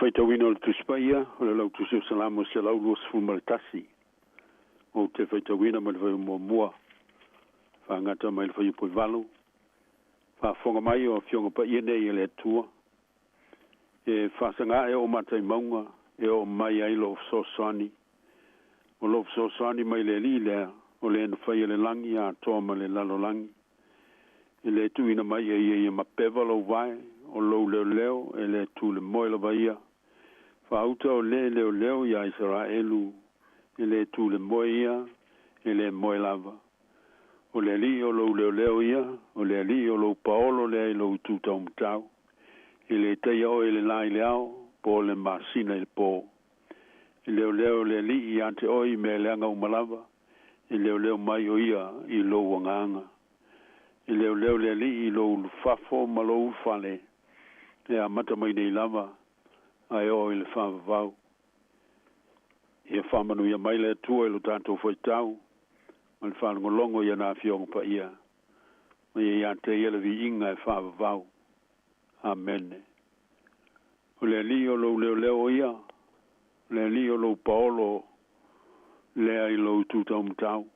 Faitauina o le Tusi Paia, o le Lautusi o Salamo 121. Ou te faitauina mai le Fuaiupu muamua, faagata mai le Fuaiupu e 8. Faafofoga mai o Afioga Paia nei e le Atua, e faasaga e oo matai mauga, e oo mai ai lou fesoasoani. O lou fesoasoani mai le Alii lea, o le na faia le lagi atoa ma le lalolagi. E le tuuina mai e ia ia mapeva lou vae, o lou leoleo e le tu le moe lava ia. Faauta o le leoleo iā Isaraelu, e le tu le moe ia, e le moe lava. O le Alii o lou leoleo ia, o le Alii o lou paolo lea i lou itu taumatau. E le taia oe i le la i le ao, po o le masina i le po. E leoleo le Alii iā te oe i mea leaga uma lava, e leoleo mai o ia i lou agaga. E leoleo le Alii i lou ulufafo ma lou ulufale, e amata mai nei lava, ae oo i le faavavau. Ia faamanuia mai le Atua i lo tatou faitau ma le faalogologo i ana Afioga Paia, ma ia iā te ia le viiga e faavavau. Amene. O le Alii o lou leoleo o ia, o le Alii o lou paolo lea i lou itu taumatau.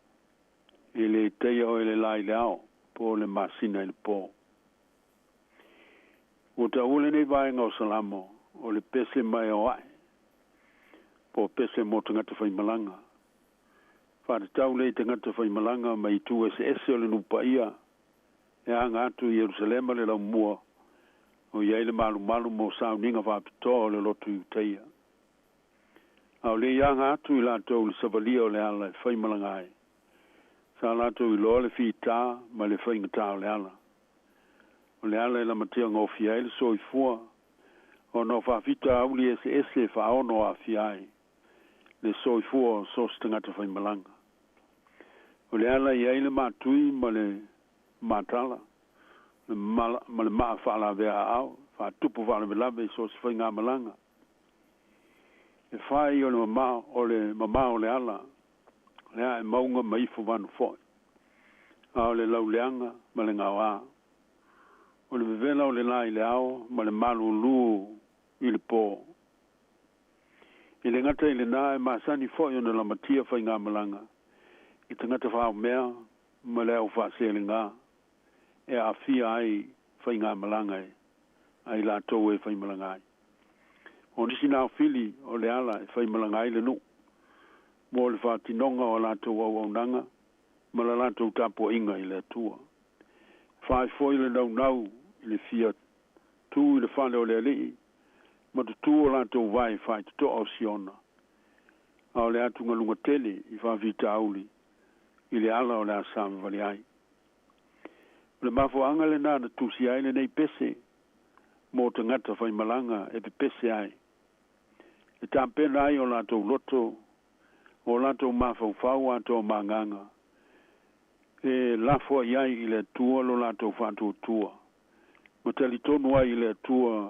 E le taia oe le la i le ao, po o le masina i le po. Ua taua lenei vaega o Salamo, o le pese mai o ae, po o pese mo tagata faimalaga. Faatatau lea i tagata faimalaga mai itu eseese o le nuu paia e aga atu i Ierusalema le laumua o i ai le malumalu mo sauniga faapitoa o le lotu Iutaia. A o le i aga atu i latou i le savalia o le ala e faimalaga ai, sa latou iloa le fitā ma le faigata o le ala. O le ala e lamatia gofie ai le soifua, ona o faafitauli eseese e faaono aafia ai le soifua o so o se tagata faimalaga. O le ala e i ai le matui ma le matala, ma le maa faalavea aao, faatupu faalavelave i so o se faigamalaga. E fai o le mamao o le mamao o le ala, le ae mauga ma ifo vanu foi, a o le lauleaga ma le gaoā. O le vevela o le la i le ao ma le malūlū i le pō. E le gata i lenā, e masani foi ona lamatia faigamalaga i tagata faaomea ma le au faaselegā e aafia ai faigamalaga e a i latou e faimalaga ai. O nisi naofili o le ala e faimalaga ai le nuu mo le faatinoga o a latou auaunaga ma la latou tapuaiga i le Atua. E fai foi le naunau i le fia tu i le fale o le Alii ma tutū o latou vae faitotoa o Siona, a o le atugaluga tele i faafitauli i le ala o le a savavali ai. O le mafuaaga lenā na tusia ai lenei pese mo tagata faimalaga e pepese ai, e tapena ai o latou loto, o latou mafaufau atoa ma agaga, e lafoai ai i le Atua lo latou faatuatua, ma talitonu ai i le Atua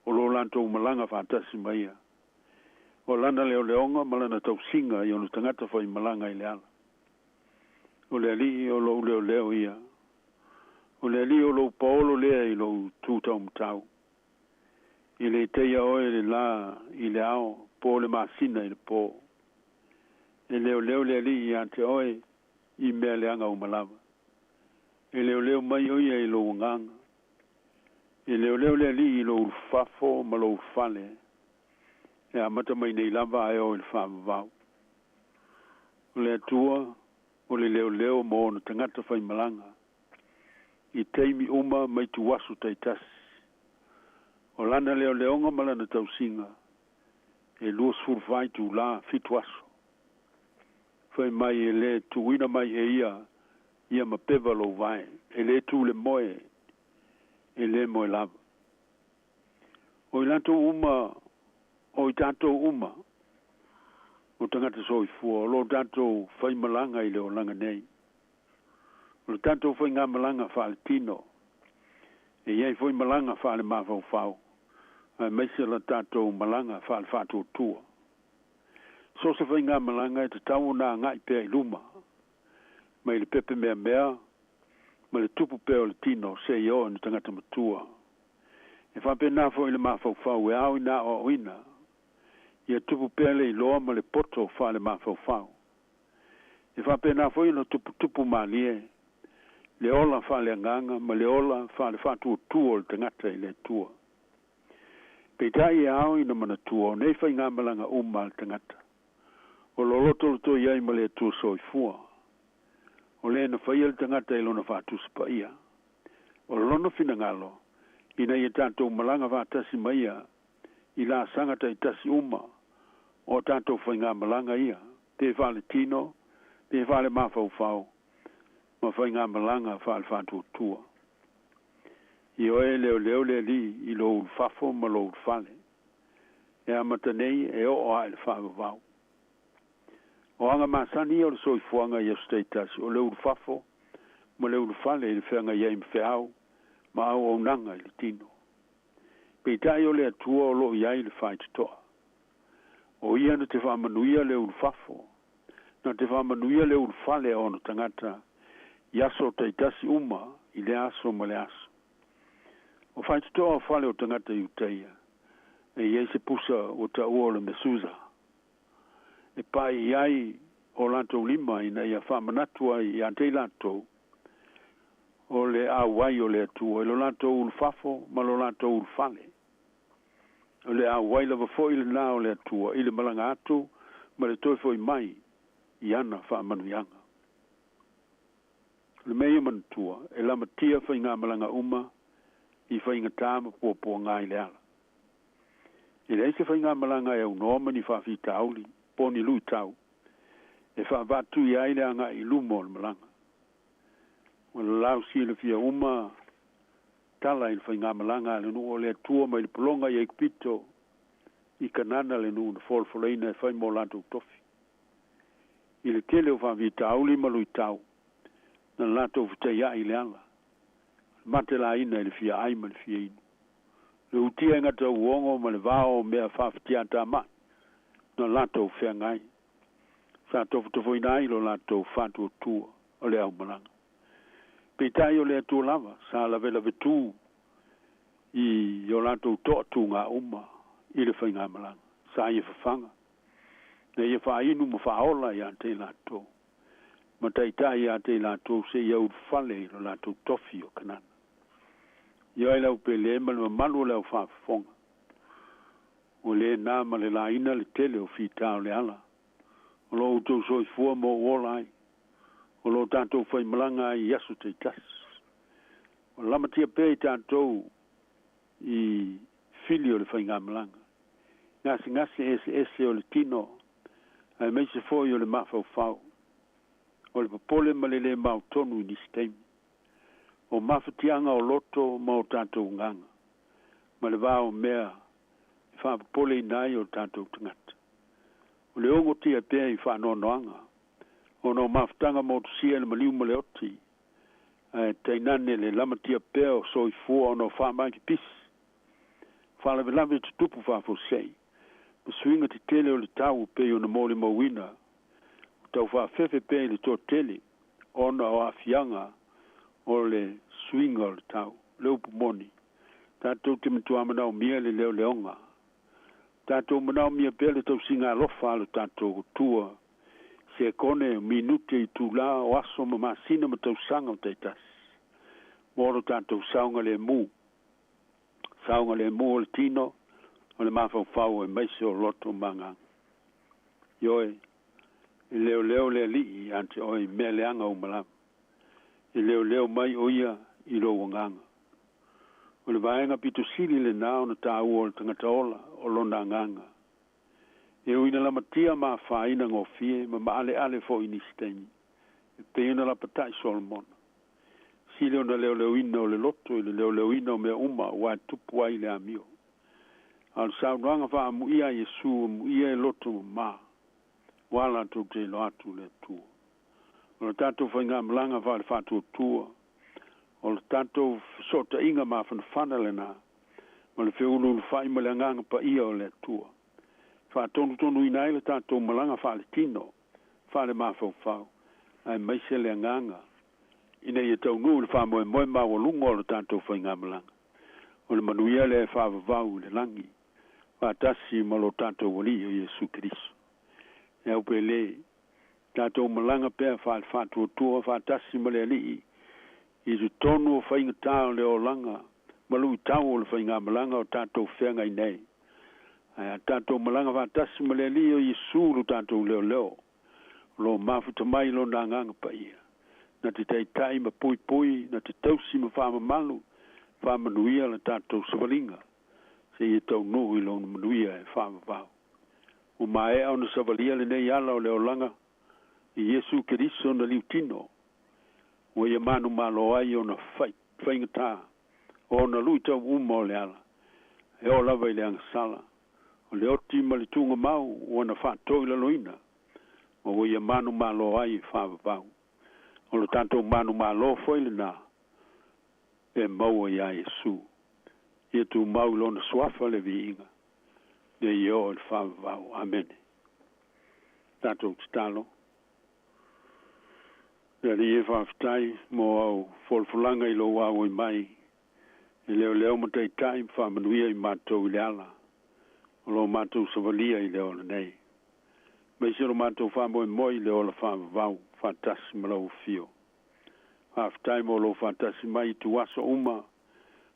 o lo latou malaga faatasi ma ia. O lana leoleoga ma lana tausiga i ona tagata faimalaga i le ala. O le Alii o lou leoleo ia. O le Alii o lou paolo lea i lou tu taumatau. E le taia oe le la i le ao, po o le masina i le po. E leoleo le Alii iā te oe i mea leaga uma lava. E leoleo mai o ia i lou agaga. E leoleo le Alii i lou ulufafo ma lou ulufale, e amata mai nei lava ae oo i le faavavau. O le Atua o le leoleo mo ona tagata faimalaga, i taimi uma ma ituaso taitasi. O lana leoleoga ma lana tausiga, e 24 itulā, fitu aso. Fai mai e le tuuina mai e ia ia mapeva lou vae, e le tu le moe, e le moe lava. O i latou uma, o i tatou uma, o tagata soifua, o lo tatou faimalaga i le olaga nei. O le tatou faigamalaga faaletino, e i ai foi malaga faalemafaufau, aemaise la tatou malaga faalefaatuatua. So o se faigamalaga e tatau ona agai pea i luma, mai le pepe meamea ma le tupu pea o le tino seia oo ina tagata matua. E faapenā foʻi le mafaufau e ao ina aʻoaʻoina ia tupu pea le iloa ma le poto faalemafaufau. E faapenā foi ona tuputupu malie le ola faaleagaga ma le ola faalefaatuatua o le tagata i le Atua. Peitai e ao ina manatua o nei faigamalaga uma a le tagata o lo lotolotoi ai ma le Atua soifua. O le na faia le tagata i lona faatusa paia. O lona finagalo ina ia tatou malaga faatasi ma ia i laasaga taitasi uma o tatou faigamalaga ia, pe faaletino, pe faalemafaufau ma faigamalaga faalefaatuatua. Ioe leoleo le Alii i lou ulufafo ma lou ulufale. E amata nei e oo ae le faavavau. O aga masani ia o le soifuaga i aso taitasi o le ulufafo ma le ulufale i le feagai ai ma feau ma auaunaga i le tino. Peitai o le Atua o loo i ai le faitotoa. O ia na te faamanuia le ulufafo, na te faamanuia le ulufale a ona tagata i aso taitasi uma i le aso ma le aso. O faitotoa o fale o tagata Iutaia, e i ai se pusa ua taua o le mesuza, e paʻi i ai o latou lima ina ia faamanatu ai iā te i latou o le auai o le Atua i lo latou ulufafo ma lo latou ulufale. O le auai lava foʻi lenā o le Atua i le malaga atu ma le toe foʻi mai i ana faamanuiaga. O le mea ia manatua, e lamatia faigamalaga uma i faigatā ma puapuagā i le ala. E leai se faigamalaga e aunoa ma ni faafitauli po o ni luitau e faavaatuia ai le agaʻi i luma o le malaga. Ua lalau silafia uma tala i le faigamalaga a le nuu o le Atua mai le pologa i Aikupito i Kanana le nuu na folafolaina e fai mo latou tofi. I le tele o faafitauli ma luitau na latou fetaiaʻi i le ala, matelaina i le fia ai ma le fia inu. Le utia e gata uogo ma le vao o mea faafetiatāmaʻi na latou feagai. Sa tofotofoina ai lo latou faatuatua o le aumalaga. Peitai o le Atua lava sa lavelavetū i o latou toatūgā uma i le faigamalaga. Sa ia fafaga, na ia faainu ma faaola iā te i latou, ma taitai iā te i latou seia ulufale i lo latou tofi o Kanana. Ioe lau pele ma le mamalu o le au faafofoga. Ua lē na ma le laina le tele o fitā o le ala o lo outou soifua ma ou ola ai, o lo tatou faimalaga ai i aso taitasi. O lamatia pea i tatou i fili o le faigamalaga, gasegase eseese o le tino aemaise foi o le mafaufau, o le popole ma le lē mautonu i nisi taimi. O mafatiaga o loto ma o tatou agaga, ma le va o mea e faapopoleina ai o tatou tagata. O le ogotia pea i faanoanoaga, ona o mafutaga motusia i le maliu ma le oti, ae tainane le lamatia pea o soifua ona o faamai pipisi. Faalavelave e tutupu faafuasei, ma suiga tetele o le tau e pei ona molimauina, ua taufaafefe pea i le toatele ona o aafiaga o le suiga o le tau. Le upu moni, tatou te matuā manaomia le leoleoga. Tatou manaomia pea le tausiga alofa a lo tatou Atua i sekone, o minute, itulā, o aso ma masina ma tausaga o taitasi mo lo tatou saogalemu, saogalemu o le tino, o le mafaufau aemaise o loto ma agaga. Ioe, e leoleo le Alii ia te oe i mea leaga uma lava. E leoleo mai o ia i lou agaga. O le vaega pito sili lenā ona tāua o le tagata ola, o lona agaga. E ui ina lamatia ma afaina gofie ma maaleale foʻi i nisi taimi, e pei ona lapataʻi Solomona. Sili ona leoleoina o le loto i le leoleoina o mea uma aua e tupu ai le amio. A o le saunoaga faaamuia a Iesu, amuia e loto mamā, ua latou te iloa atu le Atua. O le tatou faigamalaga faale-faatuatua, o le tatou fesootaiga mafanafana lenā ma le feuluulufa'i ma le Agaga Paia o le Atua, e faatonutonuina ai le tatou malaga faaletino, faalemafaufau, aemaise le agaga ina ia taunuu i le faamoemoe maualuga o le tatou faigamalaga. O le manuia lea e faavavau i le lagi, faatasi ma lo tatou Alii o Iesu Keriso. E au pele, tatou malaga pea faale-faatuatua faatasi ma le Alii i totonu o faigatā o le olaga ma luitau o le faigamalaga o tatou feagai nei. Ae a tatou malaga faatasi ma le Alii o Iesu lo tatou leoleo, o lo o mafuta mai lona Agaga Paia, na te taitai ma puipui, na te tausi ma faamamalu, faamanuia la tatou savaliga, seia taunuu i lona manuia e faavavau. Ua maea ona savalia lenei ala o le olaga i Iesu Keriso na liutino, ua ia manumalo ai ona faigatā, o ona luitau uma o le ala, e oo lava i le agasala, o le oti ma le tuugamau ua na faatoilaloina, ma ua ia manumalo ai e faavavau. O lo tatou manumalo foi lenā e maua iā Iesu. Ia tumau i lona suafa le viiga, nei oo i le faavavau. Amene. Tatou tatalo. Le Alii e faafetai mo au folafolaga i lou auai mai e leoleo ma taitai ma faamanuia i matou i le ala o lo matou savalia i le ola nei. Aemaise lo matou faamoemoe i le ola faavavau faatasi ma lau afio. Faafetai mo lou faatasi mai i ituaso uma,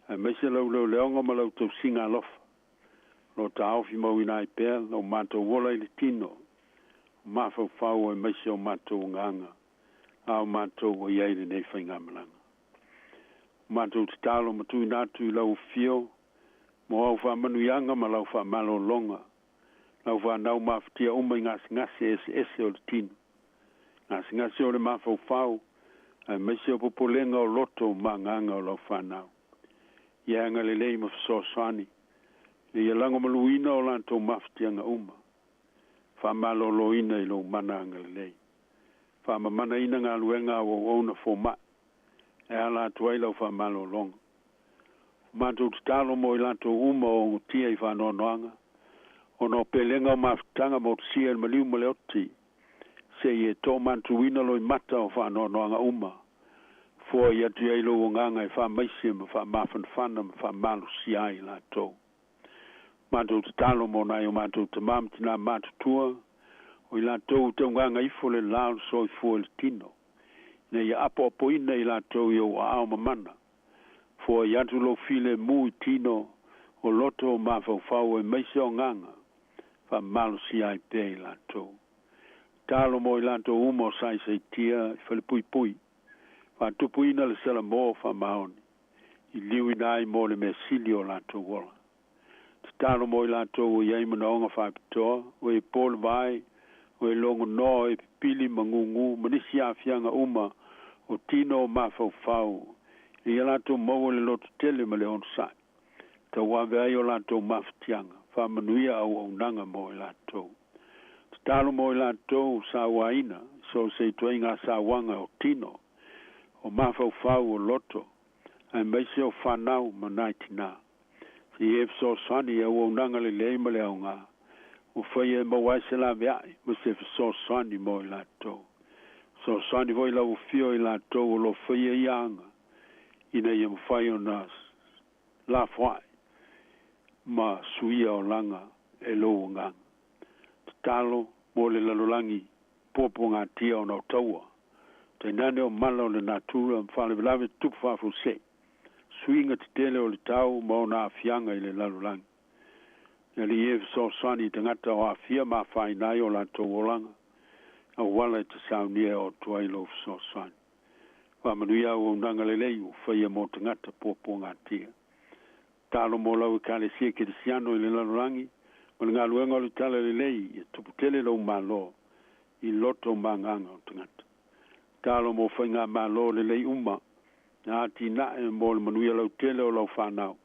aemaise lau leoleoga ma lau tausiga alofa. O lo o taofi mauina ai pea lo matou ola i le tino, o mafaufau aemaise o matou agaga, a o matou ua i ai i lenei faigamalaga. O matou tatalo ma tuuina atu i lau afio mo au faamanuiaga ma lau faamalologa, lau fanau mafatia uma i gasegase eseese o le tino, gasegase o le mafaufau, aemaise o popolega o loto ma agaga o lau fanau. Ia agalelei ma fesoasoani, ina ia lagomaluina o latou mafatiaga uma, faamaloloina i lou mana agalelei. Faamamanaina galuega a auauauna fomai, e ala atu ai lau faamalologa. O matou tatalo mo i latou uma o ogotia i faanoanoaga, ona o pelega o mafutaga motusia i le maliu ma le oti, seia e toomantuina loimata o faanoanoaga uma, foai atu i ai lou agaga e faamaise ma faamafanafana ma faamalosia ai i latou. Matou tatalo mo nai o matou tamā ma tinā matutua, o i latou ua taugaga ifo le la o le soifua i le tino, ina ia apoapoina i latou i ou aao mamana, foai atu lou filemu i tino o loto o mafaufau aemaise o agaga, faamalosia ai pea i latou. Tatalo mo i latou uma o saisaitia i falepuipui, faatupuina le salamo faamaoni, i liuina ai mo le mea sili o latou ola. Tatalo mo i latou ua i ai manaoga faapitoa, o e po le vaai, o e logonoa, o e pipili ma gūgū, ma nisi aafiaga uma o tino o mafaufau, ina ia latou maua le lototele ma le onosai, e tauave ai o latou mafatiaga, faamanuia auaunaga mo i latou. Tatalo mo i latou sauaina, i so o se ituaiga sauaga o tino, o mafaufau, o loto, aemaise o fanau ma nai tinā. Se i e fesoasoani i auaunaga lelei ma le aoga, ua faia e maua ai se laveai ma se fesoasoani mo i latou. Fesoasoani foi lau afio i latou o lo o faia ia aga, ina ia mafai ona lafoai ma suia olaga e lou agaga. Tatalo mo le lalolagi puapuagatia ona o taua, tainane o mala o le natura ma faalavelave tutupu faafuasei, suiga tetele o le tau ma ona aafiaga i le lalolagi. Le Alii e fesoasoani i tagata o aafia ma afaina ai o latou olaga, auala e te saunia e oo atu ai lou fesoasoani. Faamanuia auaunaga lelei ua faia mo tagata puapuagatia. Tatalo mo lau Ekalesia Kerisiano i le lalolagi ma le galuega o le Tala Lelei ia tupu tele lou Malo i loto ma agaga o tagata. Tatalo mo faigamalo lelei uma na atinae mo le manuia lautele o lau fanau,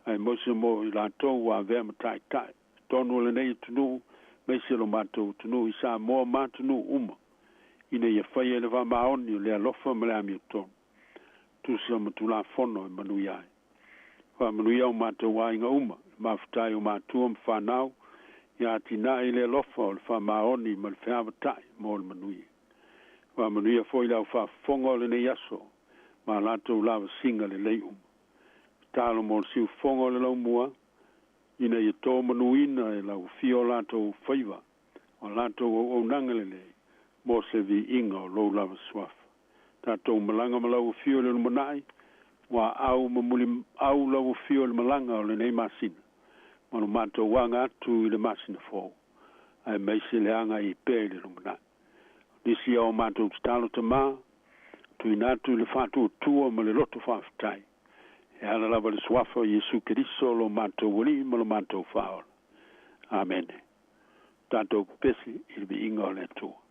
aemaise mo i latou ua avea ma taitai i totonu o lenei atunuu, aemaise lo matou atunuu i Samoa ma atunuu uma, ina ia faia i le faamaoni o le alofa ma le amiotonu, tusa ma Tulafono e manuia ai. Faamanuia o matou aiga uma, le mafuta ai o matua ma fanau, ia atinae i le alofa o le faamaoni ma le feavatai mo le manuia. Faamanuia foi le au faafofoga o lenei aso ma a latou lavasiga lelei uma. Tatalo mo le siufofoga o le laumua, ina ia to manuina e lau afio o latou faiva, o latou auaunaga lelei, mo se viiga o lou lava suafa. Tatou malaga ma lau afio i le lumanai, ua au ma muliau lau afio i le malaga o lenei masina, ma lo matou aga atu i le masina fou, aemaise le agai pea i le lumanai. O nisi a o matou tatalo Tamā, tuuina atu i le faatuatua ma le loto faafetai, e ala lava i le suafa o Iesu Keriso lo matou Alii ma lo matou Faaola. Amene. Tatou pepesi i le viiga o le Atua.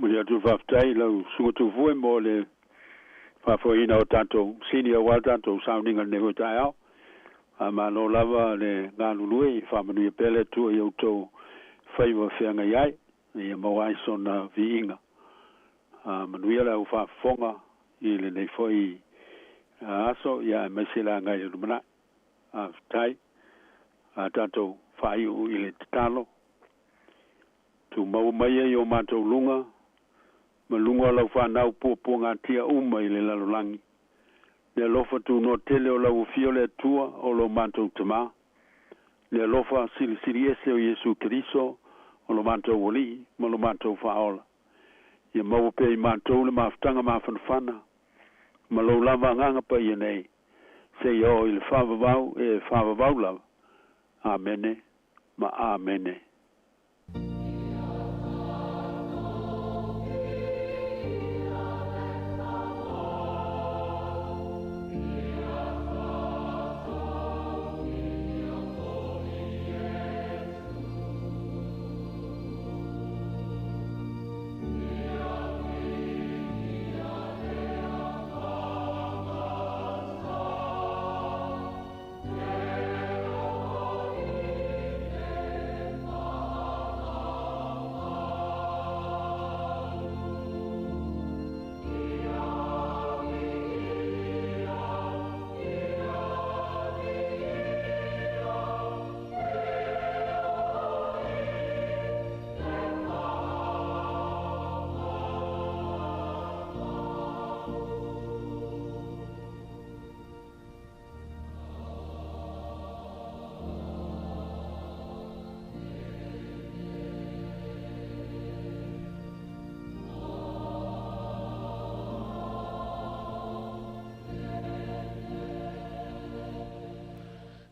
Momoli atu le faafetai i lau susuga Tufue mo le faafoeina o tatou masini aua le tatou sauniga i lenei foi taeao. Faamalo lava le galulue, ia faamanuia pea le Atua i outou faiva feagai ai, ina ia maua ai sona viiga. Manuia le au faafofoga i lenei foi aso, ia aemaise le agai i le lumanai. Faafetai. A tatou faaiu i le tatalo. Tumau maia i o matou luga ma luga o lau fanau puapuagatia uma i le lalolagi, le alofa tunoa tele o lau Afio le Atua o lo matou Tamā, le alofa silisili ese o Iesu Keriso o lo matou Alii ma lo matou Faaola. Ia maua pea i matou le mafutaga mafanafana ma lou lava Agaga Paia nei, seia oo i le faavavau e faavavau lava. Amene ma Amene.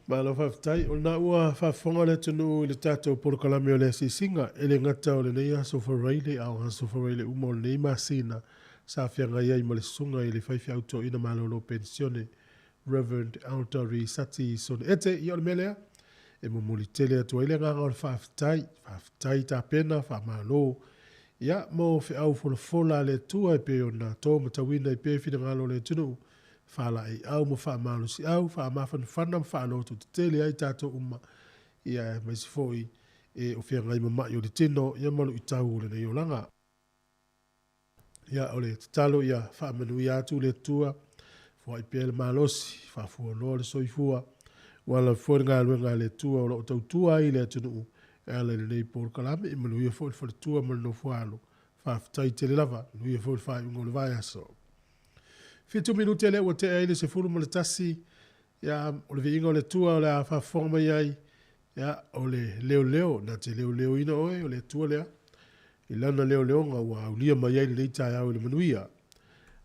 Malo faafetai. O lena ua faafofoga le atunuu i le tatou polokalame o le asiasiga, e le gata o lenei aso Faraile a o aso Faraile uma o lenei masina sa feagai ai ma le susuga i le faifeau toeaina malolo penisione Rev. Elder Risati Sone-Ete. Ia o le mea lea e momoli tele atu ai le agaga o le faafetai. Faafetai tapena, faamalo ia mo feau folafola a le Atua e pei ona to matauina ai pea finagalo o le atunuu, faalaeiau ma faamalosiau, faamafanafana ma faalototetele ai tatou uma, ia aemaise foi e o feagai ma mai o le tino ia ma luitau o lenei olaga. Ia, o le tatalo ia faamanuia atu le Atua, foai pea le malosi, faafualoa le soifua, ua ala foi le galuega a le Atua o lo o tautua ai le atunuu e ala i lenei polokalame, ia manuia foi le faletua ma le nofoalo. Faafetai tele lava, manuia foi le faaiuga o le vaiaso. 7 minute lea ua tea ai le 11, ia, o le viiga o le Atua o le a faafofoga mai ai, ia, o le leoleo, na te leoleoina oe, o le Atua lea, i lana leoleoga ua aulia mai ai lenei taeao i le manuia.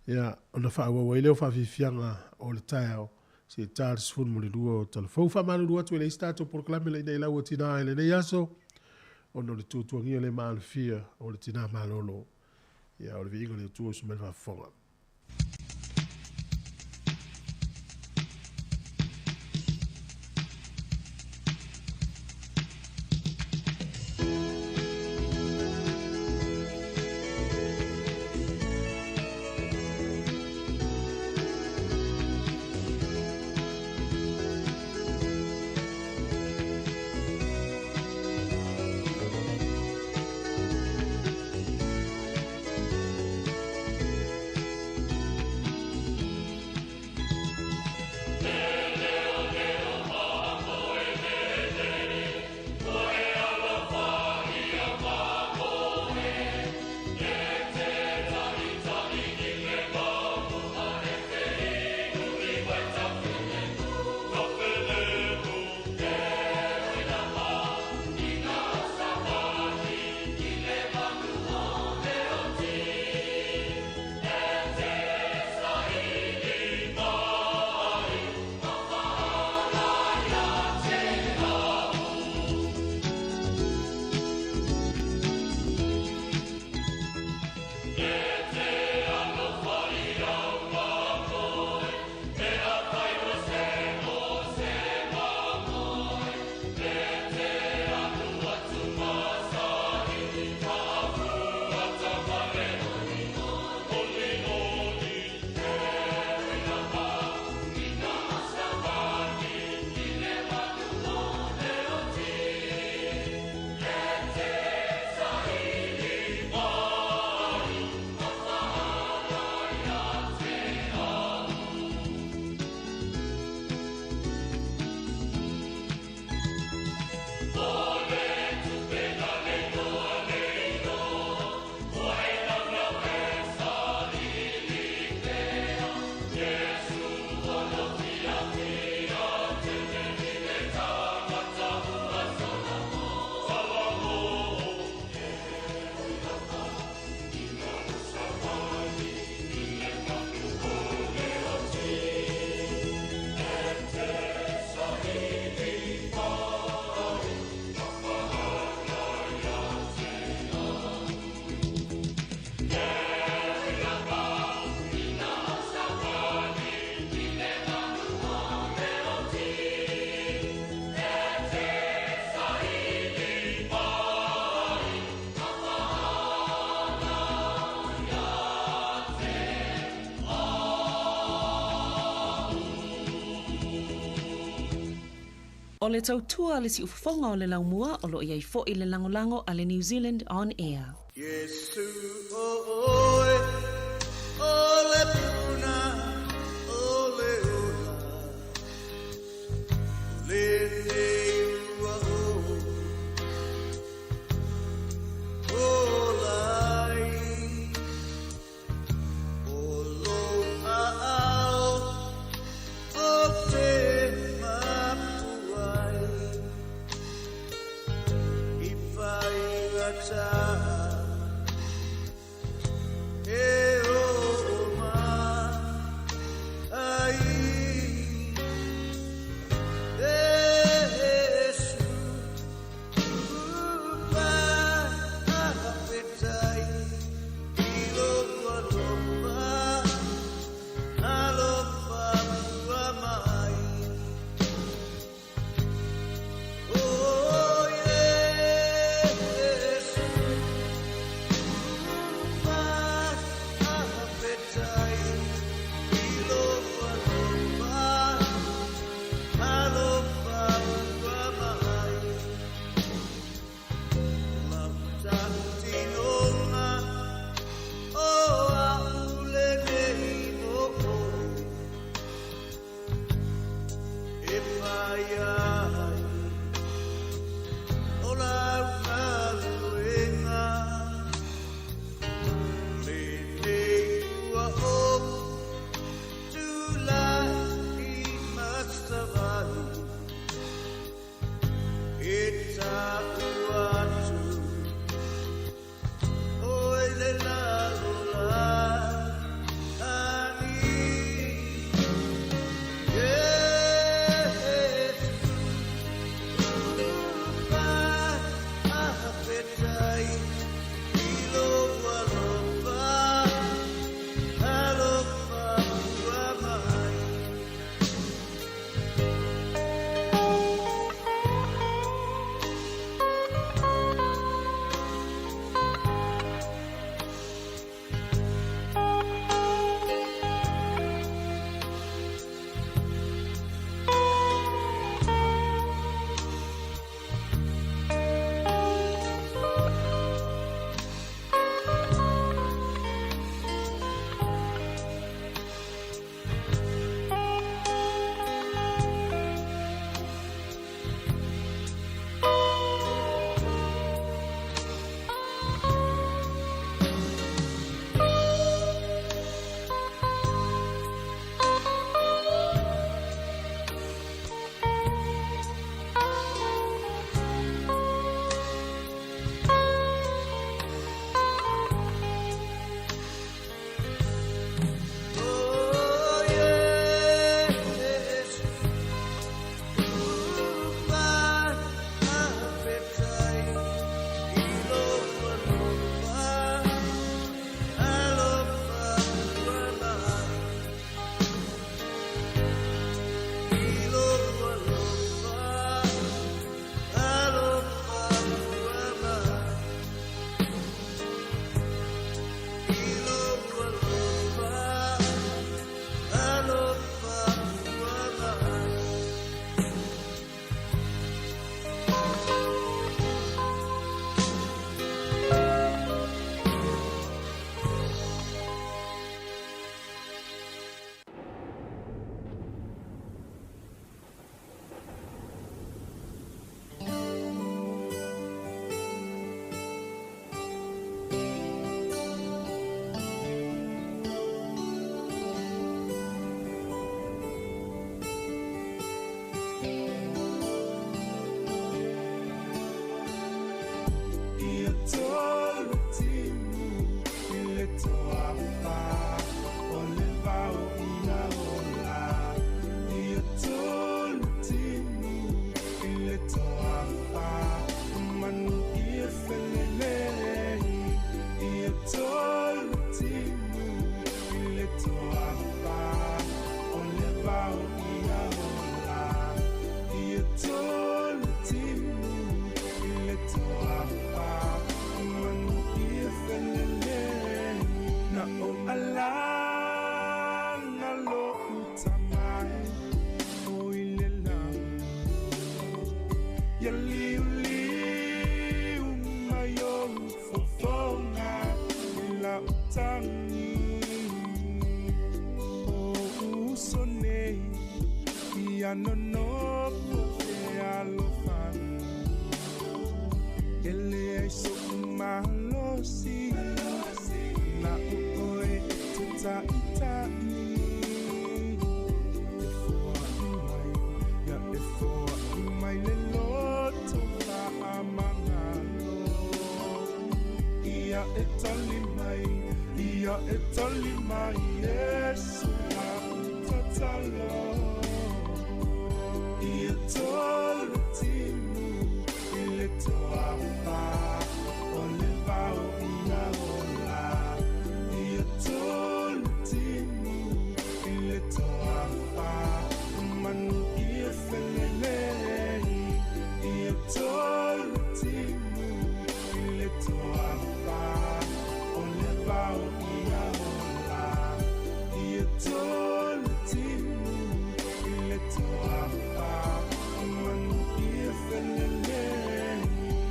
Ia, ona faaauau ai lea o faafiafiaga o le taeao, seia ta le 12 o talafou. Faamalulu atu e leai se tatou polokalame laina i lau o tina i lenei aso, ona o le tuatuagia le maalofia o le tina malolo. Ia, o le viiga o le Atua usu mai le faafofoga. O le tautua a le siufofoga o le laumua o lo o i ai foi le lagolago a le New Zealand On Air. Iesu o oe, o le puna o le ola, o lenei ua ou ola ai. O lou aao ou te mapu ai i faigata. utagi O uso nei Ia nonofo fealofani E leai soʻu malosi Na o oe e tataʻitaʻi E foaʻi mai Ia e foaʻi mai le loto faamagalo Ia e tali mai Ia e tali mai Iesu la'u tatalo Ia tolu timu i le toafa O le vao ia ola Ia tolu timu i le toafa Manu ia felelei Ia tolu timu i le toafa O le vao ia ola Ia tolu timu i le toafa Manu ia felelei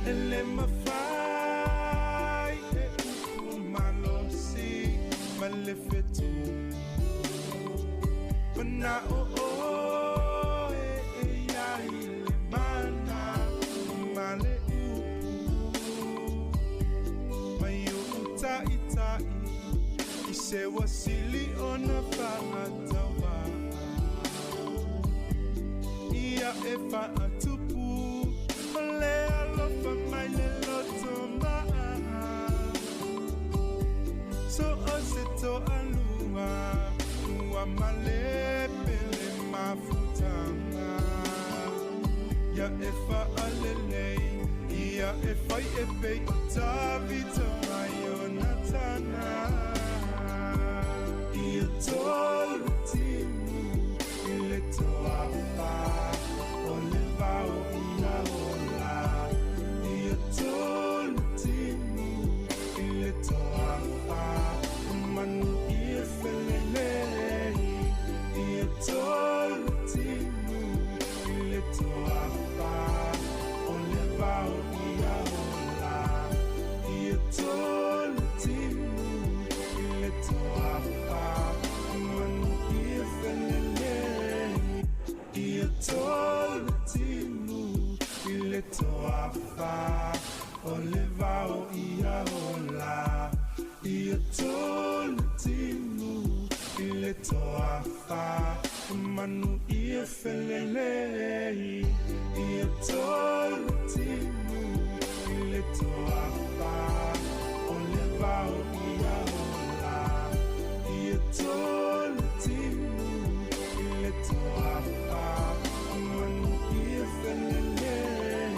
E le mafai e upu malosi Ma le fetu Mana'o oe e iai le mana ma le upu Mai oʻu taʻitaʻi I se uasili ona faatauvaa Ia e faatupu O le alofa mai le loto maa So o se toalua Ua malepe le mafutaga Ia e faalelei Ia e fai e pei o Tavita mai Ionatana Ia tolu timu i le toafa O le vao ia ola Ia tolu timu i le toafa Manu ia felelei Ia tolu timu i le toafa O le vao ia ola Ia tolu timu i le toafa Manu ia felelei Ia tolu timu i le toafa O le vao ia ola Ia tolu timu i le toafa Manu ia felelei Ia tolu timu i le toafa O le vao ia ola Ia tolu timu i le toafa Manu ia felelei.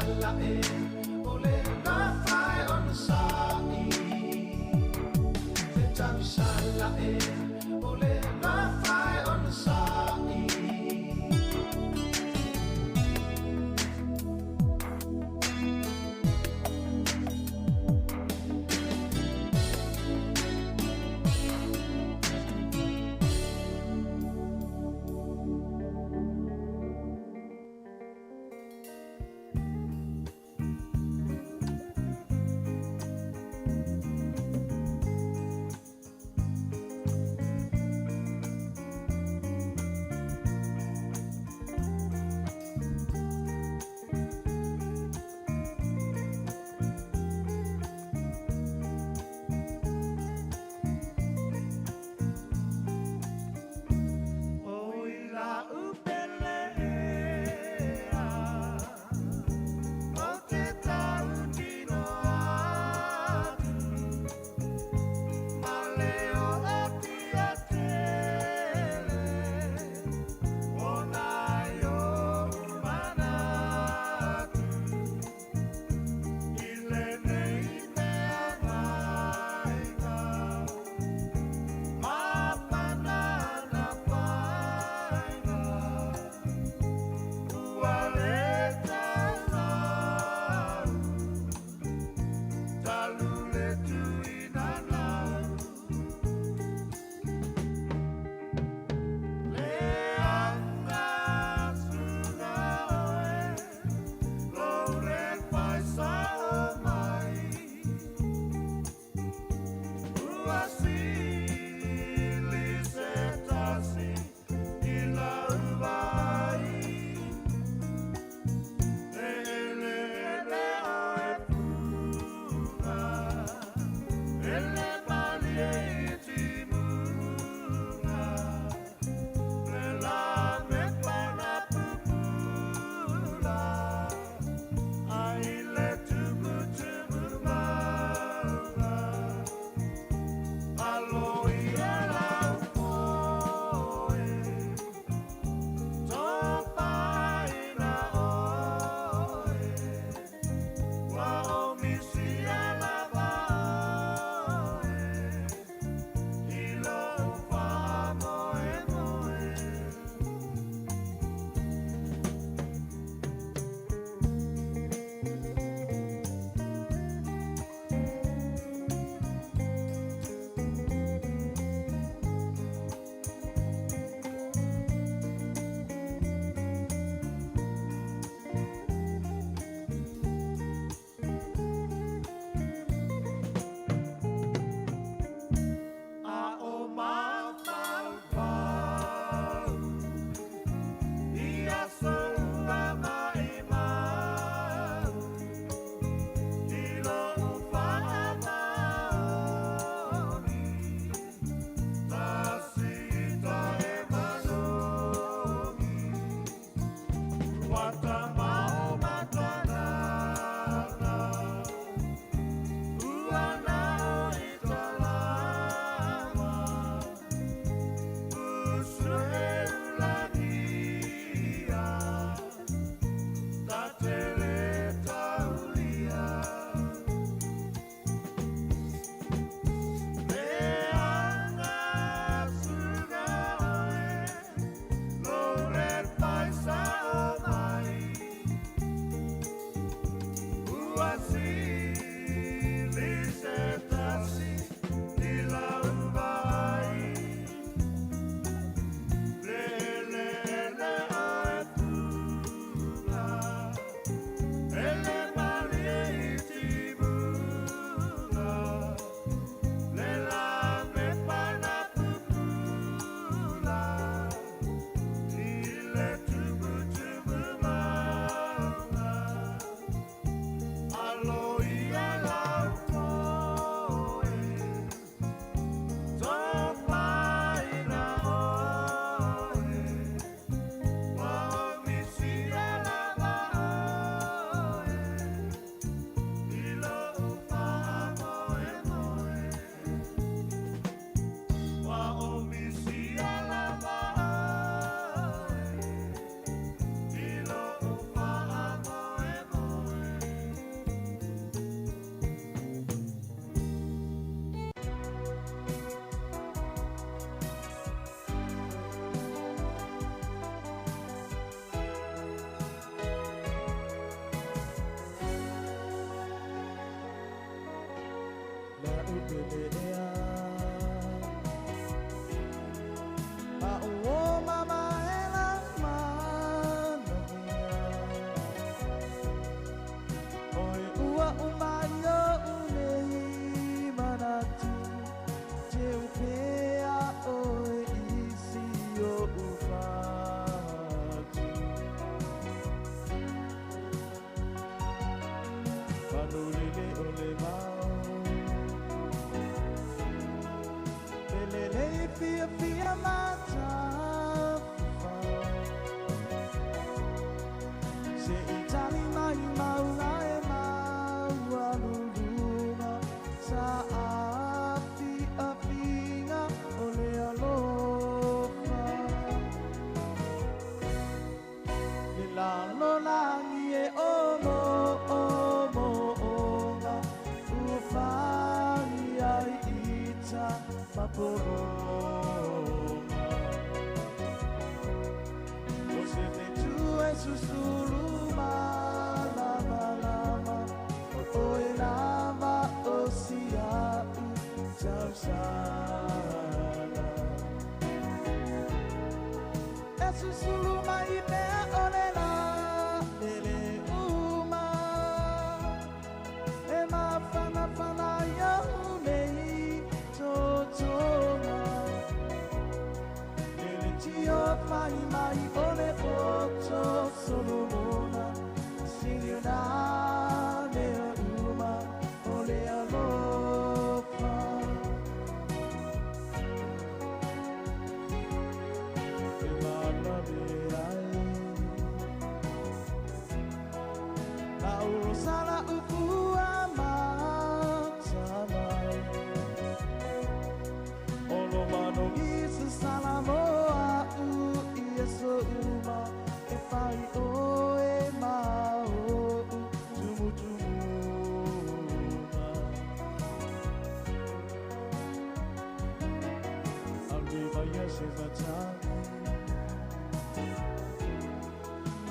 tavisala e o le mafai ona sa'i le tavisala e o le mafai ona sa'i. mai mauna e maualuluga sa afiafiga o le alofa. Le lalolagi e omo omooga ua fai ai ita mapologa. O se fetu e susulu malamalama o oe lava o sia'u tausala. E susulu mai pea o le la ele uma e mafanafana iau nei totoga. Ele tio fai mai o le poto Solomona siliona mea uma o le alofa. E malabe ai la urosala ufua matamai o lo manogi se salamo a'u i e so uma e fai oe ma o'u tumutumuga. Arriva ia se fatagi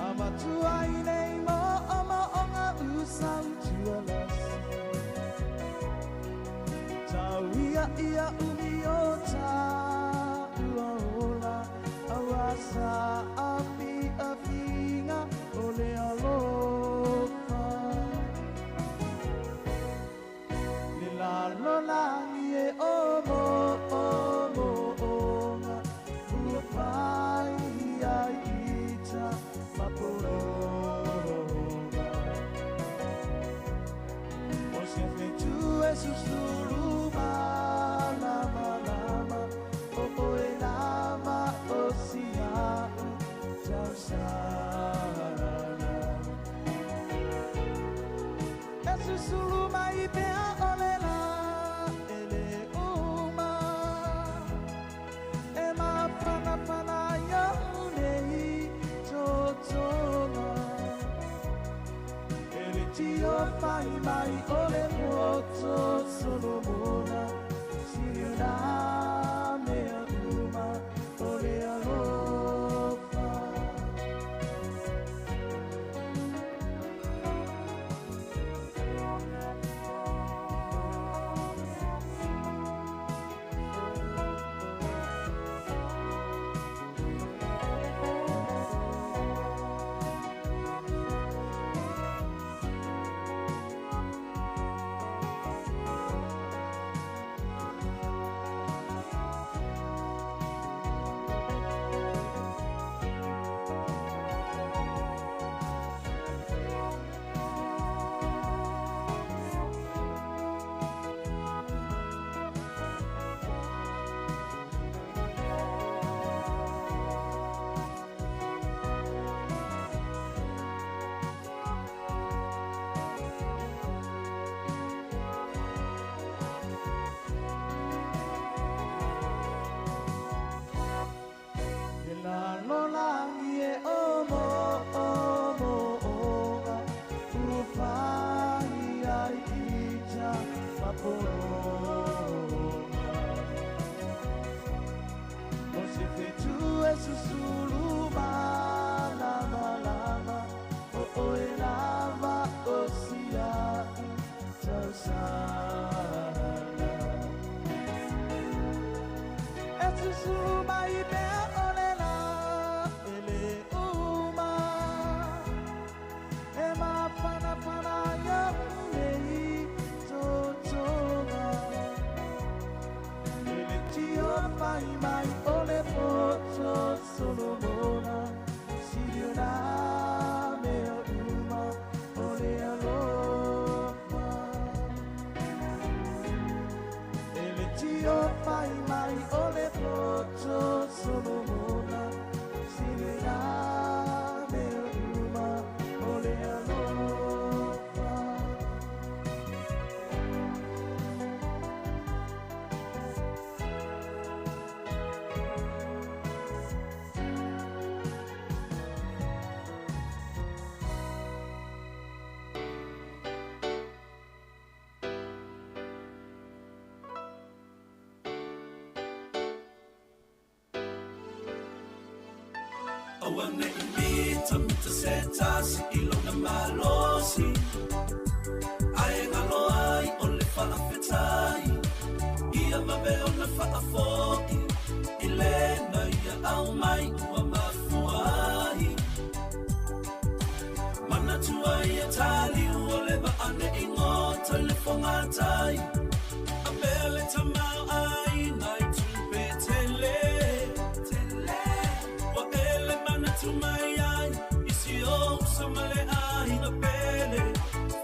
Amatua i nei mo o mo o ngā usau tualasi. Tau ia ia umi o tā ua ola aua sa afi afinga o le alofa. Le lalolagi e omo omo onga ua fai ai ita mapologa. O se fetu e susulu malamalama o oe lava o sia'u tausala. E susulu mai pea o le la ele uma e mafanafana iau nei totoga. Ele tio fai mai o le poto Solomona siliona mea uma o le alofa. Aua nei mita mita se tasi i lona malosi. Ae galo ai o le faafetai, ia vave ona faafoi, i lena ia au mai ua mafua ai. Manatua ia taliu o le vaane i goto i le fogatai. A pea le tamao ai nai tupe tele, tele. Ua ele manatu mai ai, i si ou sama le aiga pele.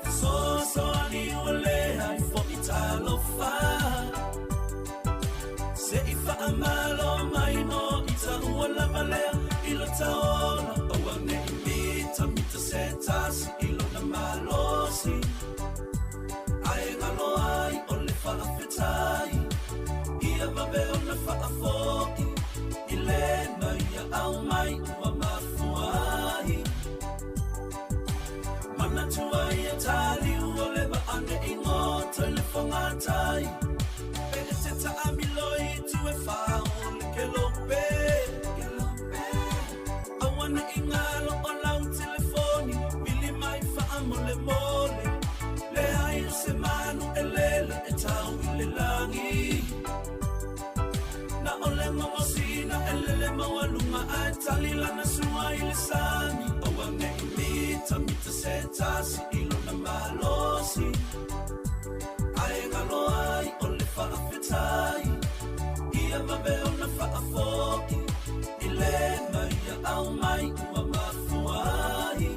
Fesoasoani ua leai fo'i talofa. Se i faamalo mai mo i taua lava lea i lo taola. Aua nei mita mita se tasi i lona malosi. Ae galo ai o le faafetai, ia vave ona faafoi, i lena ia au mai ua mafua ai. Manatua ia taliu o le vaane i goto i le fogatai. Pe e te taamilo i tu e fao le kelope, kelope. Aua nei galo o lau telefoni, vili mai faamolemole. Leai o se manu e lele e tau i le lagi. Na o le gogosina e lele maualuga ae tali lana sua i le sami. Aua nei mita mita se tasi i lona malosi. Ae galo ai o le faafetai, ia vave ona faafoi, i lena ia au mai ua mafua ai.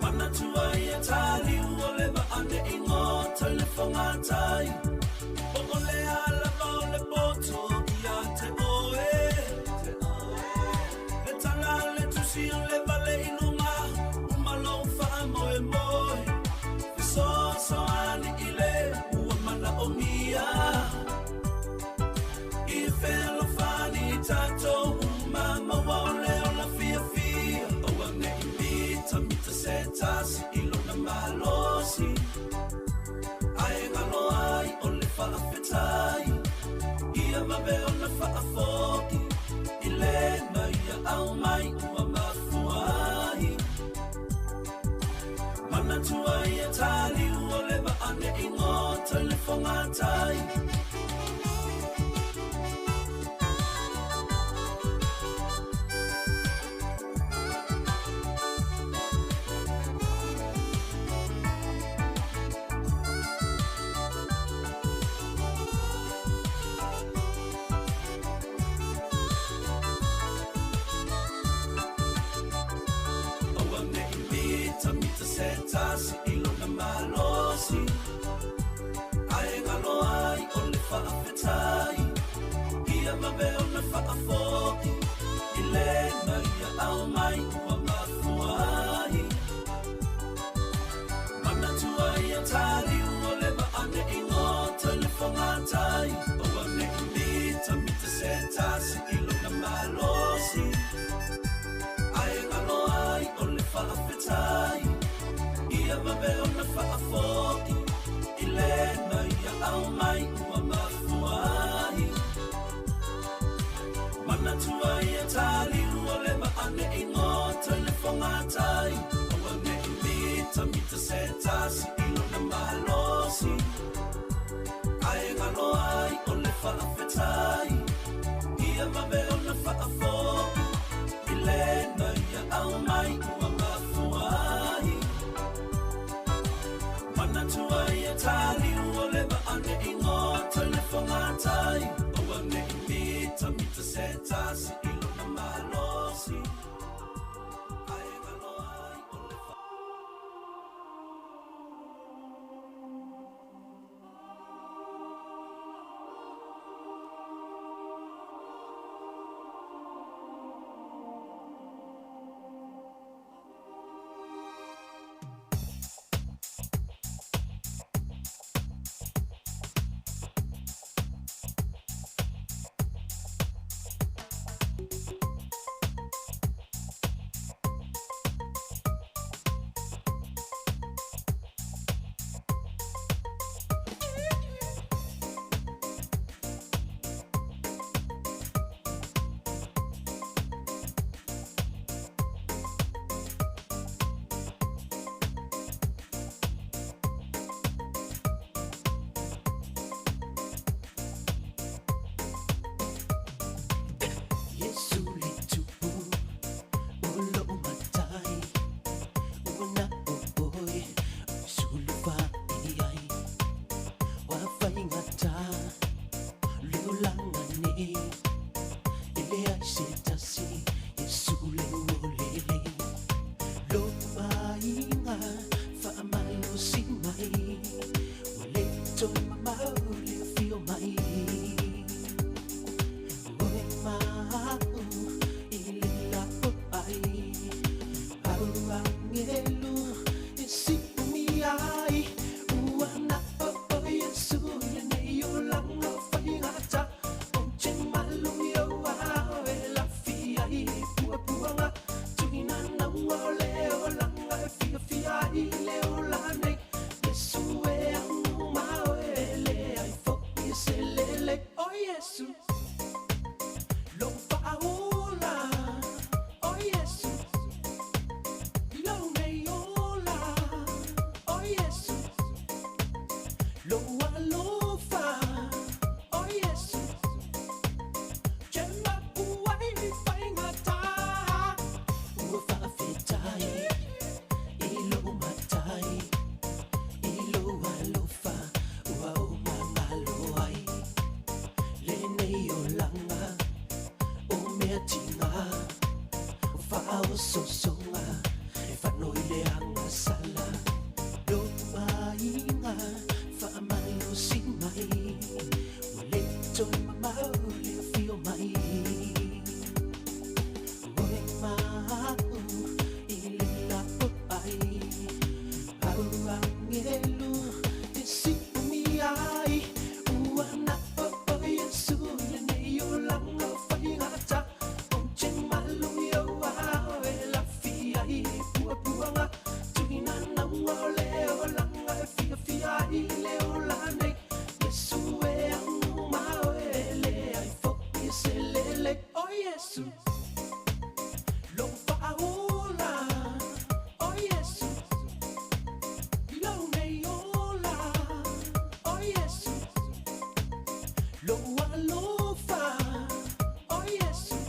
Manatua ia taliu o le vaane i goto i le fogatai. Po o le a lava o le poto ia te oe, te oe. Le tala le tusi o le vale i luga, uma lou faamoemoe. Fesoasoani i le ua manaomia. I fealofani i tatou uma maua o le ola fiafia. Aua nei mita mita se tasi i lona malosi. Ae galo ai o le faafetai, ia vave ona faafoi, i lena ia au mai ua mafua ai. Manatua ia taliu o le vaane i goto i le fogatai. Aua nei mita mita se tasi i lona malosi. Ae galo ai o le faafetai, ia vave ona faafoi, i lena ia au mai ua mafua ai. Manatua ia taliu o le vaane i goto i le fogatai. Aua nei mita mita se tasi i lona malosi. Ae galo ai o le faafetai, ia vave ona faafoi, i lena ia au mai ua mafua ai. Manatua ia taliu o le vaane i goto i le fogatai. Aua nei mita mita se tasi i lona malosi. Ae galo ai o le faafetai, ia vave ona faafoi, i lena ia au mai ua mafua ai. Manatua ia taliu o le vaane i goto i le fogatai. Aua nei mita mita se tasi i lona malosi. Ae galo ai o le puapuaga Tuina naua o le olaga e fiafia ai le ola nei Iesu e agu ma oe e leai fo'i se lelei O Iesu lou faaola O Iesu lou nei ola O Iesu lou alofa O Iesu te mapu ai i faigata Ua faafetai i lou matai i lou alofa ua ou magalo ai Lenei olaga o mea tiga faaososoga e fanoi le agasala Lou aiga faamalosi mai ua le toe mamao le afio mai Oe maau i le lapoai au agelu te siumi ai Ua na o o Iesu lenei olaga o faigata Ou te malu i ou ao e lafi ai i puapuaga Tuina naua o le olaga e fiafia ai le ola nei Iesu e agu ma oe e leai fo'i se lelei O Iesu lou faaola O Iesu lou nei ola O Iesu lou alofa O Iesu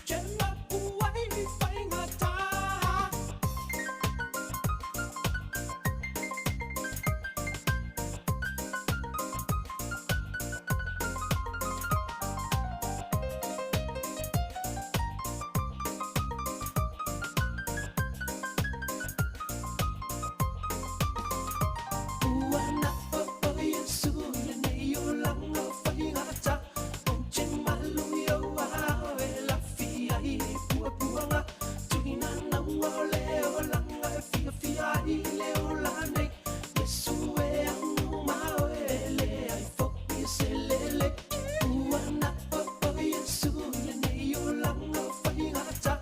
te mapu ai i faigata Ua na o o Iesu lenei olaga o faigata Ou te malu i ou ao e lafi ai i puapuaga Tuina naua o le olaga e fiafia ai le ola nei Iesu e agu ma oe e leai fo'i se lelei Ua na o o Iesu lenei olaga o faigata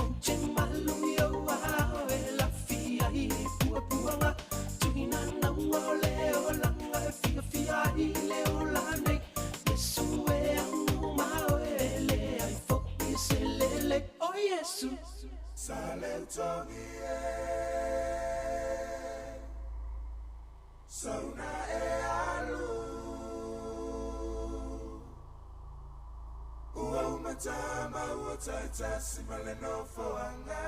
Ou te malu i ou ao e lafi ai i puapuaga Tuina naua o le olaga e fiafia ai le ola nei Iesu e agu ma oe e leai fo'i se lelei O Iesu Saleutogi e Sauna e alu Ua umatama ua taitasi ma le nofoaga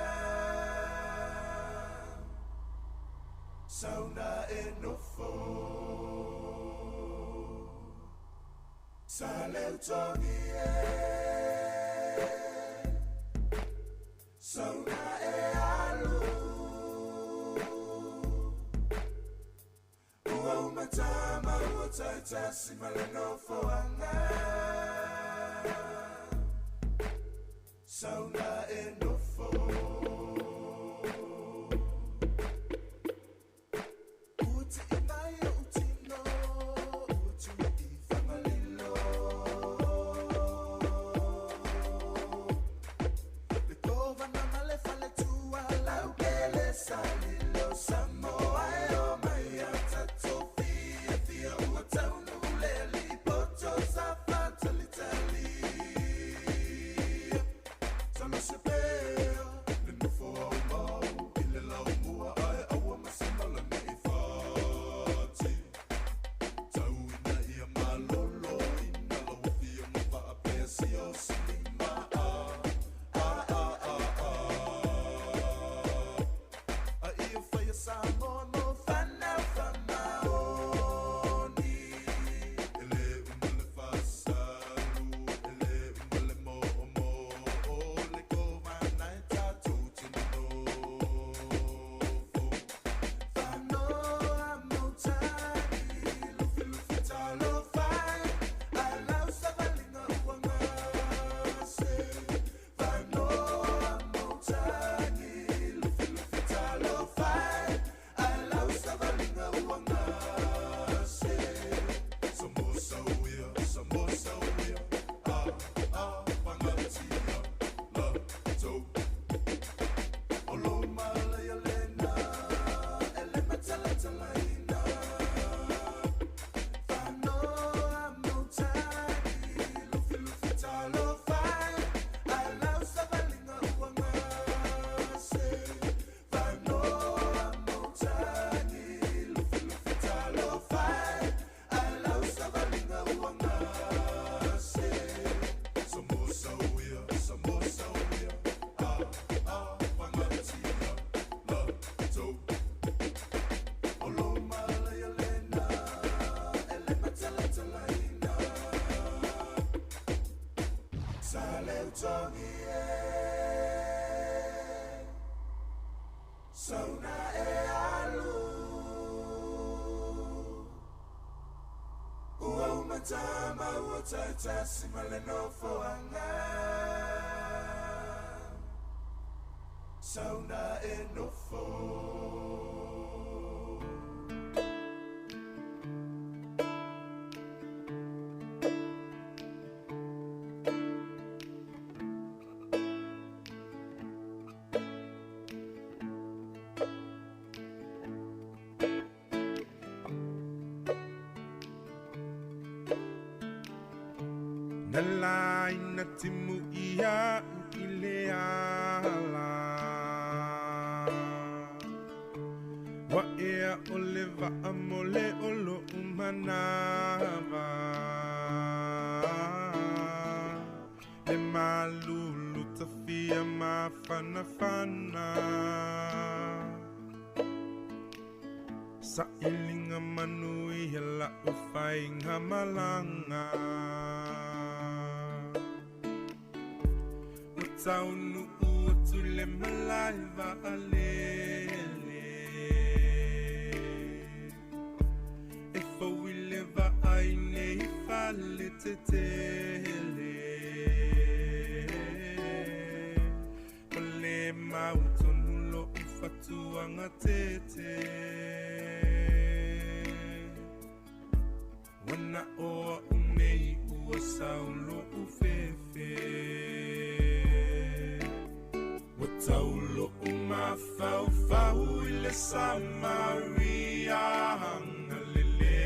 Sauna e nofo Saleutogi e Sauna e alu Ua umatama ua taitasi ma le nofoaga Sauna e nofo Uti i mai o utino Utu i whangalilo Le tova na male fale tua Lau kele salilo Samoa e o mai a tato fia fia ua taunu le li poto sa fatali tali Salo se peo le tongi e Sauna e alu Ua umatama ua taitasi ma le nofoaga Sauna e nofo. Na lai na timu ia i le ala. Wa ea o le vaa mo le olo umanawa. Le malulu tafia mafanafana. Sa ilinga manu i la ufainga malanga. Taunu ua tule malai vaalele. E fauile vaai nei fale tetele. O le mautonu lo ufatuanga tete. Wana oa unei ua saulo ufefe. Taulo umafau fau i le Samaria hangalele.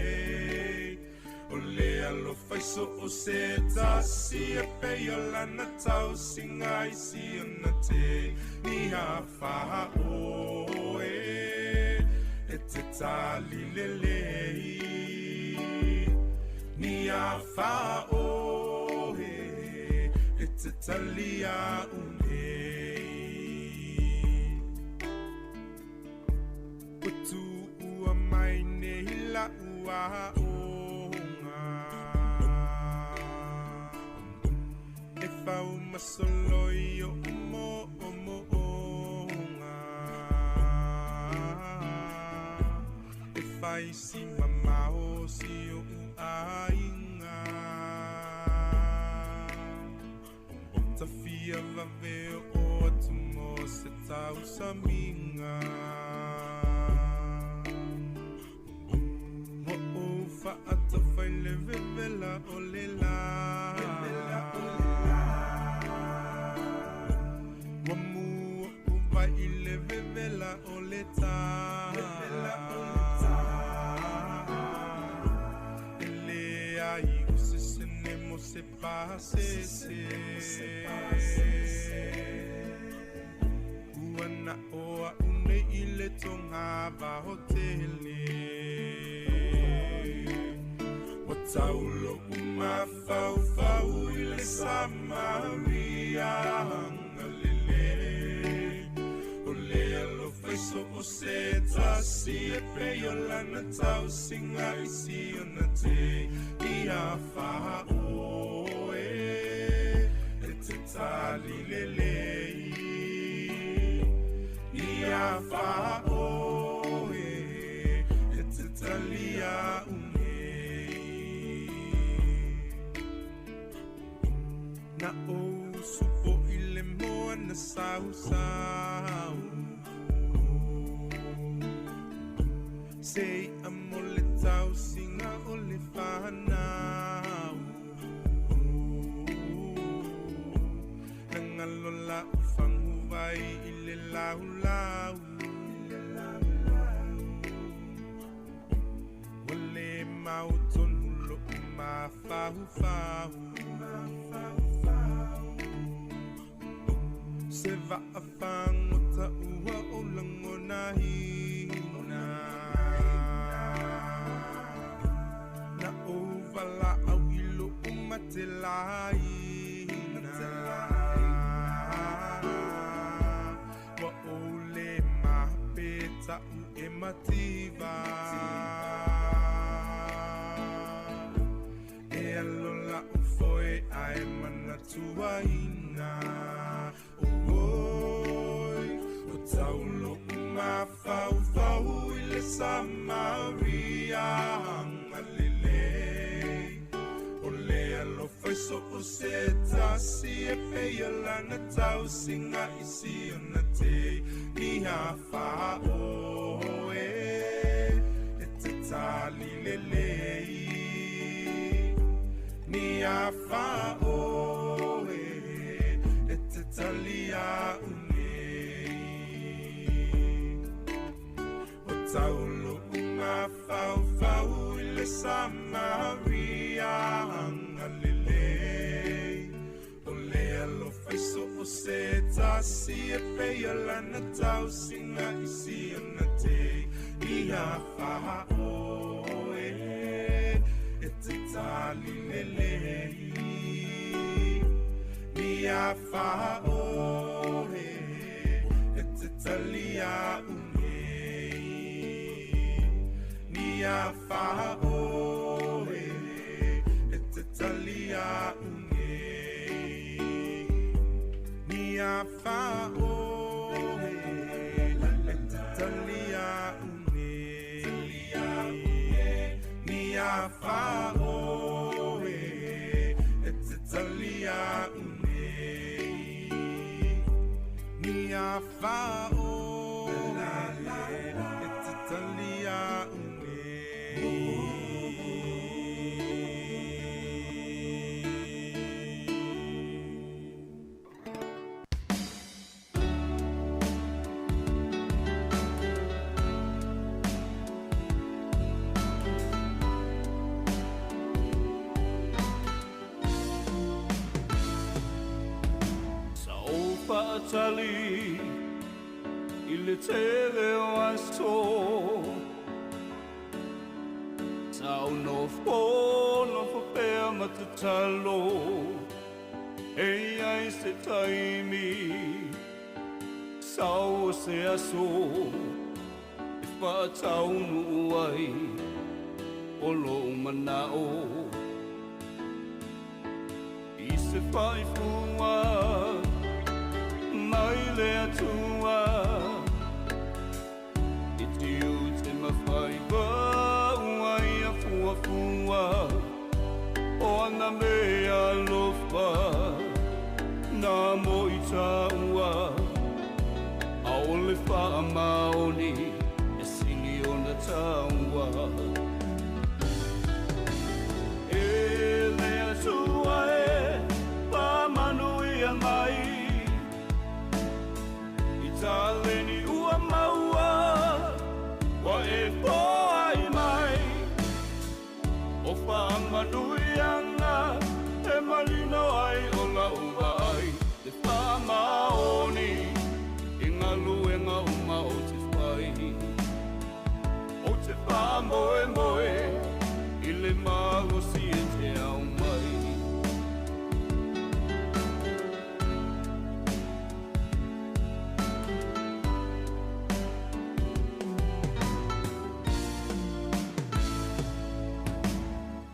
O le alofa i so o se tasi e pei o lana tausiga i si ona te ni afa oe e te talilelei. Ni afa oe e te talia unei. Tu ua mai nei la ua onga. E fau masolo i o mo o mo onga. E fai si mamao si o uainga. Tafia vave o atu mo se tausaminga. Fa'atafai le vevela o le la. Ua mua uvai i le vevela o le tā. E le ai o se sene mo se pasese. Ua na oa unei i le tonga vahotele. Taulo umafau fau i le Samaria hangalele. O le alofa i so o se tasi e pei o lana tausiga i si ona te i afa oe e te talilelei. I afa oe e te talia unei. Na o supo i le moa na sausau. Se i amo le tausiga o le whanau. Nangalo la ufangu vai i le laulau. Wa le mautonu lo umafahufahu. Se vaafagota ua o lagonaina. Na ou valaau i lou matelaina. Ua ou lē mapeta'u e mativa. E alo la'u foe ae manatuaina. mafaufau i le Samaria agalelei. O le alofa i so o se tasi e peia lana tausiga i siona te ni afa oe e te tali lelei. Ni afa oe e te tali au nei. O taulo mafaufau i le Samaria agalelei. O le alofa i so o se tasi e peia lana tausiga i siona te i afa oe e te tali lelei. Ni afa oe e te tali au nei. Ni afa oe e te tali au nei. Ni afa oe e te tali au nei. Ni afa oe e te tali au nei. Ni afa oe e te tali au nei. Sa o faatali i le tele o aso. Sa o nofo nofo pea ma tatalo e ai se taimi. Sa o se aso e faataunu ai o lou manao. I se faifua mai le Atua i tiu te mawhaiwa ua ia fuafua o ana mea alofa nā mo i tāua. A o le whaamaoni e sili ona tāua. E le Atua e whaamanuia mai i tāleni ua maua wa e poai mai. O whaamanuianga e marino ai o lau ai te whaamaoni i ngā luenga uma o te whai. O te whaamoemoe i le malosi e te au mai.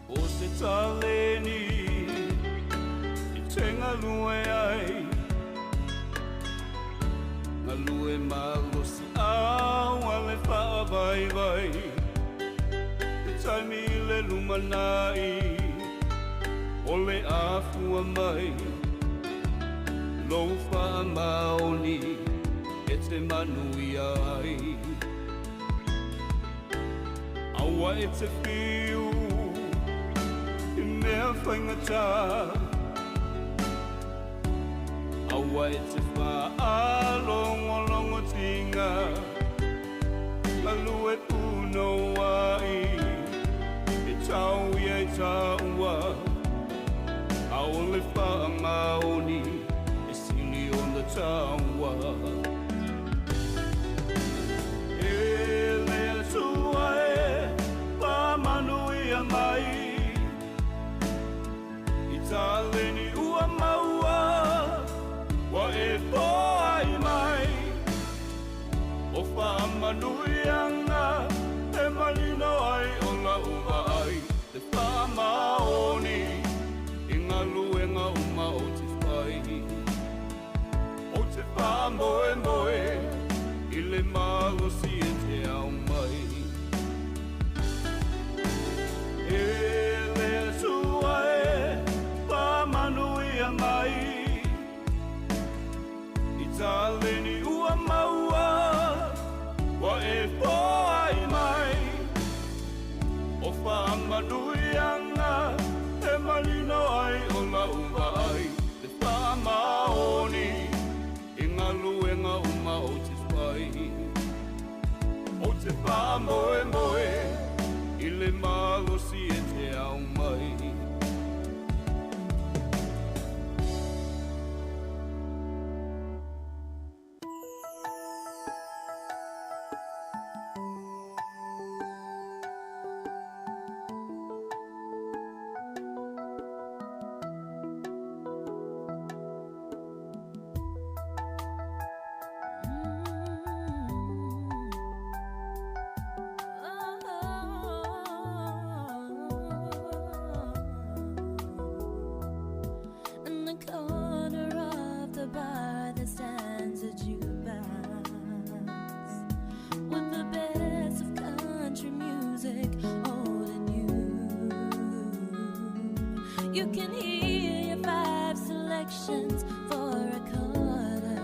O se taleni i te ngalue ai, ngalue malosi au a le whaavaivai. Te taimi i le lumanai o le afua mai. Lou whaamaoni e te manuia ai. Aua e te whiu i mea whaingata. Aua e te whaalongolongo tinga. Ngalue puno ai e tau ia i tāua. A o le whaamaoni e sili ona tāua. E le Atua e whaamanuia mai i tāleni ua maua wa e poai mai. O whaamanuianga e marino ai o lau ai te whaamaoni i ngā luenga uma o te whai. O te whaamoemoe i le malosi Taleni ua maua Ua e poai mai O whaamanuianga E malino ai o lau vaai Le whaamaoni I ngā luenga uma o te whai O te whaamoe moe I le malosi e te au mai. In the corner of the bar there stands a jukebox with the best of country music, old and new. You can hear your five selections for a quarter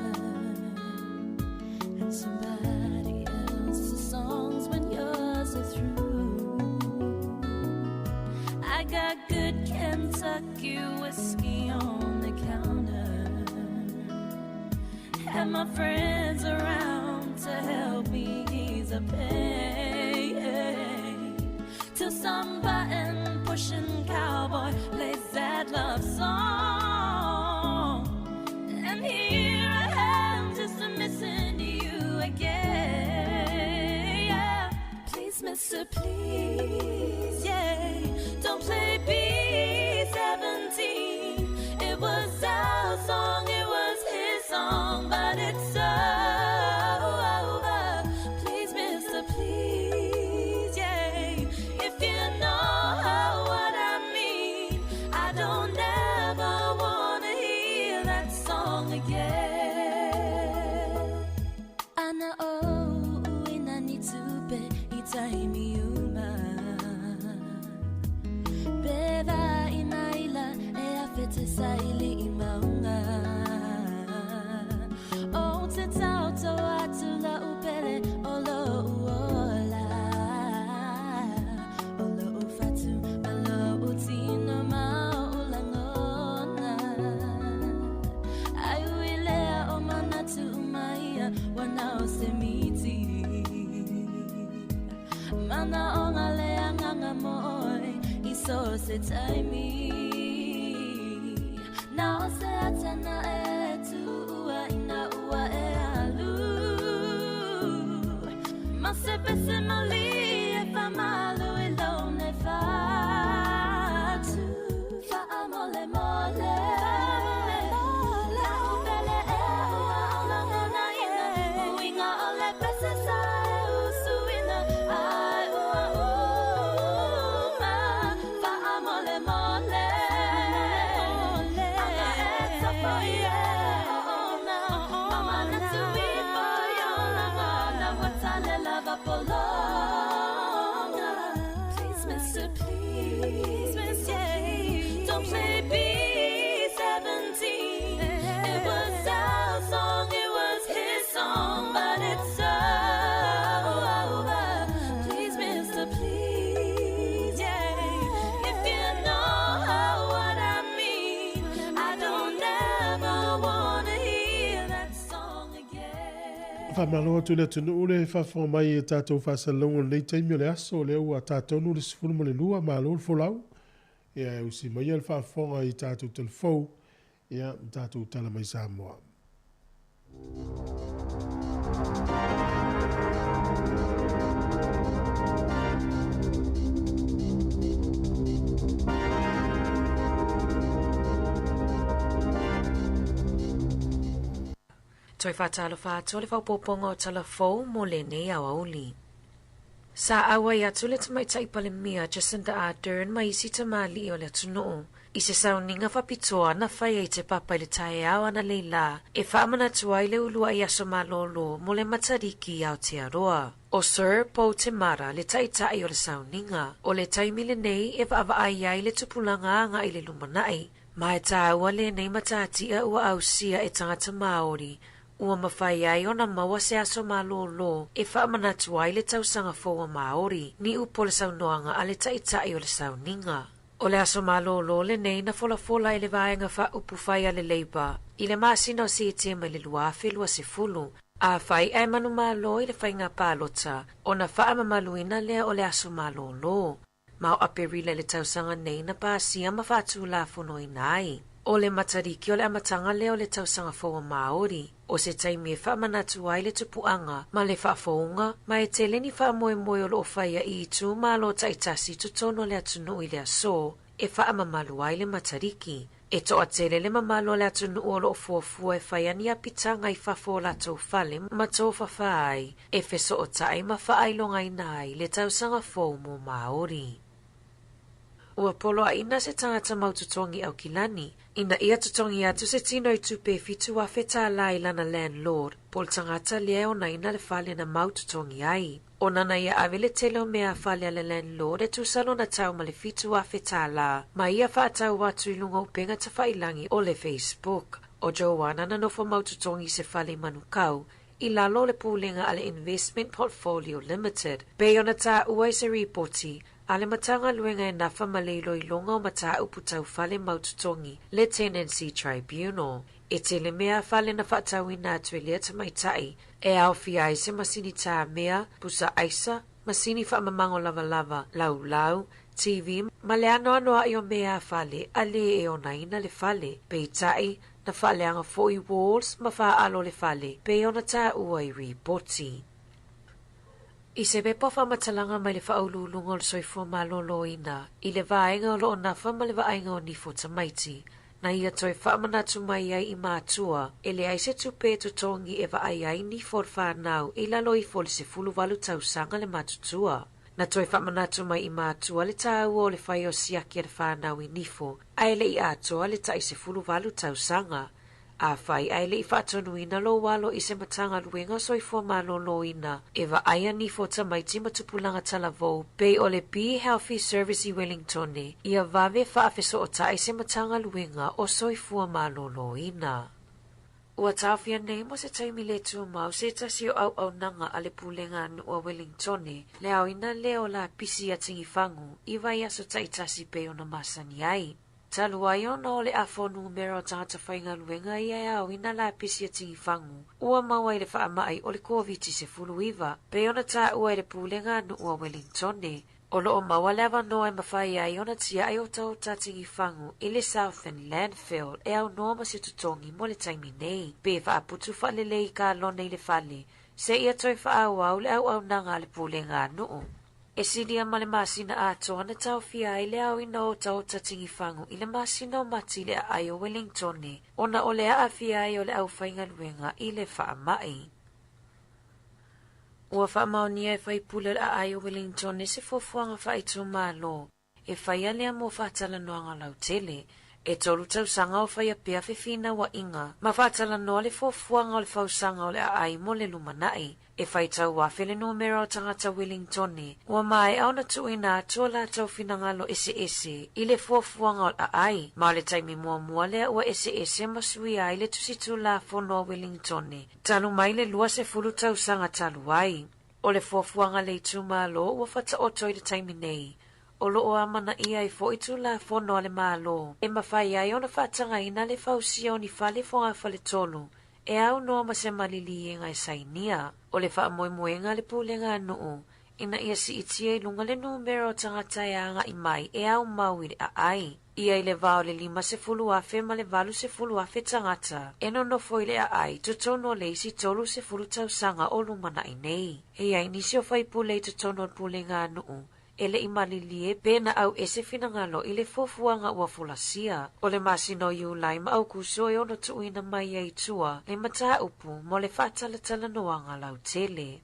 and somebody else's songs when yours are through. I got good Kentucky whiskey on the counter, and my friends around to help me ease the pain. Till some button pushing cowboy plays that love song, and here I am just missing you again. Yeah. Please, mister, please, yeah. Don't play B-17. It was our song, it was his song, but it's over. Please, mister, please, yeah. If you know what I mean, I don't ever wanna hear that song again. Ana o uina ni tupe i taimi uma. Beva i maila e awhete sa ili i maunga. O te tauto atu la upele o lo uola. O lo ufatu ma lo utino ma o ulangona. Ai uilea o manatu umaia wana o se miti. Mana o ngā lea nganga moe i so se taimi. Nā o se atana e tuua ina ua e alu. Ma se pese mali e whamalu i lone whatu. Whaamole mole. Lau pele e ua olonga ina. Uinga o le pese sa e usuina. Ai ua uma. Whaamole mole. Anga e tapo i e ona. Mama na tui po i ona ngana watale lava polonga. Please, mister, please, mister, don't play B-17. It was our song, it was his song, but it's over. Please, mister, please, yeah. If you know what I mean, I don't ever wanna hear that song again. Whamalo atu le atunuu le faafofoga mai e tatou faasalalauga o lenei taimi o le aso lea ua tatonu le 12 malo le folau. Ia e usi maia le faafofoga i tatou telefou ia ma tatou tala mai Samoa. Toe whātalofa atu o le whaupoponga o Talafou mo lenei aoauli. Sa auai atu le tamaitai palemia Jacinda Ardern ma isi tamalii o le atunuu. I se sauniga faapitoa na fai ai te papa i le taeao analeila e faamanatu ai le uluai aso malōlō mo le Matariki i Aotearoa. O Sir Paul Temara le ta'ita'i o le sauniga. O le taimi lenei e vaavaai ai le tupulaga aga'i le lumanai. Ma e tāua lenei matatia ua ausia e tagata Māori Ua mafai ai ona maua se aso malōlō e faamanatu ai le tausaga fou a Māori, niu po le saunoaga a le taʻitaʻi o le sauniga. O le aso malōlō lenei na folafola e le Vaega Faaupufai a le Labour i le masina o Setema i le 2020, afai ae manumalo i le faiga palota, ona faamamaluina lea o le aso malōlō. Ma o Aperila i le tausaga nei na pasia ma faatulafonoina ai. O le Matariki o le amataga lea o le tausaga fou a Māori, o se taimi e faamanatu ai le tupuaga ma le faafouga, ma e tele ni faamoemoe o loo faia i itumalo taitasi i totonu o le atunuu i le aso e faamamalu ai le Matariki. E toatele le mamalu o le atunuu o loo fuafua e fai ani apitaga i fafo o latou fale ma tofafa ai, e fesootai ma faailogaina ai le tausaga fou mo Māori. Ua poloaiina se tagata mautotogi Aukilani, ina ia totogi atu se tino i tupe e 7,000 tālā i lana landlord, po o le tagata lea e onaina le fale na mautotogi ai. O nana ia ave le tele o mea fale a le landlord e tusa lona tau ma le 7,000 tālā, ma ia faatau atu i luga o upega tafailangi o le Facebook. O Joanna na nofo mautotogi i se fale i Manukau, i lalo o le pulega a le Investment Portfolio Limited. Pei ona taua i se ripoti a le Matagaluega e nafa ma le iloiloga o mataupu tau fale mautotogi, le Tenancy Tribunal. E tele mea fale na faatauina atu e lea tamaitai, e aofia ai se masini tāmea, pusa aisa, masini faamamago lavalava, laulau, TV ma le anoanoai o mea fale a lē e onaina le fale. Peitai, na faaleaga foi walls ma faaalo le fale, pei ona taua i ripoti. I se pepa faamatalaga mai le Faauluuluga o le Soifua Malōlōina i le vaega o loo nafa ma le vaaiga o nifo tamaiti, na ia toe faamanatu mai ai i matua, e leai se tupe e totogi e vaai ai nifo o le fanau i lalo ifo o le 18 tausaga le matutua. Na toe faamanatu mai i matua le tāua o le fai o siaki a le fanau i nifo, ae le i atoa le tai 18 tausaga. Afai ae le i faatonuina lou alo i se Matagaluega o Soifua Malōlōina e vaaia nifo tamaiti ma tupulaga talavou pei o le Be Healthy Service i Wellingtone, ia vave faafesootai se Matagaluega o Soifua Malōlōina. Ua taofia nei mo se taimi le tumau se tasi o auaunaga a le Pulega a Nuu a Wellingtone, le aoina lea o lapisi ia Tigifagu i vaiaso taitasi pei ona masani ai. Talu ai ona o le afa o numera o tagata faigaluega ia e aoina lapisi a Tigifagu, ua maua i le faamai o le Koviti-19, pei ona taua i le Pulega a Nuu a Wellingtone. O loo maua le avanoa e mafai ai ona tiai otaota a Tigifagu i le Southern Landfill e aunoa ma se totogi mo le taimi nei, pe faaputu faalelei kalone i le fale, seia toe faaauau le auaunaga a le Pulega a Nuu. E silia ma le masina atoa na taofia ai le aoina o otaota Tigifagu i le masina o Mati i le aai o Wellingtone, ona o le aafia ai o le aufaigaluega i le faamai. Ua faamaonia e faipule o le aai o Wellingtone se fuafuaga faaitumalo e faia lea mo faatalanoaga lautele. E 3 tausaga o faia pea fefinauaiga ma faatalanoa le fuafuaga o le fausaga o le aai mo le lumanai. E faitau afe le numera o tagata Wellingtone, ua maea ona tuuina atu o latou finagalo eseese i le fuafuaga o le aai, ma o le taimi muamua lea ua eseese ma suia ai le tusi tulafono a Wellingtone, talu mai le 20 tausaga talu ai. O le fuafuaga le itumalo ua faataoto i le taimi nei, o loo amanaia ai foi tulafono a le Malo, e mafai ai ona faatagaina le fausia o ni fale fogafale-tolu, e aunoa ma se maliliega e sainia. O le faamoemoega a le Pulega a Nuu, ina ia siitia i luga le numera o tagata e agai mai e aumau i le aai. Ia i le va o le 50,000 ma le 80,000 tagata e nonofo i le aai totonu o le isi 30 tausaga o lumanai nei. E i ai nisi o faipule i totonu o le Pulega a Nuu, e le i malilie pe na au ese finagalo i le fuafuaga ua folasia. O le masina o Iulai ma Aukuso e ono tuuina mai ai i tua le mataupu mo le faatalatalanoaga lautele.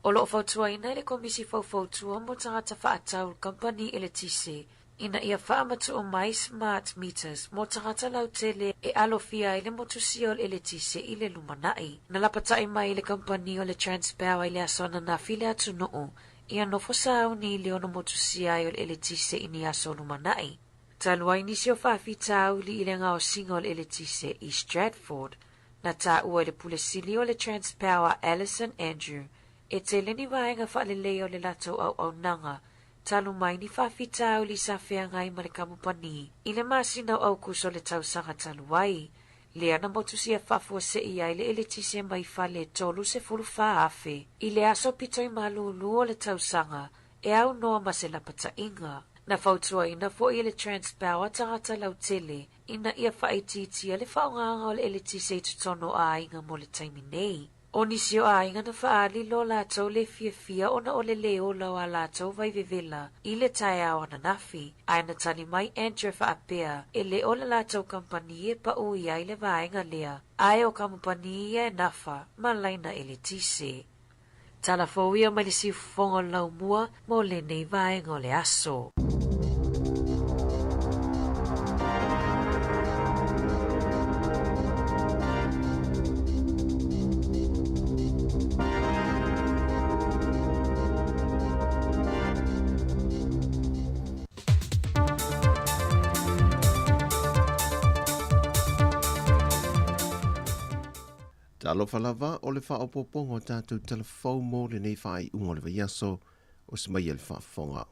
O loo fautuaina e le Komisi Faufautua mo Tagata Faatau le Kamupani Eletise, ina ia faamatuu mai smart meters mo tagata lautele e alofia ai le motusia o le eletise i le lumanai. Na lapatai mai le kamupani o le Transpower i le aso ananafi i le atunuu, ia nofo sauni i le ono motusia ai o le eletise i ni aso o lumanai. Talu ai nisi o faafitauli i le gaosiga o le eletise i Stratford. Na taua e le Pule Sili o le Transpower Alison Andrew e tele ni vaega faaleleia o le latou auaunaga talu mai ni faafitauli sa feagai ma le kamupani i le masina o Aukuso o le tausaga talu ai, lea na motusia faafuasei ai le eletise mai fale e 34,000 i le aso pito i Malulu o le tausaga e aunoa ma se lapataiga. Na fautuaina foi e le Transpower tagata lautele ina ia faaitiitia le faaaogaga o le eletise i totonu o aiga mo le taimi nei. O nisi o aiga na faaali lo latou le fiafia ona o le lē ola o a latou vaivevela i le taeao ananafi, ae na tali mai Andrew faapea e le o le latou kamupani e paʻu i ai le vaega lea, ae o kamupani ia e nafa ma laina eletise. Tala fou ia mai le siufofoga o le laumua mo lenei vaega o le aso. Talofa lava o le faaopoopoga o tatou tala fou mo lenei faaiuga o le vaiaso o se mai e le faafofoga.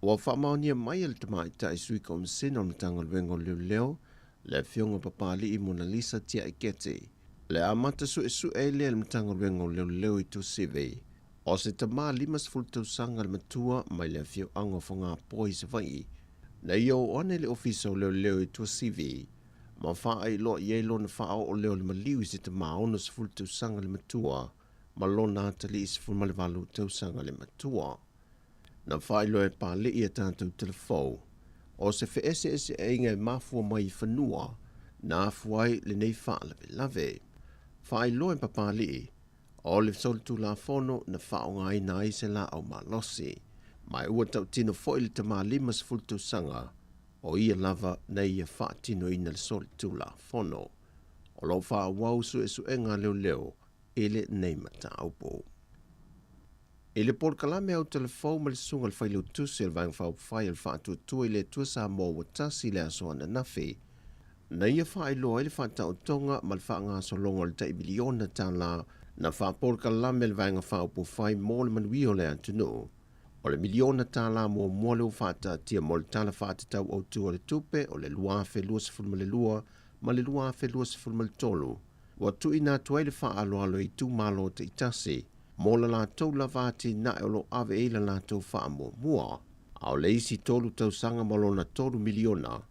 Ua faamaonia mai e le Tamaitai Sui Komisena o le Matagaluega o Leoleo, le Afioga Papali'i Monalisa Tiaiketi, le amata suesue ai lea e le Matagaluega o Leoleo i Tuasivi, o se tama 50 tausaga le matua mai le afioaga o Fogapoa i Savaii, na ia oo ane i le Ofisa o Leoleo i Tuasivi ma faailoa i ai lona faaoo lea o le maliu i se tama 60 tausaga le matua ma lona atalii 18 tausaga le matua. Na faailoa e Pali'i a tatou telefou, o se feeseeseaiga e mafua mai i fanua na afua ai lenei faalavelave. Faailoa e Papali'i, o le solitulafono na faaaogaina ai se laau malosi. Ma ua tautino foi le tama 50 tausaga o ia lava na ia faatinoina le solitulafono. O lo o faaauau suesuega a leoleo i lenei mataupu. I le polokalame au telefou ma le susuga i le Failautusi o le Vaega Faaupufai o le Faatuatua i le Atua Samoa ua tasi i le aso ananafi, na ia faailoa ai le faataotoga ma le faagasologa o le tai miliona tala na faapolokalame e le Vaega Faaupufai mo le manuia o le atunuu. O le miliona tala muamua lea ua faataatia mo le Tala Faatatau Autu o le Tupe o le 2022 ma le 2023, ua tuuina atu ai le faaaloalo i itumalo taitasi mo la latou lava atinae o lo o ave i ai la latou faamuamua. A o le isi tolu tausaga ma lona $3 miliona,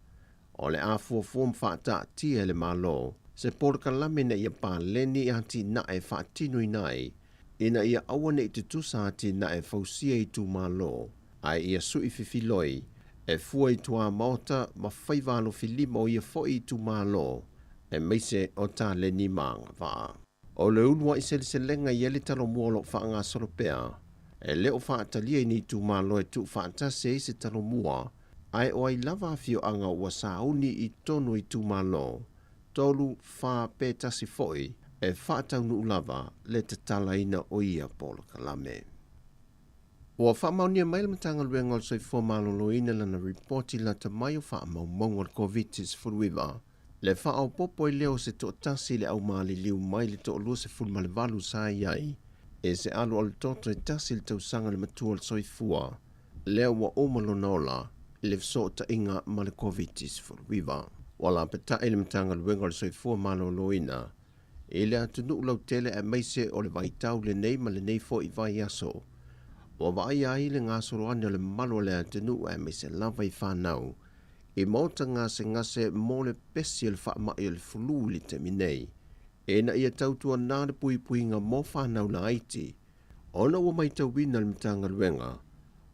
o le a fuafua ma faataatia e le Malo se polokalame ina ia paleni atinae e faatinoina ai ina ia aua ne i tutusa atinae e fausia i itumalo, ae ia sui fifiloi e fua i tuamaota ma faiva alofilima o ia foi itumalo, aemaise o taleni ma agavaa. O le uluai seleselega i ai le talomua o lo o faagasolo pea, e le o faatalia i ni itumalo e tuufaatasi ai se talomua, ae o ai lava afioaga ua sauni i totonu o itumalo, tolu, fa pe tasi foi, e faataunuu lava le tatalaina o ia polokalame. Ua faamaonia mai le Matagaluega o le Soifua Maloloina lana ripoti lata mai o faamaumauga o le Koviti-19, le faaopoopo ai lea o se toatasi i le au maliliu mai le toalua 18 sa i ai e se alualu toto e tasi le tausaga le matua o le soifua, lea ua uma lona ola i le fesootaiga ma le Koviti-19. Ua lapetai le Matagaluega o le Soifua Maloloina i le atunuu lautele aemaise o le vaitau lenei ma lenei foi vaiaso. Ua vaaia ai le gasolo ane o le mamalu o le atunuu aemaise lava i fanau i maota gasegase mo le pesi o le faamai o le fulu i le taimi nei, ina ia tautuana le puipuiga mo fanau laiti. Ona ua matauina le Matagaluega,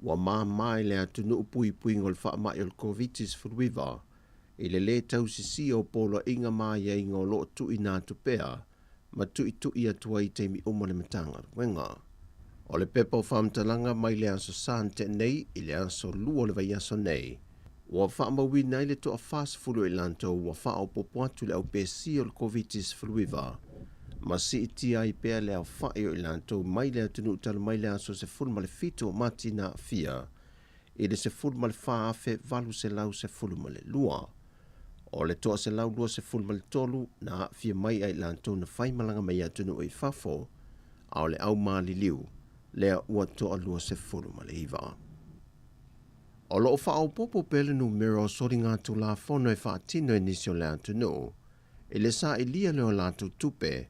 ua mama i le atunuu puipuiga o le faamai o le Koviti-19 i le lē tausisia o poloaiga ma aiaiga o lo o tuuina atu pea ma tuitui atu ai i taimi uma le Matagaluega. O le pepa o faamatalaga mai le aso Sa na tea nei i le aso Lua o le vaiaso nei, ua faamauina ai le toa-40 o i latou ua faaopoopo atu i le aupesia o le Koviti-19 ma siitia ai pea le aofai o i latou mai le atunuu talu mai le aso 17 o Mati na aafia i le 14,812. O le 123 na aafia mai ia i latou na faimalaga mai i atunuu i fafo, a o le au maliliu lea ua 29. O loo faaopoopo pea le numera o soligatulafono e faatino e nisi o le atunuu i le sailia lea o latou tupe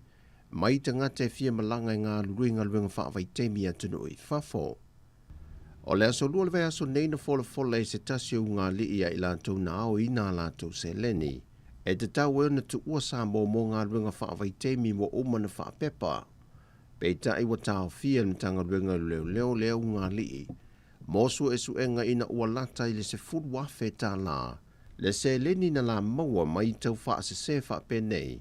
mai tagata e fia malaga e galulue i galuega faavaitaimi i atunuu i fafo. O le aso Lua o le vaiaso nei na folafola ai se tasi o ugali'i ia i latou na aoina a latou seleni e tatau ai ona tuua Samoa mo galuega faavaitaimi ua uma ona faapepa. Peitai ua taofia e le Matagaluega o Leoleo lea ugali'i mo suesuega ina ua lata i le $10,000 tālā le seleni na la maua mai tau faasese faapenei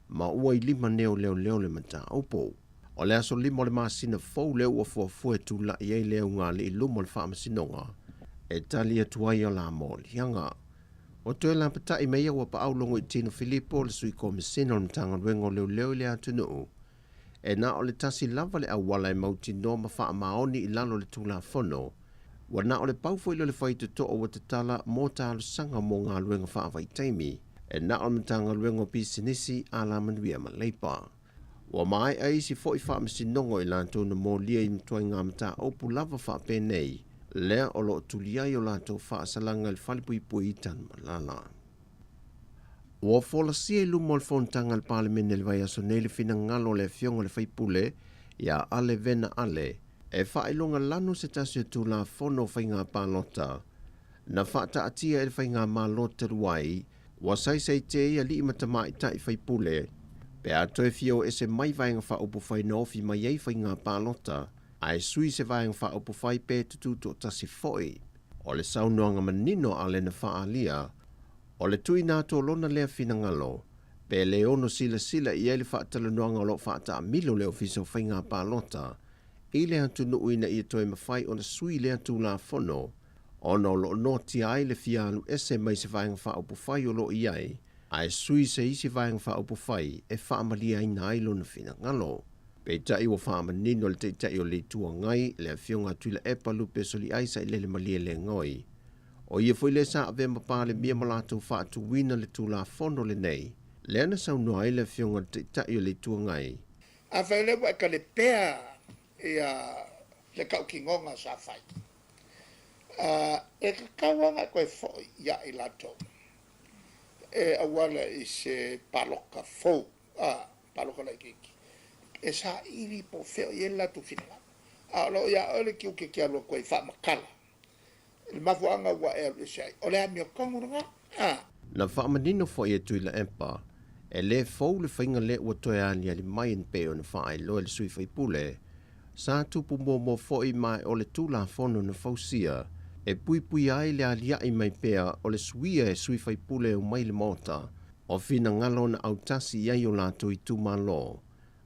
ma ua i lima nei o leoleo le mataupu. O le aso 5 o le masina fou lea ua fuafua e tula'i ai lea ugali'i i luma o le Faamasinoga e tali atu ai a la moliaga. Ua toe lapata'i mai ia Uapaau Logoitino Filipo, le Sui Komesina o le Matagaluega o Leoleo i le atunuu, e na o le tasi lava le auala e mautinoa ma faamaoni i lalo o le Tulafono, ua na o le pau foi lea o le faitotoa ua tatala mo talosaga mo galuega faavaitaimi e na o le Matagaluega o Pisinisi, Alamanuia ma Leipa. Ua maea isi foi faamasinoga o i latou na molia i ituaiga mataupu lava faapenei, lea o lo o tuli ai o latou faasalaga i le falepuipui i Tanumalala. Ua folasia i luma o le fonotaga a le Palemene i le vaiaso nei le finagalo o le Afioga i le Sui Usufono ia Ale Vena Ale e faailoga lanu se tasi o Tulafono o Faiga Palota na faataatia e le Faigamalo talu ai ua saisaitia ai alii ma tamaitai faipule pe a toe fia o ese mai Vaega Faaupufai na ofi mai ai faiga palota ae sui se Vaega Faaupufai pe tututoatasi foi. O le saunoaga manino a Ale na faaalia, o le tuuina atu o lona lea finagalo, pe le ono silasila i ai le faatalanoaga o lo o faataamilo le Ofisa o Faiga Palota i le atunuu ina ia toe mafai ona sui lea Tulafono ona o lo o noatia ai le fia alu ese mai se Vaega Faaupufai o lo o i ai ae sui se isi Vaega Faaupufai e faamalieina ai lona finagalo. Peitai ua faamanino e le Taitai o le Itu Agai, le Afioga a Tuilaepa Lupe Soliai Sailele Malielegaoi, o ia foi lea sa avea ma Palemia ma latou faatuina le Tulafono lenei, lea na saunoa ai le Afioga i le Taitai o le Itu Agai. Afai o lea ua e talepea ia le tautinoga sa fai, e tatau lava ona e toe foi ia i latou e auala i se paloka fou, paloka laitiiti, e saili po o fea o i ai le latou finagalo. A o lo o ia oe le tiute e te alu atu ai e faamatala le mafuaaga ua e alu ese ai, o le amiotonu lena. Na faamanino foi e Tuilaepa, e le fou le faiga lea ua toe aliali mai e pei ona faailoa e le sui usufono, sa tupu muamua foi ma o le Tulafono na fausia e puipuia ai le alia'i mai pea o le suia e sui usufono e omai i le Maota o finagalo na autasi i ai o latou itumalo,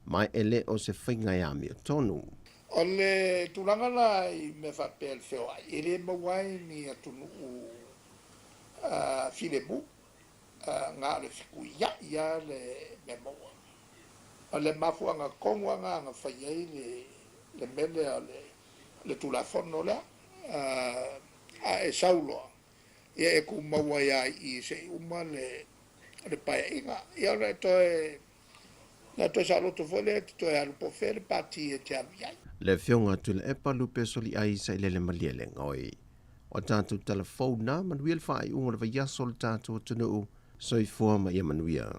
ma e le o se faiga e amiotonu. O le tulaga la i mea faapea le feoai, e le maua ai ni atunuu filemu, na o le fetuiai lava le mea maua. O le mafuaaga tonu lava lena na fai ai le mea lea o le Tulafono lea, a e sau loa, ia e tumau ai lava i i seia uma le Paeaiga, ia ona e toe Na toe saoloto foi lea e te toe alu po o fea le pati e te alu i ai. Le Afioga a Tuilaepa Lupe Soliai Sailele Malielegaoi. O tatou tala fou na, manuia le faaiuga o le vaiaso o le tatou atunuu. Soifua ma ia manuia.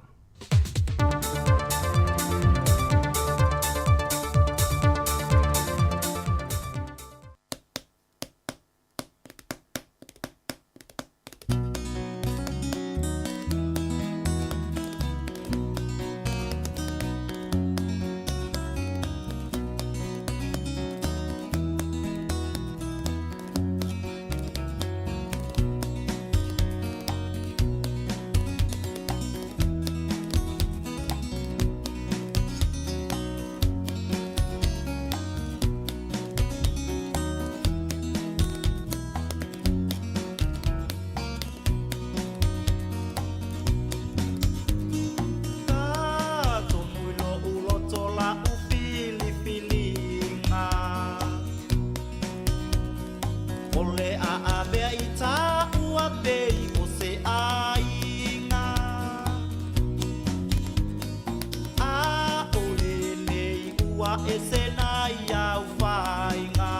ua ese nai au whainga.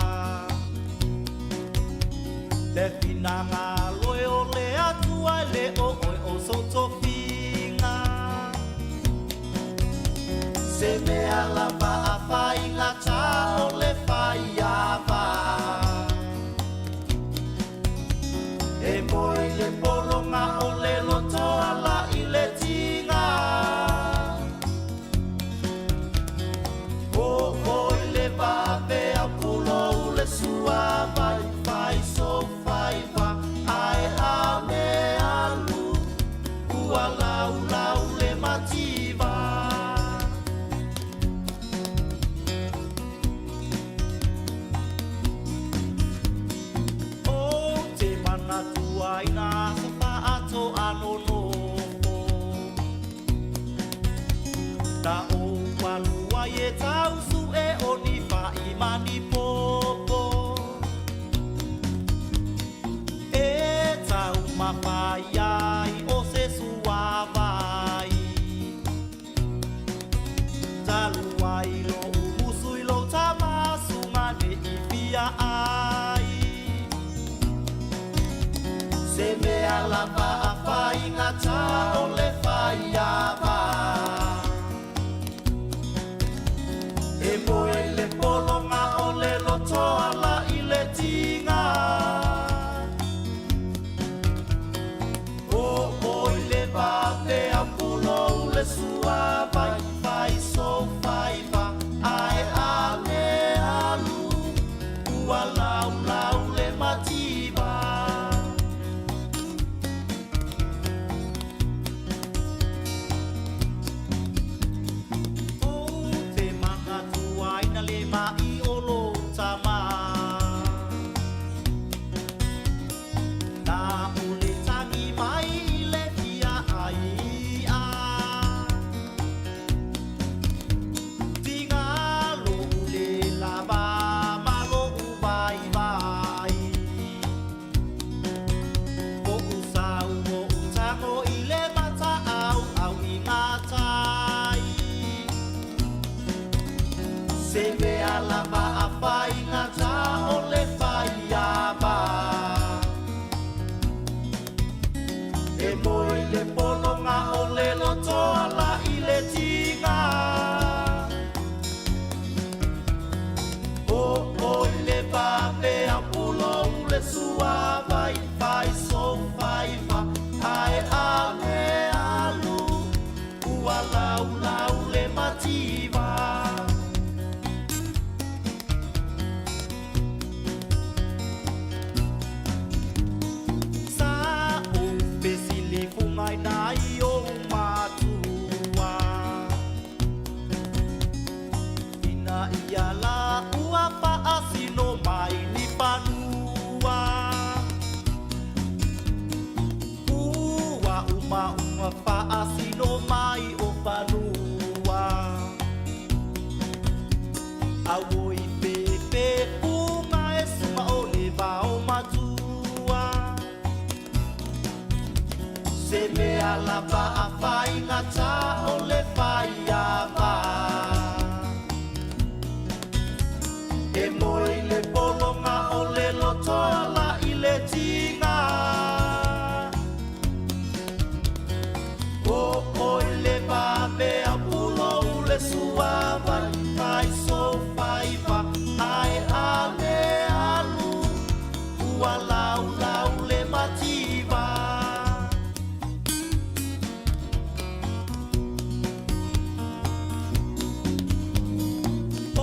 Le whinanga loe o le atua le o oe o sotofinga. Se mea lava a whainga ta o le whaiava. E moe le polonga o le loto ala i le tinga. O oi le vave au pulo u le sua vai fai so fai va ae a me alu ua lau lau le mativa. O te mana tuaina sa whaato ano nofo. Ta o walua e tausu e o ni whai mani popo. E tau mawhai ai o se suavai. Taluai lo umusu i lo tamasu mane i fia ai. Se mea lava a whainga ta o le whaiava. E moe le polonga o le loto ala i le tinga. O oi le vave au pulo u le sua vai vai so vai va ae a le alu ua lau lau le mativa. O te mana tuaina le mai o lo tama. Nā o le tangi mai le fia ai a. Tinga lo le lava ma lo u vai vai. O u sau o u tango i le mata au au i ngā tai. Se mea lava a whainga ta o le whaiava. E moe le polonga o le loto ala i le tinga. O oi le vave au pulo u le sua vai vai so vai va ae a le alu ua lau lau le mativa. Sa o fesili fungai nai o matua. Ina ia la ua faasino mai ni fanua. Ua uma uma faasino mai o fanua. Au i pepe funga e sunga o le vao matua. Se mea lava a whainga ta o le whaiava. E moe le polonga o le loto ala i le tinga. O oi le vave au pulo u le sua vai vai so vai va ae a le alu ua lau lau le mativa.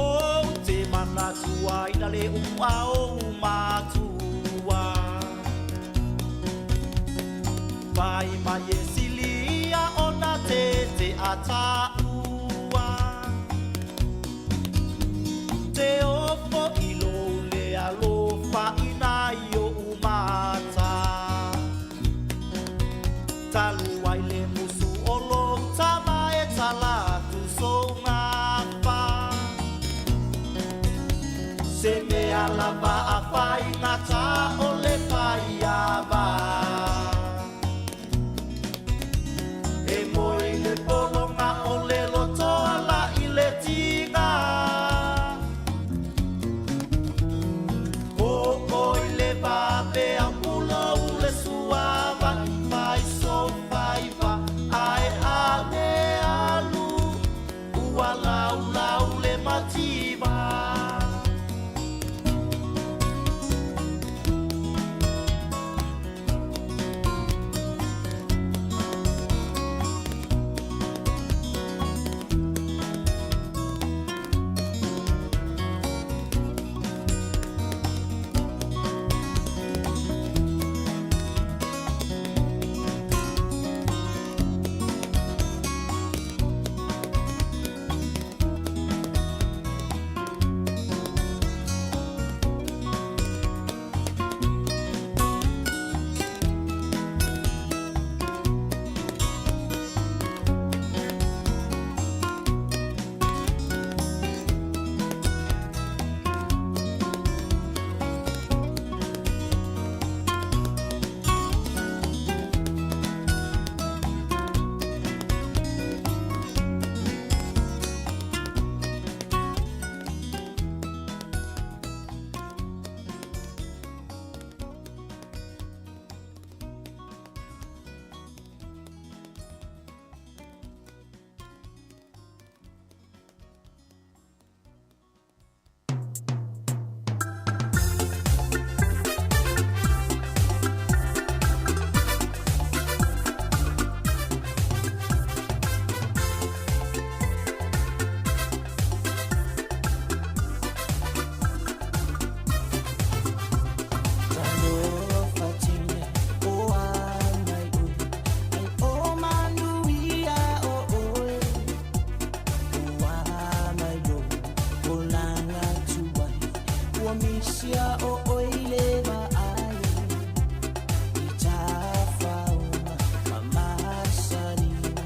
O te mana tuaina le ua o matua. Vai mai e silia ona te te ataua. Te ofo i lo le alofa i nai o umata. Talu ai le musu o lo tama e talatu so ngapa. Se mea lava a whainga ta o le whaiava. E moe le polonga o le loto ala i le tinga. misia o oile ma ai I tafaunga ma masalina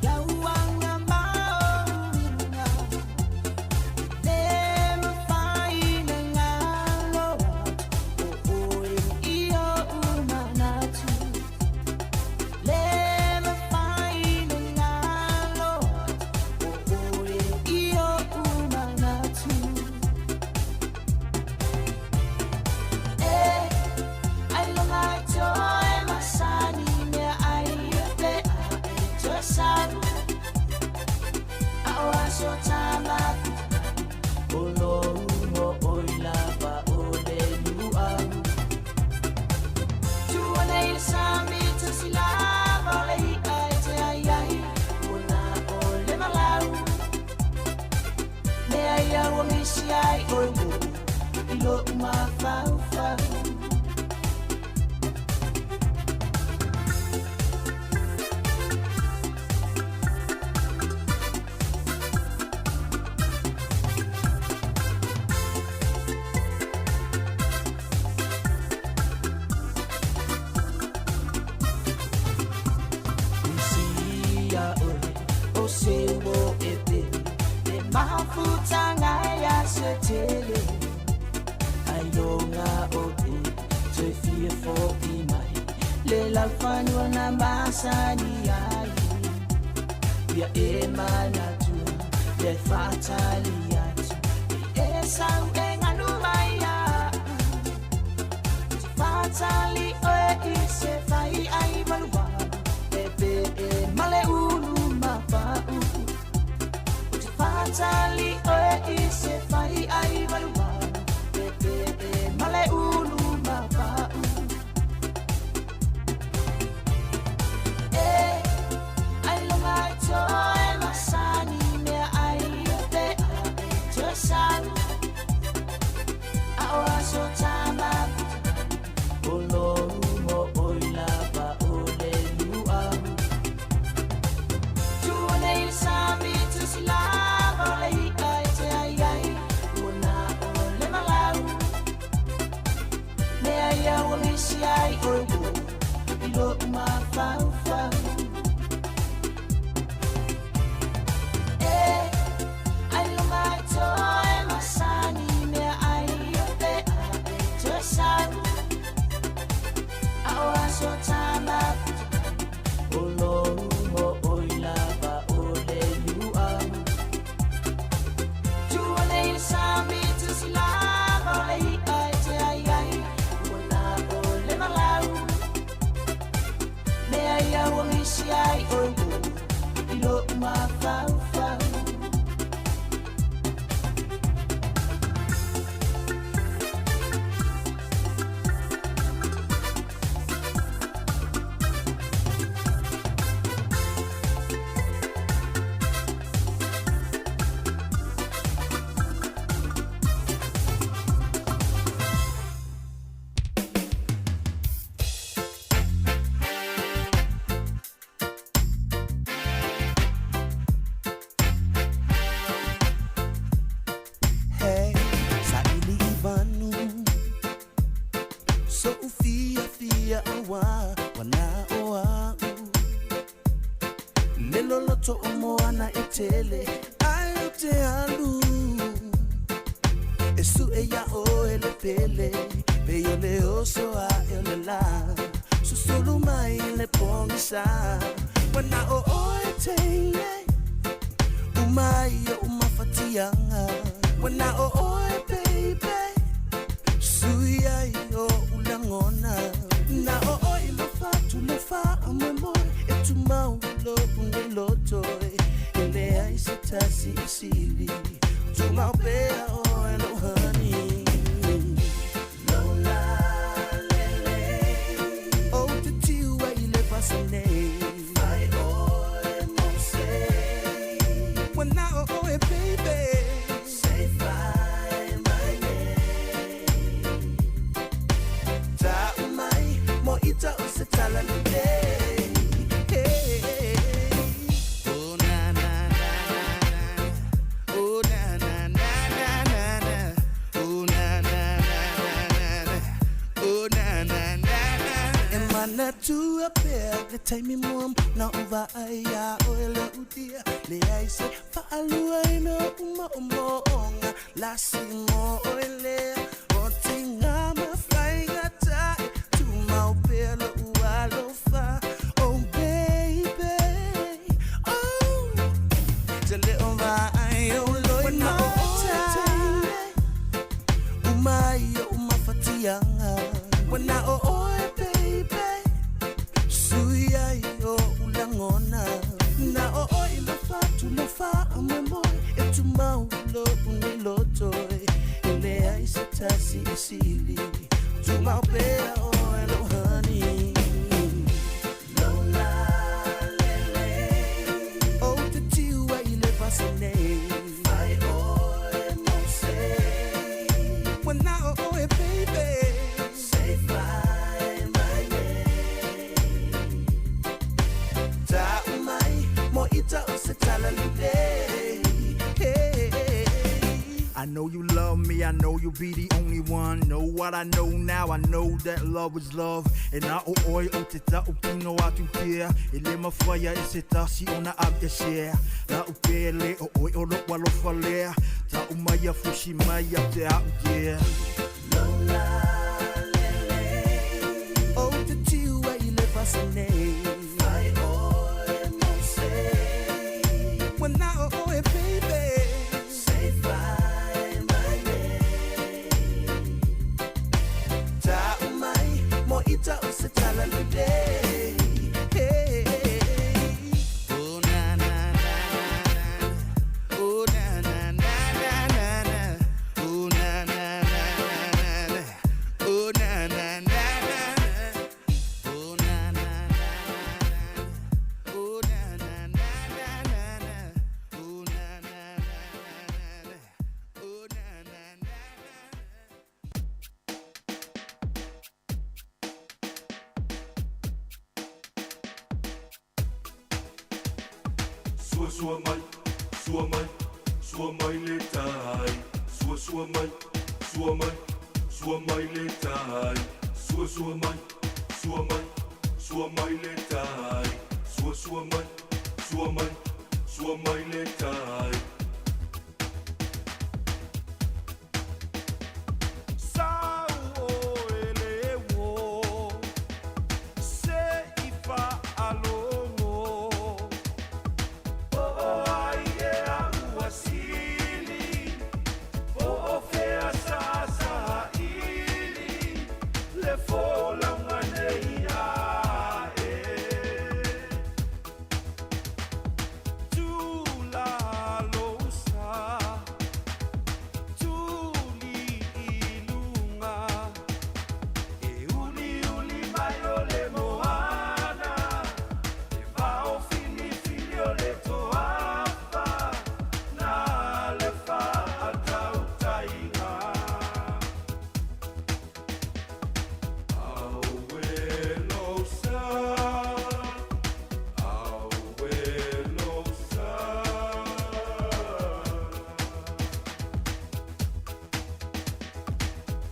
Lauanga maoringa Le mafaina ngalo atu O oe i o umanatu Le mafaina ngalo atu O oe i o umanatu E ai longa i toe masani mea ai e pe a e toe sau A o aso tamaku O lo umo oi lava o le luau Tua nei le sami tasi lava o le ia e te ai ai Ua o le malau Mea ia ua misi ai oi mo I lo umafau Misia oe o se o e te Te mafutanga ia se tele Ai longa o te Te fia fo i mai Le lau whanua na masani ai Ia e manatu Le whatali atu E sau e nganu mai au Te whatali oe i se whai ai malua E pe e male ulu mapau Te whatali oe i se whai ai malua E pe e male ulu mapau E ai longa i toe masani mea ai e pe a e toe sau A o aso tamaku O lo umo oi lava o le luau Tua nei le sami tusi lava o le ia e te ai ai Ua na o le malau Mea ia ua misi ai oi mo I lo umafaufau E ai longa i toe masani mea ai e pe a e toe sau A o aso tamaku O lo umo oi lava o le luau Tua nei le sami tusi lava o le ia e te ai ai Ua na o le malau Mea ia ua misi ai oi mo I lo umafaufau Hey, saili i vanu So ufia fia awa wana o au Le loloto o moana e tele Ai o te alu E su e ia o e le pele Pe o le oso a e o le la Susulu mai le pongisa Wana o o e teile Umai o umafatianga Wana o oe baby Sui ai o ulangona Na o oe mafatu le fa amoemoe E tumau lo une lotoe E le ai se tasi i sili Tumau pea oe lo honey Lola lele O te tiua i le vasa nei Fai oe mo se Wana o oe baby Say fai mai nei Ta umai mo ita o se tala le Hey, oh na na na na na, oh na na na na na na, oh na na na Manatua pea le taimi muamua na ou vaai iā oe lou dear. Leai se faaluaina o ou moomooga lasi mo oe lea. O tiga ma faigata e tumau pea lou alofa. Oh baby, oh, te le o vaai ou loimata. Uma ai oʻu mafatiaga. Ua na o oe baby, sui ai oʻu lagona. Na o oe i lou fatu lou faamoemoe e tumau loʻu nei loto e leai se tasi e sili. Tumau pea oe lou honey. Lola lele, ou te tiu ai i le vasa nei. Fai oe mo se. Ua na o oe baby. Say fly my name. Ta'u mai mo ita o se tala lelei. Hey. I know you love me, I know you be the only one. Know what I know now, I know that love is love. E na o oe o te ta'u tino atu pea. E le mawhaia e se tasi o na ave share. La u pele o oe o lo alofa lea. Ta'u mai a fusi mai a te au yeah. Lola lele, ou te tiu ai i le vasa nei. Fai oe mo se. Ua na o oe baby. Say fly my name. Ta'u mai mo ita o se tala lelei. Hey. Oh na na na na na. Oh na na na na na na. Oh na na na na na na. Oh na na na na na. Oh na na na na na. Oh na na na na na na. Oh na na na na na na. Oh na na na na na. Sua sua mai, sua mai, sua mai le tai. Sua sua mai, sua mai, sua mai le tai. Sua sua mai, sua mai, sua mai le tai. Sua sua mai, sua mai, sua mai le tai. Sau o ele wo, se i faalogo. O o ai e a ua sili, o o fea sa sa ili, le folauga nei ae. Tula lou sa, tuli i luga, e uliuli mai o le moana, e vao filifili o le toafa, na le faatautaiga. Aue lou sa, aue lou sa.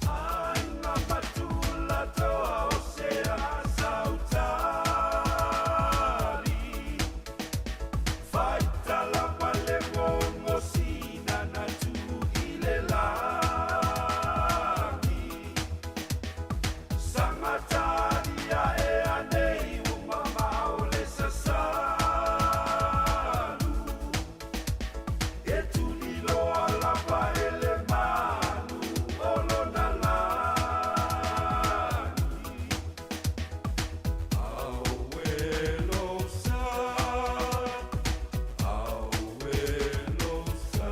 Aiga matula toa o se asautali. Faitala ma le gogo sina na tu i le lagi. Sagatali ae anei ua mamao le sasalu. E tuliloa lava e le manu o lona lagi. Aue lou sa, aue lou sa.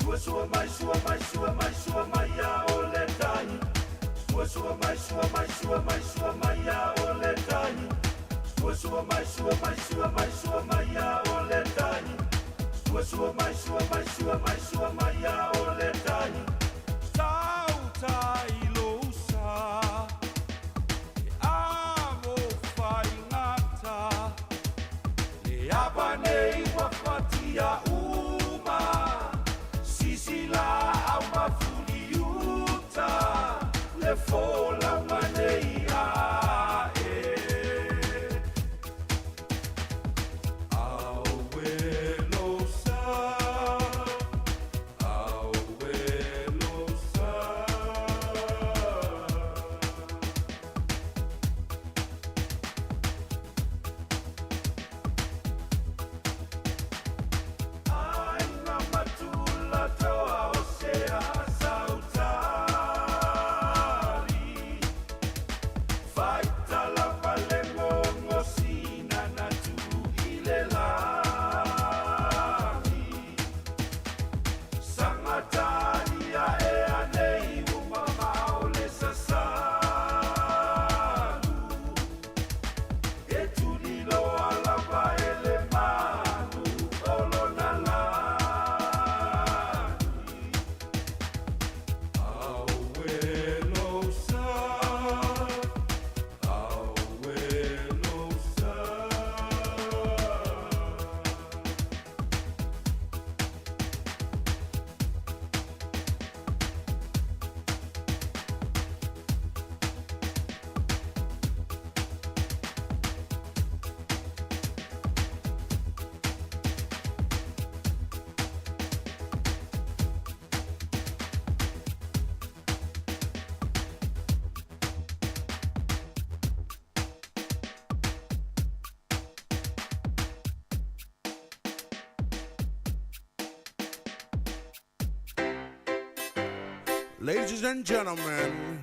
Sua sua mai, sua mai, sua mai, sua mai a o le tai. Sua sua mai, sua mai, sua mai, sua mai a o le tai. Sua sua mai, sua mai, sua mai, sua mai a o le tai. Sua sua mai, sua mai, sua mai, sua mai a o le tai. Sautai lou sa, e amo faigata. Le ava nei ua fatia uma, sisi la au mafuli. folauga nei a'e. Auē lou sa, auē lou sa. Aiga matula toa o se asautali. Faitala vale gogo sina na tu i le lagi. Sagatalia e anei ua mamao le sasalu. E tuliloa lava e le manu o lona lagi. Auē lou sa, auē lou sa. Ladies and gentlemen,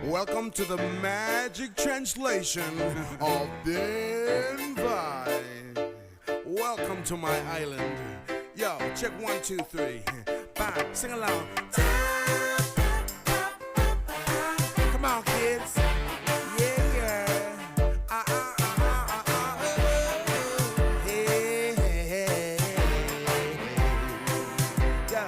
welcome to the magic translation of Ben Vai. Welcome to my island. Yo, check 1, 2, 3. Bye. Sing along. Come on, kids. Yeah, yeah. Hey, hey, hey, hey. Yeah.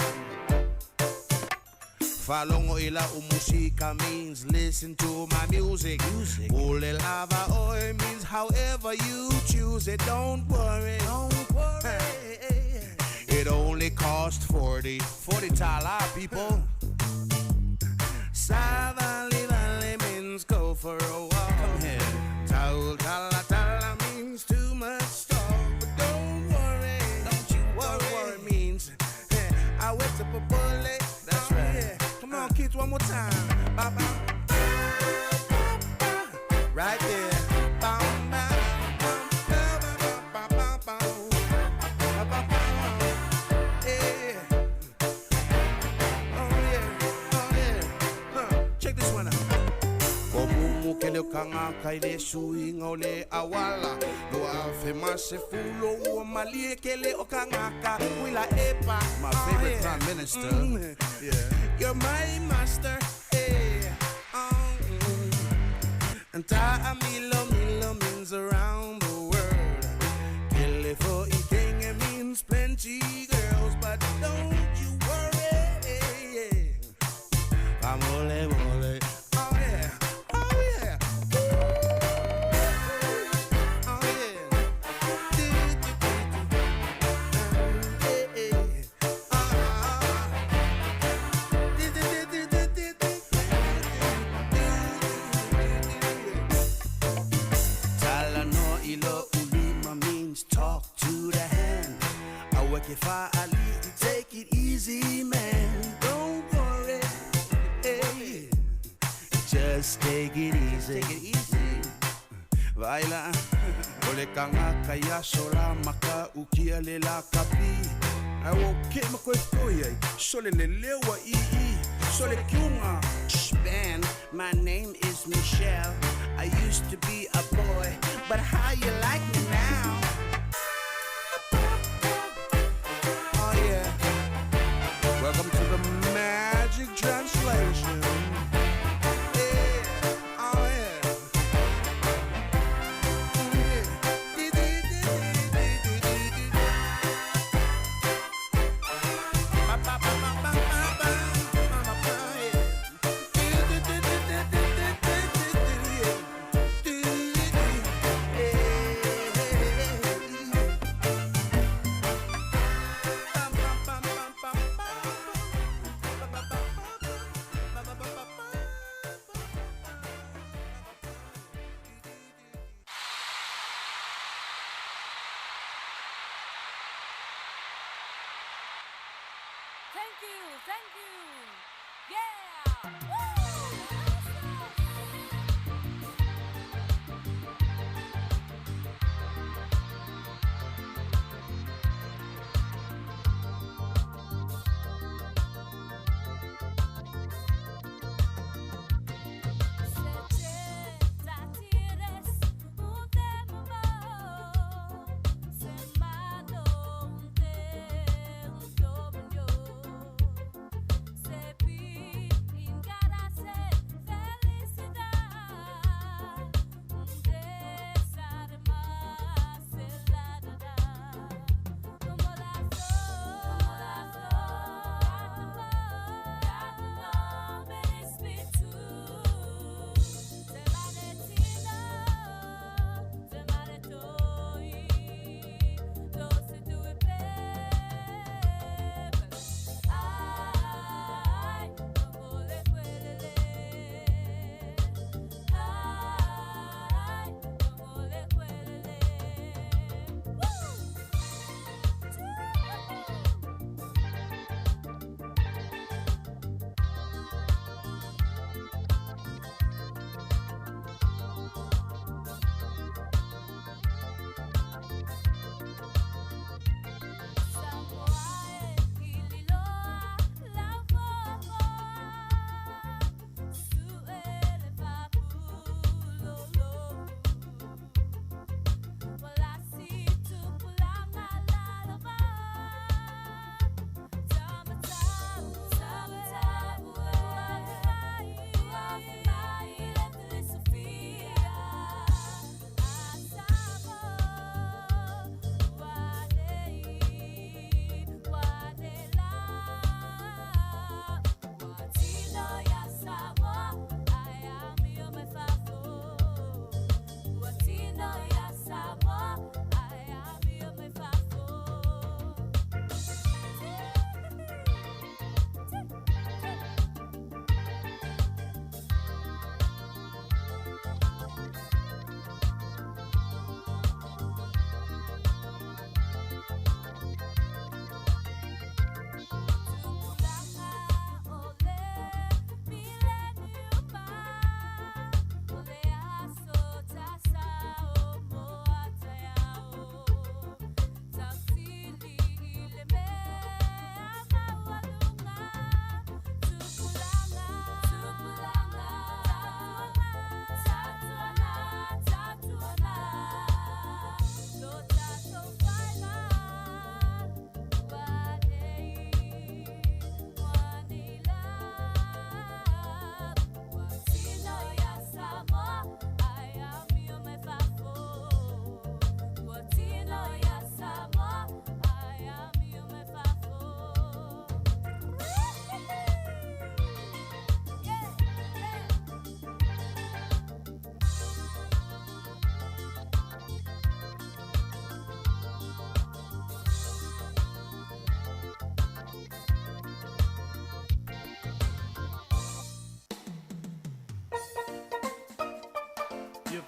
Fa'alogo i la'u musika means listen to my music. Ule lava oi means however you choose it. Don't worry. Don't worry. It only cost 40. 40 tala, people. Savali vale means go for a walk. Come here. Tau tala tala means too much talk. But don't worry. Don't you worry. Don't worry means I went up a bullet. That's right. Yeah. Come on, kids, one more time. Ba, ba, ba, ba, ba. Right there. Ba, ba, ba, ba, ba, ba, ba, ba. Ba, ba, ba. Yeah. Oh, yeah. Oh, yeah. Huh. Check this one out. Ko mumu ke le kangaka i le suiga o le auala. Lo afe ma se fulo ua malie ke le o kangaka. Uila epa. My Oh, favorite yeah. prime minister. Yeah. You're my master. Hey. Oh, And ta'amilo milo means around the world. Kele fo ikenge means plenty girls, but don't you worry. Famole mole. Oh yeah. Oh yeah. Ooh. Oh yeah. Do, do, do, do. Yeah, yeah. Do, do, do, do, do, do, do, do, do, do. Talanoa i lou lima means talk to the hand. Aua ke fa'ali'i, take it easy, man. Don't worry, hey. Just take it easy. Take it easy. Vaila, o le kangaka ia sola maka ukia le la kapi. Ai o ke ma koe toi ai, sole le lewa i i, sole kiunga. Ben, my name is Michelle. I used to be a boy, but how you like me now? Oh yeah. Welcome to the magic translation. Yeah. Oh yeah. Yeah. Di, di, di, di, di, di, di. Ba, ba, ba, ba, ba, ba, ba, ba, ba, ba, yeah. Do, do, do, do, do, do, do, do, do, do, yeah. Do, do, do, yeah. Thank you, thank you. Yeah! Woo!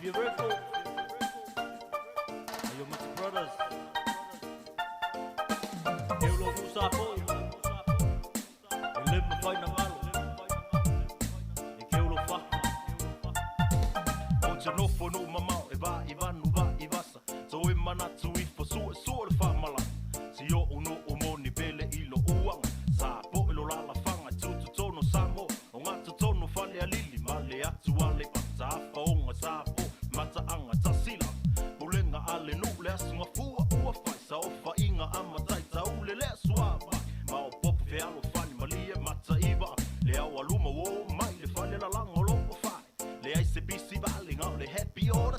Fia Ayo Mati Brothers. Eu lo usa poi. E le ma fai na ngalo. E ke lo fa. O te nofo no mamao e va i vanu va i vasa. So e mana tu i fo su su le fa mala. Si o uno o moni pele i lo uanga. Sa po e lo lala fanga tu tu tono samo. O ngā tu tono fale a lili male atu ale pata afa onga sa po mata anga tasila. Pulenga ale nu le asunga fua ua fai sa ofa inga ama tai taule le suava. Ma o popo fe alo fani malie mata iwa. Le au aluma o mai le fale la langa o lopo fai. Le ai se bisi vale ngau le happy o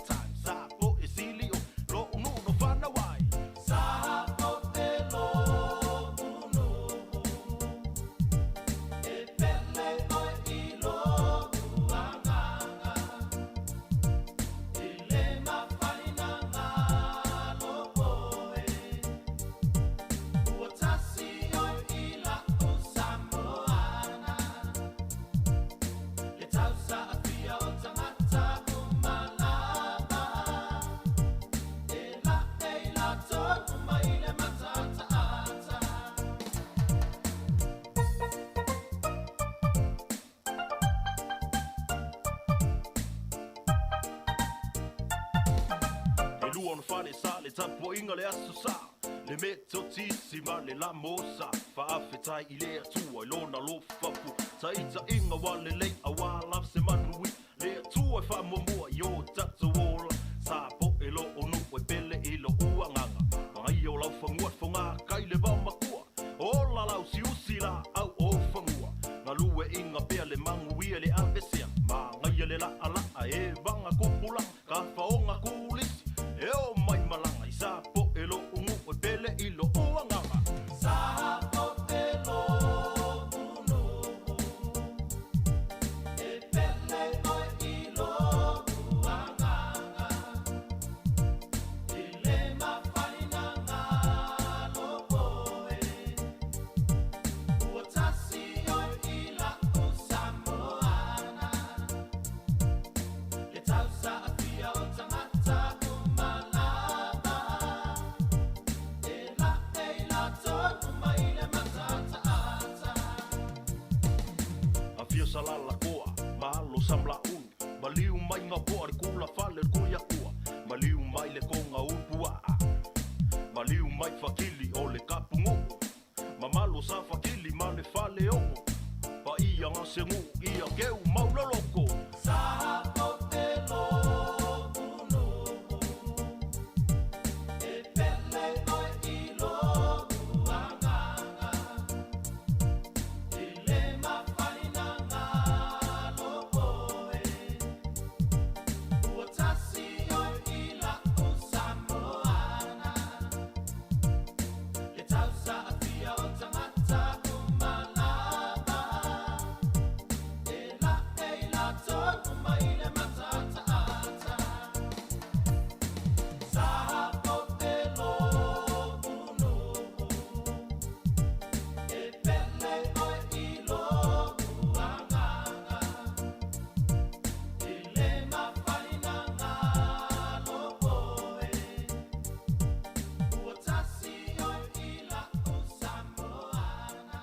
ona fale sa le tapuaiga le aso sa le metotisi ma le lamosa faafetai i le atua i lona lofapu taʻitaʻiga ua lelei auā lava se manui le atua e faamuamua i o tatou ola sa poʻe loʻo nuʻu e pele i loʻu agaga magaia o laufanua le fogakai le vaomakua ola lausiusi laau o fagua galueʻiga pea le maguia le avesea magaia le laʻalaʻa e vaga kupulaga kafaoga kulisi e o mai malaga i sa poʻe loʻu nuʻu e pele i loʻu agaga. Sa poʻe loʻu nuʻu e pele ʻoe i loʻu agaga i le mafai na galo ʻoe ua tasi ʻoe i laʻu Samoana le tausaafia o tagata uma lava e laʻe i latou uma i le mataataata. Afio Salalakoa, malo Samalaulu, maliu mai Gapoa le kula fale le Kuiakua, maliu mai le Koga Ulupuaa, maliu mai Fakili o le Kapunuʻu, mamalo sa Fakili ma le fale oo, paia Gaseguu ia keu mauloloko. Sa poʻe loʻu nuʻu e pele ʻoe i loʻu agaga i le mafai na galo ʻoe ua tasi ʻoe i laʻu Samoana le tausaafia o tagata uma lava e laʻe i latou uma i le mataataata. Sa poʻe loʻu nuʻu e pele ʻoe i loʻu agaga i le mafai na galo ʻoe ua tasi ʻoe i laʻu Samoana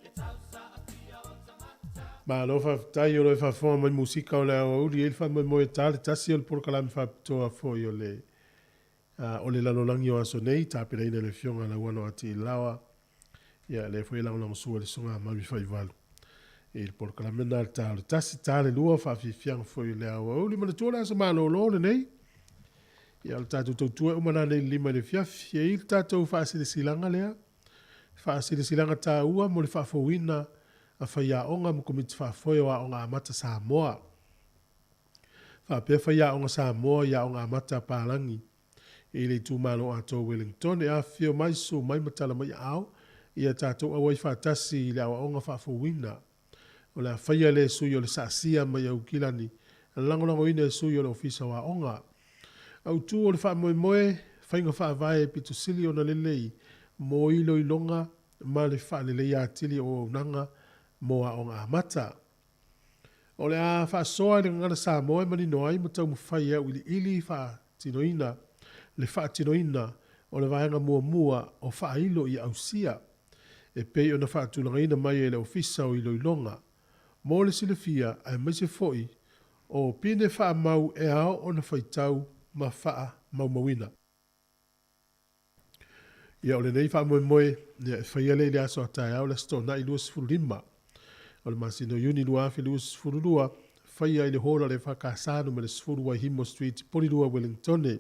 le tausaafia o tagata. Malo faafetai o lo e faafofoga mai musika o le aoauli e i le faamoemoe e ta le tasi o le polokalame faapitoa foi o le o le lalolagi o aso nei tapenaina e le Afioga Lauano Atiilaoa ia lea foi e lagolagosua i le Susuga Mami Faivalu i le polokalame lena le ta o le tasi ta le lua faafiafiaga foi o le aoauli manatua le aso malōlō lenei ia o le tatou tautua e uma nanei i le 5 i le afiafi e i le tatou faasilasilaga lea faasilasilaga taua mo le faafouina a faiaoga ma Komiti Faafoe o Aoga Amata Samoa. Faapea faiaoga Samoa i Aoga Amata a Palagi i le itumalo atoa o Wellington e afifio mai, susu mai ma tala mai aao ia tatou auai faatasi i le aoaoga faafouina. O le a faia lea e sui o le Saasia mai Aukilani, lagolagoina e sui o le Ofisa o Aoga. Autu o le faamoemoe, faiga faavae e pito sili ona lelei mo iloiloga ma le faaleleia atili o auaunaga mo aoga amata. O le a faasoa i le gagana Samoa e manino ai ma taumafai e auiliili faatinoina le faatinoina o le vaega muamua o faailo ia ausia e pei ona faatulagaina mai e le Ofisa o Iloiloga mo le silafia aemaise foi o pine faamau e ao ona faitau ma faamaumauina. Ia, o lenei faamoemoe, ia, e faia lea i le aso a taeao, le Aso Toonai 25 o le masina o Iuni 2022, faia i le hōla o le EFKS numera 10 Waihimo Street, Porirua, Wellingtone.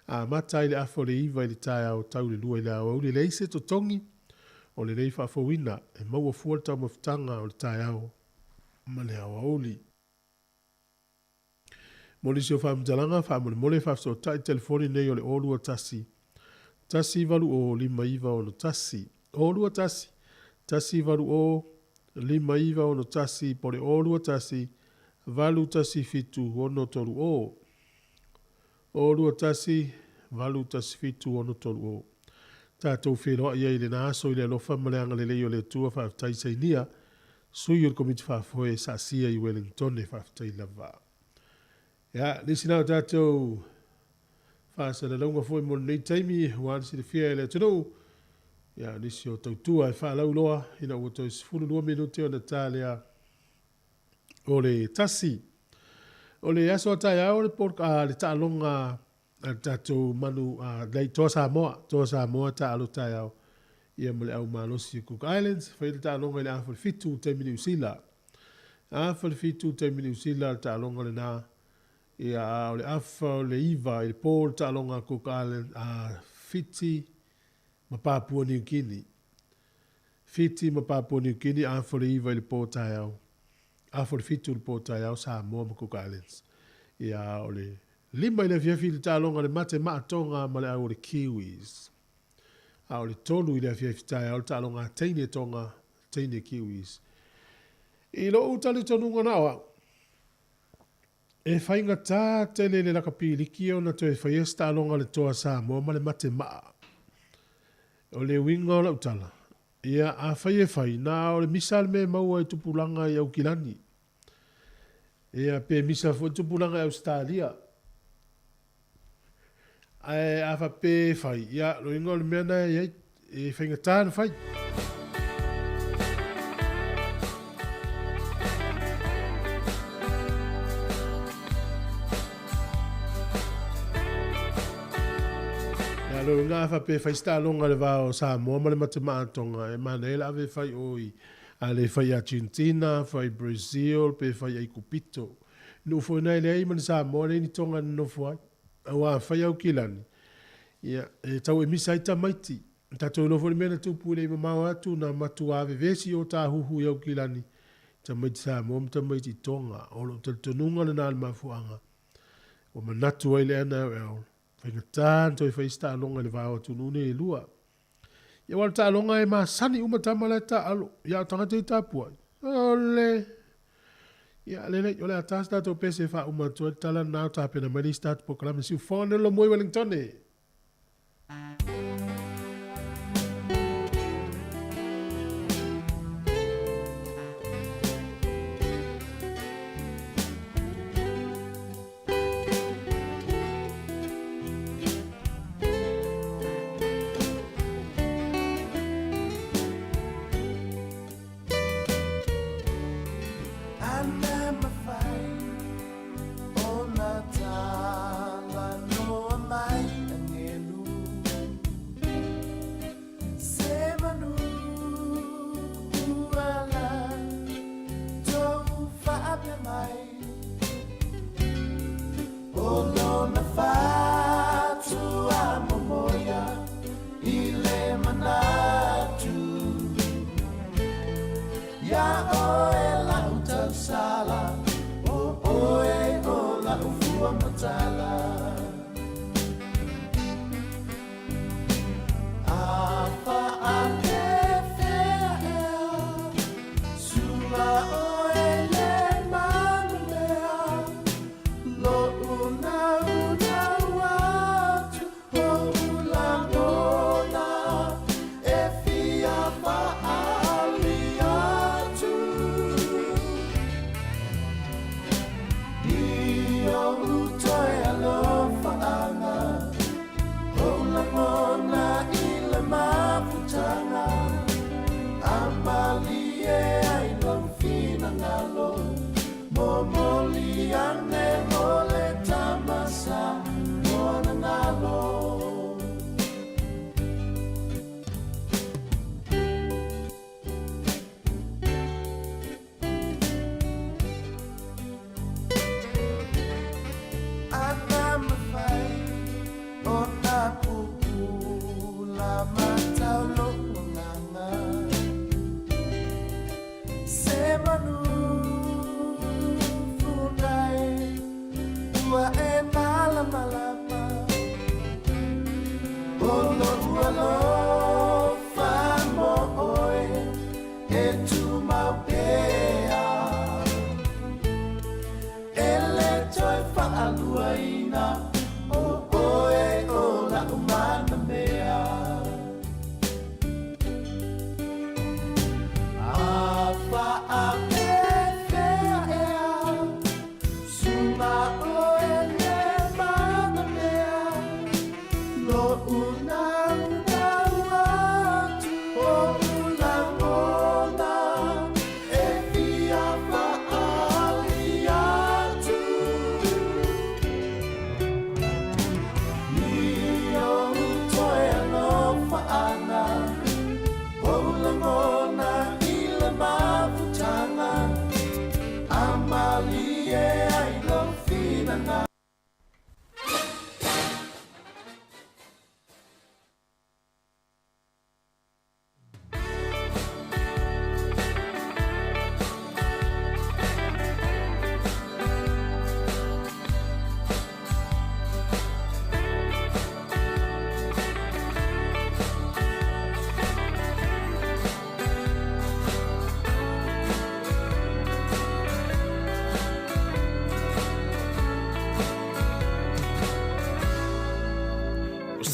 Amata ai le afa o le 9 i le taeao tau le 2 i le aoauli. E leai se totogi o lenei faafouina, e maua fua le taumafataga o le taeao ma le aoauli. Mo nisi o faamatalaga, faamolemole faafesootai telefoni nei o le 021 180 5961, 021 180 5961 po o le 021 817 630, 021 817 630. Tatou feiloai ai i lena aso i le alofa ma le agalelei o le Atua. Faafetai Sainia, sui o le Komiti Faafoe Saasia i Wellingtone. Faafetai lava. Ia, nisi na o tatou faasalalauga foi mo lenei taimi aua le silafia e le atunuu. Ia, nisi o tautua e faalauiloa ina ua toe 12 minute ona ta lea o le tasi. O le aso a taeao o le a le taaloga a le tatou manu a lei Toa Samoa, Toa Samoa taalo taeao ia ma le au malosi o Cook Islands, fai le taaloga i le afa i le 7 taimi Niu Sila. Afa i le 7 taimi Niu Sila le taaloga lena. Ia a o le afa o le 9 i le po le taaloga a Cook Islands a Fiti ma Papua Niu Kini. Fiti ma Papua Niu Kini afa o le 9 i le po taeao. Afa o le 7 i le po taeao Samoa ma Cook Islands. Ia a o le 5 i le afiafi le taaloga a le mate maatoga ma le au o le Kiwis. A o le 3 i le afiafi taeao le taaloga a teine Tonga, teine Kiwis. I lou talitonuga na o au, e faigata tele le lakapi liki ona toe faia se taaloga a le Toa Samoa ma le mate maa. O le uiga o lau tala, ia afai e fai, na o le misa le mea e maua i tupulaga i Aukilani. Ia pe misa foi tupulaga i Ausetalia. Ae a faapea e fai, ia lo uiga o le mea na e i ai, e faigata ona fai. Ia lo uiga a faapea e fai se taaloga i le va o Samoa ma le Matemaatoga, e manaia le ave e fai o i a le fai i Argentina, fai i Brazil, pe fai i Aikupito. Nuu foi na e leai ma ni Samoa, leai ni Tonga e nonofo ai. Aua a fai Aukilani, ia, e tau e misa ai tamaiti. Tatou iloa foi le mea na tupu i le i mamao atu, na matua vevesi o tāhuhu i Aukilani, tamaiti Samoa ma tamaiti Tonga. O lou talitonuga lena i le mafuaaga, ua manatu ai le NRL, faigata ona toe fai se taaloga i le va o atunuu nei e lua. Ia aua o le taaloga e masani uma tama la e taaalo, ia a o tagata ia e tapuai, ole! Ia, lelei, o le a ta se tatou pese e faauma atu ai le tala lena o tapena mai le isi tatou polokalame siufofoga nei lo moe Wellington.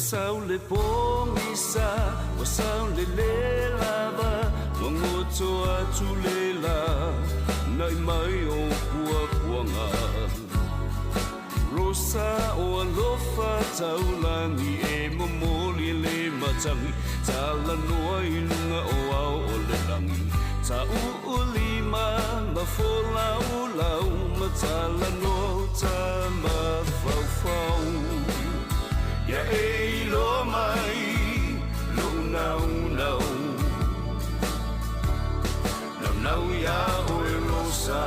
Ua sau le pogisa, ua sau le lē lava, ua goto atu le lā, na'i mai o puapuaga. Rosa o alofa taulagi e momoli le matagi, talanoa i luga o ao o le lagi. Ta'u'ulima ma folaulau ma talanoa tamafaufau. Ia e iloa mai lo'u naunau, naunau iā oe Rosa.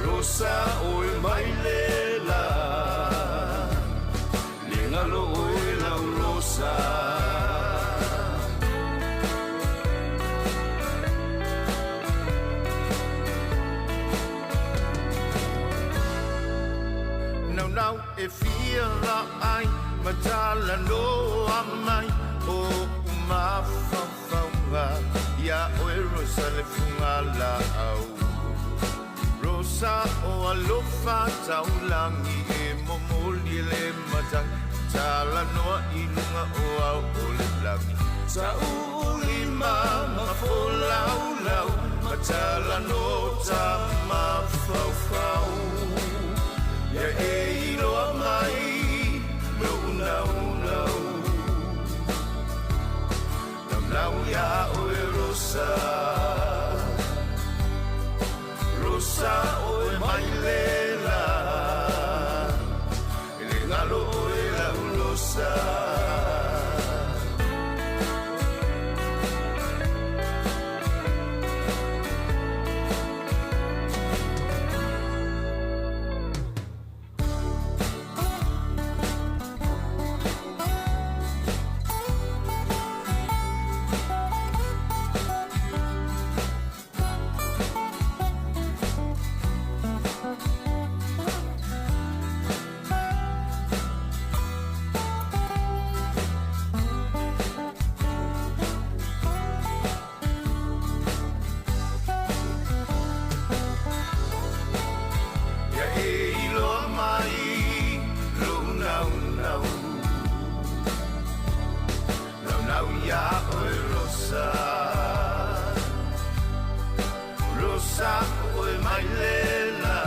Rosa oe mai le lā, le galo oe lau Rosa. Naunau e fia la ai, ma talanoa mai o mafaufauga ia oe Rosa le fugala'au. Rosa o alofa taulagi e momoli le matagi, talanoa i luga o ao o le lagi. Ta'u'ulima ma folaulau ma talanoa tamafaufau. Ia e iloa mai lo'u naunau, naunau iā oe Rosa. Rosa oe mai le lā, e le galo oe lau Rosa. Ia e iloa mai lo'u naunau, naunau iā oe Rosa. Rosa oe mai le lā,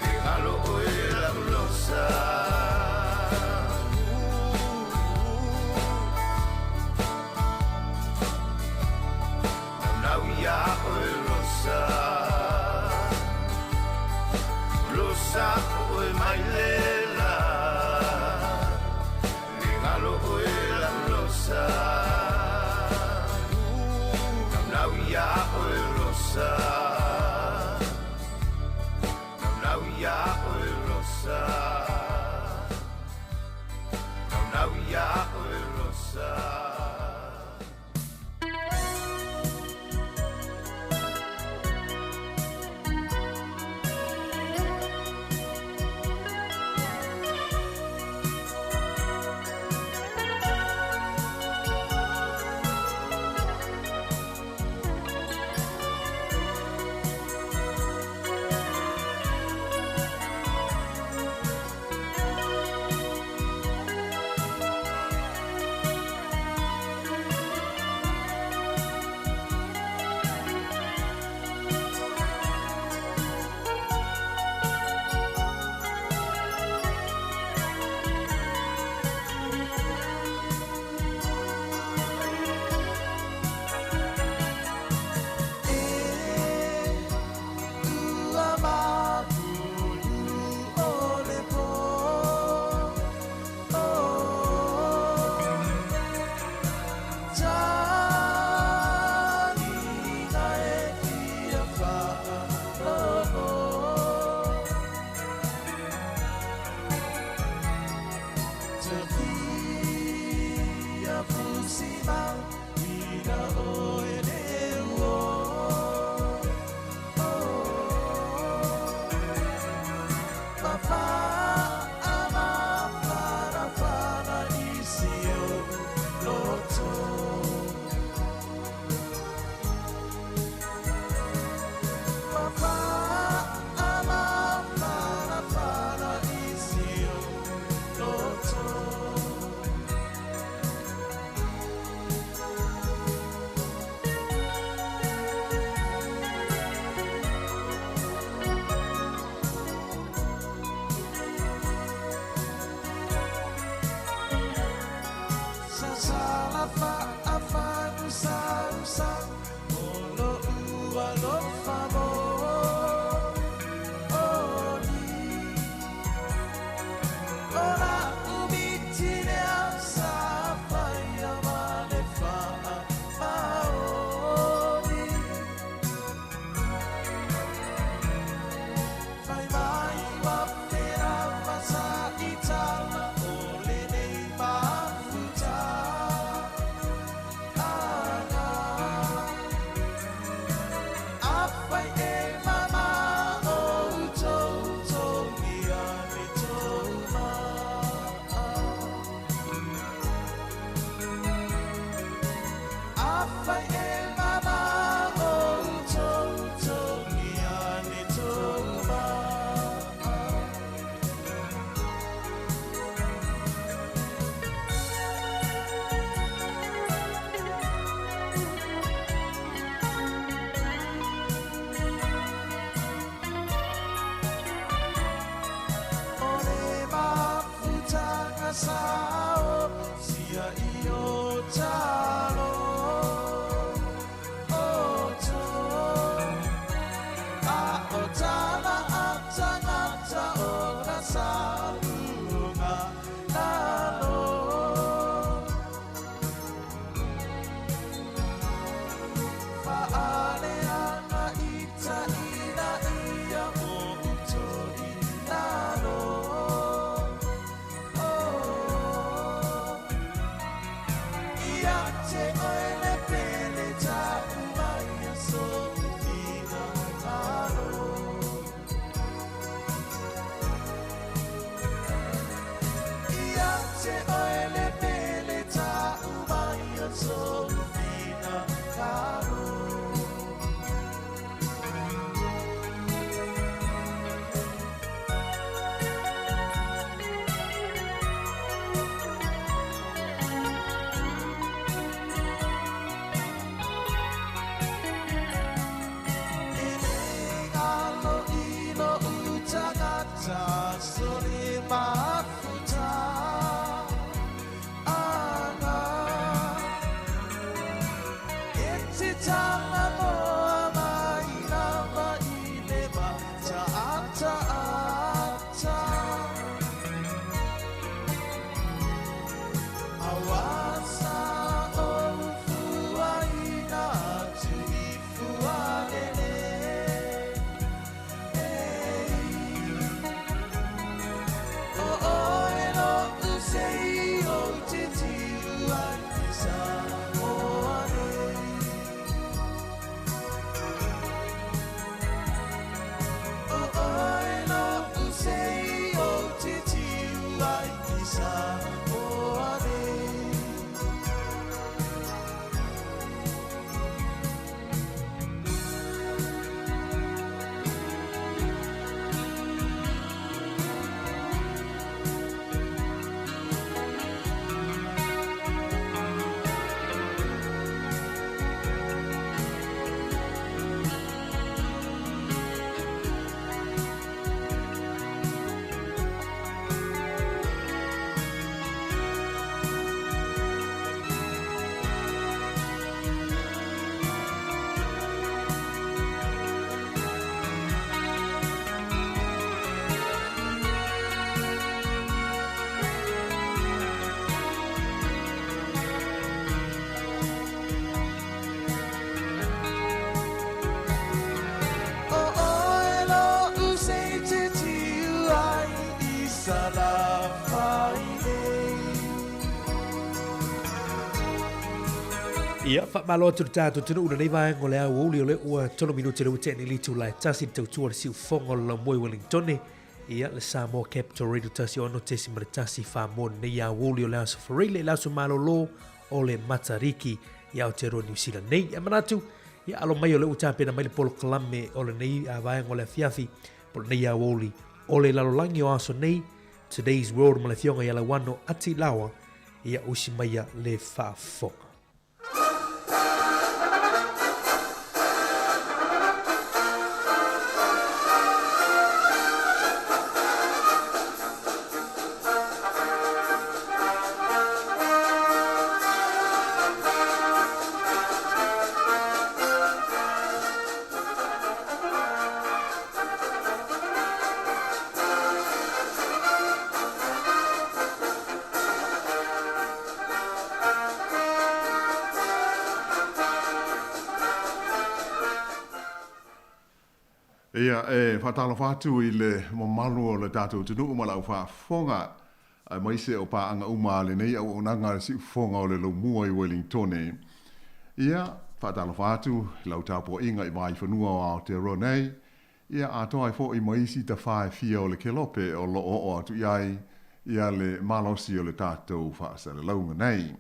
le galo oe lau Rosa. Naunau iā oe Rosa. Rosa oe mai le lā, le galo oe lau Rosa. Naunau iā oe Rosa. Naunau iā oe Rosa. Naunau iā oe Rosa. Thank ta soli mafuta Anga E te tanga noa mai lava i le ma ta ata ata Awasa o fuaina atu i fualele O oe lo usei o te tiu ai i Samoa nei. O oe lo usei o te tiu ai i Samoa nei. O oe lo usei te tiu ai i Salafai nei. Ia, faamalo atu le tatou atunuu i lenei vaega o le aoauli o lea ua tolu minute le ua tea nei le itula e tasi le tautua le siufofoga o le laumua i Wellingtone. Ia, le Samoa Capital Radio 16.1 Samoa lenei aoauli o le Aso Faraile i le aso malolo o le Matariki i Aotearoa Niu Sila nei. Ia manatu, ia alo mai o lea ua tapena mai le polokalame o lenei vaega o le afiafi po o lenei aoauli o le lalolagi o aso nei, Today's World ma le Afioga ia Lauano Ati Laoa, ia usi maia le faafofoga. Ia, e faatalofa atu i le mamalu o le tatou atunuu ma lau faafofoga, aemaise o paaga uma a lenei auaunaga a le Siufofoga o le Laumua i Wellingtone. Ia, faatalofa atu i lau tapuaiga i Vaifanua o Aotearoa nei, ia atoa ai foi ma isi tafā e fia o le kelope o lo o oo atu i ai ia le malosi o le tatou faasalalauga nei.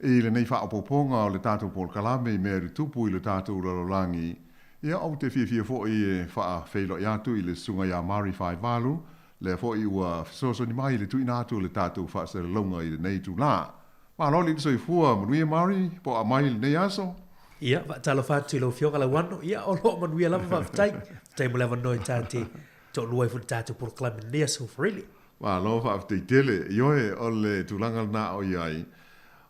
I lenei faaopoopoga o le tatou polokalame i mea e tutupu i le tatou lalolagi, ia ou te fiafia foi e faafeiloai atu i le Susuga ia Mari Faivalu, lea foi ua fesoasoani mai i le tuuina atu o le tatou faasalalauga i lenei itulā. Malo le soifua, manuia Mari, po o a mai i lenei aso. Ia, faatalofa atu i lau Afioga Lauano. Ia, o lo o manuia lava, faafetai. Faafetai mo le avanoa i ta te toalua ai foi le tatou polokalame i lenei aso Freely. Malo faafetai tele. Ioe, o le tulaga lena o i ai,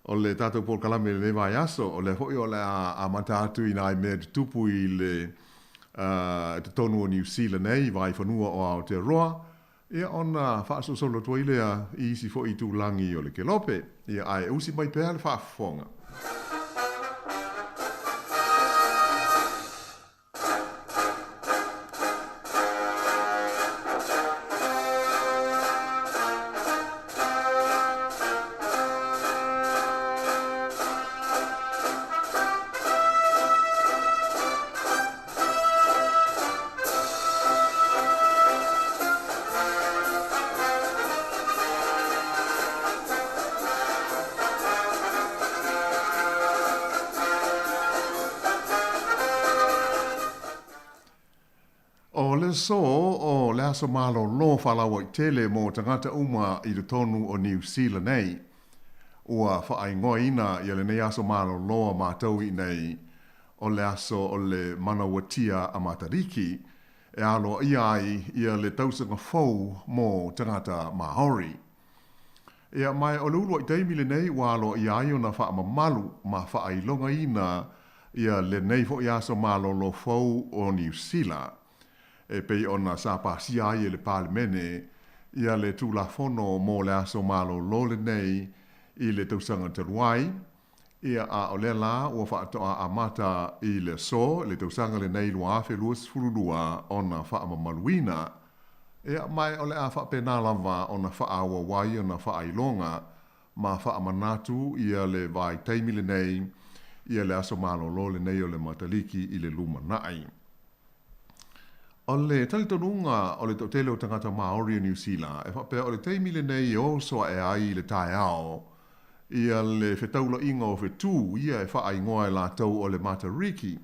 o le tatou polokalame i lenei vaiaso, o lea foi o le a amata atu i nai mea tutupu i le totonu o Niu Sila nei, i Vaifanua o Aotearoa, ia ona faasolosolo atu ai lea i isi foi itulagi o le kelope. Ia, ae usi mai pea le faafofoga. O le aso o le aso malolo faalauaitele mo tagata uma i totonu o Niu Sila nei. Ua faaigoaina ia lenei aso malolo a matou i nei o le aso o le manauatia a Matariki. e aloaia ai ia le tausaga fou mo tagata Māori. Ia, ma o le uluai taimi lenei ua aloaia ai ona faamamalu ma faailogaina ia lenei foi aso malolo fou o Niu Sila, e pei ona sa pasia ai e le Palemene ia le Tulafono mo le aso malolo lenei i le tausaga talu ai, ia, a o lea la ua faatoa amata i le aso i le tausaga lenei 2022 ona faamamaluina. Ia, ma o le a faapena lava ona faaauau ai ona faailoga ma faamanatu ia le vaitaimi lenei, ia le aso malolo lenei o le Mataliki i le lumanai. O le talitonuga o le toatele o tagata Māori o Niu Sila, e faapea o le taimi lenei e oso ae ai i le taeao ia le fetaulaiga o fetū ia e faaigoa e latou o le Matariki,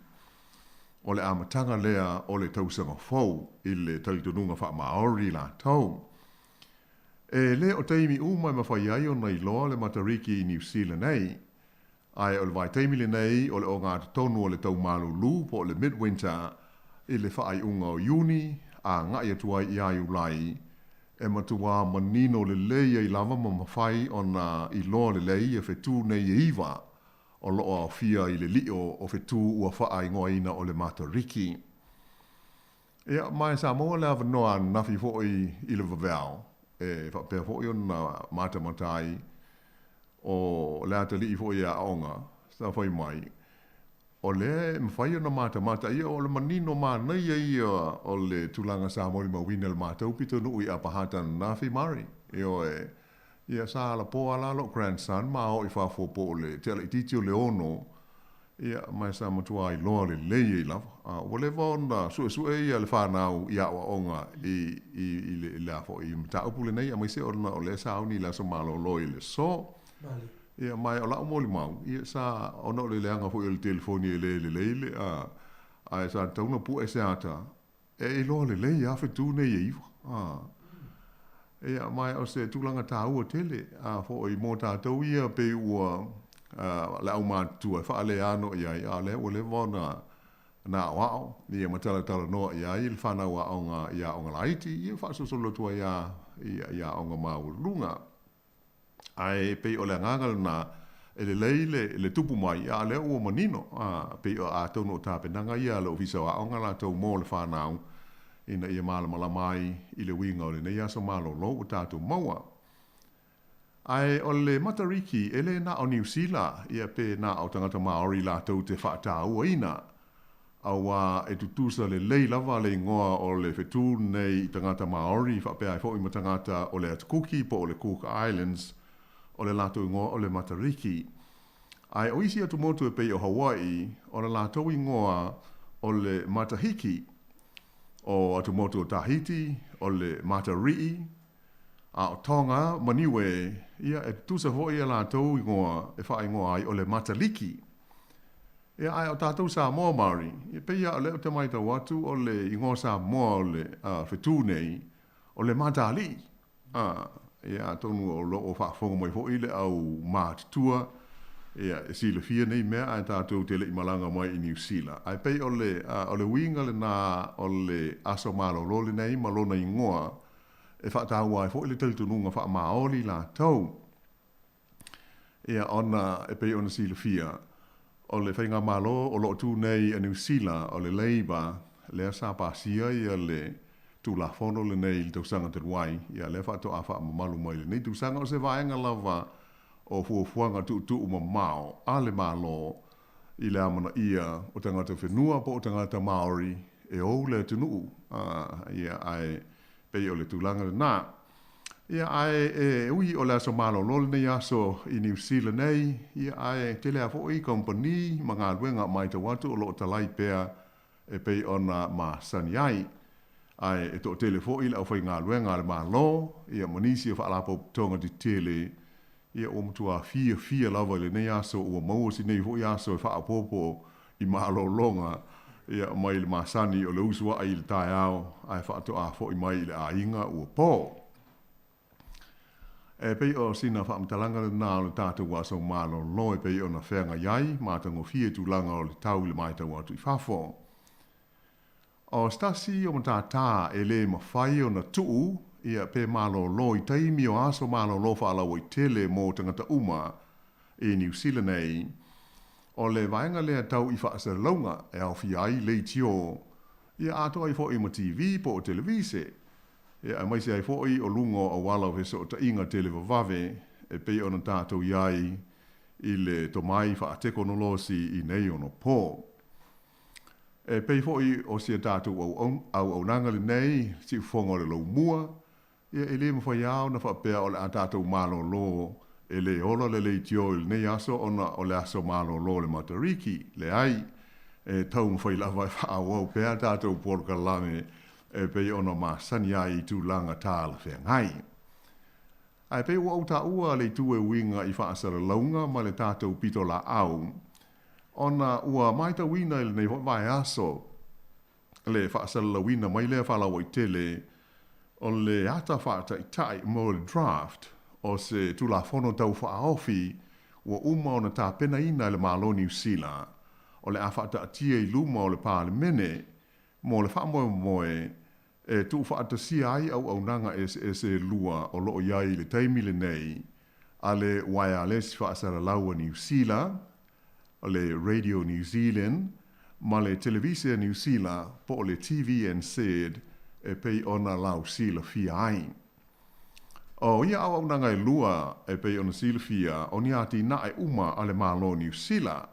o le amataga lea o le tausaga fou i le talitonuga faa-Māori latou. E le o taimi uma e mafai ai ona iloa le Matariki i Niu Sila nei, ae o le vaitaimi lenei o le ogatotonu o le tau malulu po o le midwinter i le faaiuga o Iuni agai atu ai ia Iulai, e matuā manino lelei ai lava ma mafai ona iloa lelei ia fetū nei e iva o lo o aofia i le lio o fetū ua faaigoaina o le Matariki. Ia, ma e sa maua le avanoa ananafi foi i le vaveao, e faapea foi ona matamata ai o le atalii foi e aoga, sa fai mai, o lea e mafai ona matamata ia, o le manino manaia ia o le tulaga sa molimauina e le matou pitonuu i Upper Hutt ananafi, Mari. Ioe. Ia, sa alapoa la lou grandson ma o i fafo po o le tea laitiiti o le 6, ia, ma sa matua iloa lelei ai lava. A, ua leva ona suesue ia le fanau i aoaoga i, i, i le, i le a foi, i mataupu lenei, aemaise ona o lea sa auni i le aso malolo i le aso. Ia, ma o lau molimau, ia, sa, ona o le leaga foi o le telefoni e le lelei le, a, ae sa tatau ona pue se ata, e iloa lelei lava fetū nei e iva. A. Ia, ma o se tulaga tāua tele, a foi mo tātou ia pei ua a, le aumatutua e faaleano i ai, a lea ua leva ona na aoao, ia ma talatalanoa i ai le fanau aoga i aoga laiti, ia faasolosolo atu ai a, ia, i aoga maualuluga. Ae pei o le agaga lena, e lelei le, le tupu mai, a o lea ua manino, a, pei o, atonu o tapenaga ia a le Ofisa o Aoga latou mo le fanau, ina ia malamalama ai i le uiga o lenei aso malolo ua tatou maua. Ae o le Matariki, e le na o Niu Sila, ia pe na o tagata Māori latou te faataua-ina, auā e tutusa lelei lava le igoa o le fetū nei i tagata Māori faapea ai foi ma tagata o le Atu Kuki po o le Cook Islands, o le latou igoa o le Matariki. Ae o isi atumotu e pei o Hawaii, o le latou igoa o le Matahiki, o atumotu o Tahiti, o le Matarii, a o Tonga ma Niue, ia e tutusa foi a latou igoa e faaigoa ai o le Mataliki. Ia, ae o tatou Samoa Māori, e pei lava o lea ou te matau atu o le igoa Samoa o le fetū nei, o le Matali'i. A, ia, atonu o lo o faafofoga mai foi le au matutua, ia, e silafia nei mea ae tatou te le i malaga mai i Niu Sila. Ae pei o le, o le uiga lena o le aso malolo lenei ma lona igoa e faataua ai foi le talitonuga faamaoli latou. Ia, ona e pei ona silafia, o le faigamalo o lo o tu nei a Niu Sila, o le Labour, lea sa pasia ia le Tulafono lenei i le tausaga talu ai, ia lea faatoa faamamalu mai lenei tausaga, o se vaega lava o fuafuaga tuutuu mamao a le Malo i le amanaia o tagata whenua po o tagata Māori e ou le atunuu, ia, ae pei o le tulaga lena. Ia, ae e ui o le aso malolo lenei aso i Niu Sila nei, ia, ae tele lava foi kamupani ma galuega matau atu o lo o talai pea e pei ona masani ai. Ae e toatele foi le aufaigaluega a le Malo, ia, ma nisi o faalapotopotoga tetele, ia, ua matua fiafia lava i lenei aso ua maua si nei foi aso e faaopoopo i malologa, ia, mai le masani o le usu ae i le taeao ae faatoa foi mai i le aiga ua po. E pei o sina faamatalaga lena o le tatou aso malolo e pei ona feagai ai matagofie tulaga o le tau i le matau atu i fafo. O se tasi o matātā e lē mafai ona tuʻu, ia, pe malōlō i taimi o aso malōlō faalauaitele mo tagata uma i Niu Sila nei, o le vaega lea tau i faasalalauga e aofia ai leitio, ia atoa ai foʻi ma TV po o televise, ia, aemaise ai foʻi o luga o auala o fesootaiga televavave e pei ona tatou i ai i le tomai faatekonolosi i nei ono pō. E pei foi o si a tatou auaunaga lenei, siufofoga o le laumua, ia e le mafai lava ona faapea o le a tatou malōlō e le ola le leitio i lenei aso ona o le aso malōlō o le Matariki. Leai, e taumafai lava e faaauau pea a tatou polokalame e pei ona masani ai i tulaga talafeagai. Ae pei ua ou taua le itu e uiga i faasalalauga ma le tatou pitolaau, ona ua matauina i lenei foi vaiaso le faasalalauina mai lea faalauaitele o le ata faataitai mo le draft o se Tulafono Tau Faaofi ua uma ona tapenaina e le Malo Niu Sila o le a faataatia i luma o le Palemene mo le faamoemoe e tuufaatasia ai auaunaga eseese e lua o lo o i ai i le taimi lenei a le Uaealesi Faasalalau a Niu Sila, le Radio New Zealand, ma le Televise a Niu Sila po o le TVNZ e pei ona lausilafia ai. O ia auaunaga e lua e pei ona silafia o ni atinae uma a le Malo o Niu Sila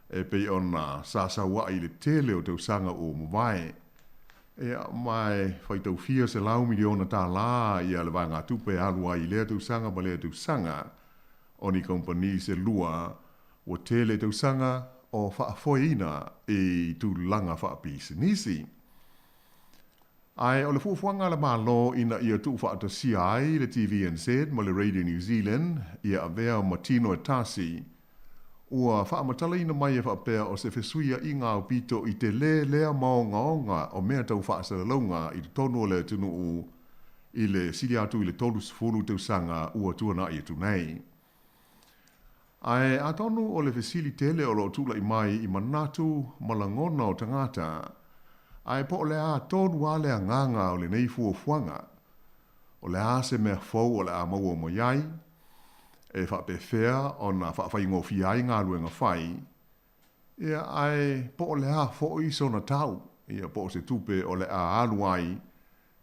e pei ona sasauaʻi i le tele o tausaga ua mavae. Ia, ma e faitaufia $100 miliona ia le vaegatupe e alu ai i lea tausaga ma lea tausaga o ni kamupani se lua ua tele tausaga o faafoeina i tulaga faapisinisi. Ae o le fuafuaga a le Malo ina ia tuufaatasia ai le TVNZ ma le Radio New Zealand ia avea ma tino e tasi, ua faamatalaina mai e faapea o se fesuiaʻiga aupito i telē lea ma ogaoga o mea tau faasalalauga i totonu o le atunuu i le sili atu i le 30 tausaga ua tuanaʻi atu nei. Ae atonu o le fesili tele o lo o tulai mai i manatu ma lagona o tagata, ae po o le a tonu lava le agaga o lenei fuafuaga? O le a se mea fou o le a maua mai ai? E faapefea ona faafaigofie ai galuega fai? Ia, ae po o le a foi sona tau, ia, po o se tupe o le a alu ai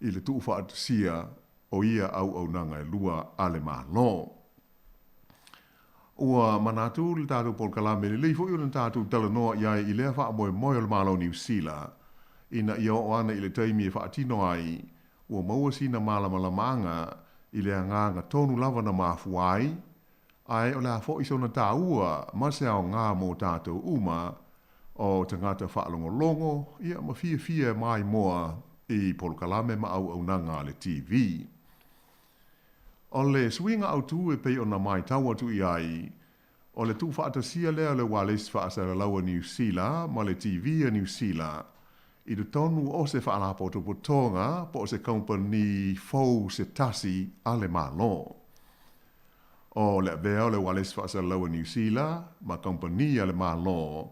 i le tuufaatasia o ia auaunaga e lua a le Malo? Ua manatu le tatou polokalame lelei foi ona tatou talanoa i ai i lea faamoemoe o le Malo o Niu Sila ina ia oo ana i le taimi e faatino ai ua maua sina malamalamaaga i le agaga tonu lava na mafua ai ae o le a foi sona taua ma se aoga mo tatou uma o tagata faalogologo ia ma fiafia e maimoa i polokalame ma auaunaga a le TV. O le suiga autū e pei ona matau atu i ai, o le tuufaatasia lea o le Ualesi Faasalalau a Niu Sila ma le TV a Niu Sila i totonu o se faalapotopotoga po o se kamupani fou se tasi a le Malo. O le avea o le Ualesi Faasalalau a Niu Sila ma kamupani a le Malo,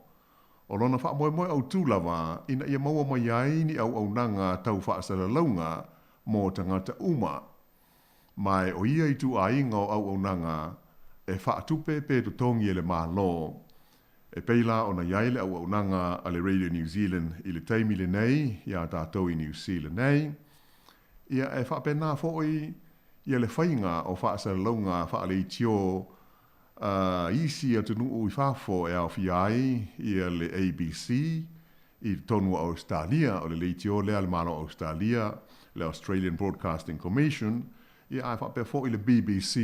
o lona faamoemoe autū lava ina ia maua mai ai ni auaunaga tau faasalalauga mo tagata uma. Ma o ia ituaiga o auaunaga e faatupe pe totogi e le Malo. E pei la ona i ai le auaunaga a le Radio New Zealand i le taimi lenei iā tatou i Niu Sila nei. Ia e faapena foi ia le faiga o faasalalauga faaleitio a isi atunuu i fafo e aofia ai ia le ABC i totonu o Ausetalia, o le leitio lea a le Malo o Ausetalia, le Australian Broadcasting Commission, ia ae faapea foi le BBC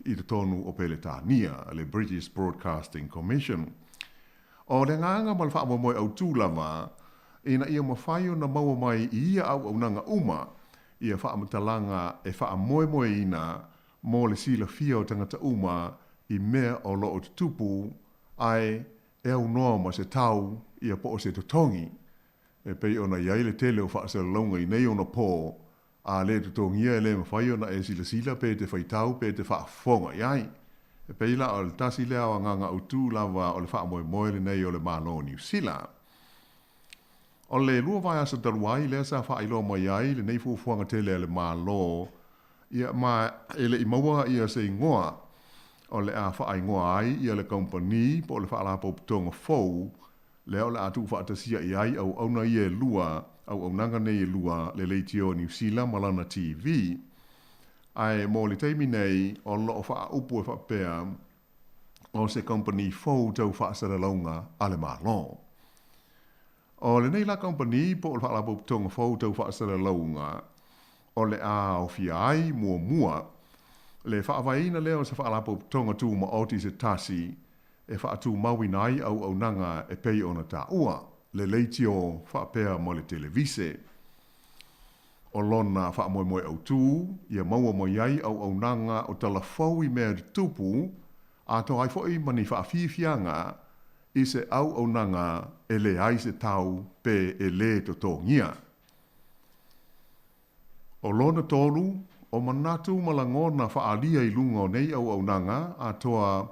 i totonu o Peretania, le British Broadcasting Commission. O le agaga ma le faamoemoe autū lava, ina ia mafai ona maua mai i ia auaunaga uma ia faamatalaga e faamoemoeina mo le silafia o tagata uma i mea o lo o tutupu ae e aunoa ma se tau ia po o se totogi e pei ona i ai le tele o faasalalauga i nei ona pō, a lē totogia e lē mafai ona e silasila pe te faitau pe te faafofoga i ai. E pei la o le tasi lea o agaga autū lava o le faamoemoe lenei o le Malo o Niu Sila. O le 2 vaiaso talu ai lea sa faailoa mai ai lenei fuafuaga tele a le Malo, ia ma e le i maua ia se igoa o le a faaigoa ai ia le kamupani po o le faalapotopotoga fou lea o le a tuufaatasia i ai auauna ia e lua, auaunaga nei e lua, le Leitio Niu Sila ma lana TV. Ae mo le taimi nei, o lo o faaupu e faapea, o se kamupani fou tau faasalalauga a le Malo. O lenei la kamupani po o le faalapotopotoga fou tau faasalalauga, o le a aofia ai, muamua, le faavaeina lea o se faalapotopotoga tumaoti se tasi e faatumauina ai auaunaga e pei ona taua, le leitio faapea ma le televise. O lona faamoemoe autū, ia maua mai ai auaunaga o tala fou i mea tutupu, atoa ai foi ma ni faafiafiaga i se auaunaga e leai se tau pe e lē totogia. O lona tolu, o manatu ma lagona faaalia i luga o nei auaunaga atoa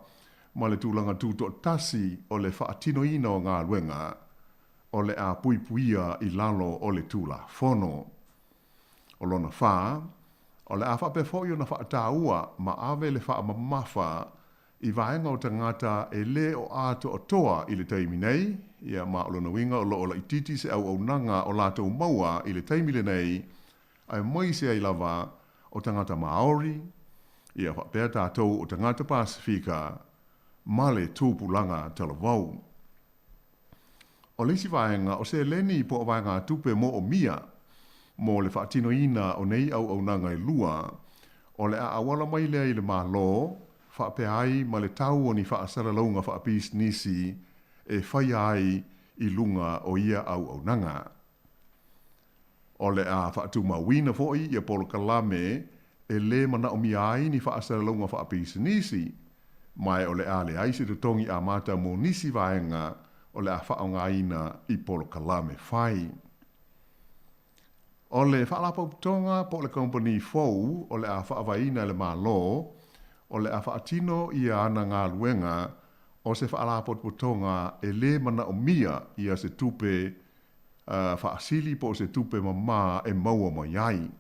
ma le tulaga tutoatasi o le faatinoina o galuega o le a puipuia i lalo o le Tulafono. O lona fā, o le a faapea foi ona faataua ma ave le faamamafa i vaega o tagata e lē o atoatoa i le taimi nei, ia ma o lona uiga o lo o laitiiti se auaunaga o latou maua i le taimi lenei, aemaise ai lava o tagata Māori, ia faapea tatou o tagata Pasefika ma le tupulaga talavou. O le isi vaega, o seleni po o vaegatupe moomia mo le faatinoina o nei auaunaga e lua, o le a auala mai lea i le Malo, faapea ai ma le tau o ni faasalalauga faapisinisi e faia ai i luga o ia auaunaga. O le a faatumauina foi ia polokalame e lē manaomia ai ni faasalalauga faapisinisi, ma o le a leai se totogi amata mo nisi vaega o le a faaaogaina i polokalame fai. O le faalapotopotoga po o le kamupani fou o le a faavaeina e le Malo, o le a faatino ia ana galuega o se faalapotopotoga e lē manaomia ia se tupe faasili po o se tupe mamā e maua mai ai.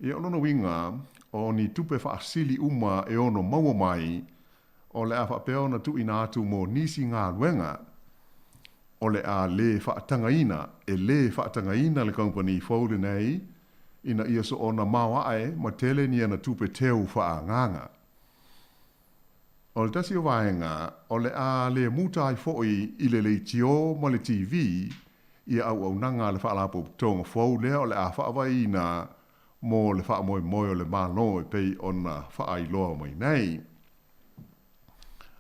Ia o lona uiga, o ni tupe faasili uma e ono maua mai, o le a faapea ona tuuina atu mo nisi galuega o le a lē faatagaina, e lē faatagaina le kamupani fou lenei ina ia soona maoae ma tele ni ana tupe teu faaagaaga. O le tasi o vaega, o le a le muta ai foi i le leitio ma le TV ia auaunaga a le faalapotopotoga fou lea o le a faavaeina mo le faamoemoe o le Malo e pei ona faailoa mai nei.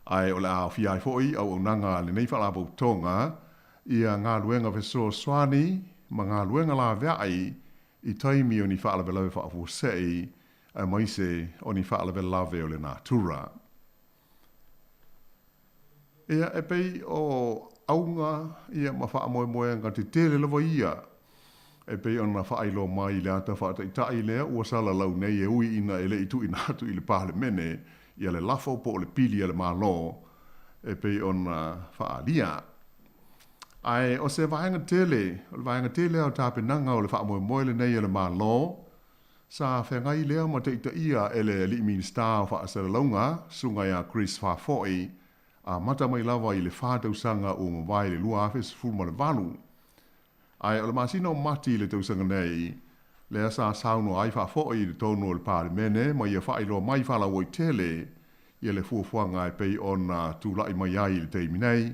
Ae o le a aofia ai foi auaunaga a lenei faalapotopotoga ia galuega fesoasoani ma galuega laveai i taimi o ni faalavelave faafuasei aemaise o ni faalavelave o le natura. Ia, e pei o auga ia ma faamoemoega tetele lava ia e pei ona faailoa mai i le ata faataitai lea ua salalau nei e ui ina e le i tuuina atu i le Palemene ia le lafo po o le pili a le Malo e pei ona faaalia. Ae o se vaega tele, o le vaega tele o tapenaga o le faamoemoe lenei a le Malo, sa feagai lea ma taitaia e le Alii Minisita o Faasalalauga, Susuga ia Chris Faafoi, amata mai lava i le 4 tausaga ua mavae i le 2018. Ae o le masina o Mati i le tausaga nei, lea sa saunoa ai Faafoi i totonu o le Palemene ma ia faailoa mai faalauaitele ia le fuafuaga e pei ona tulai mai ai i le taimi nei,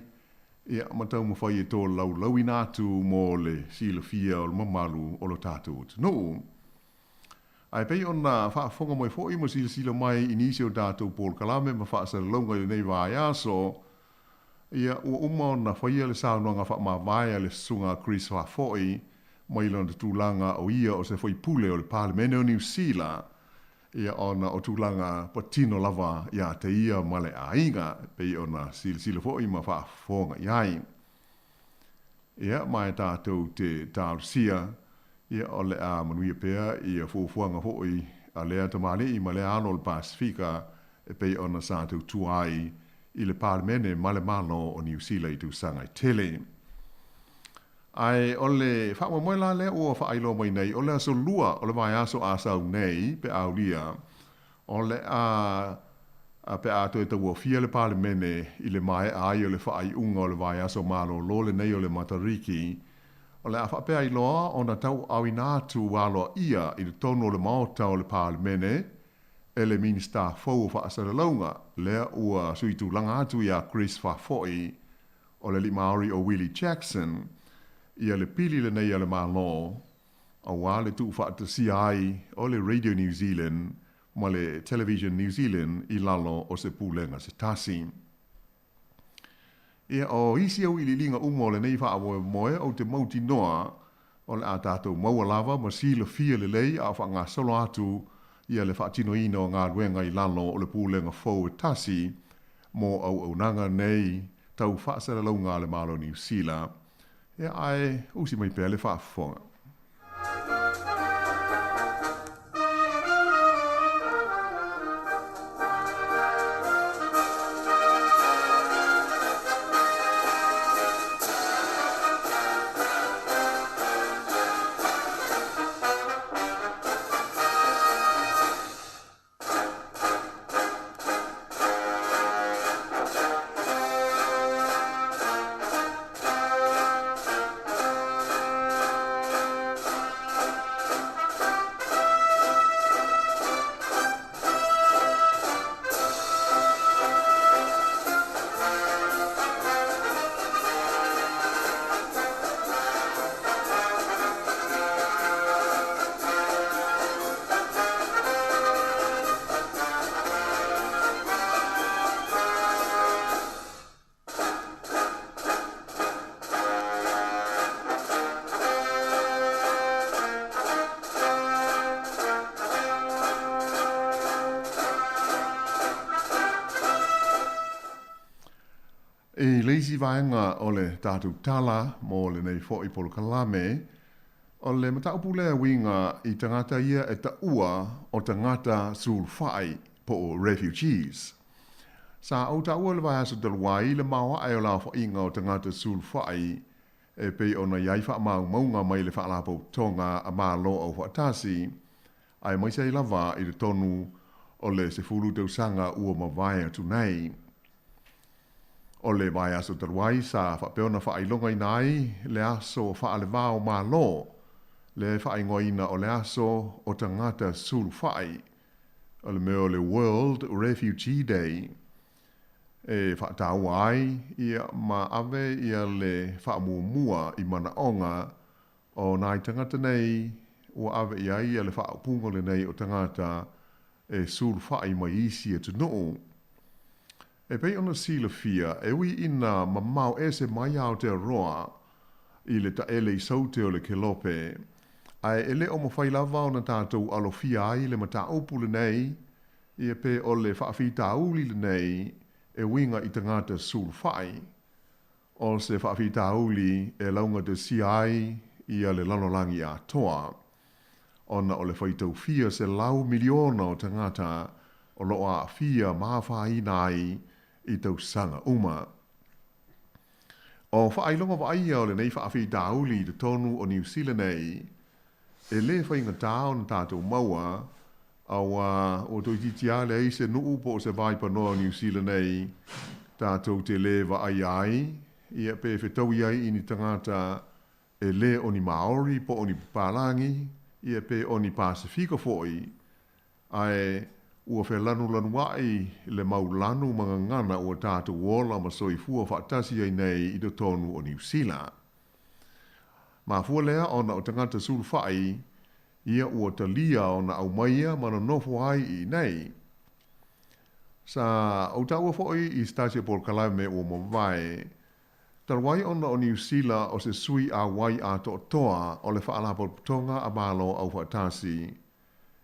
ia ma taumafai e tolaulauina atu mo le silafia o le mamalu o lo tatou atunuu. Ae pei ona faafofoga mai foi ma silasila mai i nisi o tatou polokalame ma faasalalauga i lenei vaiaso, ia ua uma ona faia le saunoaga faamavae a le Susuga Chris Faafoi mai lona tulaga o ia o se faipule o le Palemene o Niu Sila, ia ona o tulaga patino lava ia te ia ma le aiga, pei ona silasila foi ma faafofoga i ai. Ia, ma e tatou te talosia, ia, o le a manuia pea ia fuafuaga foi a lea tamalii ma lea alo o le Pasefika e pei ona sa tautua ai i le Palemene ma le Malo o Niu Sila i tausaga e tele. Ae o le faamoemoe la lea ua faailoa mai nei, o le aso Lua o le vaiaso a sau nei pe a aulia, o le a pe a toe tauaofia le Palemene i le maea ai o le faaiuga o le vaiaso malolo lenei o le Matariki, o le a faapea ai loa ona tauaaoina atu aloaia i totonu o le Maota o le Palemene e le Minisita fou o Faasalalauga, lea ua suitulaga atu iā Chris Faafoi, o le alii Māori o Willie Jackson, ia le pili lenei a le Malo, auā le tuufaatasia ai o le Radio New Zealand ma le Television New Zealand i lalo o se pulega se tasi. Ia, o isi auiliiliga uma o lenei faamoemoe ou te mautinoa o le a tatou maua lava ma silafia lelei a o faagasolo atu ia le faatinoina o galuega i lalo o le pulega fou e tasi mo auaunaga nei tau faasalalauga a le Malo o Niu Sila. Ia, ae usi mai pea le faafofoga. I le isi vaega o le tatou tala mo lenei foi polokalame, o le mataupu lea e uiga i tagata ia e taua o tagata sulufai po o refugees. Sa ou taua i le vaiaso talu ai le maoae o le aofaiga o tagata sulufai e pei ona i ai faamaumauga mai le Faalapotopotoga a Malo Aufaatasi, aemaise ai lava i totonu o le 10 tausaga ua mavae atu nei. O le vaiaso talu ai sa faapea ona faailogaina ai le aso faaleva o Malo, lea e faaigoaina o le aso o tagata sulufai, o le mea o le World Refugee Day, e faataua ai ia ma ave ia le faamuamua i manaoga o nai tagata nei ua ave i ai ia le faaupuga lenei o tagata e sulufai mai isi atunuu. E pei ona silafia, e ui ina mamao ese mai Aotearoa i le taele i saute o le Kelope, ae e le o mafai lava ona tatou alofia ai le mataupu lenei, ia pe o le faafitauli lenei e uiga i tagata sulufai, o se faafitauli e laugatasia ai ia le lalolagi atoa, ona o le faitau fia 100 miliona o tagata o lo o aafia ma afaina ai i tausaga uma. O faailoga vaaia o lenei faafitauli i totonu o Niu Sila nei, e lē faigata ona tatou maua, auā ua toeitiiti lava leai se nuu po o se vaipanoa o Niu Sila nei tatou te lē vaaia ai, ia pe fetaui ai i ni tagata e lē o ni Māori po o ni papalagi, ia pe o ni Pasefika foi, ae ua felanulanuaʻi le mau lanu ma gagana ua tatou ola ma soifua faatasi ai nei i totonu o Niu Sila. Mafua lea ona o tagata sulufai ia ua talia ona aumaia ma nonofo ai i inei. Sa ou taua foi i se tasi o polokalame ua mavae, talu ai ona o Niu Sila o se sui auai atoatoa o le Faalapotopotoga a Malo Aufaatasi.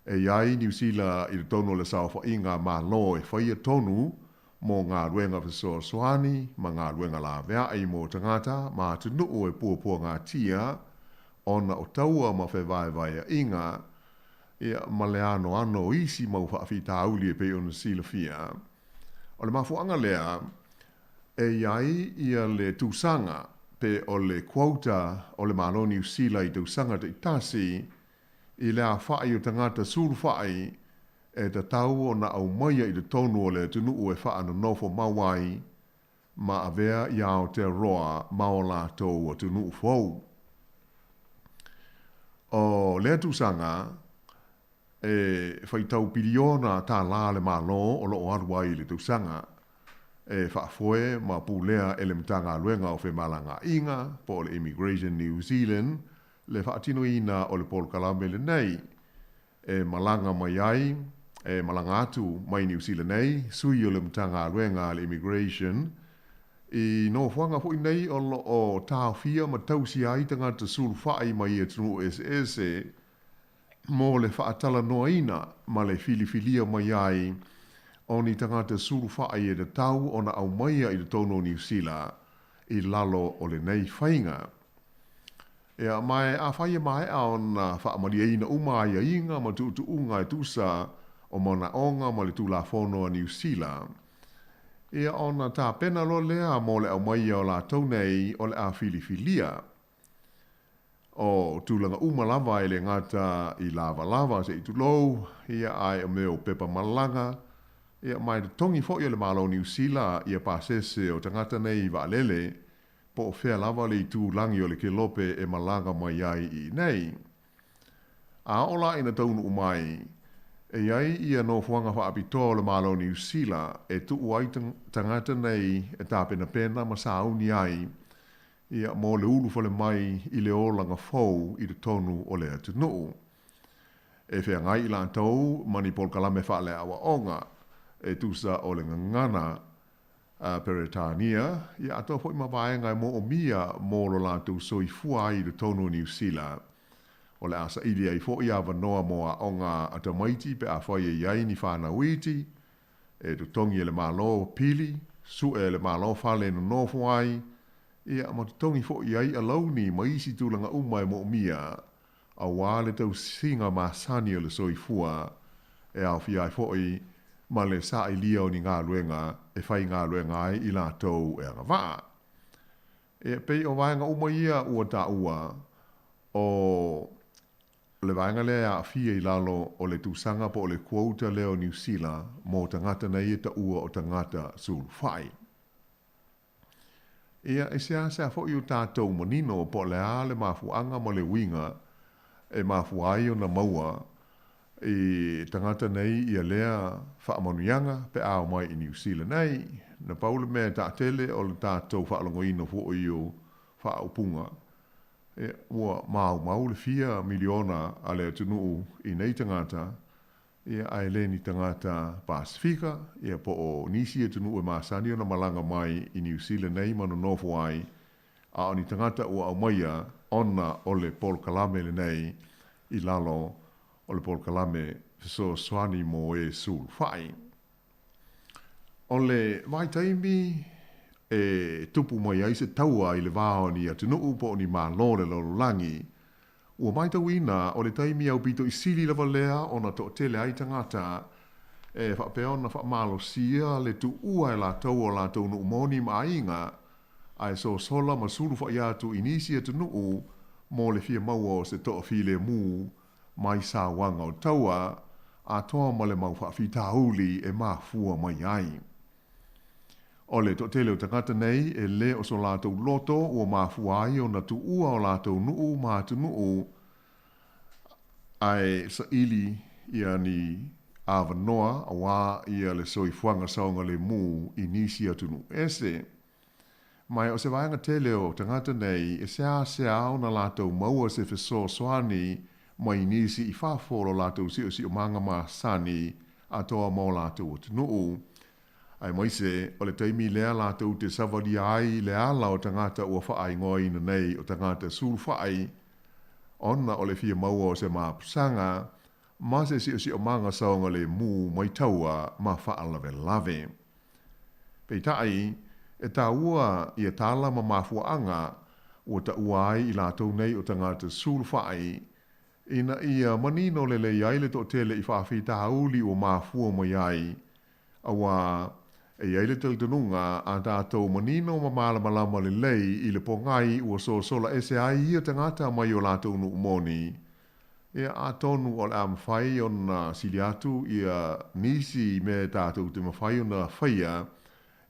E i ai Niu Sila i totonu o le saofaiga a Malo e faia tonu mo galuega fesoasoani ma galuega laveai mo tagata ma atunuu e puapuagatia ona o taua ma fevaevaeaiga, ia, ma le anoano o isi mau faafitauli e pei ona silafia. O le mafuaaga lea e i ai ia le tusaga. pe o le quota o le Malo o Niu Sila i tausaga taitasi i le afa'i o tagata sulufai e tatau ona aumaia i totonu o le atunuu e faanonofo mau ai ma avea i Aotearoa ma o latou atunuu fou. O lea tausaga, e faitau piliona tālā le Malo o lo o alu ai i le tausaga e faafoe ma pulea e le Matagaluega o Femalagaaiga po o le Immigration New Zealand le faatinoina o le polokalame lenei e malaga mai ai, e malaga atu mai Niu Sila nei, sui o le Matagaluega a le Immigration, i nofoaga foi nei o lo o taofia ma tausia ai tagata sulufai mai atunuu eseese mo le faatalanoaina ma le filifilia mai ai o ni tagata sulufai e tatau ona aumaia i totonu o Niu Sila i lalo o lenei faiga. Ia, ma e afai e maea ona faamalieina uma aiaiga ma tuutuuga e tusa o manaoga ma le Tulafono a Niu Sila, ia ona tapena loa lea mo le aumaia o latou nei o le a filifilia. O tulaga uma lava e le gata i lavalava se i tulou, ia ae o mea o pepa malaga, ia ma e totogi foi e le Malo o Niu Sila ia pasese o tagata nei i vaalele, po o fea lava le itulagi o le kelope e malaga mai ai i inei. A oo la ina taunuu mai, e i ai ia nofoaga faapitoa o le Malo o Niu Sila e tuu ai tagata nei e tapenapena ma sauni ai ia mo le ulufale mai i le olaga fou i totonu o le atunuu. E feagai i latou ma ni polokalame faaleaoaoga e tusa o le gagana a Peretania, ia atoa foi ma vaega e moomia mo lo latou soifua ai i totonu o Niu Sila. O le a saili ai foi avanoa mo aoga a tamaiti pe afai e i ai ni fanau iti, e totogi e le Malo pili, sue e le Malo fale e nonofo ai, ia ma totogi foi ai alauni ma isi tulaga uma e moomia auā le tausiga masani o le soifua, e aofia ai foi ma le sailia o ni galuega e faigaluega ai i latou e agavaa. E pei o vaega uma ia ua taua, o le vaega lea e aafia i lalo o le tusaga po o le quota lea o Niu Sila mo tagata nei e taua o tagata sulufai. Ia, e seasea foi o tatou manino po o le a le mafuaaga ma le uiga e mafua ai ona maua i tagata nei ia lea faamanuiaga pe a omai i Niu Sila nei. Na pau le mea e taatele o le tatou faalogoina foi o faaupuga, ia, ua maumau le fia miliona a le atunuu i nei tagata, Ia, ae le ni tagata Pasifika, ia, po o nisi atunuu e masani ona malaga mai i Niu Sila nei ma nonofo ai, a o ni tagata ua aumaia ona o le polokalame lenei i lalo o le polokalame fesoasoani mo e sulufai. O le vaitaimi e tupu mai ai se taua i le va o ni atunuu po o ni Malo o le lalolagi, Ua matauina, o le taimi aupito i sili lava lea ona toatele ai tagata e faapea ona faamalosia le tuua e latou o latou nuu moni ma aiga, ae sosola ma sulufa'i atu i nisi atunuu mo le fia maua o se toafilemu mai sauaga o taua, atoa ma le mau faafitauli e mafua mai ai. O le toatele o tagata nei e le o so latou loto ua mafua ai ona tuua o latou nuu ma atunuu ae saili ia ni avanoa auā ia le soifuaga saogalemu i nisi atunuu ese. Ma o se vaega tele o tagata nei e seasea ona latou maua se fesoasoani mai nisi i fafo o lo latou siosiomaga masani atoa ma o latou atunuu. Aemaise o le taimi lea latou te savalia ai le ala o tagata ua faaigoaina nei o tagata sulufai, ona o le fia maua o se mapusaga ma se siosiomaga saogalemu mai taua ma faalavelave. Peitai, e taua ia tala ma mafuaaga ua taua ai i latou nei o tagata sulufai, ina ia manino lelei ai le toatele i faafitauli ua mafua mai ai, auā E i ai le talitonuga, a tatou manino ma malamalama lelei i le pogai ua sosola ese ai ia tagata mai o latou nuu moni, ia atonu o le a mafai ona sili atu ia nisi mea tatou te mafai ona faia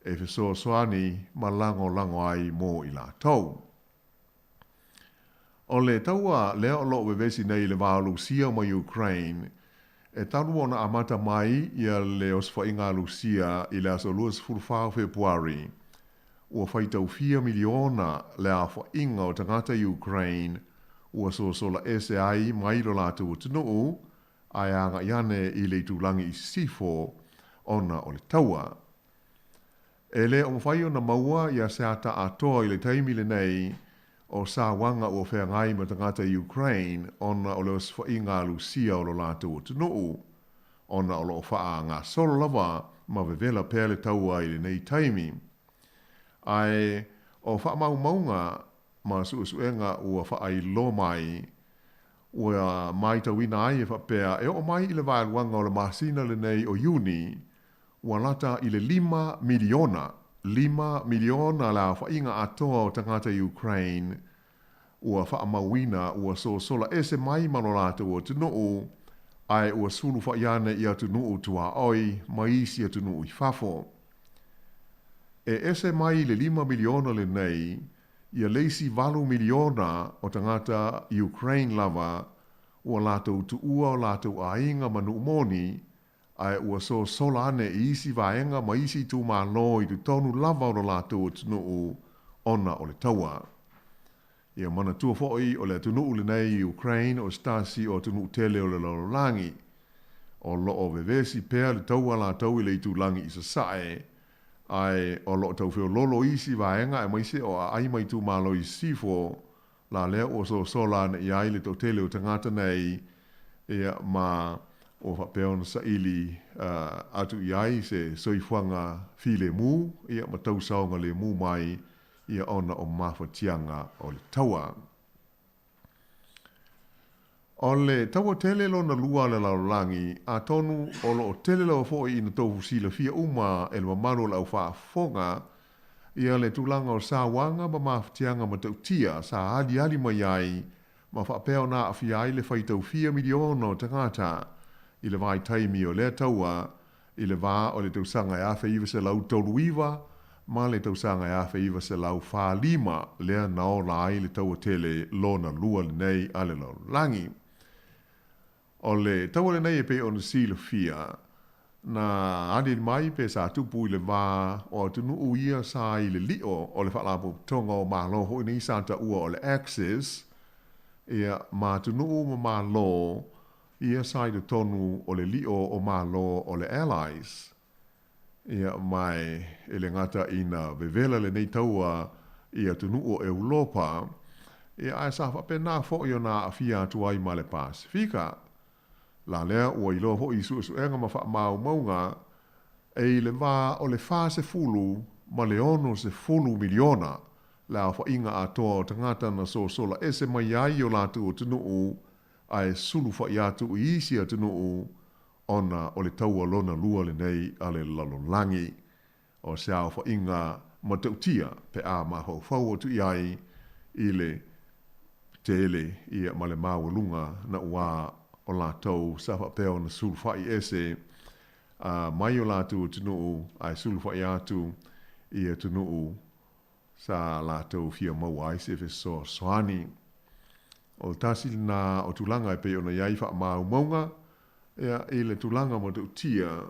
e fesoasoani ma lagolago ai mo i latou. O le taua lea o lo o vevesi nei i le va o Lusia ma Ukraine, e talu ona amata mai ia le osofaiga a Lusia i le aso 24 o Fepuari, ua faitau fia miliona le aofaiga o tagata Ukraine ua sosola ese ai mai lo latou atunuu ae agai ane i le itulagi i sisifo ona o le taua. E le o mafai ona maua ia se ata atoa i le taimi lenei o sauaga ua feagai ma tagata Ukraine ona o le osofaiga a Lusia o lo latou atunuu, ona o lo o faagasolo lava ma vevela pea le taua i lenei taimi. Ae o faamaumauga ma suesuega ua faailoa mai, ua matauina ai e faapea e oo mai i le vaeluaga o le masina lenei o Iuni, ua lata i le 5 miliona, 5 miliona le aofaiga atoa o tagata Ukraine ua faamauina ua sosola ese mai ma lo latou atunuu ae ua sulufa'i ane i atunuu tuaʻoi ma isi atunuu i fafo. E ese mai le 5 miliona lenei ia le isi 8 miliona o tagata Ukraine lava ua latou tuua o latou aiga ma nuu moni ae ua sosola ane i isi vaega ma isi itumalo i totonu lava o lo latou atunuu ona o le taua. Ia manatua foʻi o le atunuu lenei Ukraine o se tasi o atunuu tele o le lalolagi. O lo o vevesi pea le taua latou i le itulagi i sasae, ae o lo o taufeololo isi vaega aemaise o aai ma itumalo i sisifo la lea ua sosola ane i ai le toatele o tagata nei, ia ma ua faapea ona saili atu i ai se soifuaga filemu, ia ma tausaoga lemu mai ia ona o mafatiaga o le taua. O le taua tele lona lua a le lalolagi, atonu o lo o tele lava foi ina tofu silafia uma e le mamalu o le aufaafofoga ia le tulaga o sauaga ma mafatiaga matautia sa aliali mai ai ma faapea ona aafia ai le faitau fia miliona o tagata i le vaitaimi o lea taua i le va o le tausaga e 1939 ma le tausaga e 1945 lea na ola ai le taua tele lona lua lenei a le lalolagi. O le taua lenei e pei ona silafia na aliali mai pe sa tupu i le va o atunuu ia sa i le lio o le Faalapotopotoga o Malo foi nei sa taua o le Axis, ia ma atunuu ma malo ia sa i totonu o le lio o malo o le Allies. Ia ma e le gata ina vevela lenei taua i atunuu o Europa, ia ae sa faapena foʻi ona aafia atu ai ma le Pasefika. La lea ua iloa foʻi i suesuega ma faamaumauga e i le va o le 40 ma le 60 miliona le aofaiga atoa o tagata na sosola ese mai ai o latou atunuu ae sulufa'i atu i isi atunuu ona o le taua lona lua lenei a le lalolagi. O se aofaiga matautia pe a mafaufau atu i ai i le tele ia ma le maualuga nauā o latou sa faapea ona sulufa'i ese mai o latou atunuu ae sulufa'i atu i atunuu sa latou fia maua ai se fesoasoani. O le tasi lena o tulaga e pei ona i ai faamaumauga ia i le tulaga matautia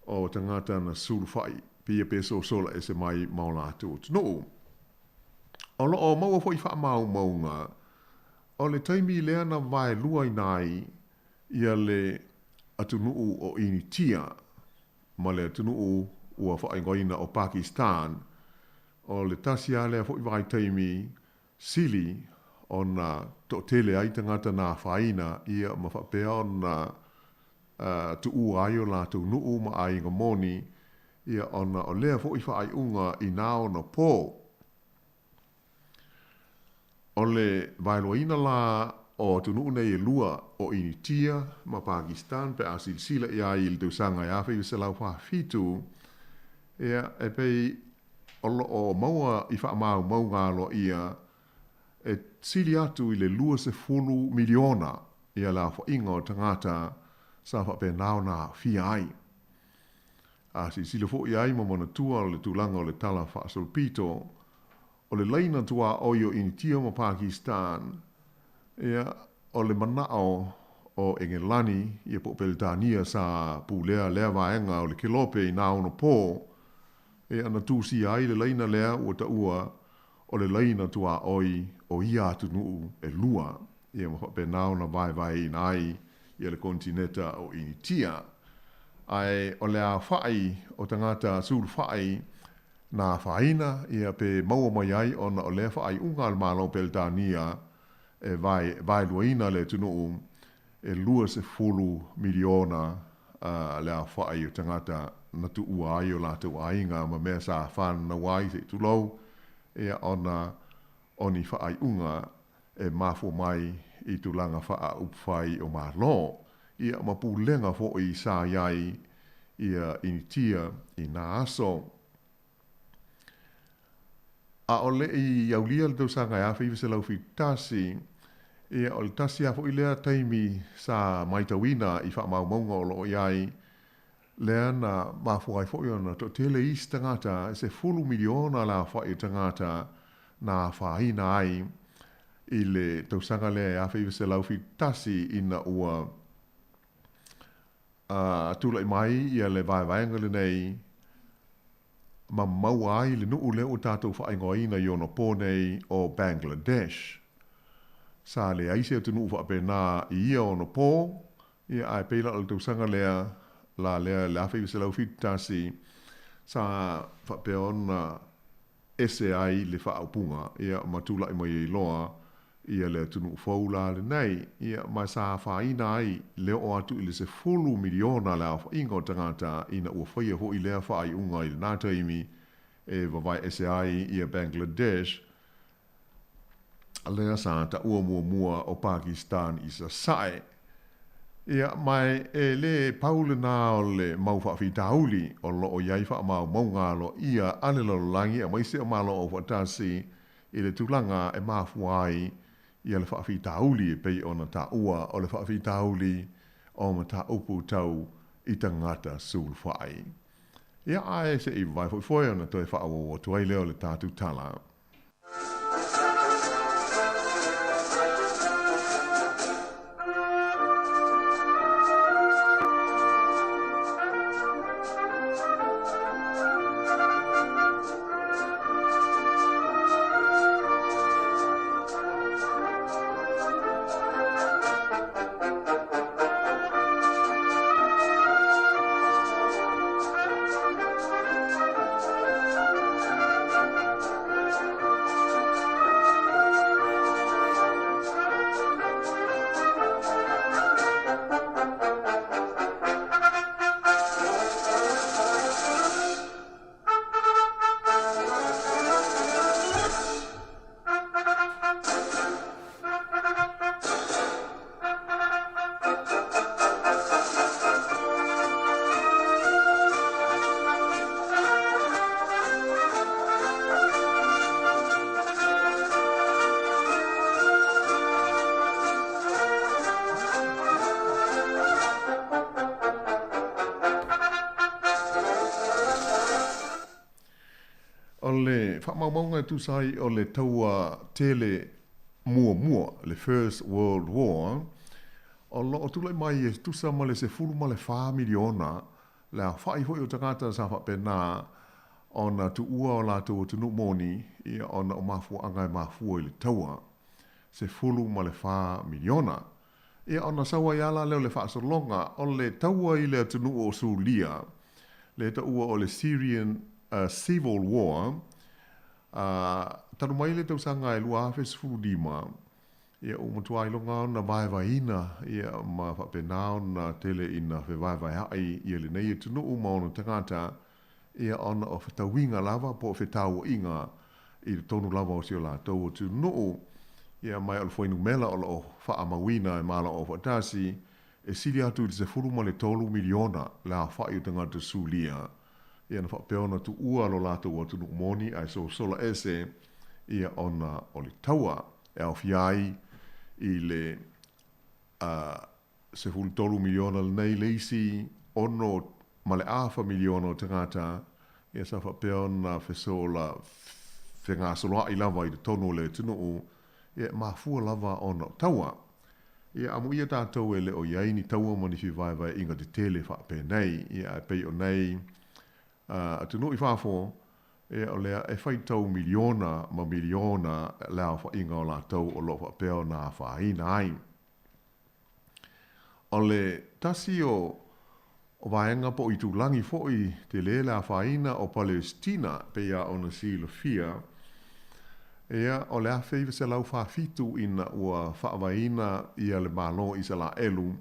o tagata na sulufa'i pia pe sosola ese mai ma o latou atunuu. O lo o maua foʻi faamaumauga o le taimi lea na vaeluaina ai ia le atunuu o Initia ma le atunuu ua faaigoaina o Pakistan. O le tasi lava lea foʻi vaitaimi sili ona toatele ai tagata na afaina ia ma faapea ona tuua ai o latou nuu ma aiga moni ia ona o lea foʻi faaiuga i na ona pō. O le vaeluaina la o atunuu nei e lua o Initia ma Pakistan pe a silasila i ai i le tausaga e 1947. Ia, e pei o loo maua i faamaumauga aloaia e sili atu i le 20 miliona ia le aofaiga o tagata sa faapena ona aafia ai. A silasila foi i ai ma manatua le tulaga o le Tala Faasolopito o le laina tuaoi o Initia ma Pakistan, ia, o le manao o Engelani, ia po o Peretania sa pulea lea vaega o le kelope i nā ono pō, ia, na tusia ai le laina lea ua taua o le laina tuaoi o ia atunuu e lua, ia ma faapena ona vaevaeina ai ia le konetineta o Initia. Ae o le aofai o tagata sulufai na afaina, ia pe maua mai ai ona o lea faaiuga a le Malo o Peretania e vaeluaina le atunuu e 20 miliona le aofai o tagata na tuua ai o latou aiga ma mea sa fananau ai se i tulou, ia ona o ni faaiuga e mafua mai i tulaga faaupufai o Malo, ia ma pulega foi sa i ai ia Initia i nā aso. A o le i aulia le tausaga e 1971, ia o le tasi lava foi lea taimi sa matauina i faamaumauga o lo o i ai, lea na mafua ai foi ona toatele isi tagata, e 10 miliona le aofai o tagata na afaina ai i le tausaga lea e 1971 ina ua tulai mai ia le vaevaega lenei ma maua ai le nuu lea ua tatou faaigoaina i ona pō nei o Bangladesh. Sa leai se atunuu faapena i ia ona pō, ia ae pei la o le tausaga lea la lea le 1971 sa faapea ona ese ai le faaupuga, ia, ma tulai mai ai loa ia le atunuu fou la lenei, ia, ma sa afaina ai le oo atu i le 10 miliona le aofaiga o tagata ina ua faia foi lea faaiuga i lena taimi e vavae ese ai ia Bangladesh, lea sa taua muamua o Pakistan i Sasae. Ia, ma e lē pau lenā o le mau faafitauli o lo o i ai faamaumauga aloaia a le lalolagi aemaise o Malo Aufaatasi i le tulaga e mafua ai ia le faafitauli e pei ona taua o le faafitauli o mataupu tau i tagata sulufai. Ia, ae se i vavae foi foe ona toe faaauau atu ai lea o le tatou tala. O le faamaumauga e tusa ai o le taua tele muamua, le First World War, o lo o tulai mai e tusa ma le 14 miliona le aofai foi o tagata sa faapena ona tuua o latou atunuu moni, ia, ona o mafuaaga e mafua i le taua. 14 miliona. Ia, ona sau ai lava la lea o le faasologa o le taua i le atunuu o Sulia, le taua o le Syrian Civil War, talu mai le tausaga e 2015, ia ua matua iloga ona vaevaeina ia ma faapena ona tele ina fevaevaeaʻi ia lenei atunuu ma ona tagata, ia ona o fetauiga lava po o fetauaiga i totonu lava o si o latou atunuu. Ia ma o le fuainumera o lo o faamauina e Malo Aufaatasi e sili atu i le 13 miliona le aofai o tagata Sulia. ia na faapea ona tuua lo latou atunuu moni ae sosola ese ia ona o le taua e aofia ai i le 13 miliona lenei le isi 6.5 miliona o tagata ia sa faapea ona fesola fegasoloa'i lava i totonu o le atunuu ia e mafua lava ona o taua. Ia amuia tatou e le o i ai ni taua ma ni fevaevaeaiga tetele faapenei, ia ae pei o nei atunuu i fafo, ia o lea e faitau miliona ma miliona le aofaiga o latou o lo o faapea ona afaina ai. O le tasi o vaega po o itulagi foi tele le afaina o Palestina, pei lava ona silafia, ia, o le 1947 ina ua faavaeina ia le Malo o Isalaelu,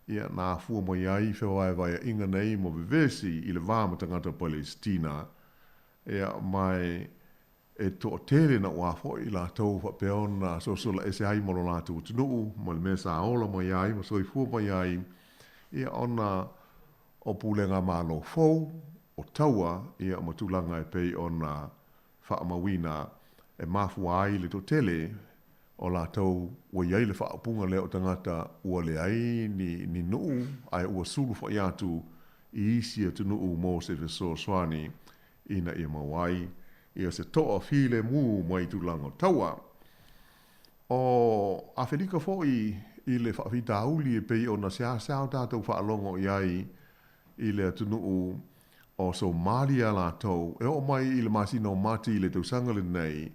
ia, na afua mai ai fevaevaeaiga nei ma vevesi i le va ma tagata Palestina, ia, ma e toatele naua foi latou faapea ona sosola ese ai ma lo latou atunuu ma le mea sa ola mai ai ma soifua mai ai, ia, ona o pulega malo fou, o taua, ia, ma tulaga e pei ona faamauina e mafua ai le toatele o latou ua i ai le faaupuga lea o tagata ua leai ni nuu ae ua sulufai atu i isi atunuu mo se fesoasoani ina ia maua ai ia se toa filemu mai tulaga o taua. O Afelika foi i le faafitauli e pei ona seasea o tatou faalogo i ai i le atunuu o Somalia latou, e oo mai i le masina o Mati i le tausaga lenei,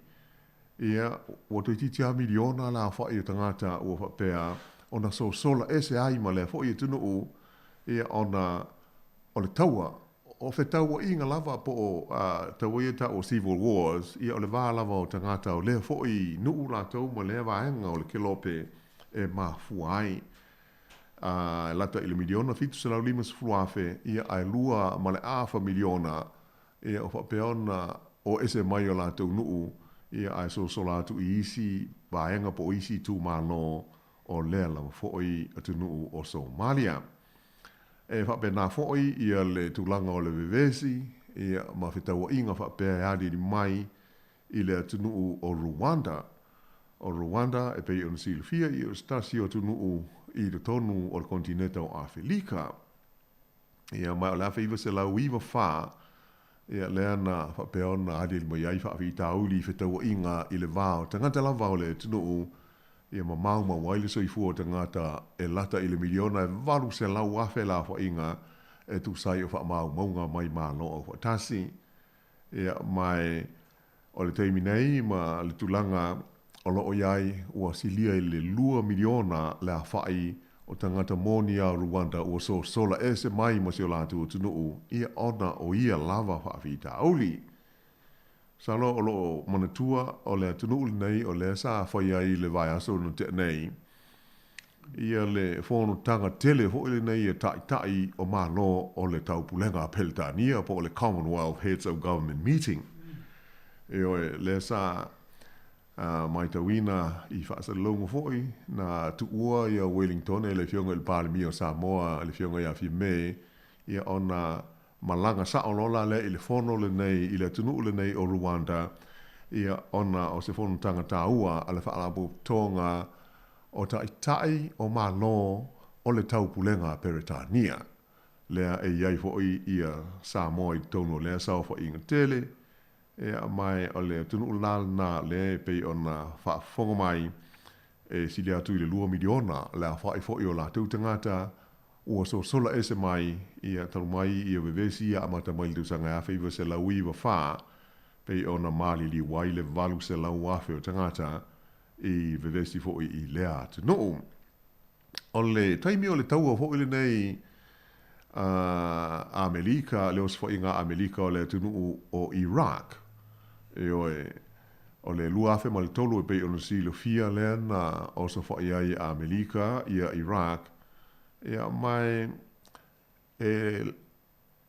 ia, ua toeitiiti lava miliona le aofai o tagata ua faapea ona sosola ese ai ma lea foi atunuu, ia, ona o le taua, o fetauaiga lava po o taua ia e tau o civil wars, ia, o le va lava o tagata o lea foi nuu latou ma lea vaega o le kelope e mafua ai. E lata i le miliona 750,000, ia, ae 2.5 miliona, ia, o faapea ona o ese mai o latou nuu, ia, ae sosola atu i isi vaega po o isi itumalo o lea lava foi atunuu o Somalia. E faapena foi ia le tulaga o le vevesi, ia, ma fetauaiga faapea e aliali mai i le atunuu o Rwanda. O Rwanda, e pei ona silafia, ia o se tasi o atunuu i totonu o le konetineta o Afelika. Ia, ma o le 1994, ia, lea na faapea ona aliali mai ai faafitauli i fetauaiga i le va o tagata lava o le atunuu, ia ma maumau ai le soifua o tagata e lata i le miliona e 800,000 le aofaiga e tusa ai o faamaumauga mai Malo Aufaatasi. Ia, ma o le taimi nei ma le tulaga o lo o i ai, ua silia i le 2 miliona le aofai o tagata moni a Rwanda ua sosola ese mai ma si o latou atunuu, ia ona o ia lava faafitauli. Masalo o lo o manatua o le atunuu lenei o lea sa fai ai le vaiaso na tea nei, ia le fonotaga tele foi lenei e Taitai o Malo o le Taupulega a Peretania po o le Commonwealth Heads of Government Meeting. Ioe, lea sa matauina i faasalalauga foi na tuua ia Wellington e le Afioga i le Palemia o Samoa, le Afioga ia Fiame, ia ona malaga sao loa la lea i le fono lenei i le atunuu lenei o Rwanda, ia ona o se fonotaga taua a le Faalapotopotoga o Taitai o Malo o le Taupulega a Peretania, lea e i ai foi ia Samoa i totonu o lea saofaiga tele, ia, ma o le atunuu la lena lea e pei ona faafofoga mai, e sili atu i le 2 miliona le aofai foi o latou tagata ua sosola ese mai, ia, talu mai ia vevesi ia amata mai i le tausaga e 1994, pei ona maliliu ai le 800,000 o tagata i vevesi foi i lea atunuu. O le taimi o le taua foi lenei a Amelika, le osofaiga a Amelika o le atunuu o Iraq, ioe, o le 2003 e pei ona silafia lea na osofai ai e Amelika ia Iraq, ia, ma e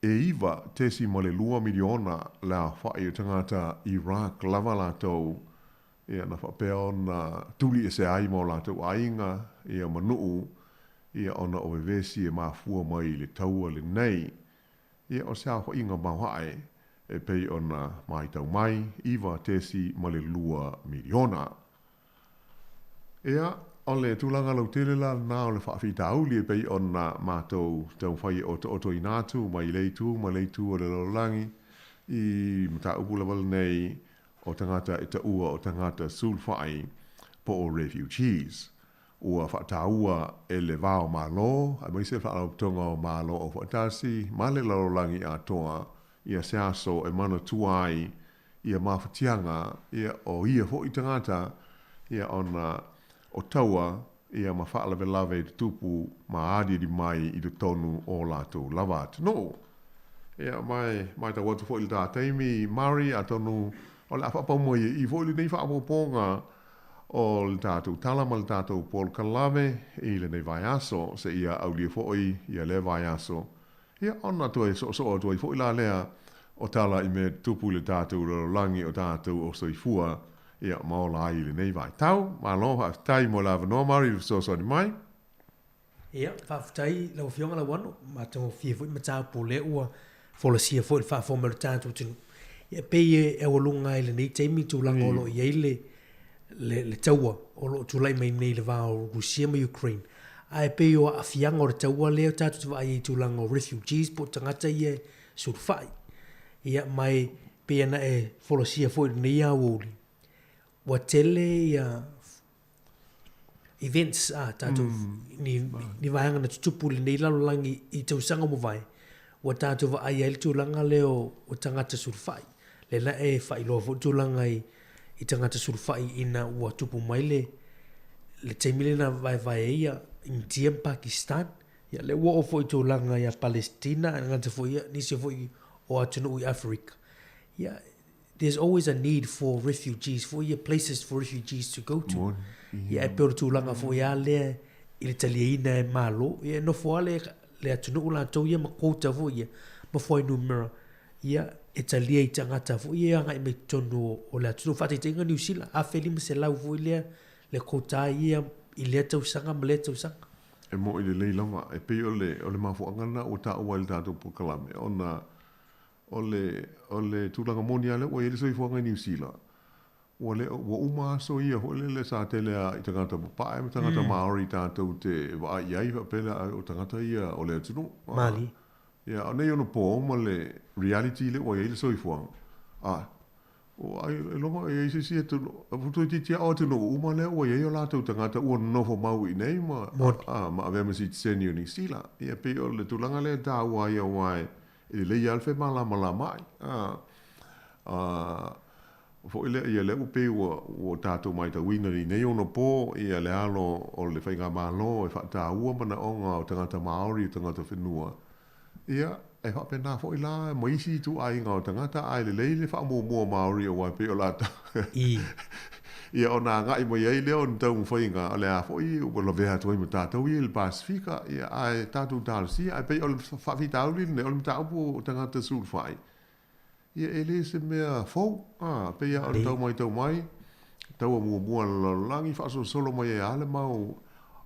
9.2 miliona le aofai o tagata Iraq lava latou, ia, na faapea ona tuli ese ai ma o latou aiga, ia, ma nuu, ia, ona o vevesi e mafua mai i le taua lenei. Ia, o se aofaiga maoae e pei ona matau mai, 9.2 miliona. Ia, o le tulaga lautele la lena o le faafitauli e pei ona matou taumafai e otootoina atu mai lea itu ma lea itu o le lalolagi i mataupu lava lenei o tagata e taua o tagata sulufai po o refugees. Ua faataua e le va o Malo aemaise le Faalapotopotoga o Malo Aufaatasi ma le lalolagi atoa ia se aso e manatua ai ia mafatiaga ia o ia foi tagata ia ona o taua ia ma faalavelave i tutupu ma aliali mai i totonu o latou lava atunuu. Ia ma e matau atu foi i le ta taimi, Mari, atonu o le a faapau mai i i foi lenei faaopoopoga o le tatou tala ma le tatou polokalame i lenei vaiaso seia aulia foi ia lea vaiaso Ia, ona toe soosoo atu ai foi la lea o tala i mea e tutupu i le tatou lalolagi o tatou o soifua, ia, ma ola ai i lenei vaitau. Malo faafetai mo le avanoa Mari i le fesoasoani mai. Ia, faafetai i lau Afioga Lauano, matagofie foi mataupu o lea ua folasia foi i le faafofoga mai o le tatou atunuu. Ia, e pei e aualuga ai i lenei taimi tulaga o lo o i ai le le taua o lo o tulai mai nei i le va o Rusia ma Ukraine. Ae pei o aafiaga o le taua lea tatou te vaai ai i tulaga o refugees po o tagata ia e sulufai. Ia ma e pei ona e folasia foi i lenei aoauli, ua tele ia events a tatou ni vaega na tutupu i lenei lalolagi i tausaga ua mavae, ua tatou vaai ai le tulaga lea o tagata sulufai. Lea na e faailoa foi le tulaga i i tagata sulufai ina ua tupu mai le le taimi lea na vaevae ai ia Initia ma Pakistan. Ia lea ua oo foi i tulaga ia Palestina ae gata foi ia nisi foi o atunuu i Aferika. Ia there's always a need for refugees foi ia places for refugees to go to. Ia e pei o le tulaga foi a lea i le taliaina e Malo, ia e nofo lava le le atunuu latou ia ma quota foi ia ma fuainumera ia e talia i tagata foi ia e agai mai totonu o le atunuu. Faataitaiga Niu Sila, 1500 foi lea le quota ia i lea tausaga ma lea tausaga. E mo'i lelei lava, e pei o le o le mafuaaga lena ua taua ai le tatou polokalame, ona o le o le tulaga moni lava lea ua i ai le soifuaga i Niu Sila, ua le ua uma aso ia foi lele sa tele lava i tagata papae ma tagata Māori tatou te vaai i ai faapea lea o tagata ia o le atunuu. Malie. Ia, a o nei ona po ma le reality lea ua i ai le soifuaga, a, ua ai, ailoga e i ai se isi atunuu, ua toeitiiti lava o atunuu uma lea ua i ai o latou tagata ua nonofo mau i inei ma, a, ma avea ma sitiseni o Niu Sila. Ia, pei o le tulaga lea e taua ai aua e lelei lava le femalamalamaai, a, a, Foi lea, ia lea ua pei ua, ua tatou matauina i nei ono po, ia le alo o le Faigamalo e faataua manaoga o tagata Maori, o tagata whenua. Ia, e faapena foi la ma isi ituaiga o tagata, ae lelei le faamuamua Maori aua e pei o latou. I. Ia ona agai mai ai lea o ni taumafaiga, o le a foi ua lavea atu ai ma tatou ia i le Pasifika, ia ae tatou talosia, ae pei o le faafitauli lenei, o le mataupu o tagata sulufai, Ia e le se mea fou, a, pei lava o le tau matau mai, taua muamua a le lalolagi, faasolosolo mai ai lava le mau,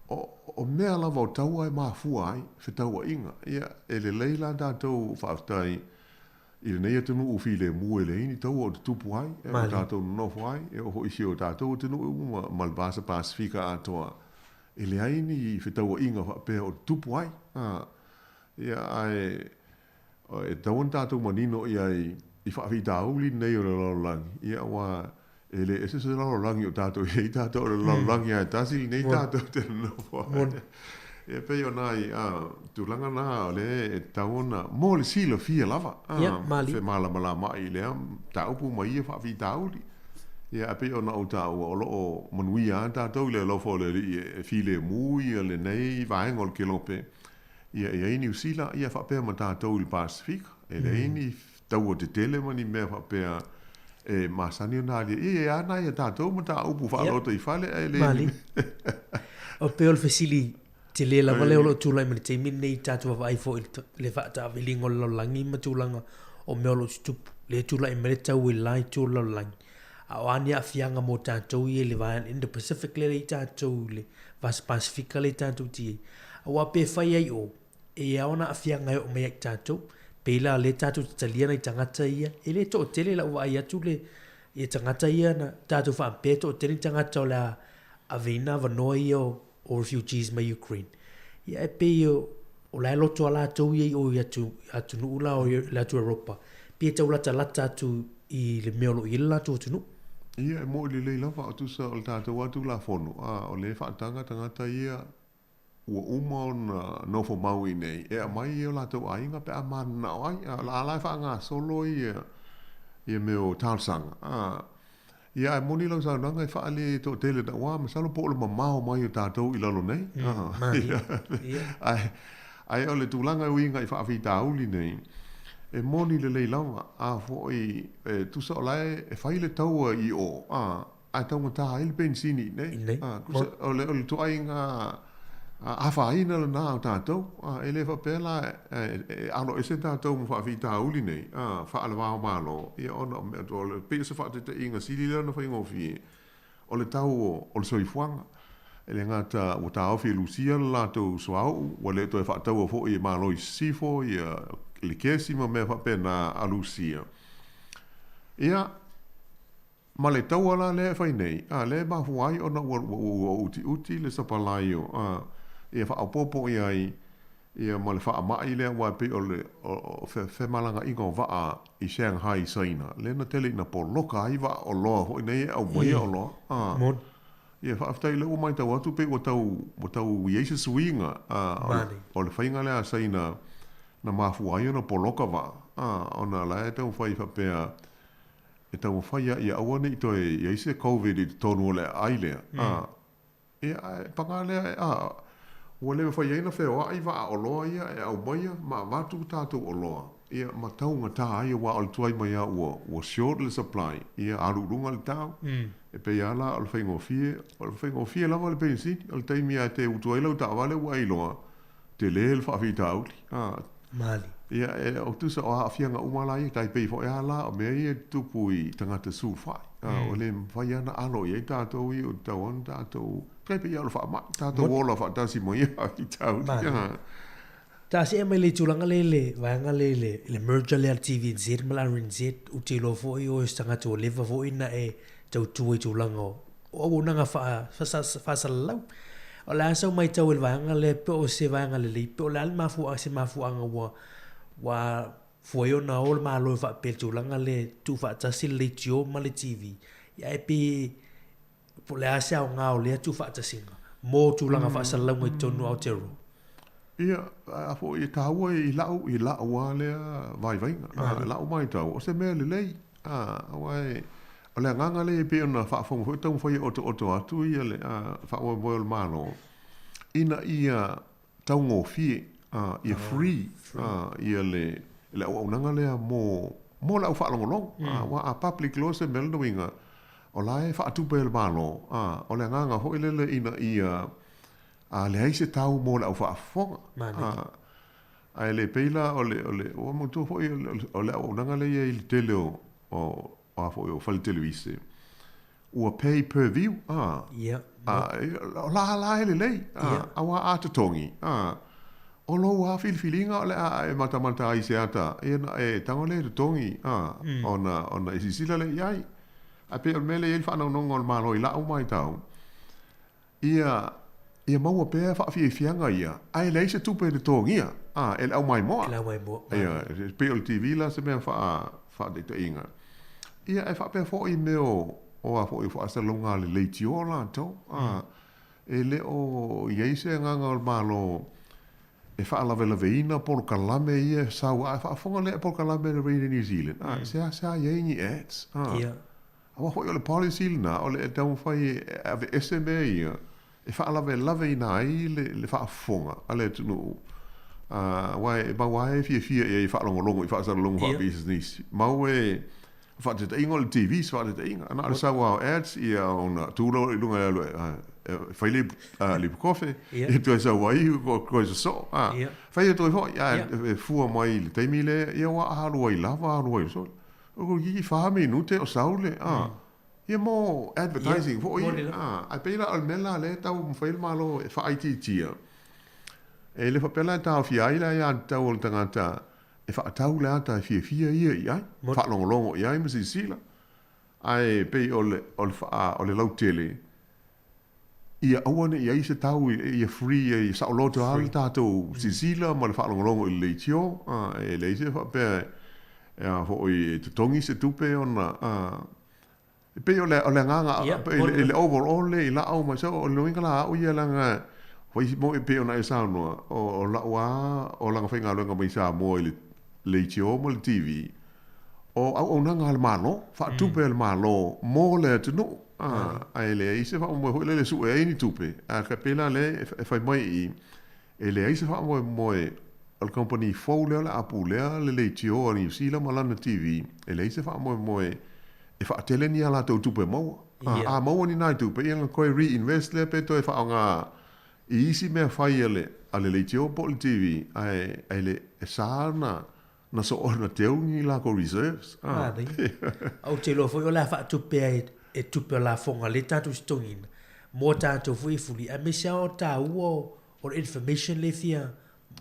o, o mea lava o taua e mafua ai fetauaiga. Ia, e lelei la tatou faafetai i lenei atunuu filemu e leai ni taua o tutupu ai, e o tatou nonofo ai, e oo foi i si o tatou atunuu ma, ma le Vasa Pasifika atoa, e leai ni fetauaiga faapea o tutupu ai. A, ia, ae E tatau ona tatou manino i ai i faafitauli nei o le lalolagi, ia aua e le ese se lalolagi o tatou i ai tatou, o le lalolagi lava e tasi lenei tatou te nonofo ai. Ia pei o nai tulaga na o lea e tatau ona mo le silafia lava, femalamalamaai i lea mataupu ma ia faafitauli. Ia ae pei ona ou taua, o lo o manuia lava tatou i le alofa o le Alii e filemu ia lenei vaega o le kelope Ia, e i ai Niu Sila, ia faapea ma tatou i le Pasifika. E leai ni taua tetele ma ni mea faapea e masani ona alia. Ia, e i ai lava nai a tatou mataupu faa-lotoifale ae le ni mea. O pei o le fesili tele lava lea o lo o tulai mai i le taimi lenei i tatou vaavaai foi i le faataaviliga o le lalolagi ma tulaga o mea o lo o tutupu. Lea e tulai mai le tau i le la itu o le lalolagi. A o a ni aafiaga mo tatou ia i le vaega Indo-Pacific lea e i ai tatou i le Vasa Pasifika lea tatou te i ai. Aua pe fai ai o, e ao ona aafiaga e oo mai ia i tatou. Pei la lea tatou te talia nai tagata ia, e le toatele i lau vaai atu le ia tagata ia na tatou faapea e toatele ni tagata o le a aveina avanoa ia o, o refugees mai Ukraine. Ia e pei o, o la e loto a latou ia i o i atu, atunuu la o le atu Europa, pei e tau latalata atu i le mea o lo o i ai le latou atunuu. Ia, e moʻi lelei lava, o tusa o le tatou lava Tulafono, a o lea e faataga tagata ia ua uma ona nofo mau i inei, e aumai i o latou aiga pe a mananao ai, a o la la e faagasolo ia ia mea o talosaga, a. Ia ae moni lau saunoaga e faale toatele naua, masalo po o le mamao mai o tatou i lalo nei, a. Ae, ae o le tulaga e uiga i faafitauli nei, e moni lelei lava, a foi e tusa o la e fai le taua i o, a. Ae taugata ai le penisini i inei. Tusa, o le, o le ituaiga afaina lena o tatou. E le faapea la e alo ese tatou ma faafitauli nei, faale-va-o-Malo, ia ona o mea, o le, pei o se faataitaiga sili lea ona faigofie, o le tau o le soifuaga. E le gata ua taofi e Lusia le latou suauu, ua le toe faataua foi e Malo i Sisifo ia le kesi ma mea faapena a Lusia. Ia, Ma le taua la lea e fai nei, a, lea e mafua ai ona ua, ua, ua utiuti le sapalai o, a, ia faaopoopo i ai, ia ma le faamai lea aua e pei o le, o, o fe, femalagaaiga o vaa i Shanghai i Saina, lea na tele ina poloka ai vaa oloa foi nei e aumaia oloa, a. Moni. Ia faafetai o lea ua matau atu pei ua tau, ua tau i ai se suiga, a, o le, o le faiga lea a Saina na mafua ai ona poloka vaa, a, ona la e taumafai faapea, e taumafai ia ia aua ne i toe i ai se Covid i totonu o le aai lea, a, ia, ae paga lea, a, ua le mafai ai ona feoai vaa oloa ia e aumaia ma avatu tatou oloa, ia, ma taugata ai aua o le tuai mai lava ua, ua short le supply, ia, alu i luga le tau. E pei lava la o le faigofie, o le faigofie lava le penisini, o le taimi lava e te utu ai lau taavale ua e iloa, tele le faafitauli. A. Mali. Ia, e, o tusa o aafiaga uma la ia, tai pei foi lava la o mea ia e tutupu i tagata sulufai. A, o le mafai lava ona alo i ai tatou ia, ua tatau lava ona tatou, tai pei lava o le faamai, tatou ola faatasi ma ia faafitauli. Mali. Ta see mai le tulaga lea i le vaega lea i le, le merger lea a le TVNZ ma le RNZ, ou te iloa foi o se tagata ua leva foi ona e tautua i tulaga o o auaunaga faasalalau. O le a sau matau i le vaega lea pe o se vaega lelei, pe o le a le mafuaaga, se mafuaaga ua, ua fua ai ona o le Malo e faapea i le tulaga lea e tuufaatasi le leitio ma le TV, ia ae pe, po o le a se aoga o lea tuufaatasiga mo tulaga faasalalauga i totonu o Aotearoa. Ia, a foi e taua i lau, i lau lava lea vaivaiga, i lau matau, o se mea lelei, a, aua e, o le agaga lea e pei ona faafofoga foi taumafai e otooto atu ia le faamoemoe o le Malo, ina ia taugofie, a, ia free, a, ia le, le auaunaga lea mo, mo le au faalogologo, a, aua a public loa se mea, lona uiga, o la e faatupe e le Malo, a, o le agaga foi lele ina ia A leai se tau mo le au faafofoga. A, ae le pei la o le, o le, ua manatua foi o le auaunaga lea e i ai i le tele o, o, o a foi o fale televise, ua pay per view, a. Ia. A, o la la e lelei, a, aua a totogi, a, o lou lava filifiliga o le a e matamata ai i se ata, ia ona e tago lea e totogi, a, ona, ona e silasila lea i ai. Ae pei o le mea lea e i ai le faanaunaunga o le Malo i lau matau, Ia, ia maua pea faafiafiaga ia, ae leai se tupe e totogia, a, e le aumaimoa. E le aumaimoa. Ia, e pei o le TV la se mea faa, faataitaiga. Ia, e faapea foi i mea o, o a foi o faasalalauga a le leitio latou, a, e le o i ai se agaga o le Malo e faalavelaveina polokalame ia e sau, a faafofoga lea i polokalame a le Radio New Zealand, a, e seasea i ai ni ads, a. Ia. Aua foi o le policy lena, o le taumafai e aveese mea ia e faalavelaveina ai le faafofoga a le atunuu, aua e mau lava e fiafia i ai e faalogologo i faasalalauga faapisinisi. Mau e faataitaiga o le TV se faataitaiga, na o le sau lava o ads ia ona tu loa i luga e alu e fai le ipu kofe, ia toe sau ai toe sosoo, fai atu ai foi, ae fua mai i le taimi lea, ia ua alu ai lava alu ai solo. O i wha minute o sau le, a. Ia mo advertising foi, a. Ae pei la o le mea la lea e tau mafai le Malo e faaitiitia, e le faapea la e taofia ai le aiatatau o le tagata e fa'atau le ata e fiafia ia i ai, fa'alogologo i ai ma silasila. Ae pei o le, o le fa'a, o le lautele, ia aua ne i ai se tau i, ia free, ia sa'oloto lava le tatou silasila ma le fa'alogologo i le leitio, a, e leai se fa'apea e a fo'i e totogi se tupe ona, a, E pei o le, o le agaga, i le overall i la'u matau, o le uiga la a'u ia leaga fai mo'i pei ona e saunoa, o la'u lava olaga faigaluega mai Samoa i le leitio ma le TV, o auaunaga a le Malo, faatupe a le Malo mo le atunuu, ae leai se faamoemoe foi lele e sue ai ni tupe, ae ka pei la lea e fai mai i i, e leai se faamoemoe o le kamupani fou lea o le a pulea le leitio a Niu Sila ma lana TV, e leai se faamoemoe e faatele ni a latou tupe maua. A maua ni nai tupe, ia ona toe reinvest lea pe toe faaaoga i isi mea fai a le, a le leitio po o le TV, ae, ae le, e sa ona na soo na teu ni lakou reserves. Manaia. Ou te iloa foi o le a faatupe ai e tupe o lafoga lea tatou totogiina mo tatou foi e fuli, aemaise lava o taua o le information lea e fia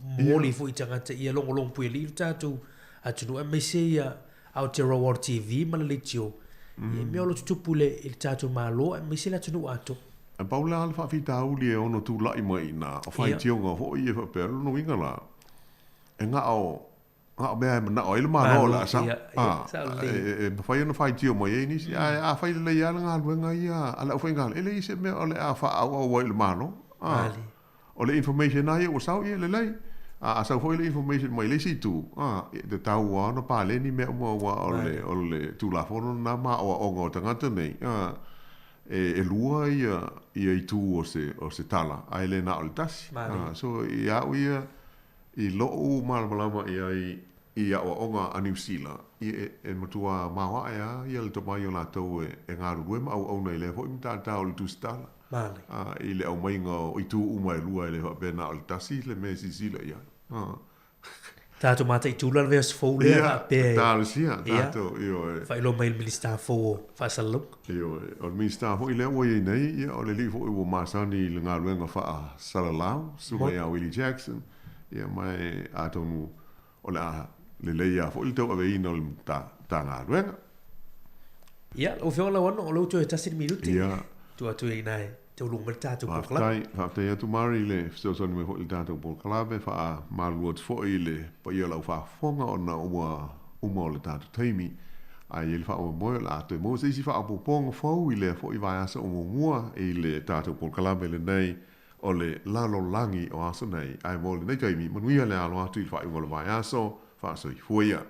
momoli foi i tagata ia logologo puialii lo tatou atunuu aemaise ia Aotearoa World TV ma le leitio i mea o lo o tutupu i le tatou Malo aemaise le atunuu atoa. E pau la le faafitauli e ono tula'i mai i ina, o faitioga foi ia faapea, o lona uiga la, e ga'o, ga'o mea e mana'o ai le Malo o le a sau. E mafai ona faitio mai ai nisi, ae a fai lelei lava le galuega ia a le aufaigaluega, e leai se mea o le a faaauau ai i le Malo. O le information lava ia ua sau, ia lelei. A a sau foi le information mai le isi itu, a, e tatau lava ona paleni mea uma aua o le, o le Tulafono lena ma aoaoga o tagata nei, a, e, e lua ia, ia itu o se, o se tala, ae le na o le tasi. A, so ia au ia, i lo'u malamalama i ai i aoaoga a Niu Sila, ia e, e matua maoae lava ia le tomai o latou e, e galulue ma auauna i lea foi matata o le tusitala. A, i le aumaiga o itu uma e lua e le faapea na o le tasi le mea e silasila i ai. A. Tatou mataitu la le vaiaso fou lea faapea e. Talosia tatou, ioe. Faailoa mai e le Minisita fou o Faasalalauga. Ioe, o le Minisita foi lea ua i ai nei, ia o le alii foi ua masani i le galuega faasalalau, susuga ia Willie Jackson, ia ma e atonu o le a lelei lava foi le tauaveina o le Matagaluega. Ia, lau Afioga Lauano, o lea ua toe tasi le minute. Ia. Tuu atu i ina e tauluga mai le tatou polokalame. Faafetai, faafetai atu Mari i le fesoasoani mai foi i le tatou polokalame, faamalulu atu foi i le paia o lau faafofoga ona ua uma o le tatou taimi. Ae i ai le faamoemoe o le a toe maua se isi faaopoopoga fou i lea foi vaiaso o muamua i le tatou polokalame lenei o le lalolagi o aso nei. Ae mo lenei taimi, manuia le alo atu i le faaiuga o le vaiaso, faasoifua ia.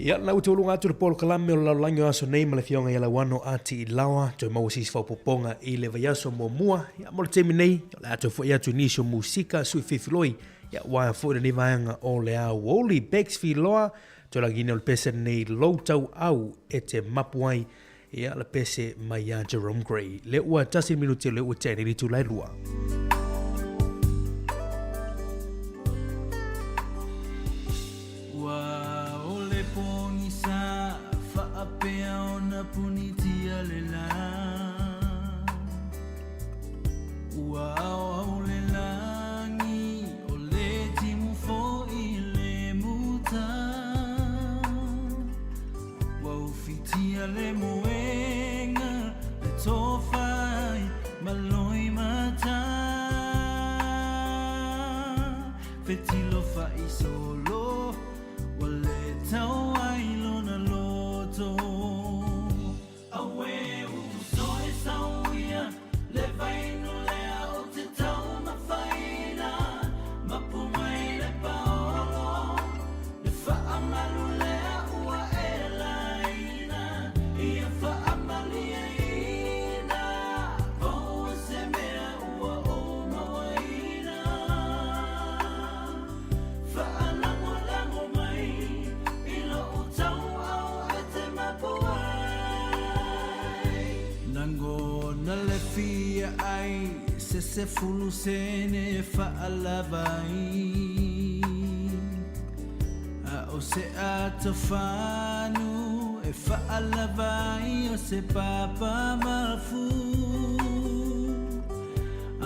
Ia, la ua tauluga atu le polokalame o le lalolagi o aso nei ma le Afioga ia Lauano Ati Ilaoa, toe maua se isi faaopoopoga i le vaiaso muamua. Ia, mo le taimi nei, o le a toe foi atu i nisi o musika sui fifiloi, ia, aua foi lenei vaega o le aoauli. Bex Filoa, toe lagiina o le pese nei lou tauau e te mapu ai, ia, le pese mai ia Jerome Gray. Le ua tasi le minuti o le ua tea nei le itula e lua. Ua ole pogisa faapea ona punitia le la. Ua aoao le lagi o le timu foi le muta. Tia le moenga le tofai maloi mata Fetilo fa isolo wa le tau ai lona loto Awe uso e sauia le vainu lea o te tau mafaina Mapu mai le paolo le faamalu lea ua e laina Ia faamalieina pau se mea ua ou mauaina Faalagolago mai i lou tauau e te mapu ai Lagona le fia ai se sefulu sene faalava ai A o se atofanu e faalava ai o se papa mafu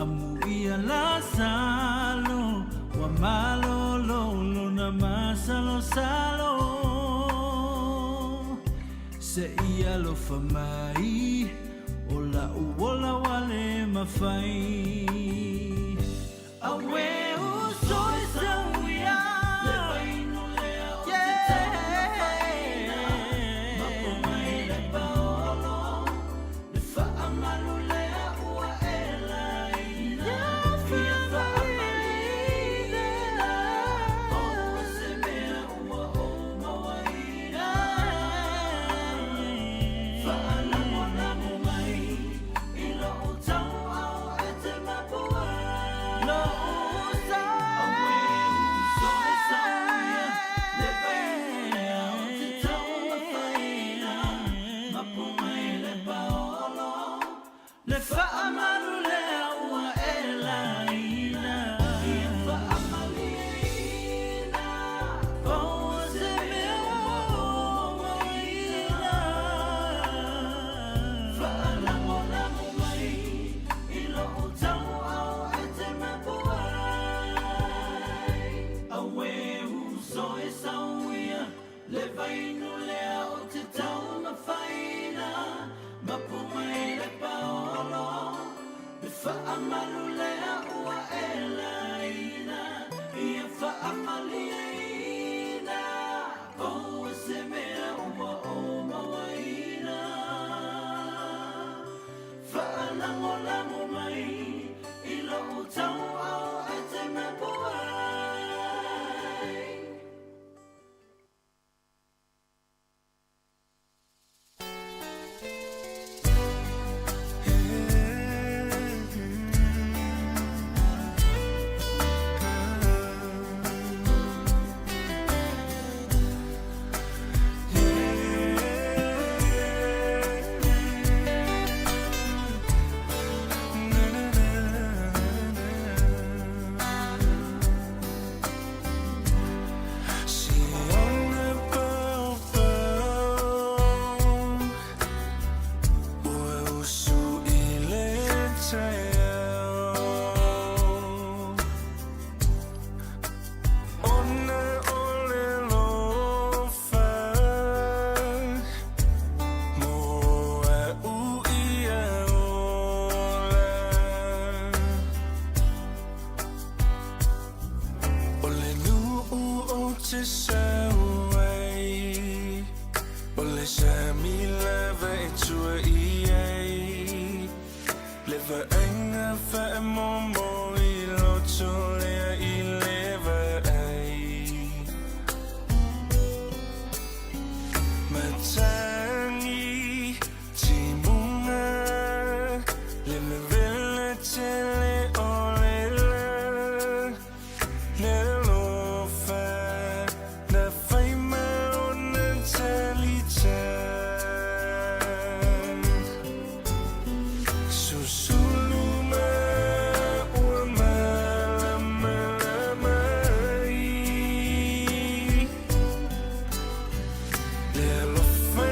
Amuia la salo ua malolo lona masalosalo Se ia alofa mai o la'u ola ua le mafai Awe uso e sauia le vainu lea o te taumafaina Mapu mai le paolo le faamalu lea ua e laina Ia faamalieina o se mea ua ou mauaina Faalagolago mai i lou tauau e te mapu ai Awe uso e sauia le vainu lea o te taumafaina Mapu mai le paolo le faamalu lea ua e laina Ia faamalieina pau se mea ua ou mauaina Faalagolago mai i lou tauau e te mapu ai Awe uso e sauia le vainu lea o te taumafaina Mapu mai le paolo le faamalu lea ua e laina Ia faamalieina pau se mea ua ou mauaina Faalagolago mai i lou tauau e te mapu ai O le nuu o te sau ai O le sami lava e tua i ai Le vaaiga faamomo i loto lea i le vaai Matagi timuga Le vevela tele o le la Le alofa na fai ma ona talita Susulu ma ua malamalama ai Le alofa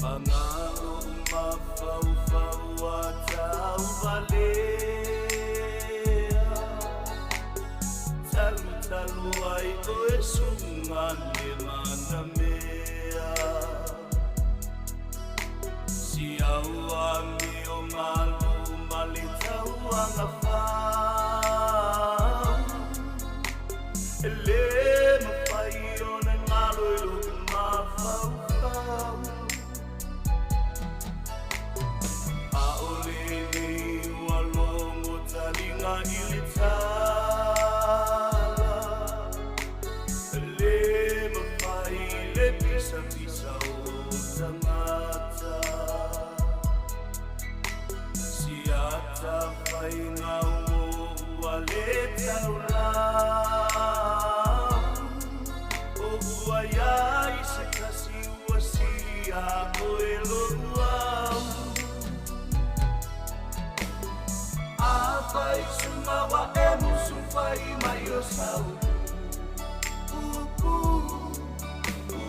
Pagalo mafaufau a tauvalea Talutalu ai oe suga le manamea Siau amio malu ma le tauagafau E lē mafai ona galo i lo'u mafaufau A'ole nei ua logo taliga i le tala E lē mafai le pisapisa o tagata Siata faiga o ua lē taulau O ua iai se tasi ua silia oe lo'u au Afai suga ua e musufai mai o sau Upu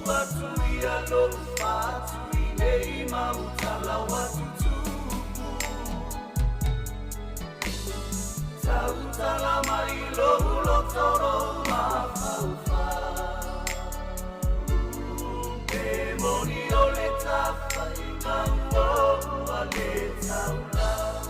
Ua tuia lo'u fatu i nei mautala ua tutupu Tautala mai lo'u lotoro mafaufau Pe moni o le tafaiga ua ua le taulau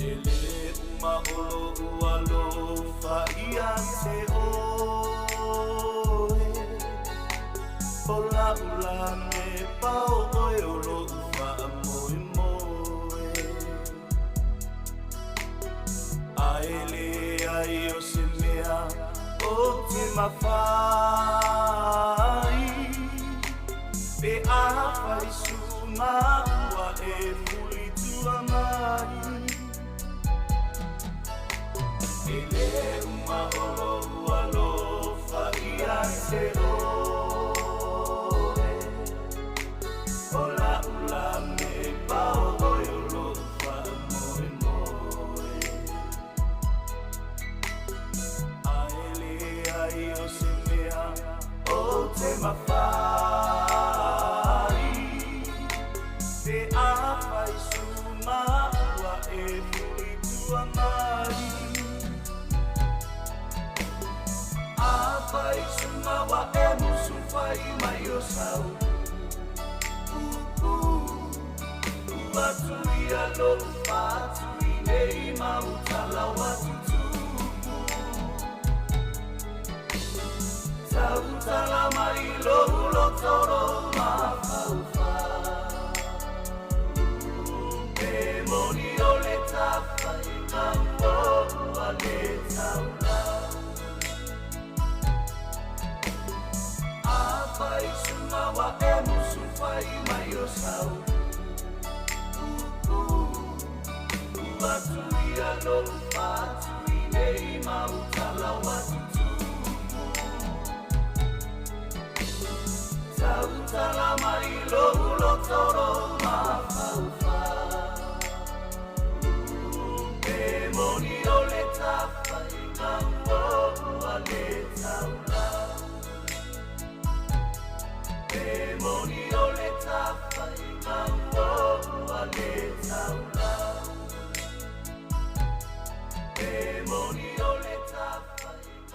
E lē uma o lo'u alofa ia te oe O la'u lame pao oe o lo'u fa'amoemoe Ae leai o se mea o te mafai Pe afai suga ua e fulitua mai E lē uma o lo'u alofa ia te oe O la'u lame pao oe o lo'u fa'amoemoe Ae leai o se mea o te mafai Pe afai suga ua e fulitua mai Afai suga ua e musufai mai o sau Upu Ua tuia lo'u fatu i nei mautala ua tutupu Tautala mai lo'u lotoro mafaufau Pe moni o le tafaiga ua ua le taulau Afai suga ua e musufai mai o sau Upu Ua tuia lo'u fatu i nei mautala ua tutupu Tautala mai lo'u lotoro mafaufau Pe moni o le tafaiga ua ua le taulau Pe moni o le tafaiga ua ua le taulau Pe moni o le tafaiga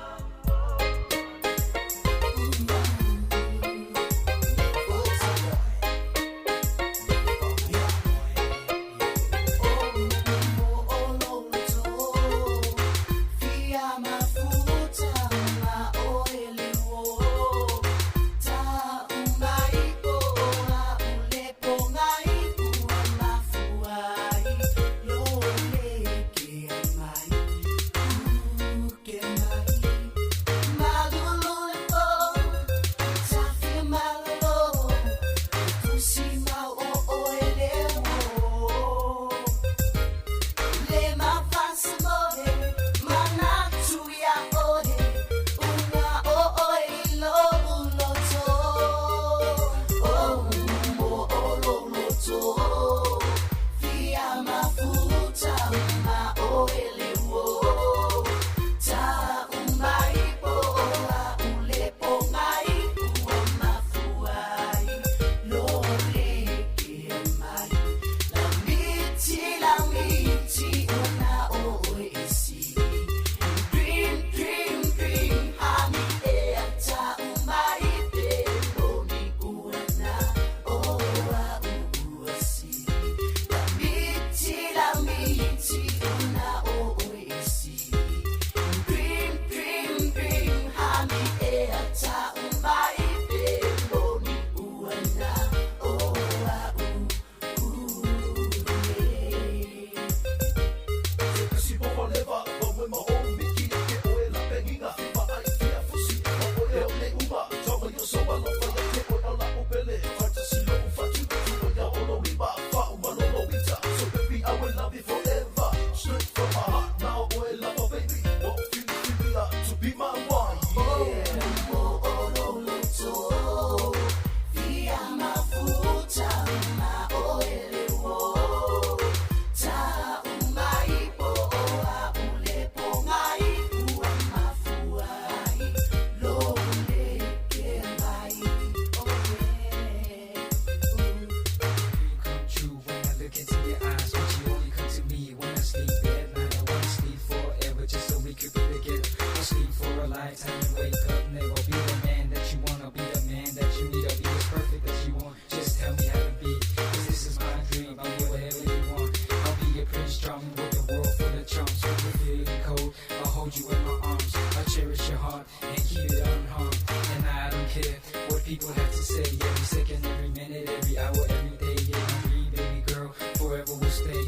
your heart and keep it unharmed. And I don't care what people have to say. Every second, every minute, every hour, every day. Yeah, I'm free, baby girl, forever will stay.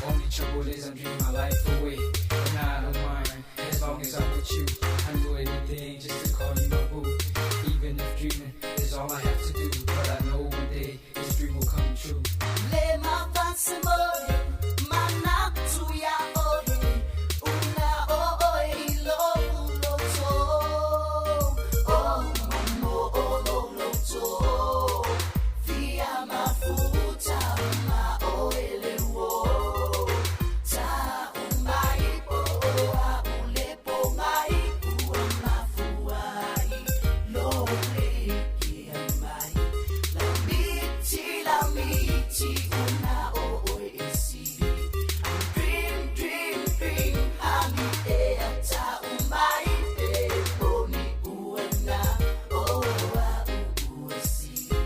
Only trouble is I'm dreaming my life away. And I don't mind, as long as I'm with you. I do anything just to call you my boo. Even if dreaming is all I have to do. But I know one day this dream will come true. Le mafasi mo, manatu ya ohe, una o oe i lo ulo to. O mo o lo lo to. Fia mafuta ma o ele wo. Ta umai po o a ule po ngai ua mafuai. Lo le ke amai. La miti, la miti, una o oe e sili. Dream, dream, dream, hami e ata umai pe poni uana o a u ua sili.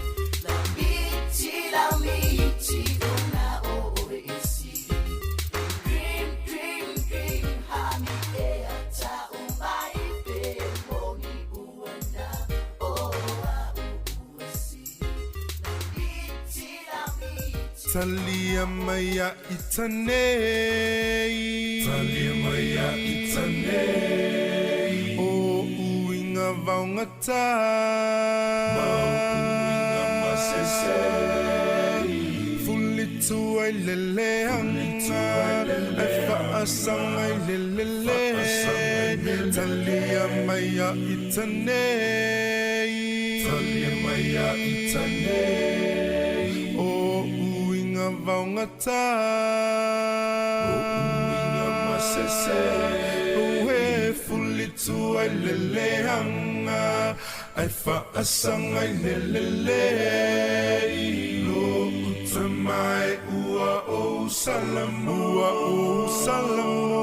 La miti, la miti, una o oe e sili. Dream, dream, dream, hami e ata umai pe poni uana o a u ua sili. La miti, la miti. Talia maya itanei. Talia maya itanei. O uinga vaungata. Ma uinga masese. Fulitu ai lele anga. E faasanga i lelele. Talia maya itanei. Talia maya itanei. O uinga vaungata. O uinga masese. Ue fulitu ai lele anga. Ai faasanga i lelele. Lo uta mai ua o salamu. Ua o salamu.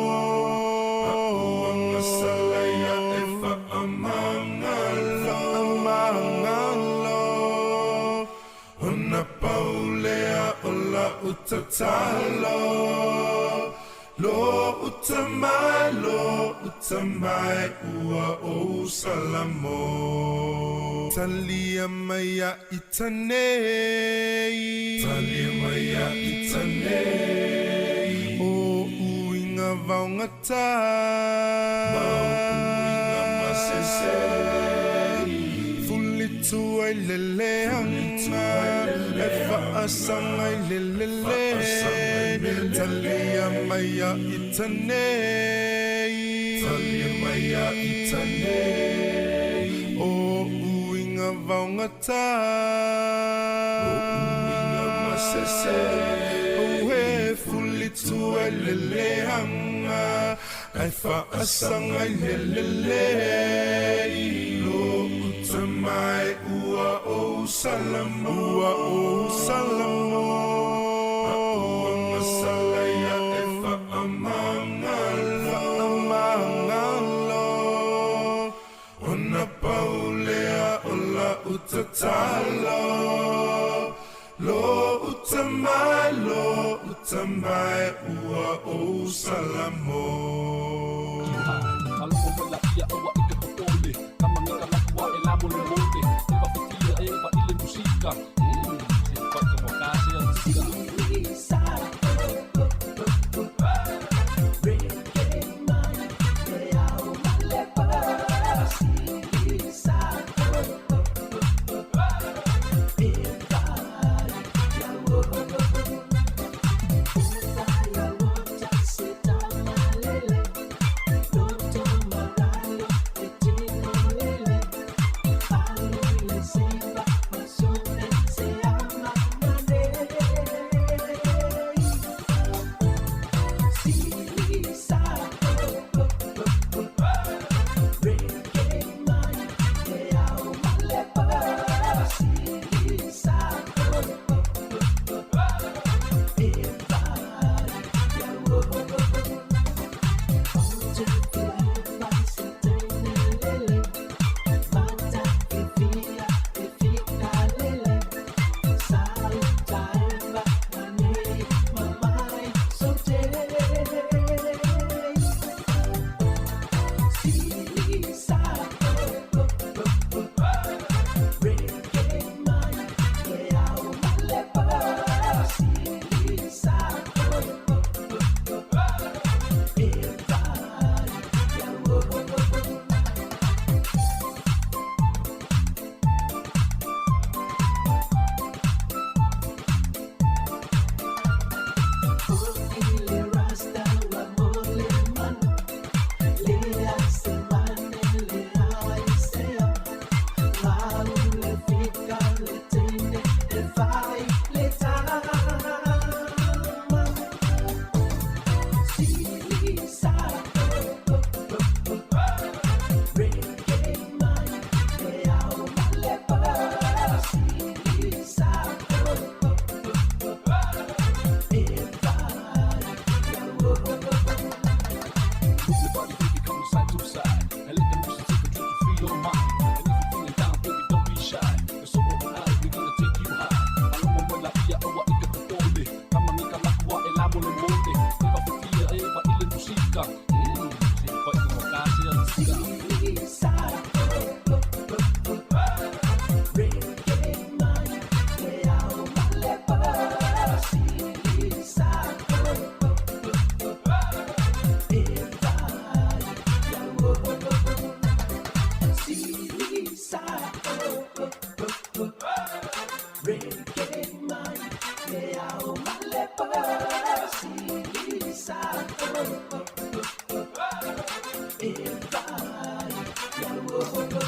A'uanga salaya e fa'amangalo. Fa'amangalo. Ona paulea o la utatalo. Lo uta mai, lo uta mai, ua o salamo. Talia maya itanei. Talia maya itanei. O uinga vaungata. Ma uinga masese. Fulitu ai lele anga. E faasanga i lelele. Talia maya itanei. Talia maya itanei. O uinga vaungata. O uinga masese. Oe fulitu ai lele anga. Ai faasanga i lelele. Lo uta mai ua o salamu. Ua o salamu. A'uanga salaya e fa'amangalo. Fa'amangalo. Ona paulea o la utatalo. Lo uta mai, lo uta mai, ua o salamo. Le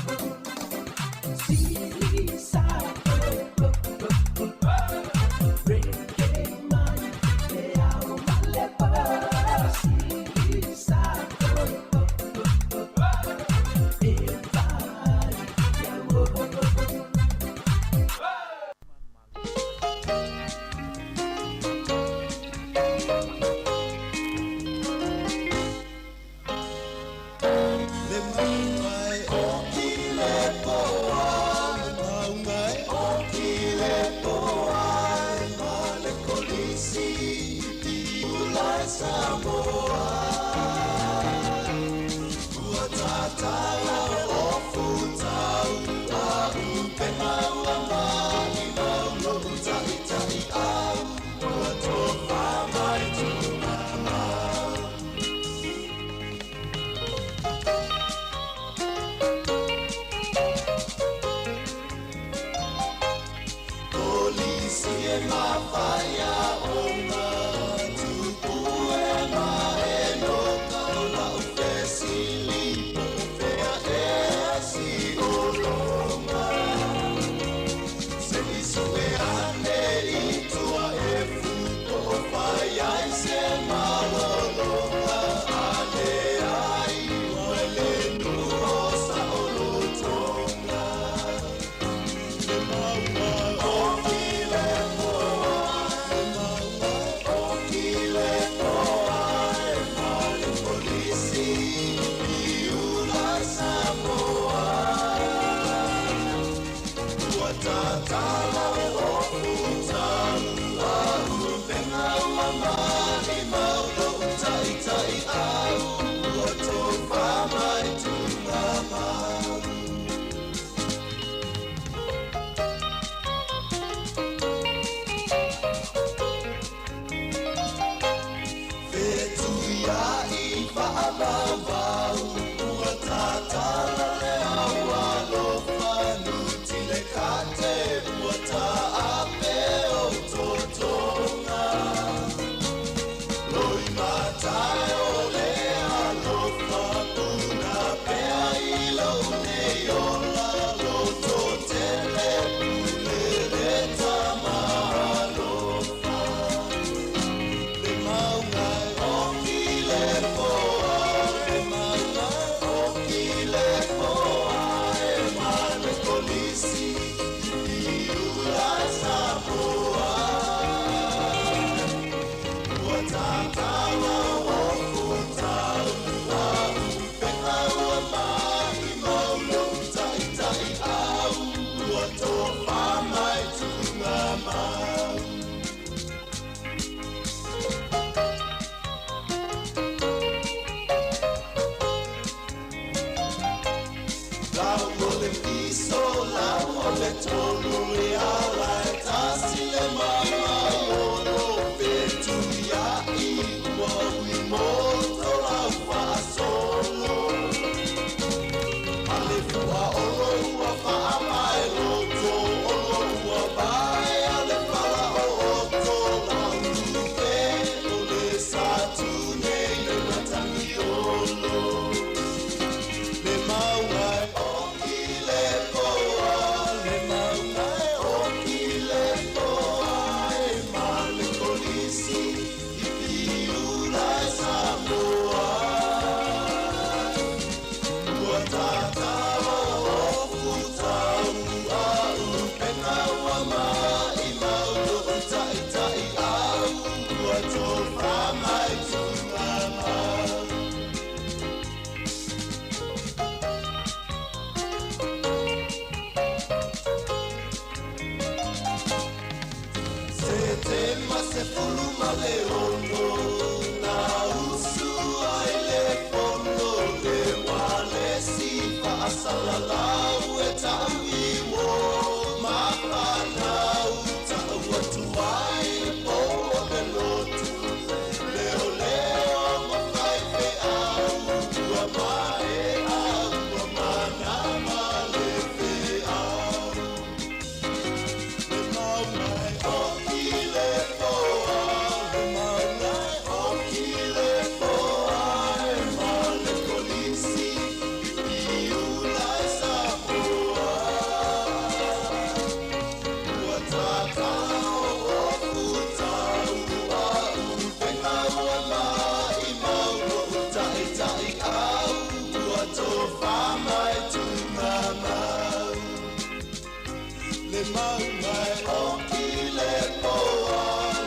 maunga e o ki le poa,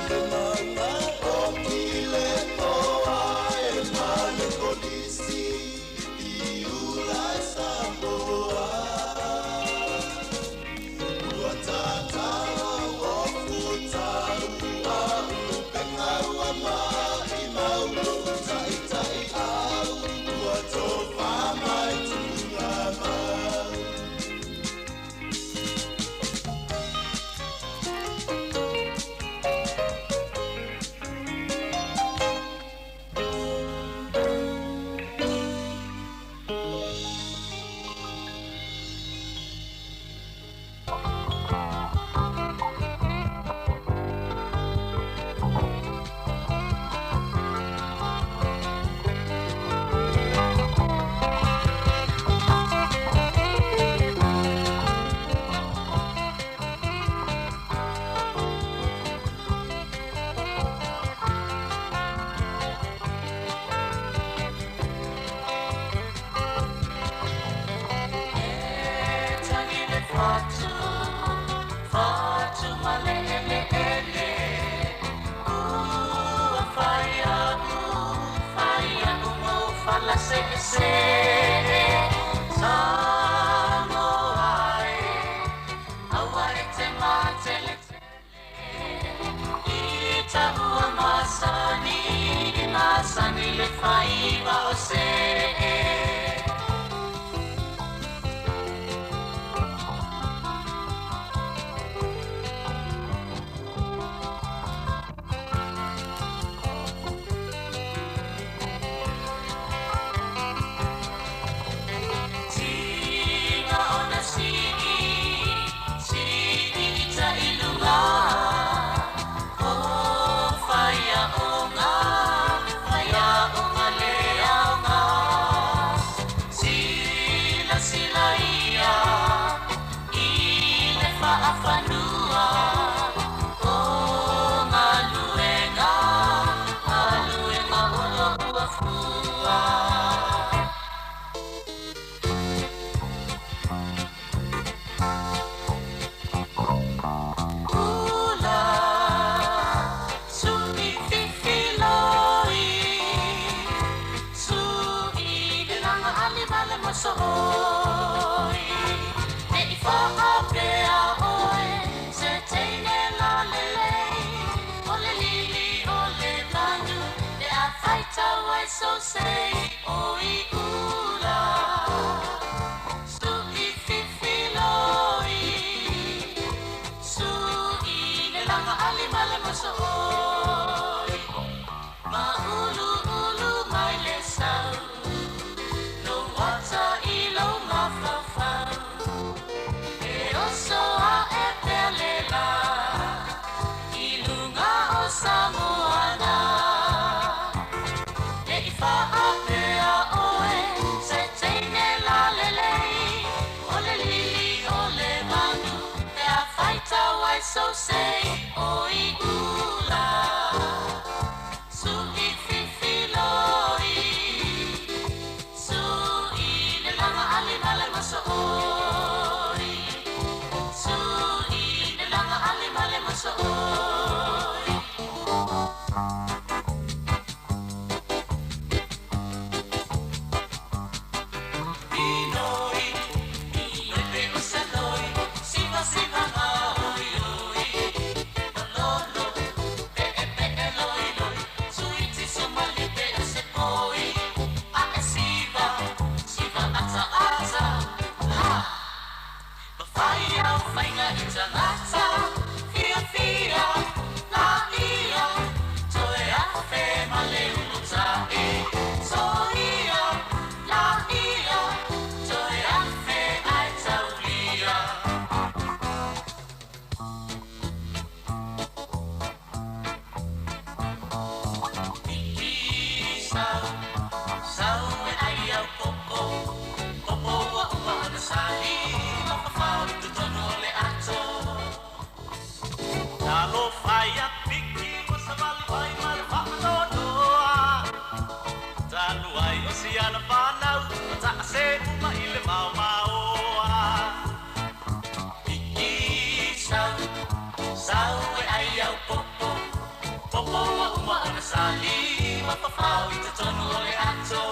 le maunga e o ki le poa, e male polisi i ula e Samoa. Ua tatalo o futau, a upenga ua mai mau, taitai au, ua tofa mai tunga mau. Masani le faiva o se. Tinga ona sigi, sigi ita ilunga. O whaia o ngā, whaia o ngā lea o ngā. Sila sila ia, i le whaawhanua. O ngā luenga, ngā luenga o lo ua fua. Ula, sui fifiloi, sui le langa ali male moso oi. Ne i whaapea oe, se teine la lelei, o le lili o le manu, le a whaita wai so sei, oi ula. Sui fifiloi, sui le langa ali male moso oi. Ma ulu ulu mai le sau, lo wata i lo mafafau. E oso a e pele la, i lunga o Samoana. E i whaapea oe, se teine la lelei, o le lili o le manu, te a whaita wai so sei, o i ula. Sui fifiloi, sui le langa ali male maso oi. Sui le langa ali male maso oi. Pinoi, pinoi pe o saloi, siva siva nga oi oi. Lolo, pe e pe e loi loi, suiti sumali pe o se poi. A e siva, siva ata ata, ha. Mawhai au whainga i tangata, fia fia, la ia, toe afe ma le ulu tae. Soia, la ia, toe afe ai taulia. Iki sau, sau e ai au koko, koko ua ua ana sali, mawhawhau i te tono o le ato. Popo ua uma ona sali ma fafau i totonu o le ato.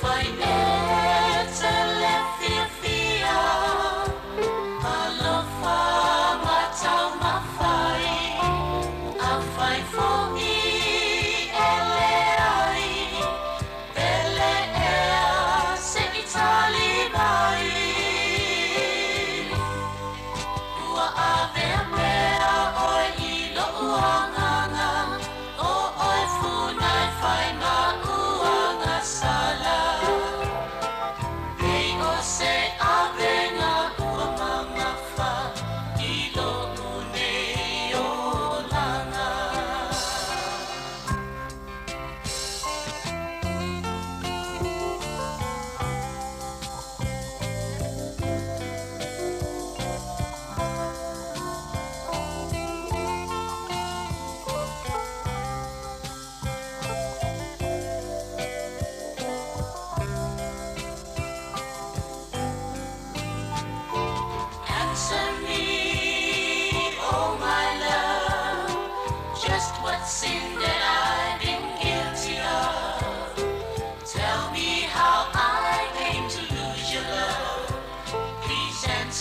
Fai e te le fia fia, malo.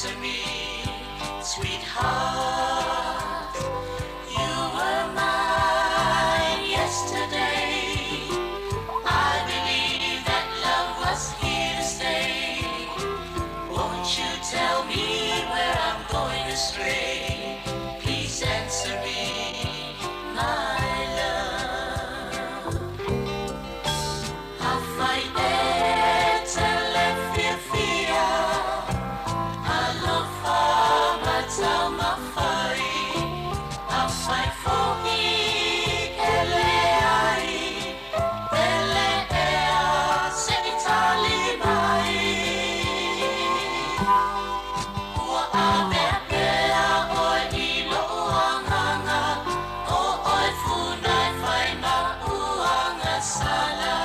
answer me, sweetheart? You were mine yesterday. I believe that love was here to stay. Won't you tell me where I'm going astray? Please answer me, my love. Afai e te le fiafia, alofa matau mafai. Afai fo'i e leai, pele ea se i tali mai. Ua avea pea oe i lo'u agaga, o oe funa e fai ma uagasala.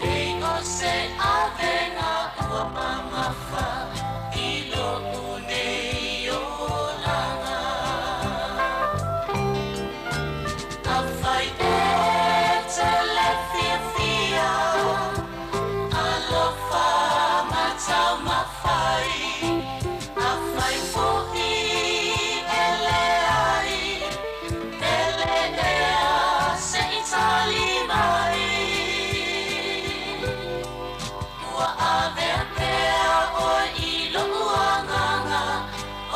Pei o se avega ua mamafa i lo'u nei olaga. Afai e te le fiafia, alofa matau mafai. Afai fo'i e leai, pele ea se i tali mai. Ua avea pea oe i lo'u agaga,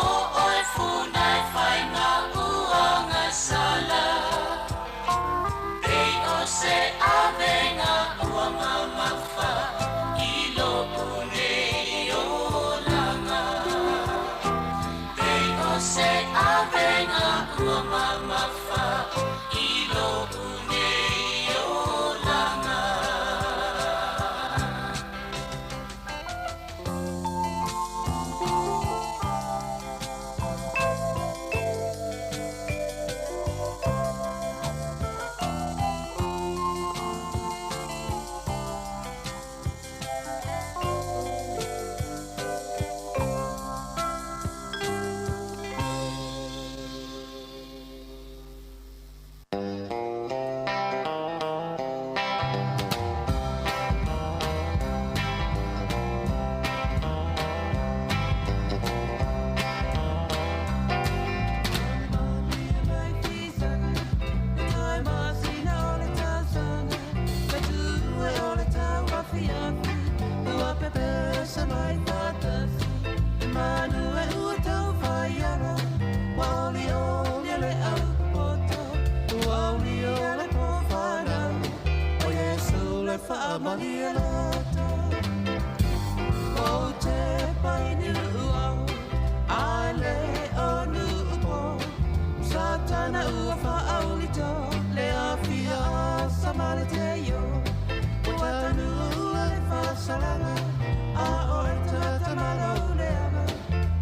o oe funa e fai ma uagasala. Pei o se avega ua mamafa i lo'u nei olaga. Pei o se avega ua mamafa i lo'u nei olaga. Satana ua faaulito le afia sa male te yo. O tanu le faasalaga a o e tatamalo le aga.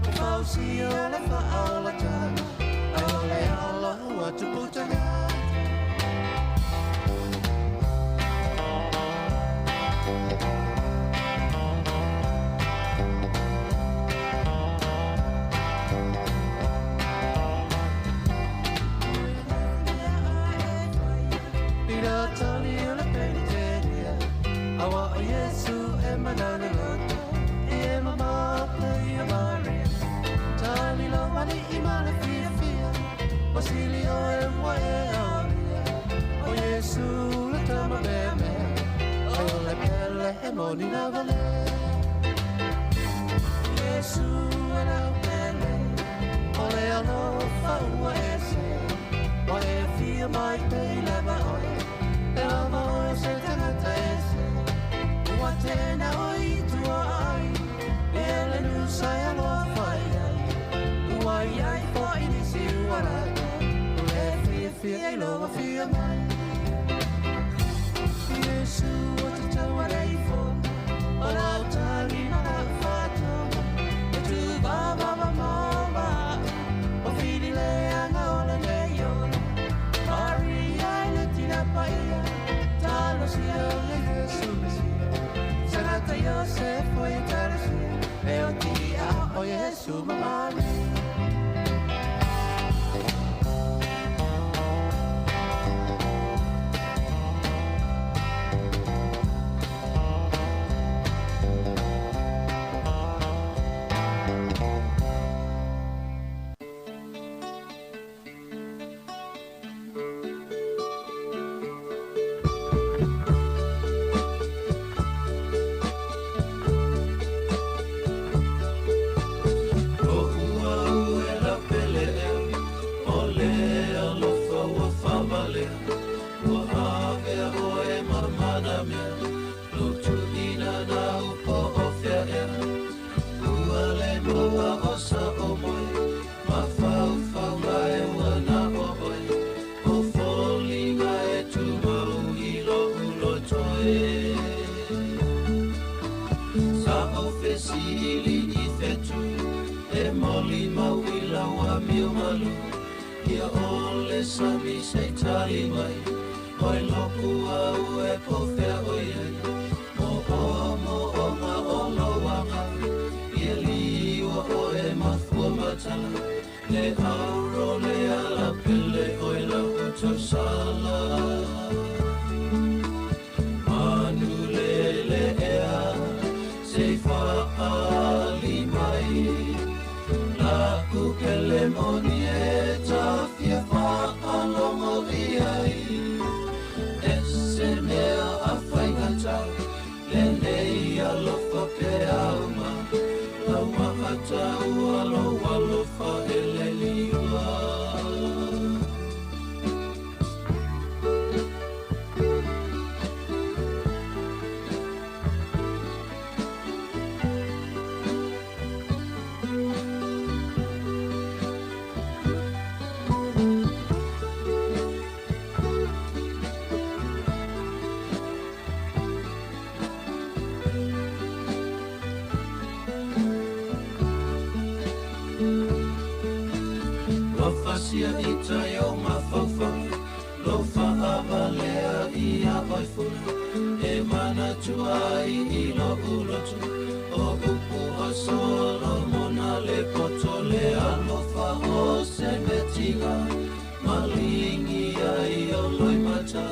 O fausia le faaolataga o le ala ua tuputaga. moli mau i lau amio malu. Ia ole sami se tali mai, oi loku au e po fea oi ai. Mo o mo o ma o lo waka, ia liwa o e mafua matala. Le auro le ala pele oi lau tausala. Manu le le ea, se whaali mai. La ukele moni e tafia whaalongo i ai. E se mea a whaingata, le nei alofa pe auma. Lau maata ua lo alofa e le liua. Wafasia i tai o mafaufau, lo whaavalea i a oifuna. E mana tuai i lo ulotu, o upu a Solomona le poto le alofa o se metinga. Malingi ai o loi mata,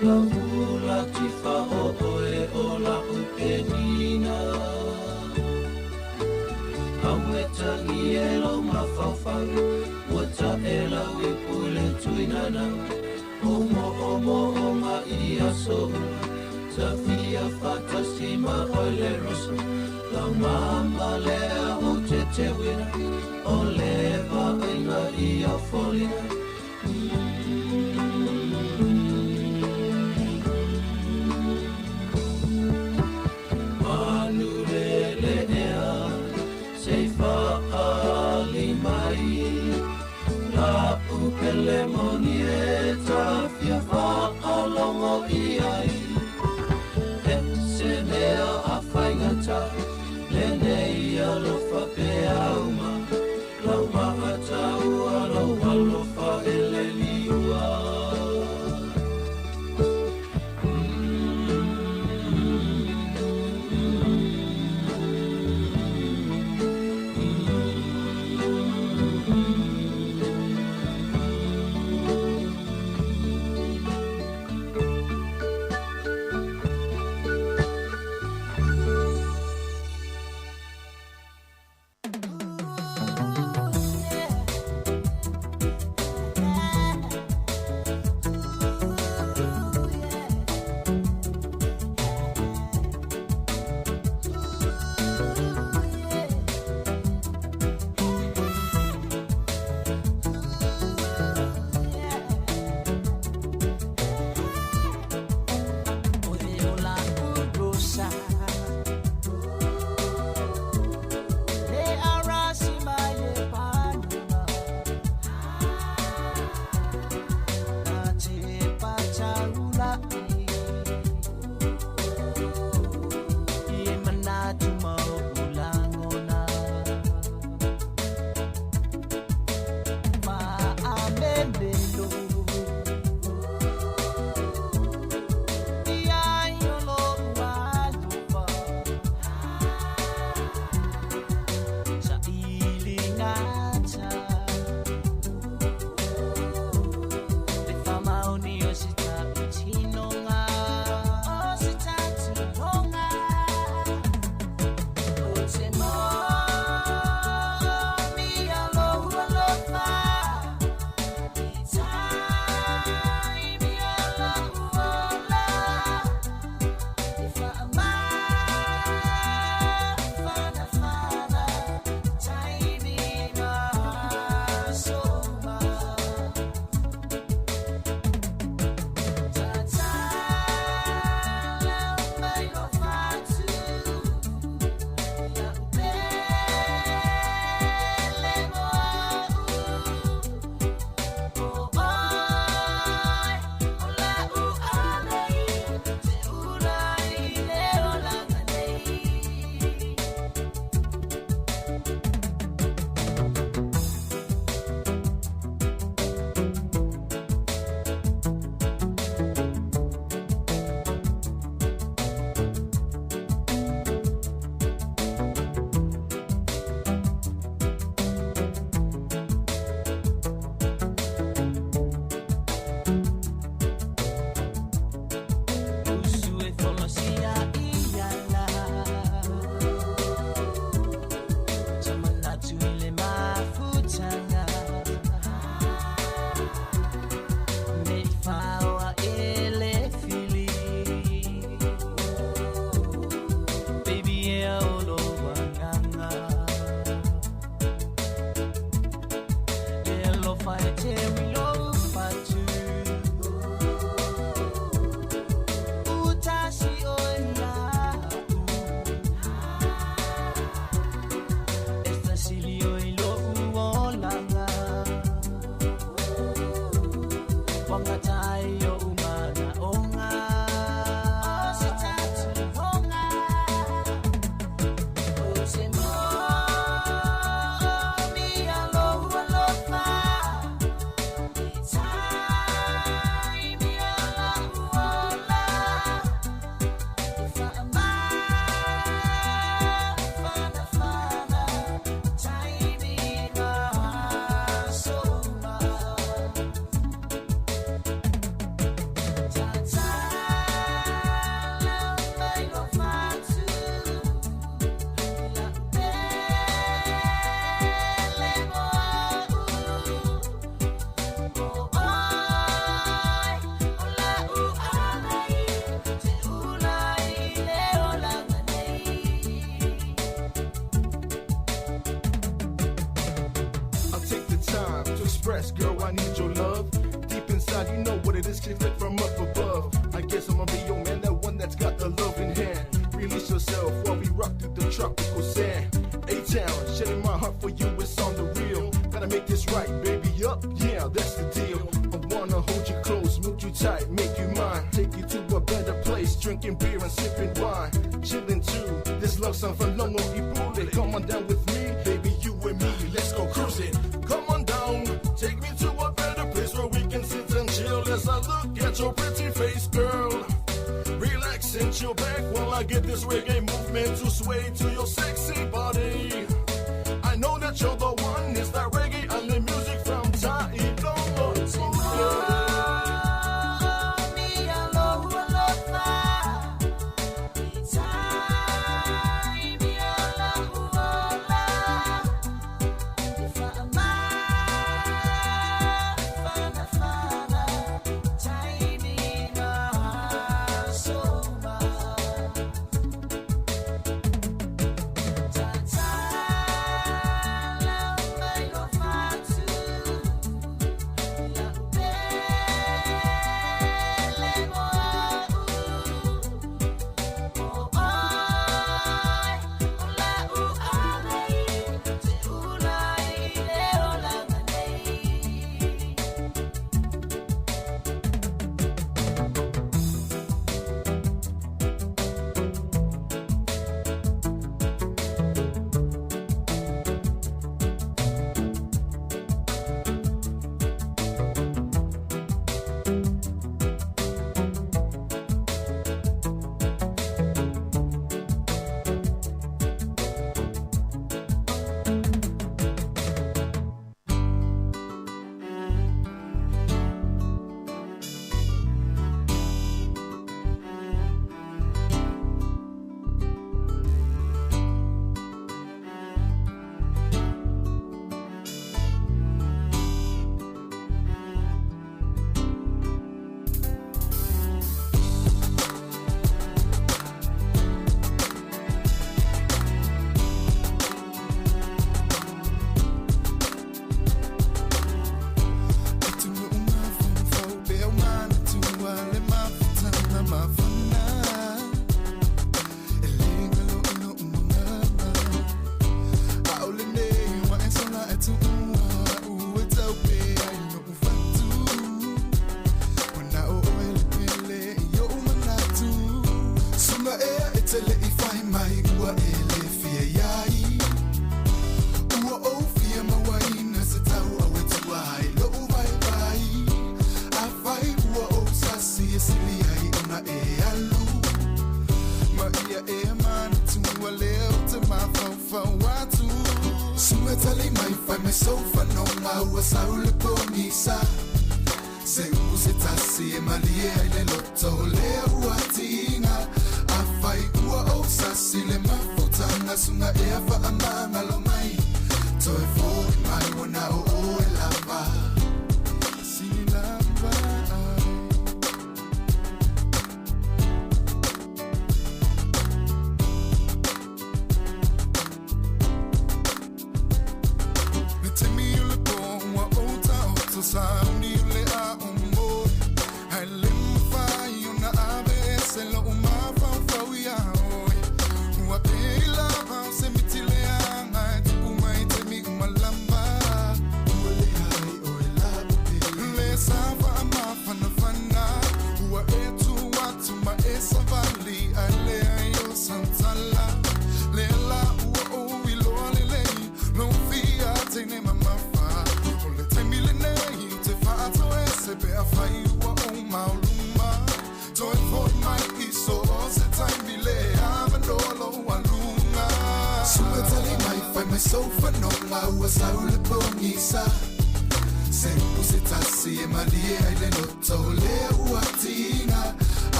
la ula tifa o oe o la upenina. Awe tangi e lo mafaufau, ua ta e lau i pule tuinana. O mo o mo o ma i aso uma, tafia fatasi ma oi le rosa. Lau mama lea o te te wina, o le vainga i au folina. Manu le le ea, se whaali mai. La upele moni e tafia whaalongo i ai. E se mea a whaingata, le nei alofa pe auma. Lau maata ua lau alofa e le liua. rest, girl, I need your love. Deep inside, you know what it is, click click from up above. I guess I'ma be your man, that one that's got the love in hand. Release yourself while we rock through the tropical sand. A-Town, shedding my heart for you, it's on the real. Gotta make this right, baby, up, yeah, that's the deal. I wanna hold you close, move you tight, make you mine. Take you to a better place, drinking beer and sipping wine. Chilling too, this love song from Longo Ibule. Come on down with me, baby, you and me, let's go cruising. Come on down, take me to a better place where we can sit and chill as I look at your pretty face, girl. Relax and chill back while I get this reggae movement to sway to your sexy body. I know that you're the one, it's that reggae and the music from Tailongo.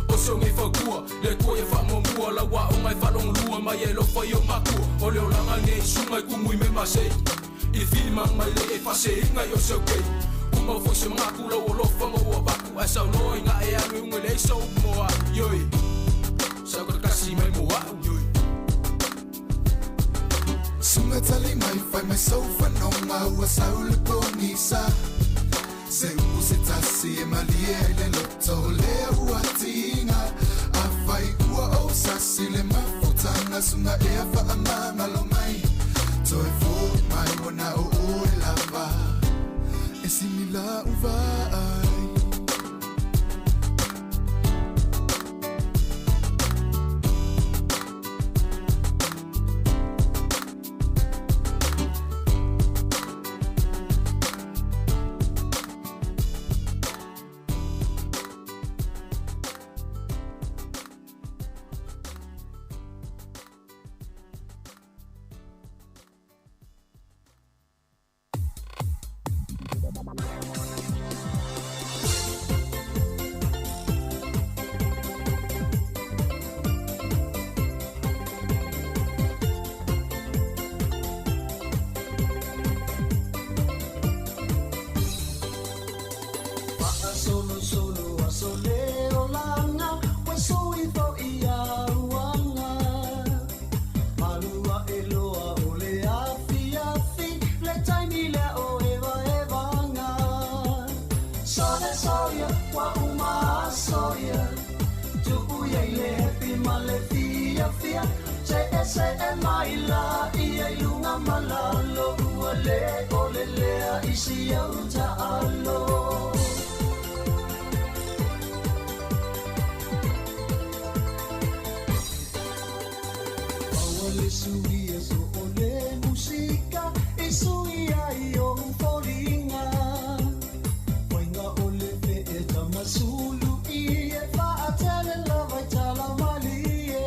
O se o ngai fakua, le kua e wha mua la wa o ngai whalong lua mai mai e lofa i o makua O le olaga nei suga i kumui me masei I le filimaga mai le e faaseiga i o se okei Uma foi se magaku lau alofa ma ua avaku Ae saunoa iga e alu e uga leai sa upu mo a'u Ioi sautakasi mai mo a'u Ioi Sunga tali mai fai mai sau whanonga ua sau le pongisa Se upu se tasi e malie ai le loto lea ua tinga A fai ua o sasi le mafutanga Sunga ea whaamangalo mai Toe fo mai wana o oe lava E simi la uvaai Solo solo a sole olanga wa sui fo ia uanga Malua e loa o le afi afi le taimi lea o eva evanga Sole soia wa uma soia Tu'u iai le happy ma le fia fia Se e se e mai la ia i luga ma lalo Ua le o le lea i si au ta'alo Le suia so o le musika e suia i o folinga Wainga o le fe e tamasulu i e whaatele lava i tala malie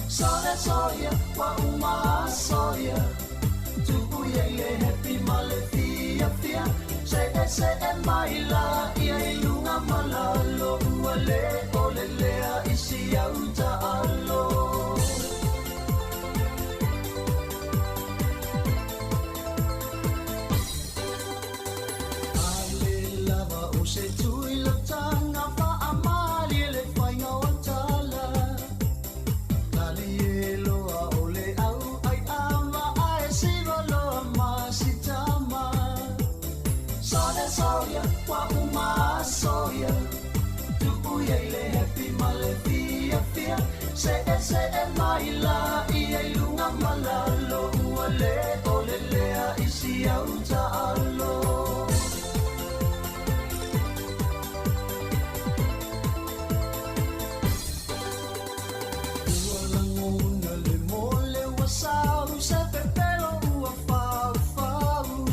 Sole soia, wa uma soia Tu'u ia i le happy ma le fia fia Se e se e mai la ia i lunga ma lalo Ua le o le lea i si au ta'alo Se tui lo tanga fa amali le fainga o tala Tali e loa o le au ai ama ai siwa loa ma si tama Sole soia wa uma soia Tu'u ia i le happy ma le fia fia Se e se e mai la ia i lunga ma lalo Ua le o le lea i si au ta'alo Sau se pepelo ua fau fau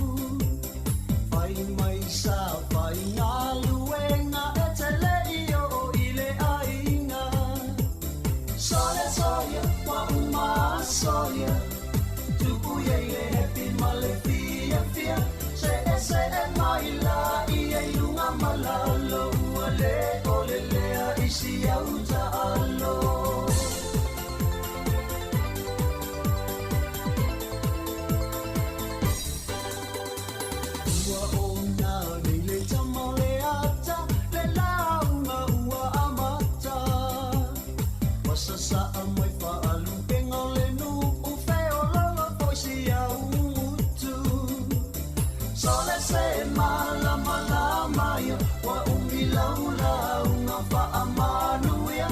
Fai mai sa fai ngā luenga e te le i o i le ainga Sole soia wa uma soia Tu'u ia i le happy ma le fia fia Se e se e mai la ia i lunga ma lalo Ua le o le lea i si au ta'alo Sa mai fa alupenga le nu'u feololo foi si au mutu Sole se malamalama ia ua umi laulauga faamanuia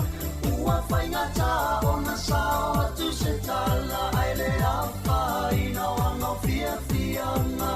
Ua faigata ona sao atu se tala ai le afaina o aga fiafiaga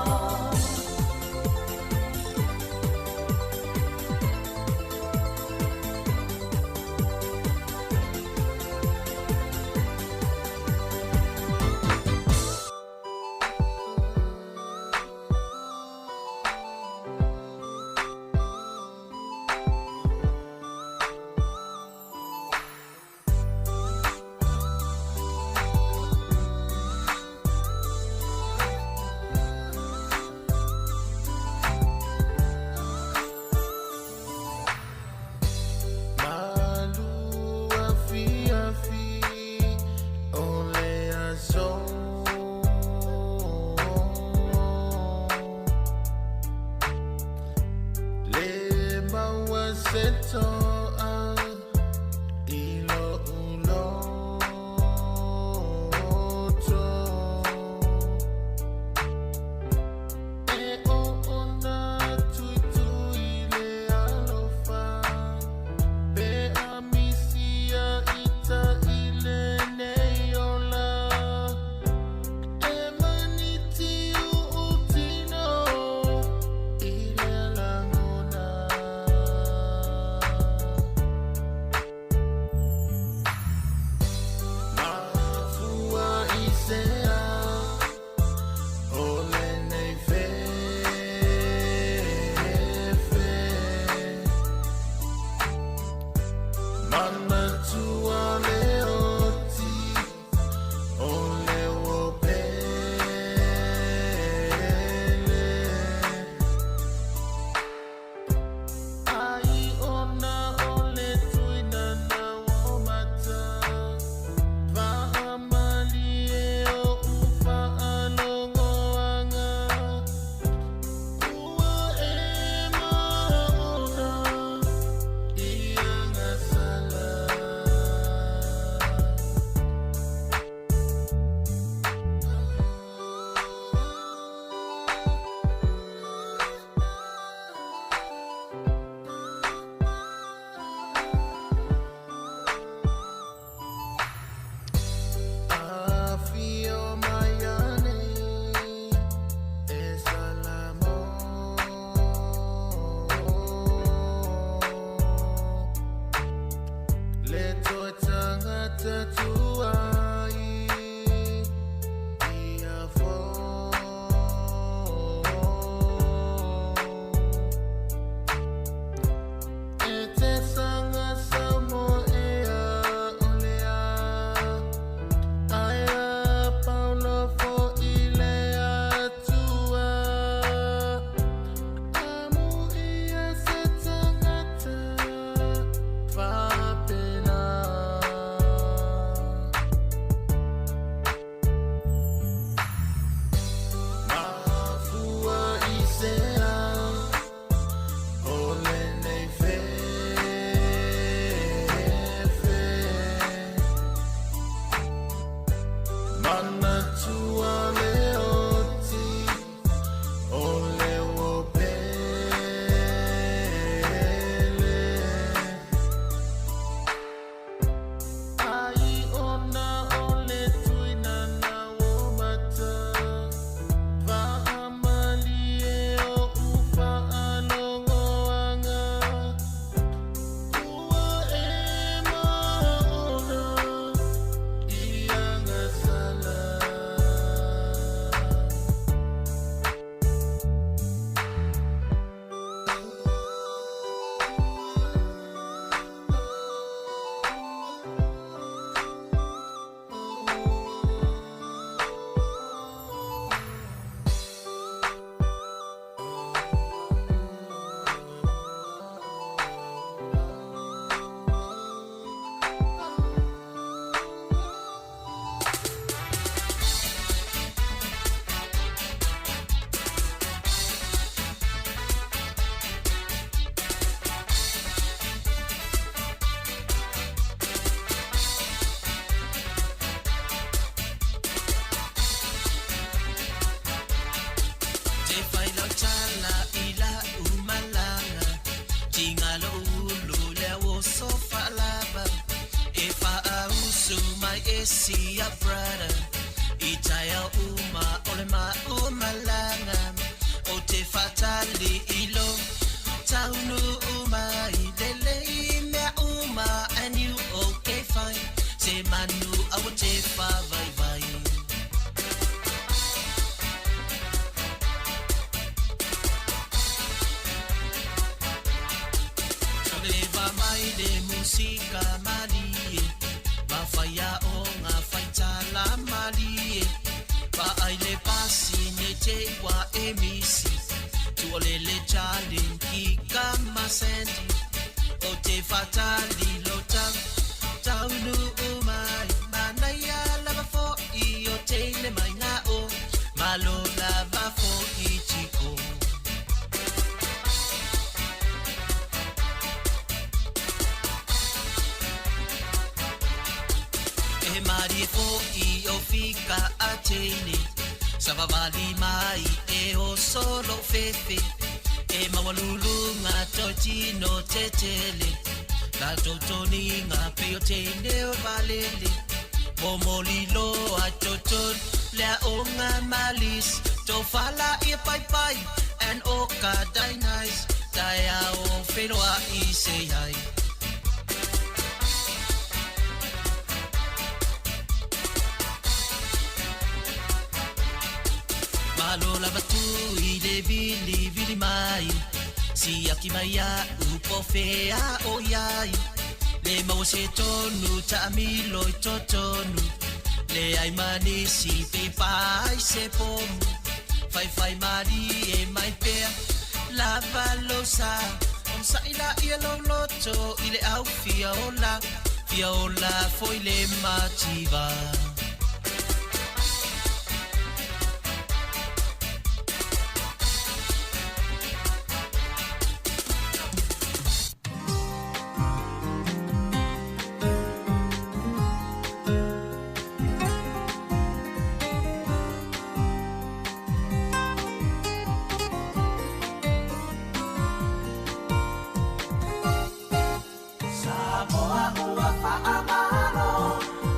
Samoa ua faamalo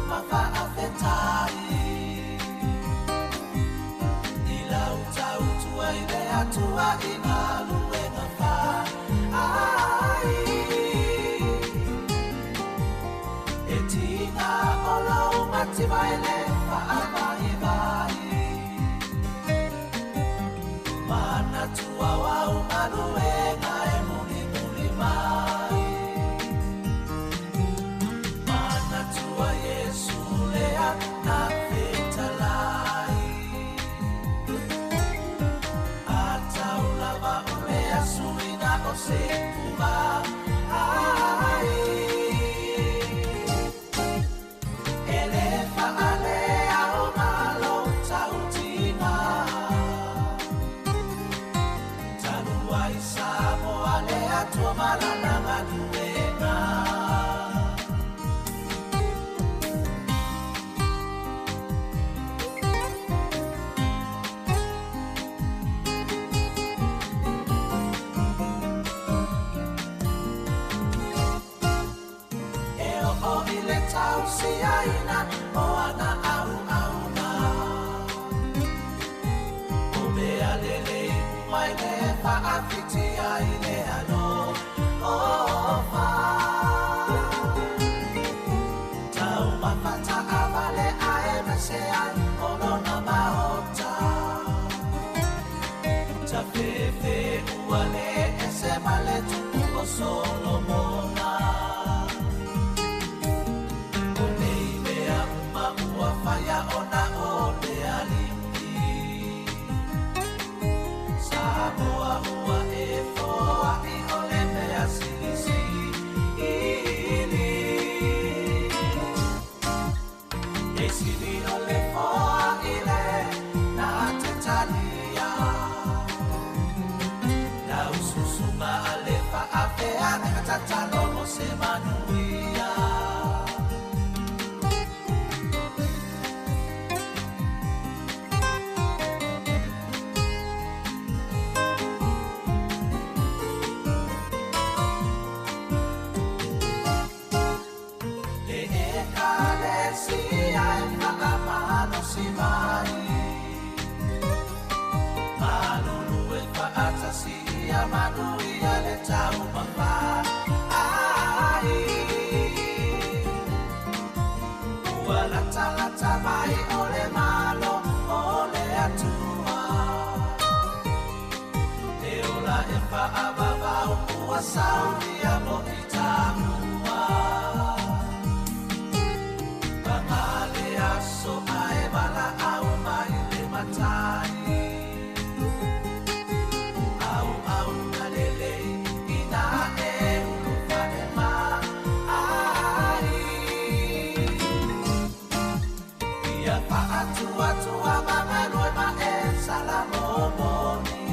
ma faafetai. mativa e le faavaivai. Manatua au galuega e mulimuli mai. Manatua Iesu lea na fetalai. Atau lava o le asuina o se pua ai. E le faalea o malo tautina. Talu ai Samoa le Atua malana galuega. E o i le tausiaina o ana au auna. O mea lelei mai le faafitia i le alo ofa. Tau mafata avale ae mese ai o lona maota. Ta fefe ua le ese ma le tupu o Solomona. O nei mea uma ua whaia ona o le alii. Samoa ua e foa i o le mea silisili. E sili o le foa i le nā te talia. Na ususunga a le faafea me ka tatalo mo se manuia. Le ekalesia e whakamalosi mai. Malulu e whaatasia manuia le taumafa ai. Ua latalata mai o le malo o le Atua. E ola e whaavavau ua saunia mo i tāmua. Pangale aso ae wala au mai le matai. Au au na lele ina e ulu whane ma ai. Ia whaatua tua mangalue ma e salamomoni.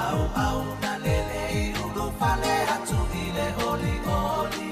Au au na lele i ulu whale atu i le oli oli.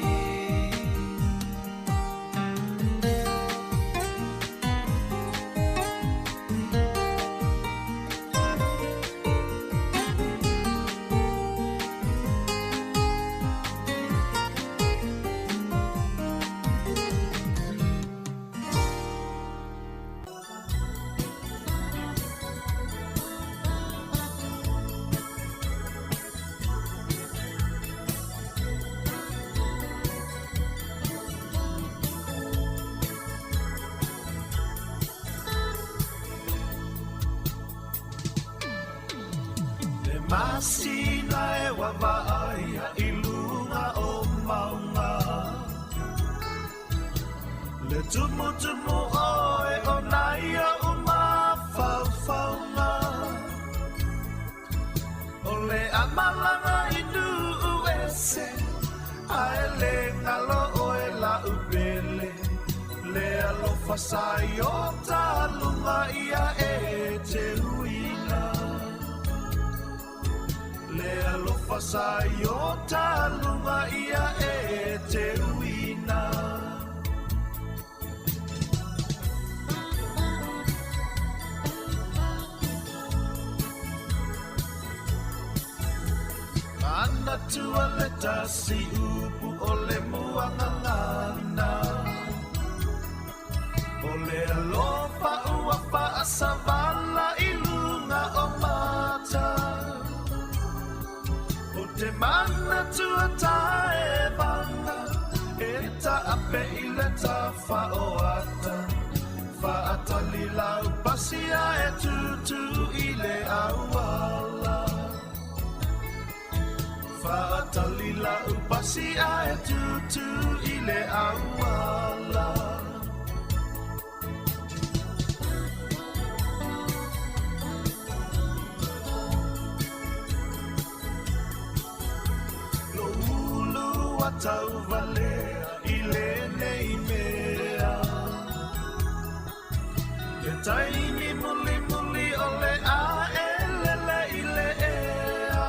Le masina e wavaia i lunga o maunga. Le tumu tumu oe o naia o mawhauwhaunga. O le amalanga i nuu ese, ae le ngalo oe la upele. Le alofa sa i o talunga ia e te uina. Le alofa sa i o talunga ia e te uina. Mana tua le tasi upu o le muangangana. O le alofa ua whaasavala i lunga o mata. O te mana tua tae vanga, e ta api pe i le tafa o ata. Whaatali lau pasia e tutu i le auala. Whaatali lau pasia e tutu i le auala. Lo ulu atau valea i lenei mea. Le taimi muli muli o le a e lele i le ea.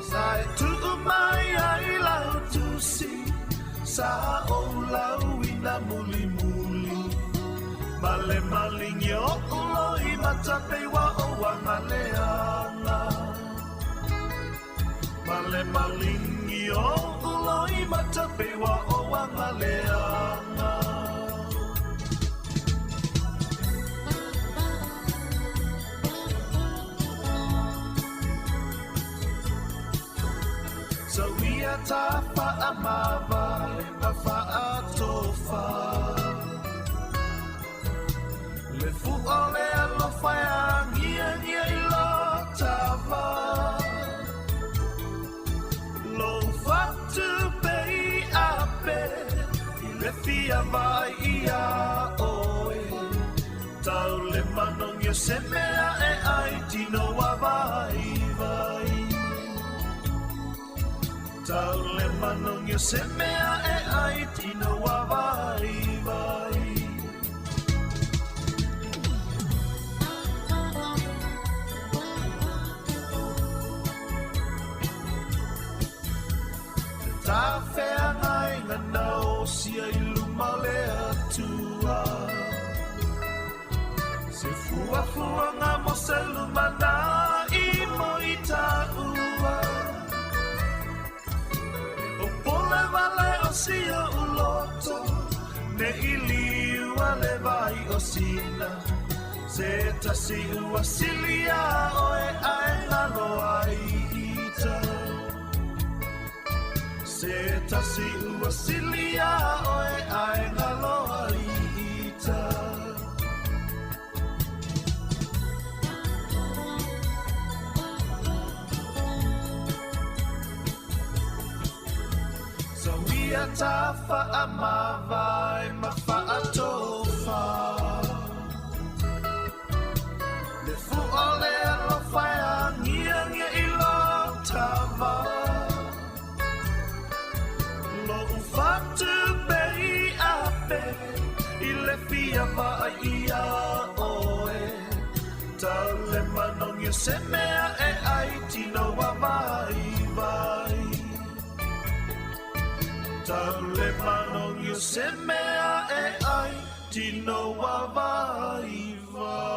Sa e tuu mai ai lau tusi, sa o lau ina muli muli. Male malingi o uloi matapeiwa o wangaleanga. Male malingi o uloi matapeiwa o wangaleanga. So we are tafa amava ma atofa. Le fu o le alofa e angia ngia i lo tava. Lo fatu pe i ape, i le fia vai i a oe. Tau le manongi o se mea e ai tino wa vai vai. Tau le manongi o se mea e ai tino wa vai vai. Ta whea ngai ngana o sia i luma le atua. Se fua fua ngā mo se luma nā i mo i tā ua. O pole vale o sia uloto, ne i liua le vai o sina. Se tasi ua silia oe ae ngalo ai ita. Se tasi ua silia oe ae ngalo ai ita. So we are tafa amavai ma faatofa. Le fu o le alofa e angia ngia i lo tava. Lo ufatu pe i ape, i le fia vai i a oe. Tau le manongi o se mea e ai tino wa vai vai. Tau le manongi o se mea e ai tino wa vai vai.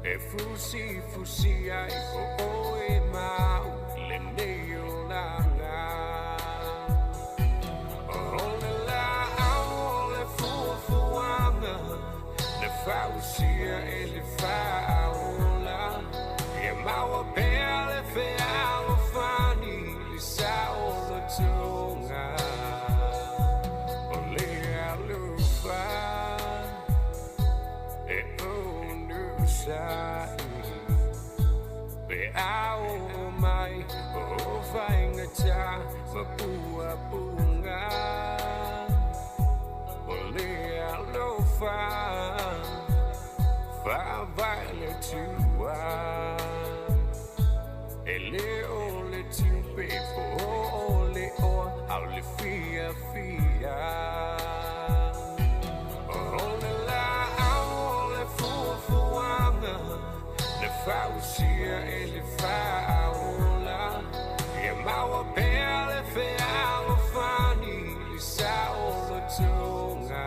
E fusi fusi ai o e mau le nei o langa. O le la au le fuafuaga, le fausia e le faaola. Ia maua pea le fealofani. o mai o faigata ma puapuga O le alofa faavae le tua E lē o le tupe po o le oa a o le fiafia O le laau o le fuafuaga Na fausia e le faaola Ia maua pea le fealofani Le saolotoga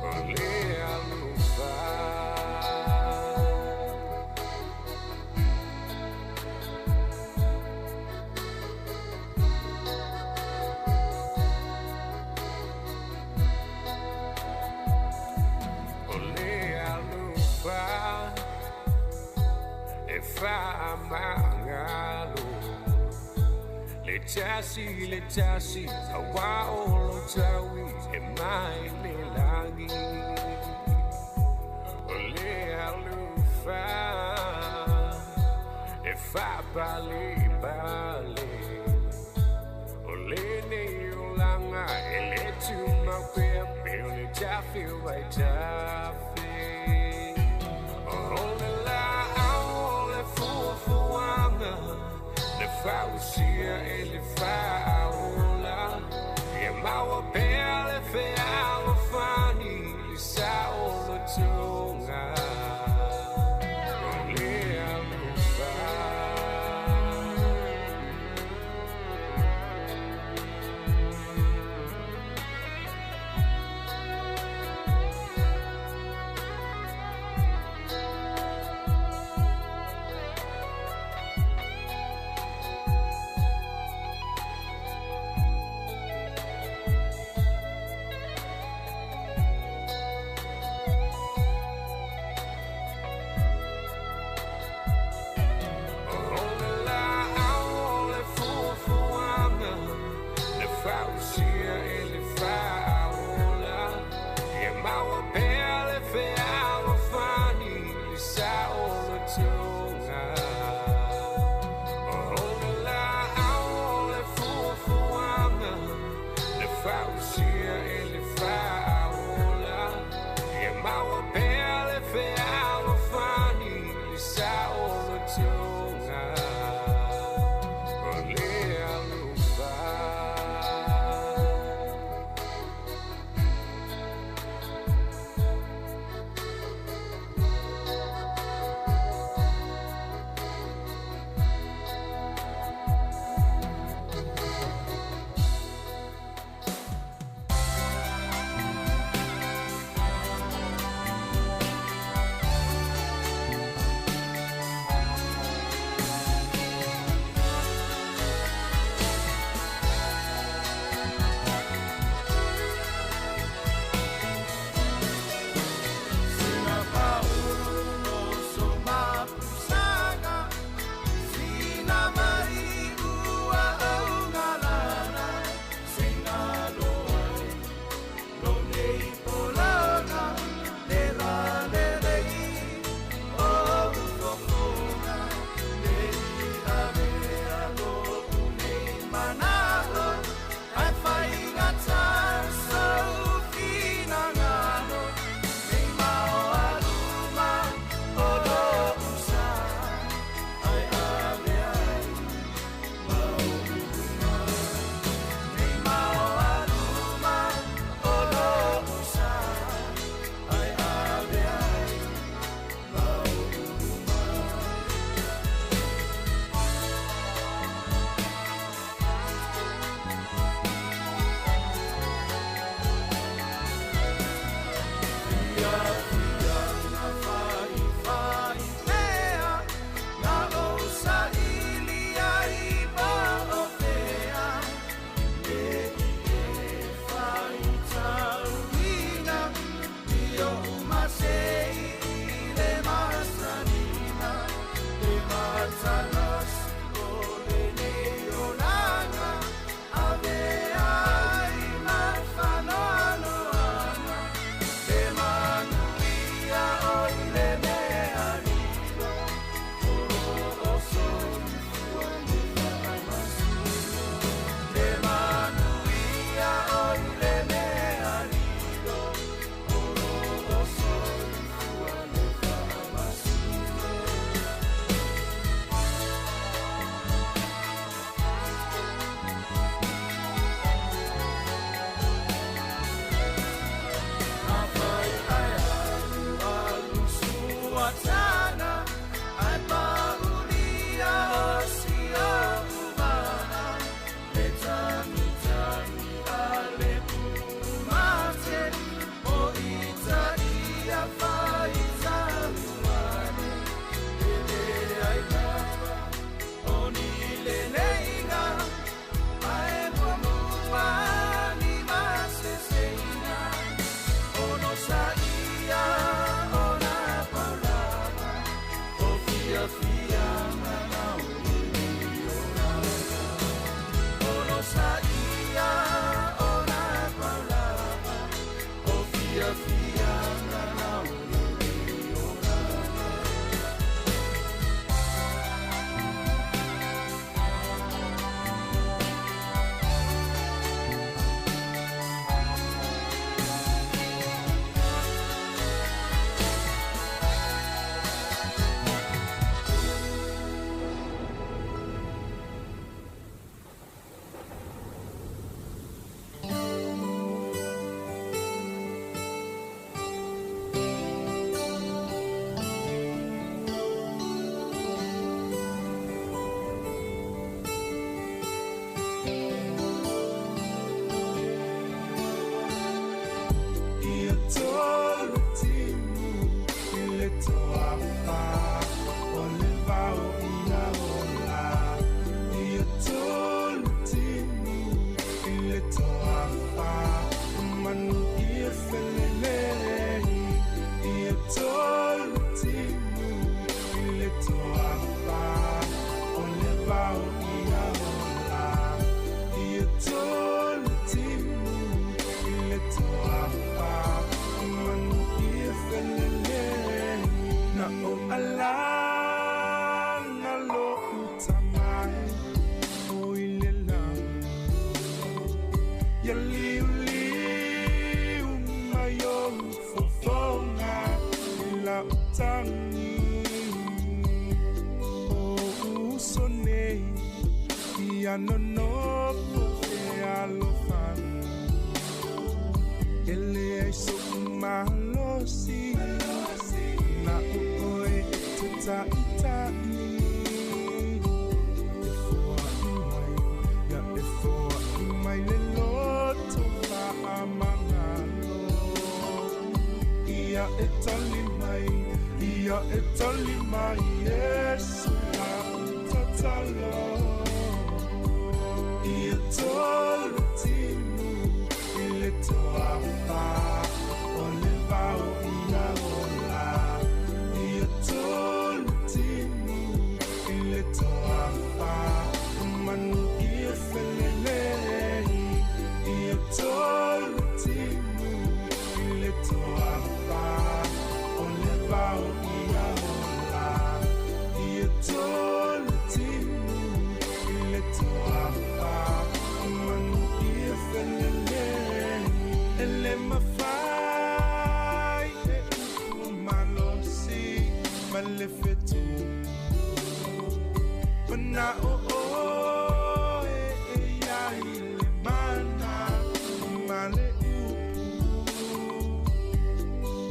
O le alofa. O le alofa e faamagalo le tasi le tasi auā o lo taui e mai le lagi. O le alofa e faapalepale O lenei olaga e lē tumau pea pe o le tafe o ai tafe. O le laau o le fuafuaga Na fausia e le faaola Ia maua pea le fealofani Le saolotoga O le alofa. nonofo e alofana E leai soʻu malosi Na o oe e te taʻitaʻi E foaʻi mai Ia e foaʻi mai le loto faamagalo Ia e tali mai Ia e tali mai Iesu la'u tatalo Ia tolu timu i le toafa O le vao ia ola Ia tolu timu i le toafa Manu ia felelei Ia tolu timu i le toafa O le vao ia ola Ia tolu timu i le toafa Manu ia felelei E le mafai e upu malosi ma le fetu Mana'o oe e iai le mana ma le upu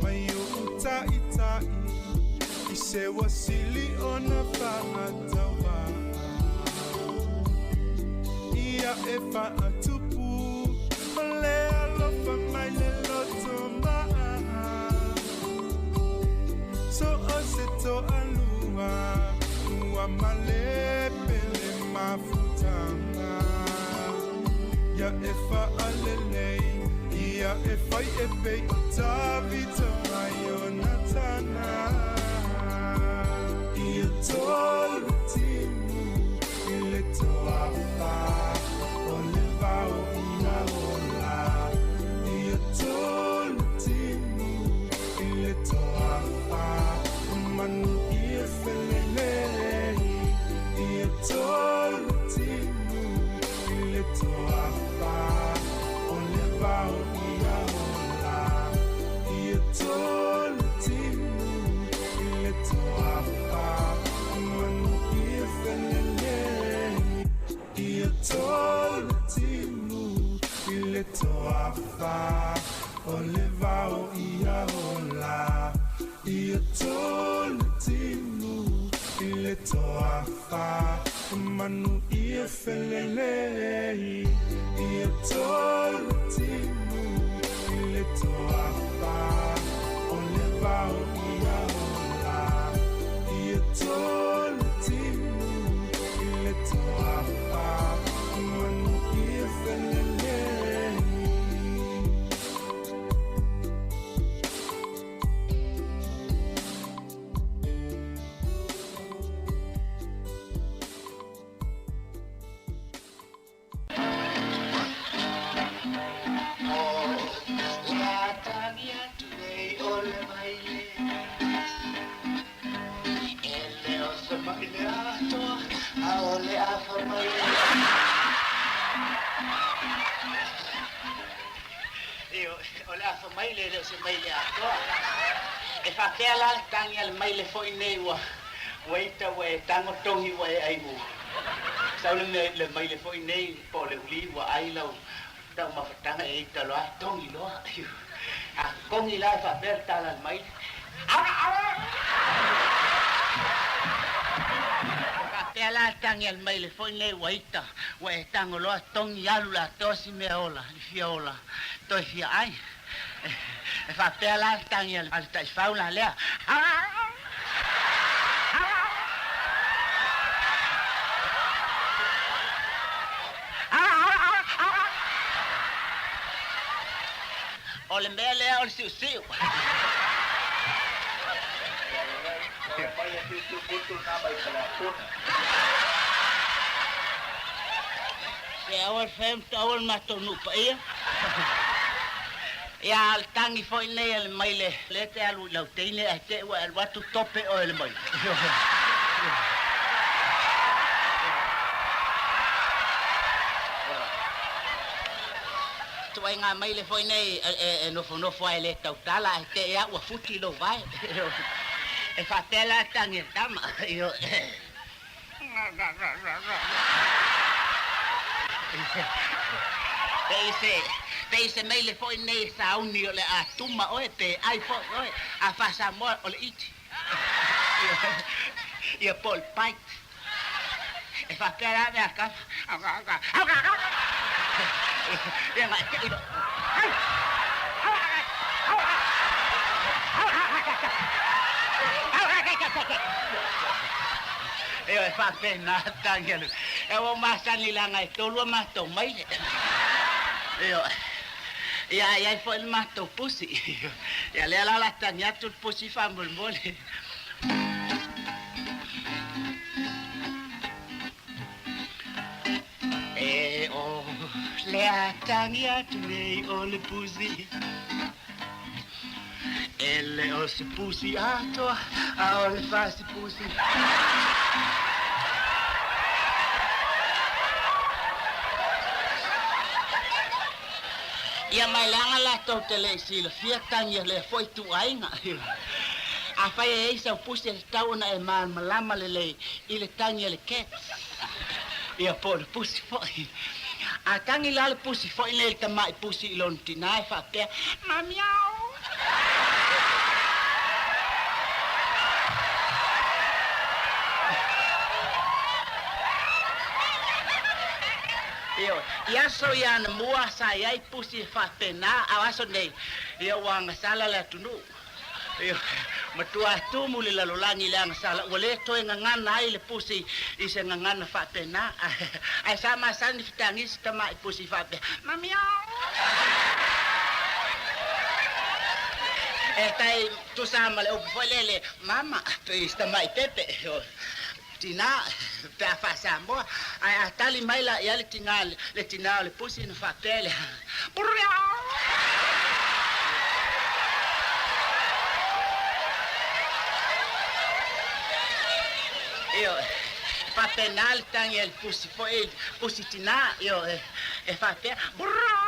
Mai oʻu taʻitaʻi i se uasili ona faatauvaa Ia e faatupu o le alofa mai le loto maa So o se toalua ua malepe le mafutaga Ia e faalelei ia e fai e pei o Tavita ma Ionatana Ia tolu timu i le toafa O le vao ia ola Ia tolu timu i le toafa Manu ia felelei Ia tolu timu i le toafa O le vao ia ola Ia tolu timu i le toafa Manu ia felelei Ia tolu timu i le toafa O le vao ia ola Ia tolu timu i le toafa Manu ia felelei Ia tolu timu i le toafa O le vao ia ola Ia tolu timu i le toafa Manu ia felelei. Io, o le afa maile le o se maile atoa. E faapea la le tagi a le maile foʻi nei ua ua ita ua e tago togi ua e ai ua. Sau le mea le maile foʻi nei po o le ulī ua ai lau taumafataga e ita loa togi loa. A kogi la e faapea le tala a le maile. Faapea la le tagi a le maile foʻi nei ua ita ua e tago loa togi alu le atoa si mea ola le fia ola toe fia ai. E faapea la le tagi a le taʻifau la lea. O le mea lea o le siusiu. Se aua le faia ma taua le matou nuu paia. Ia le tagi foʻi nei a le maile lea te alu i lau teine ae te i ua e alu atu tope oe e le maile. Tuaiga maile foʻi nei e nofonofo ai e le tautala ae te i a ua futi lou vae. E faapea la le tagi a le tama. Pe i se maile fo'i nei sauni o le a tuma oe pe ai fo'i oe a faa-Samoa o le iti. Ia po o le bite. E faapea la mea kama. Ia gaete'i loa. Ioe, faapena tagi a le. E ua ou masani leaga e tolu a matou maile. Ioe. Ia a i ai foi le matou pusi. Ia lea la o le a tagi atu le pusi faamolemole. E o le a tagi atu nei o le pusi. E le o se pusi atoa, a o le fasi pusi. Ia mai leaga latou te le i silafia tagi a lea foi ituaiga. Afai e i ai sau pusi e tatau ona e malamalama lelei i le tagi a le cats, ia po o le pusi foi. A tagi la le pusi foi nei le tamai pusi i lona tinā e faapea, Mamiao! Ioe, i aso ia anamua sa i ai pusi e faapena, a o aso nei, ia ua agasala le atunuu. Ioe, matua tumu le lalolagi i le agasala, ua le toe gagana ai le pusi i se gagana faapena. Ae sa masani fetagi si tamai pusi faapea, Mamiao! E tai tusa ma le upu foi lele, mama, i si tamai pepe, tinā, pe a faa-Samoa. Ae a tali mai la i ai le tinā, le tinā o le pusi ona faapea lea, Brrrr! Ioe, e faapena le tagi a le pusi foi, pusi tinā, ioe, e faapea, Brrrr!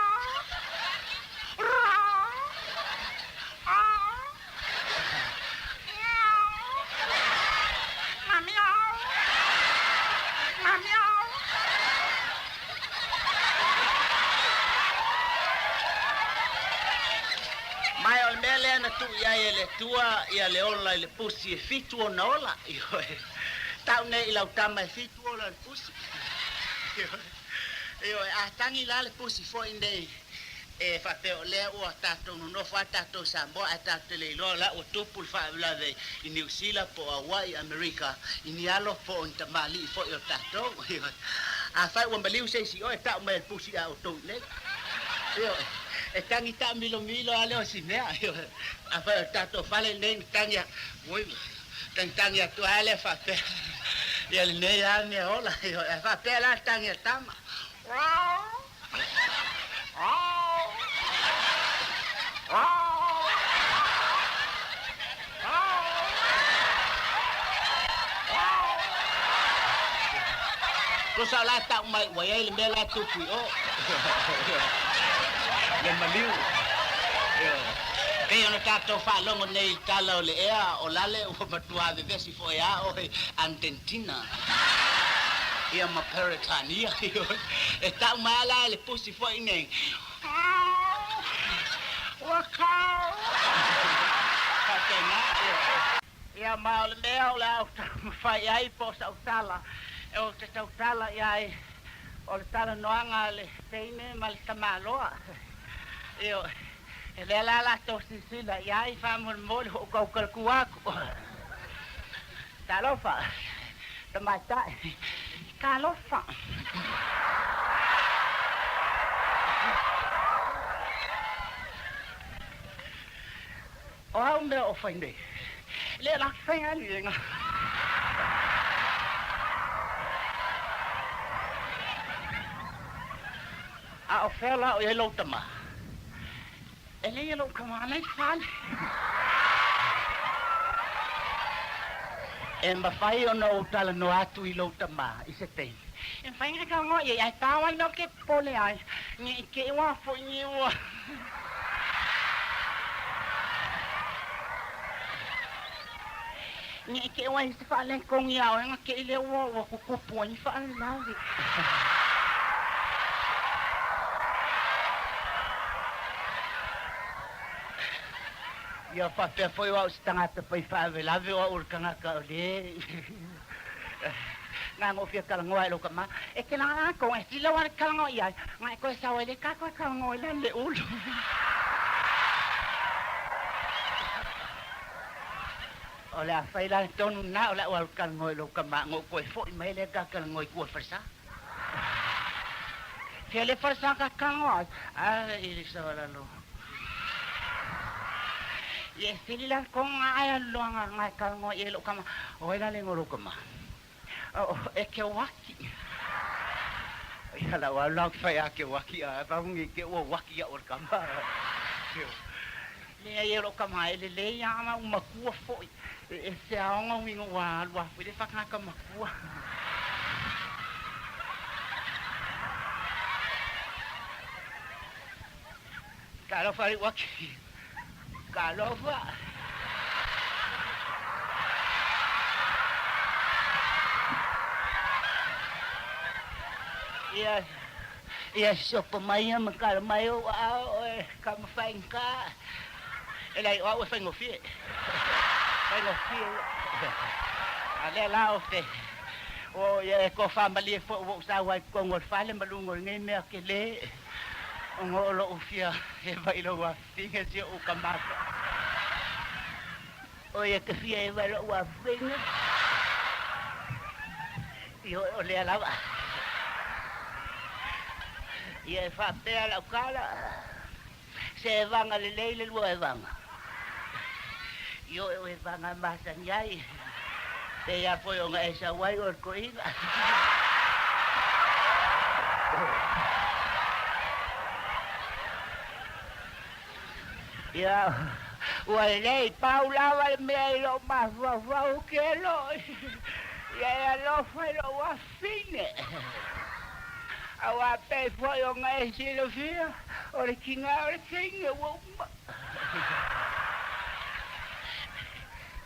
Mai o le mea lea na tuu i ai e le Atua ia le ola i le pusi e fitu ona ola. Ioe. Tau nei i lau tama e fitu ola o le pusi. Ioe. Ioe, a tagi la le pusi foi nei e faapea o lea ua tatou nonofo lava tatou i Samoa ae tatou te le iloa o la ua tupu le faalavelave i Niu Sila po o Hawaii, Amerika, i ni alo po o ni tamalii foi o tatou. Afai ua maliu se isi i oe, tau mai e le pusi a outou i inei. Ioe, e tagi taamilomilo lava lea o si mea. Ioe, afai o le tatou fale lenei na tagi, oi, tagitagi atu lava lea faapea, ia lenei lava mea ola. Ioe, ae faapea la le tagi a le tama. Tusa o la e tau mai ua i ai le mea la e tupu i o. Le maliu. Pei ona tatou faalogo nei i le tala o le ea o Lale ua matua vevesi foi a oe Argentina. Ia ma Peretania. E tau mai lava la e le pusi foi nei. Ua kau. Faapena. Ia ma o le mea o le a ou taumafai ai po o sau tala ou te tautala i ai o le talanoaga a le teine ma le tamaloa. Ioe. E lea la latou silasila i ai faamolemole hoʻokaukalaku aku. Talofa, tamaitai. Talofa. O au mea o fai nei, lea la faigaluega. A o fea la o i ai lou tama? E leai lou tama la i le fale. E mafai ona ou talanoa atu i lou tama i se taimi. E mafai ona talanoa i ai, ae pau lava le mea ou te popole ai, ne i te i ua foi nei ua. Ne i te i ua i ai se faaletonu ia oe ona te i lea ua tutupu ai ni faalavelave. Ia faapea foi o au se tagata faifaavelave o au o le tagata o lē gagofia kalagoa e lou kamā e ke lagaakoga e silau a le kalagoa i ai gae koe sao ai le kā koe kalagoa i le le ulu. O le afai la tonu na o le au alu kalagoa i lou kamā gou koe fo'i mai lea ka kalagoa i kua falesā. Fia le falesā ka kalagoa ai a i le savalalo. Ia e sili la koga ae aluloaga gae kalagoa i ai lou kamā. O ai la le igoa o lou kamā? O e ke waki. Ia la wa la fai a ke waki a pa ngi ke ua waki ia o le kama. Le ai lo kama e le le ia ma makua foi. E se aoga uiga ua alu afu i le fakaka makua. Talofa le waki. Talofa. Ia ia sopo mai ia ma kala mai o ao e ka mafaigata. E leai o au e faigofie. Faigofie. A lea la o te o ia e toafamalie foi ua ou sau ai i totonu o le fale ma luga o lenei mea telē ona o lo'u fia eva i lou afafine si o'u kamata. O ia te fia eva i lo'u afafine. Ioe o lea lava. Ia e faapea lau tala, se evaga lelei le lua evaga. Ioe o evaga e masani ai, pei lava foi ona e sau ai oe le toeaina. Ia, ua lelei pau lava le mea i lou mafaufau kelo. Ia e alofa i lou afafine. Auā pei foi ona e silafia, o le tiga o le teine ua uma.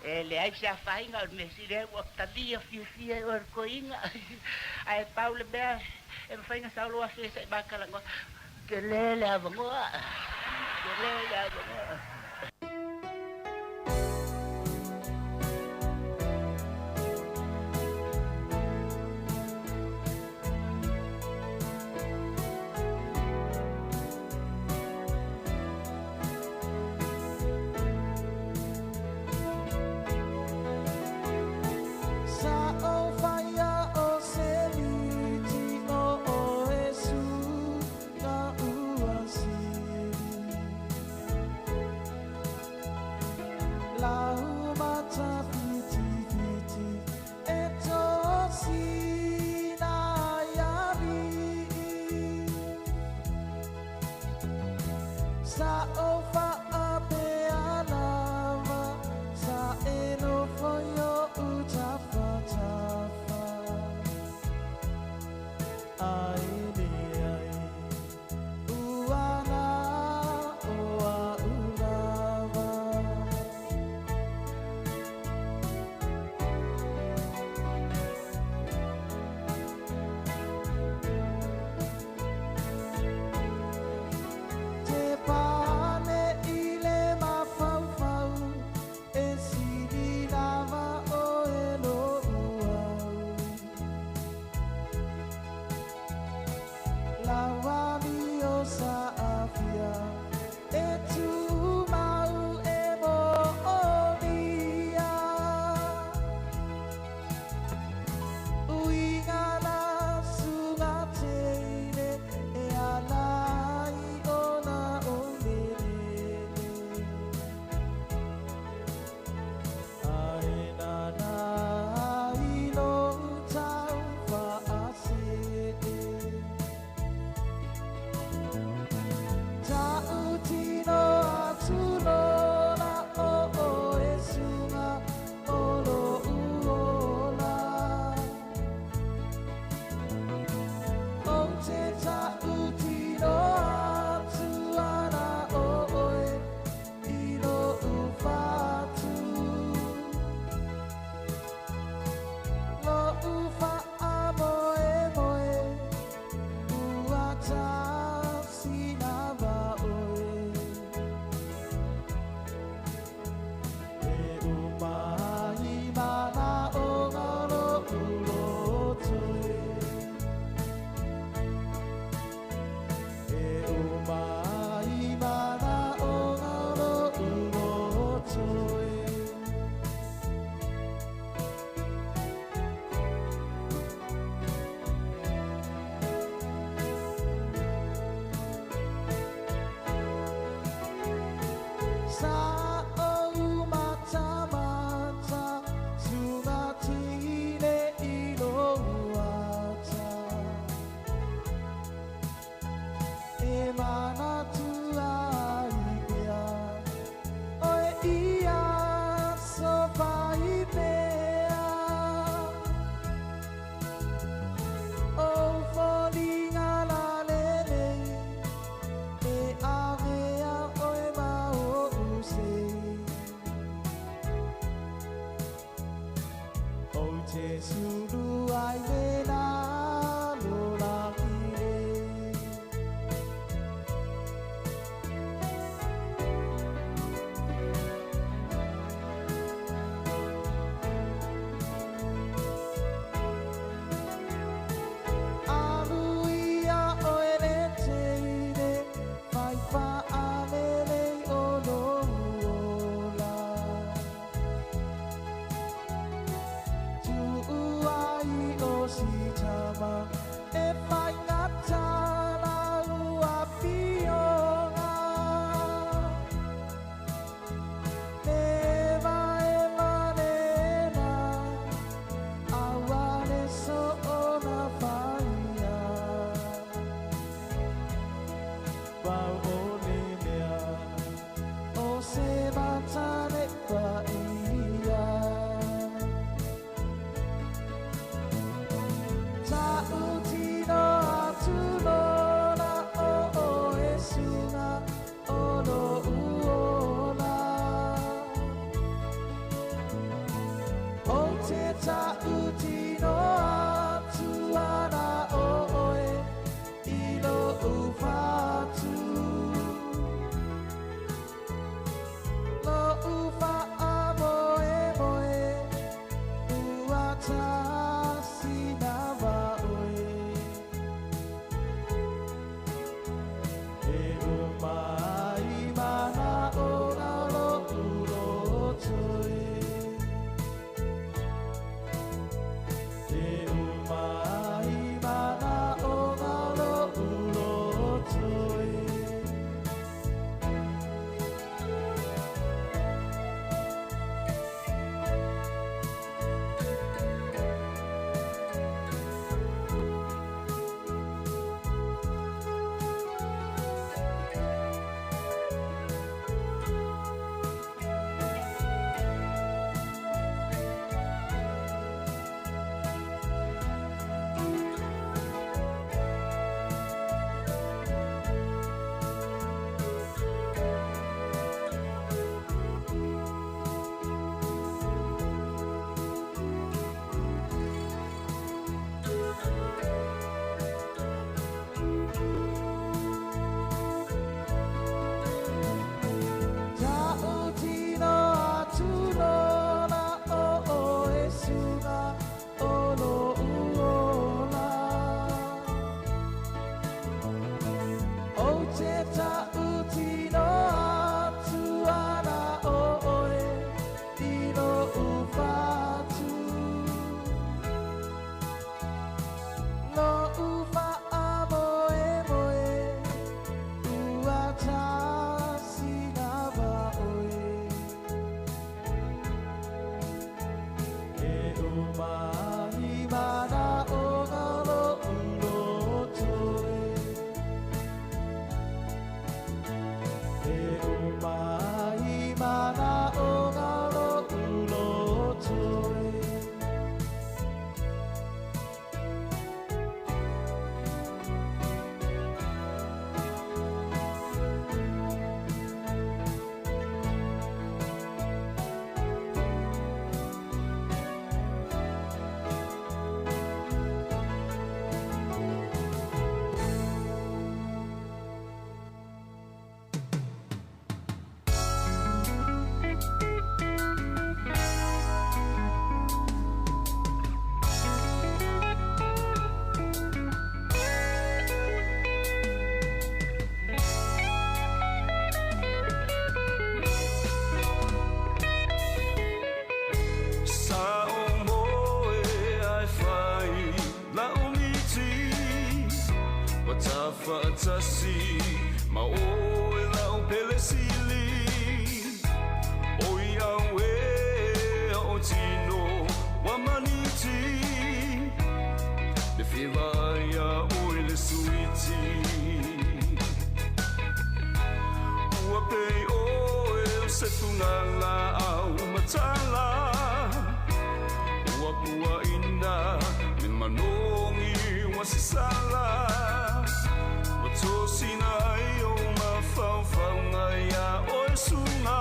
E leai se afaina o le mea sili ai ua talia fiafia e oe le toeaina. Ae pau le mea e mafai ona sau lou afe se i ma talanoa. Tele le avanoa. Tele le avanoa. Sa o faia o se miti o oe su ka ua sili. Lau mata fiti fiti e to sina ia vi. Sa o fa a pe a lava sa e no fo yo u tafa tafa. Ai le ai uana o a ulava. Te pane i le mafaufau e sili lava o e lo'u au. Lau amio sa afia e tumau e mo'omia. Uiga la suga teine e ala i ona o lelele. Ae nana i lou tau fa'ase'e. Ta'u sitama E whaingata la ua pionga Ne vai manena Awane so ona whaia Pau o le mea O se matane pa ia Ta'utino atu lola o o e sunga o lo uola O te ta'utino atu ana o oe i lo ufatu Lo ufa a moe moe ua tasi na va oe E o mai mana o na lo ulo toe E o mai mana o na lo ulo toe Ta'utino atu lola o o e sunga o lo uola O te ta'utino atu ana o oe i lo ufatu Lo ufa a moe moe ua tasi na va oe E o mahi mana o ngā lo ulo toe E o mahi mana o ngā lo ulo toe Sa o moe ai whai la o miti Wa tawhaatasi ma oe la o pele sili Oi au e o tino wa maniti Le whiwa ia oe le suiti Ua pei oe o se tungala au matala Ua pua ina me manongi wa sisala Wa tosina ai o mawhauwhaunga ia oe sunga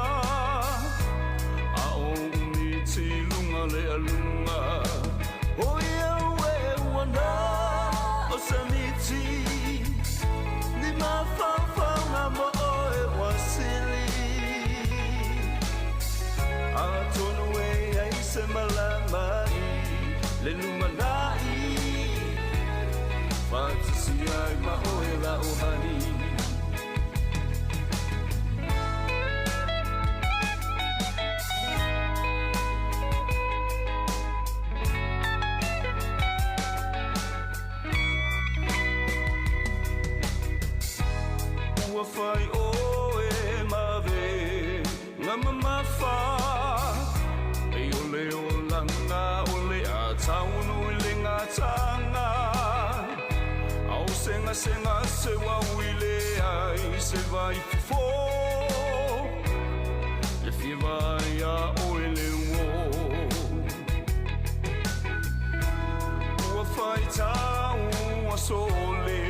A o umiti lunga le alunga O ia ue ua nā o samiti Ni mawhauwhaunga mo oe wasili A tonu e ai se malama i le lumanai Whatasi ai ma oe la o hani fai oe mave Nga mamafa E o le olanga o le a taunu i le ngā Au senga senga se wa uile ai se vai fofo Le fia vai a oe le uo Ua fai tau a sole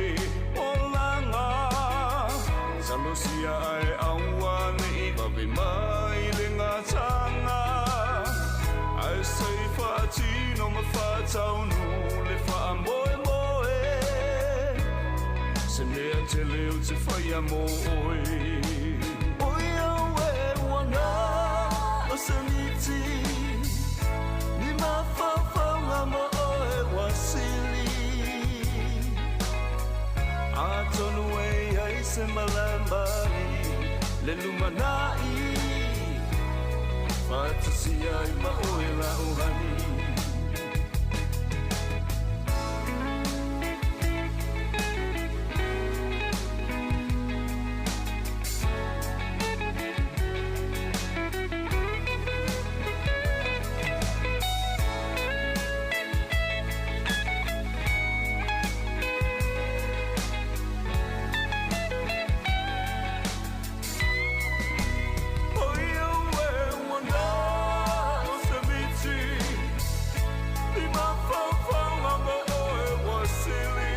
olanga Salosia ai aua nei vave mai le ngā Ai sei whaatino ma whaataunu le whaamoe moe Se mea te leo te whaia mo oe Oi au e wana o se miti Ni mafaufauga mo oe wasili Atonu e ai se malamai Le lumanai Whaatasi ai ma oe la ohani Oi au e wana o se miti Ni mafaufauga mo oe wasili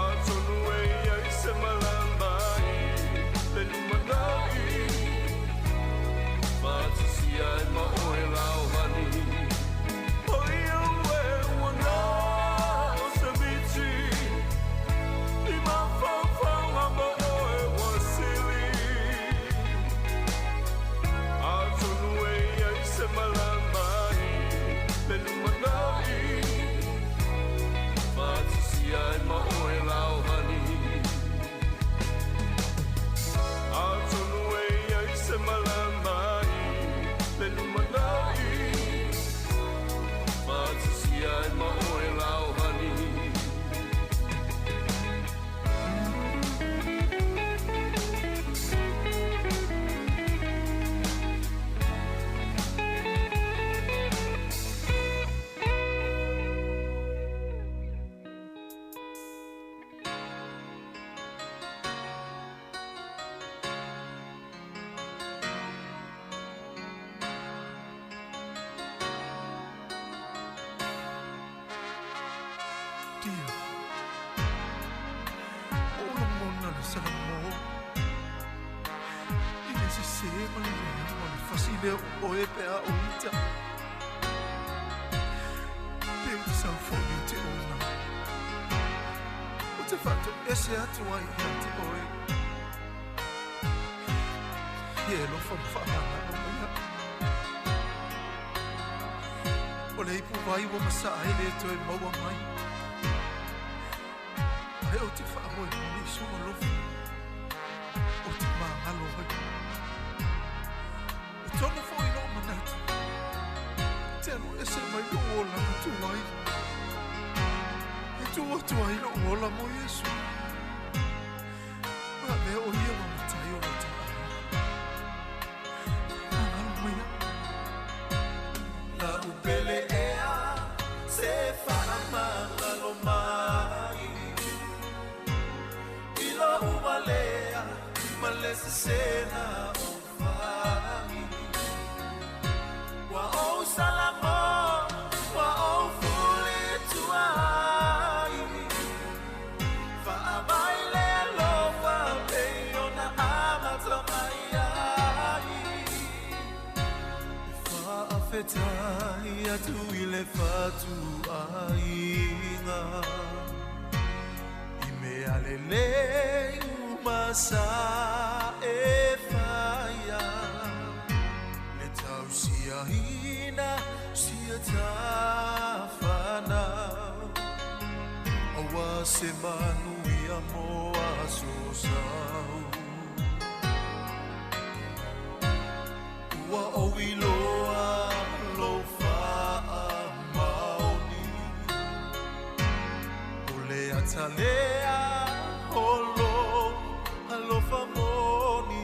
Atonu e ai se malamai Le lumanai Whaatasi ai ma oe la ohani Oi au e wana o se miti Ni mafaufauga mo oe wasili Atonu e ai se malamai Le lumanai Whaatasi ai ma oe la ohani Atonu e ai se malamai Le lumanai Whaatasi ai ma oe la ohani Dio O lagona le salamo I le sesē ma le leaga o le fasi lea o oe pe a o ita Pe o te saufoʻi o te ona O te faatoese atu ai ia te oe Ia e lofa ma faamagalo mai aʻu O le ipu vai ua masaʻa ai lē toe maua mai Ae o te faamoemoe i sou alofa O te magalo ai O tona foʻi loo manatu Te alu ese mai lou olaga tuai E tuu atu ai lou ola mo Iesu Ma avea o ia ma matai o lo taʻai Magalo mai aʻu La upele ea se faamagalo mai I lou valea ma le sesena o fai Ua ou salamo ua ou fulituai Faamai le alofa pei ona amata mai ai Faafetai atu i le fatuaiga I mea lelei uma sa e faia Le tausiaina sia tafanau Aua se manuia mo aso sau Ua ou iloa lou faamaoni O le atalea o lou alofa moni.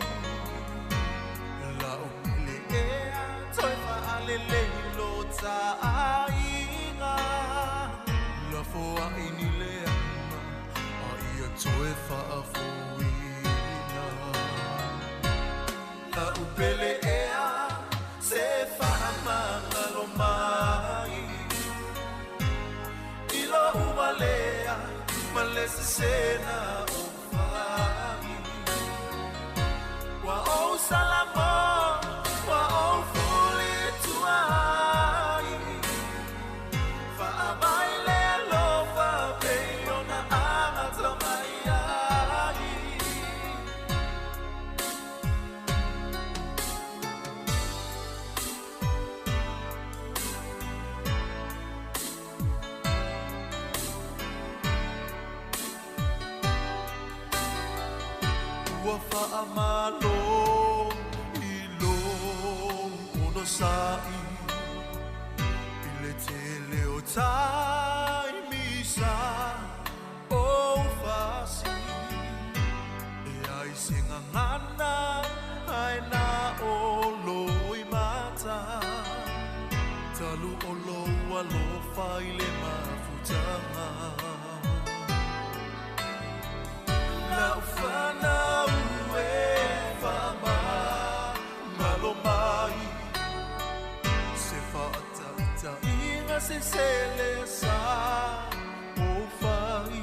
La'u pele ea toe fa'alelei lo ta'aiga. Lafoa'i ni leaga a ia toe fa'afouina. La'u pele ea se fa'amagalo mai i lo'u valea ma le sesena o fai. Ua ou salamo, ua ou fulituai. Fa'amai le alofa pei ona amata mai ai. Ua fa'amalo i lou onosa'i i le tele o taimi sa ou fasi. E ai se gagana ae na o loimata. Talu o lou alofa i le mafutaga. La'u fanau e fa'amagalo mai se fa'ata'ita'iga se sele sa ou fai.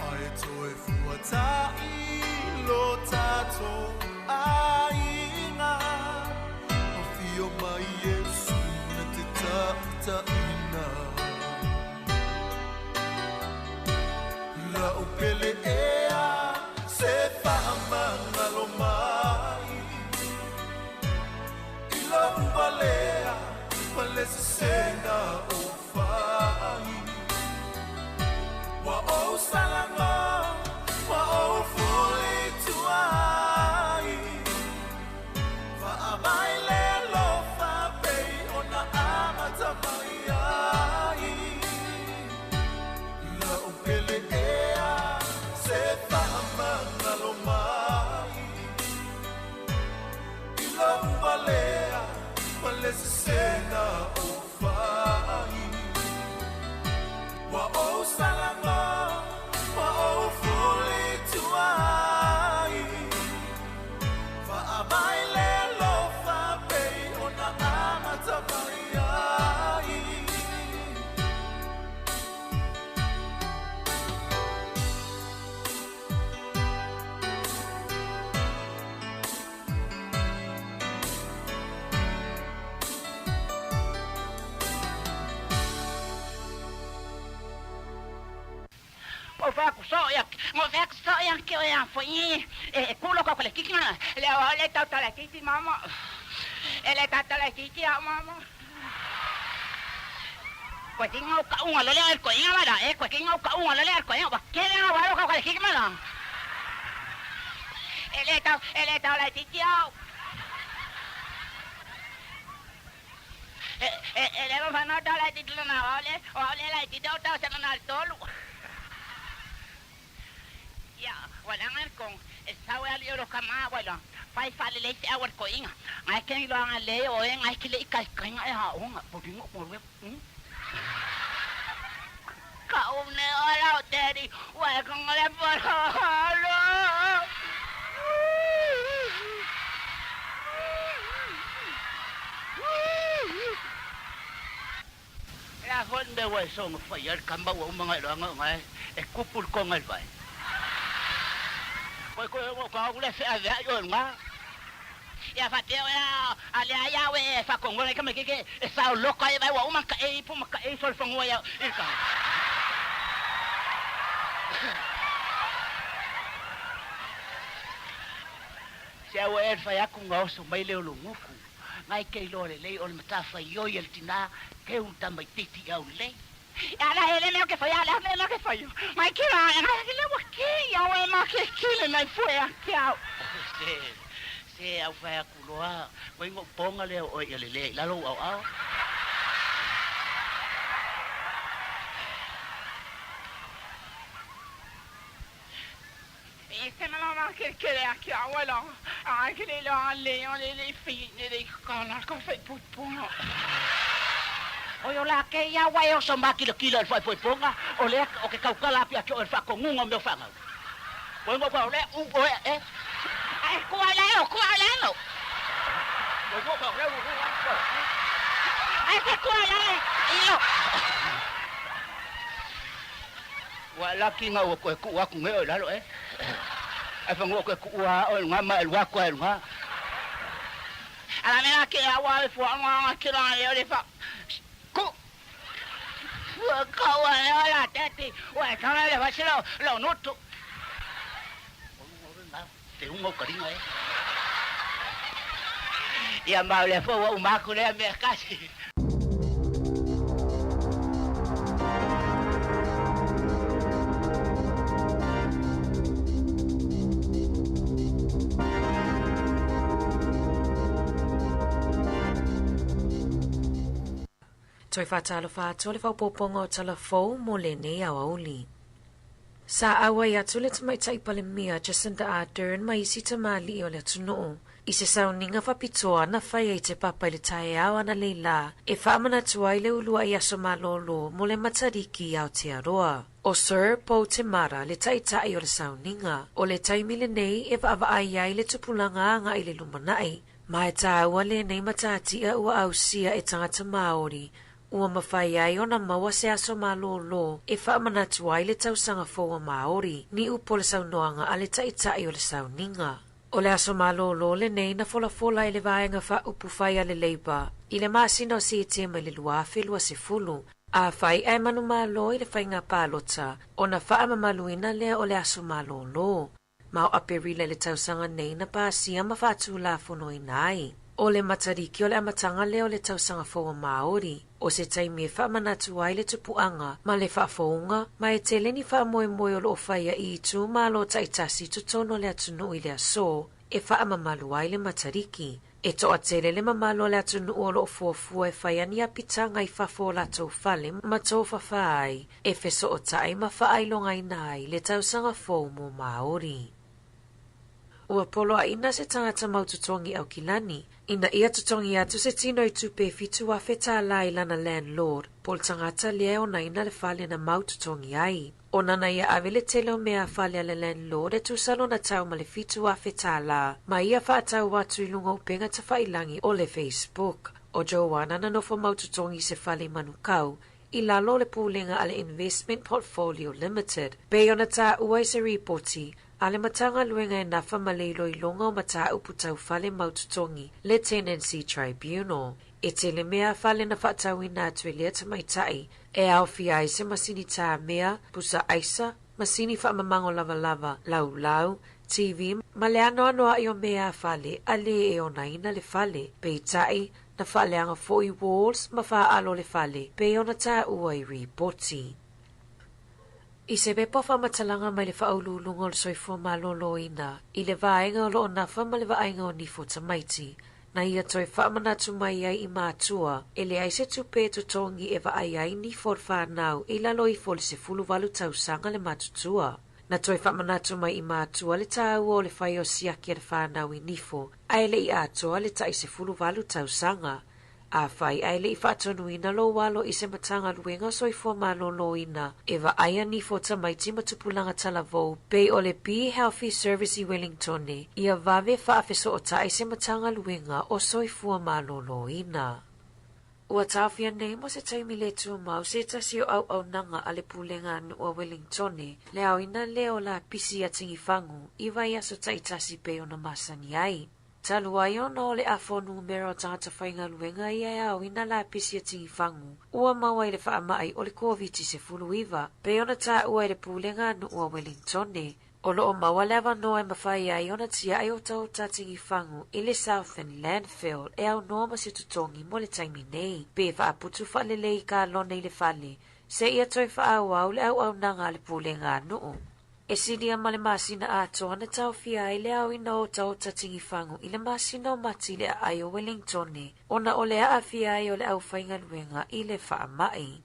Ae toe fuata'i lo tatou aiga. Afio mai Iesu na te ta'ita'ina. La'u pele ea se fa'amagalo mai i lou valea ma le sesena o fai. Ua ou salago, ua ou fulituai. Fa'amai le alofa pei ona amata mai ai. La'u pele ea se fa'amagalo mai i lou valea ma le sesena o fai. Ua ou salago, ua ou fulituai. Fa'amai le alofa pei ona amata mai ai. O fa ku so ya, ngo fa ku so ya ke o ya fo i. E kulo ka le kiki na. Le o le tau ta le kiki mama. E le ta ta le kiki a mama. Ko tinga ka unga le le ko inga mala e ko tinga ka unga le le ko inga ba ke le wa lo ka le kiki mala. E le tau e le tau le kiki a. E e e le va na ta le kiki na wa le wa le le kiki tau sa na tolu. Ya, wala nga kong sawe ali ro kama wala. Fai fa le le awar ko inga. Ngai ken lo nga le o e ngai kile ikai kai nga ha o nga bo dingo mo we. Ka o ne ora o daddy. Wa kong le por lo. La fonde wa so nga fa yar kamba wa mga lo nga ngai e kupul ko ngai vai. Ko ko ko ko le fe a ve yo nga. Ya fa te ya ale ya we fa kongo le kama ke e sa lo ka e vai wa uma ka e pu ma ka e sol fongo ya e ka. Se a we fa ya ku ngau so mai le lo nguku. Ngai ke lo le le o le mata fa yo el tina ke un tamai titi au le. Ala hele meo ke fai ala hele meo ke fai. Mai ke ra ana ke le wa ke ya we ma ke ke le nai fue a ke au. Se se au fa ku loa ko ingo ponga le o ia le le la lo au au. I se ma ke ke le ki a wala. A ke le la le o le le fi ne le ka na ka fe pu pu. O yo la ke ia wai o so ma kilo kilo fai poi ponga o le o ke kau kala pia ki o fa ko ngunga me fa ngau. O ngo pa o le u o e. Ai ko ala o ko ala no. O ngo pa o le u u. Ai ke ko ala io. Wa la ki ngau ko ku wa ku nge o la lo e. Ai fa ngo ko ku wa o nga ma el wa ko el nga. Ala me la ke a wa e fo nga ke la e o le fa. Ku. Wa ka wa la tati. Wa ta le va se lo lo no tu. Te ungo ka ringa e. Ia mau le fo wa umaku le me kasi. Toi whātalo whātua le whaupoponga o tala fou mo le nei awauli. Sa awa i atu le tamaitai palemia Jacinda Ardern ma isi tamali o le atunuu. I se sauninga whapitoa na whai ai te papa i le taeao ana leila e whaamanatu ai le ulua i aso malolo mo le matariki i Aotearoa. O Sir Paul Te Mara le taitai o le sauninga. O le taimi le nei e vaavaai ai le tupulaga aga i le lumanai. Ma e tāua le nei matatia ua ausia e tangata Māori. Ua mawhai ai ona maua se aso malōlō e whaamanatu ai le tausaga fou a Māori, ni upo le saunoaga a le taitai o le sauninga. O le aso malōlō le nei na folafola i le vaega faaupu a le Labour i le masina o Setema i le 2020. A fai ae manumalo i le faiga palota, ona faamamaluina lea o le aso malōlō. Ma o Aperila i le tausaga nei na pasia ma faatulafonoina ai. O le matariki o le amataga lea o le tausaga fou a Māori. O se taimi e faamanatu ai le tupuaga ma le faafouga ma e tele ni faamoemoe o loo faia i itu malo taitasi totonu o le atunuu i le aso e faamamalu ai le matariki. E toatele le mamalu o le atunuu o loo fuafua e fai ani apitaga i fafo o latou fale ma tofafa ai e fesootai ma faailogaina ai le tausaga fou mo Māori. Ua poloaina se tagata mautotogi Aukilani, ina ia totogi atu se tino i tupe 7,000 tālā i lana landlord, po o le tagata lea e onaina le fale na mautotogi ai. O nana ia ave le tele o mea fale a le landlord e tusa lona tau ma le 7,000 tālā, ma ia faatau atu i luga o upega tafailangi o le Facebook. O Joanna na nofo mautotogi se fale i Manukau, i lalo o le pulega a le Investment Portfolio Limited. Pei ona tāua i se ripoti, a le Matagaluega e nafa ma le iloiloga o mataupu taufale mautotogi le Tenancy Tribunal. E tele mea fale na faatauina atu e lea tamaitai e aofia ai se masini tāmea, pusa aisa, masini faamamago lavalava, laulau, TV, ma le anoanoai o mea fale a lē e onaina le fale. Peitai, na faaleaga fo'i walls ma faaalo le fale, pei ona tāua i ripoti. I se pepa faamatalaga mai le faauluuluga o le soifua malōlōina i le vaega o loo nafa ma le vaaiga o nifo tamaiti, na ia toe faamanatu mai ai i matua e leai se tupe e totogi e vaai ai nifo o le fanau i lalo ifo o le 18 tausaga le matutua. Na toe faamanatu mai i matua le tāua o le fai o siaki a le fanau i nifo, ae le i atoa le tai 18 tausaga. A fai ae le i faatonuina lou alo i se Matagaluega o Soifua Malōlōina e vaaia nifo tamaiti ma tupulaga talavou pei o le Be Healthy Service i Wellingtone ia vave faafesootai se Matagaluega o Soifua Malōlōina. Ua taofia nei mo se taimi le tumau se tasi o auaunaga a le pulega a nuu a Wellingtone le aoina lea o lapisi ia Tigifagu i vaiaso taitasi pei ona masani ai. Talu ai ona o le afa o numera o tagata faigaluega ia e aoina lapisi ia Tigifagu ua maua i le faamai o le COVID-19 pei ona tāua i le pulega a nuu a Wellingtone. O loo maua le avanoa e mafai ai ona tiai o taota Tigifagu i le Southern Landfill e aunoa ma se totogi mo le taimi nei. Pe faaputu faalelei kalone i le fale, se ia toe faaauau le auaunaga a le pulega a nuu. E silia ma le masina atoa na taofia ai le aoina o taota Tigifagu i le masina o Mati le aai o Wellingtone, ona o le aafia ai o le aufaigaluega i le faamai.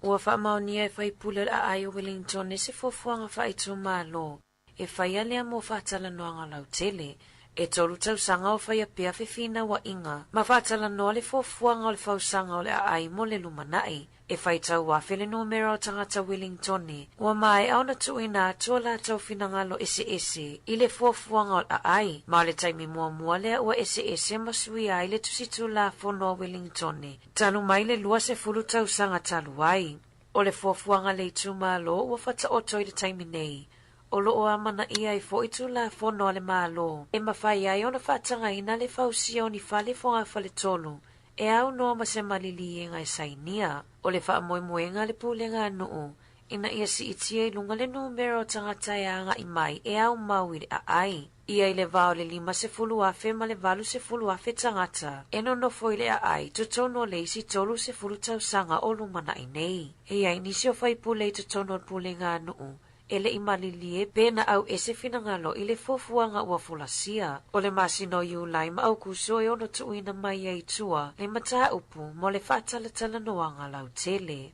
Ua faamaonia e faipule o le aai o Wellington se fuafuaga faaitumalo e faia lea mo faatalanoaga lautele. E tolu tausaga o faia pea fefinauaiga ma faatalanoa le fuafuaga o le fausaga o le aai mo le lumanai. E faitau afe le numera o tagata Wellingtone ua maea ona tuuina atu o latou finagalo eseese i le fuafuaga o le aai, ma o le taimi muamua lea ua eseese ma suia ai le tusi tulafono a Wellingtone talu mai le 20 tausaga talu ai. O le fuafuaga a le itumalo ua faataoto i le taimi nei, o loo amanaia ai fo'i tulafono a le Malo e mafai ai ona faatagaina le fausia o ni fale fogafaletolu e aunoa ma se maliliega e sainia. O le faamoemoega a le pulega a nuu ina ia siitia i luga le numera o tagata e agai mai e aumau i le aai. Ia i le va o le 50,000 ma le 80,000 tagata e nonofo i le aai i totonu o le isi 30 tausaga o lumanai nei. E i ai nisi o faipule i totonu o le pulega a nuu e le i malilie pe na au ese finagalo i le fuafuaga ua folasia. O le masina o Iulai ma Aukuso e ono tuuina mai ai i tua le mataupu mo le faatalatalanoaga lautele.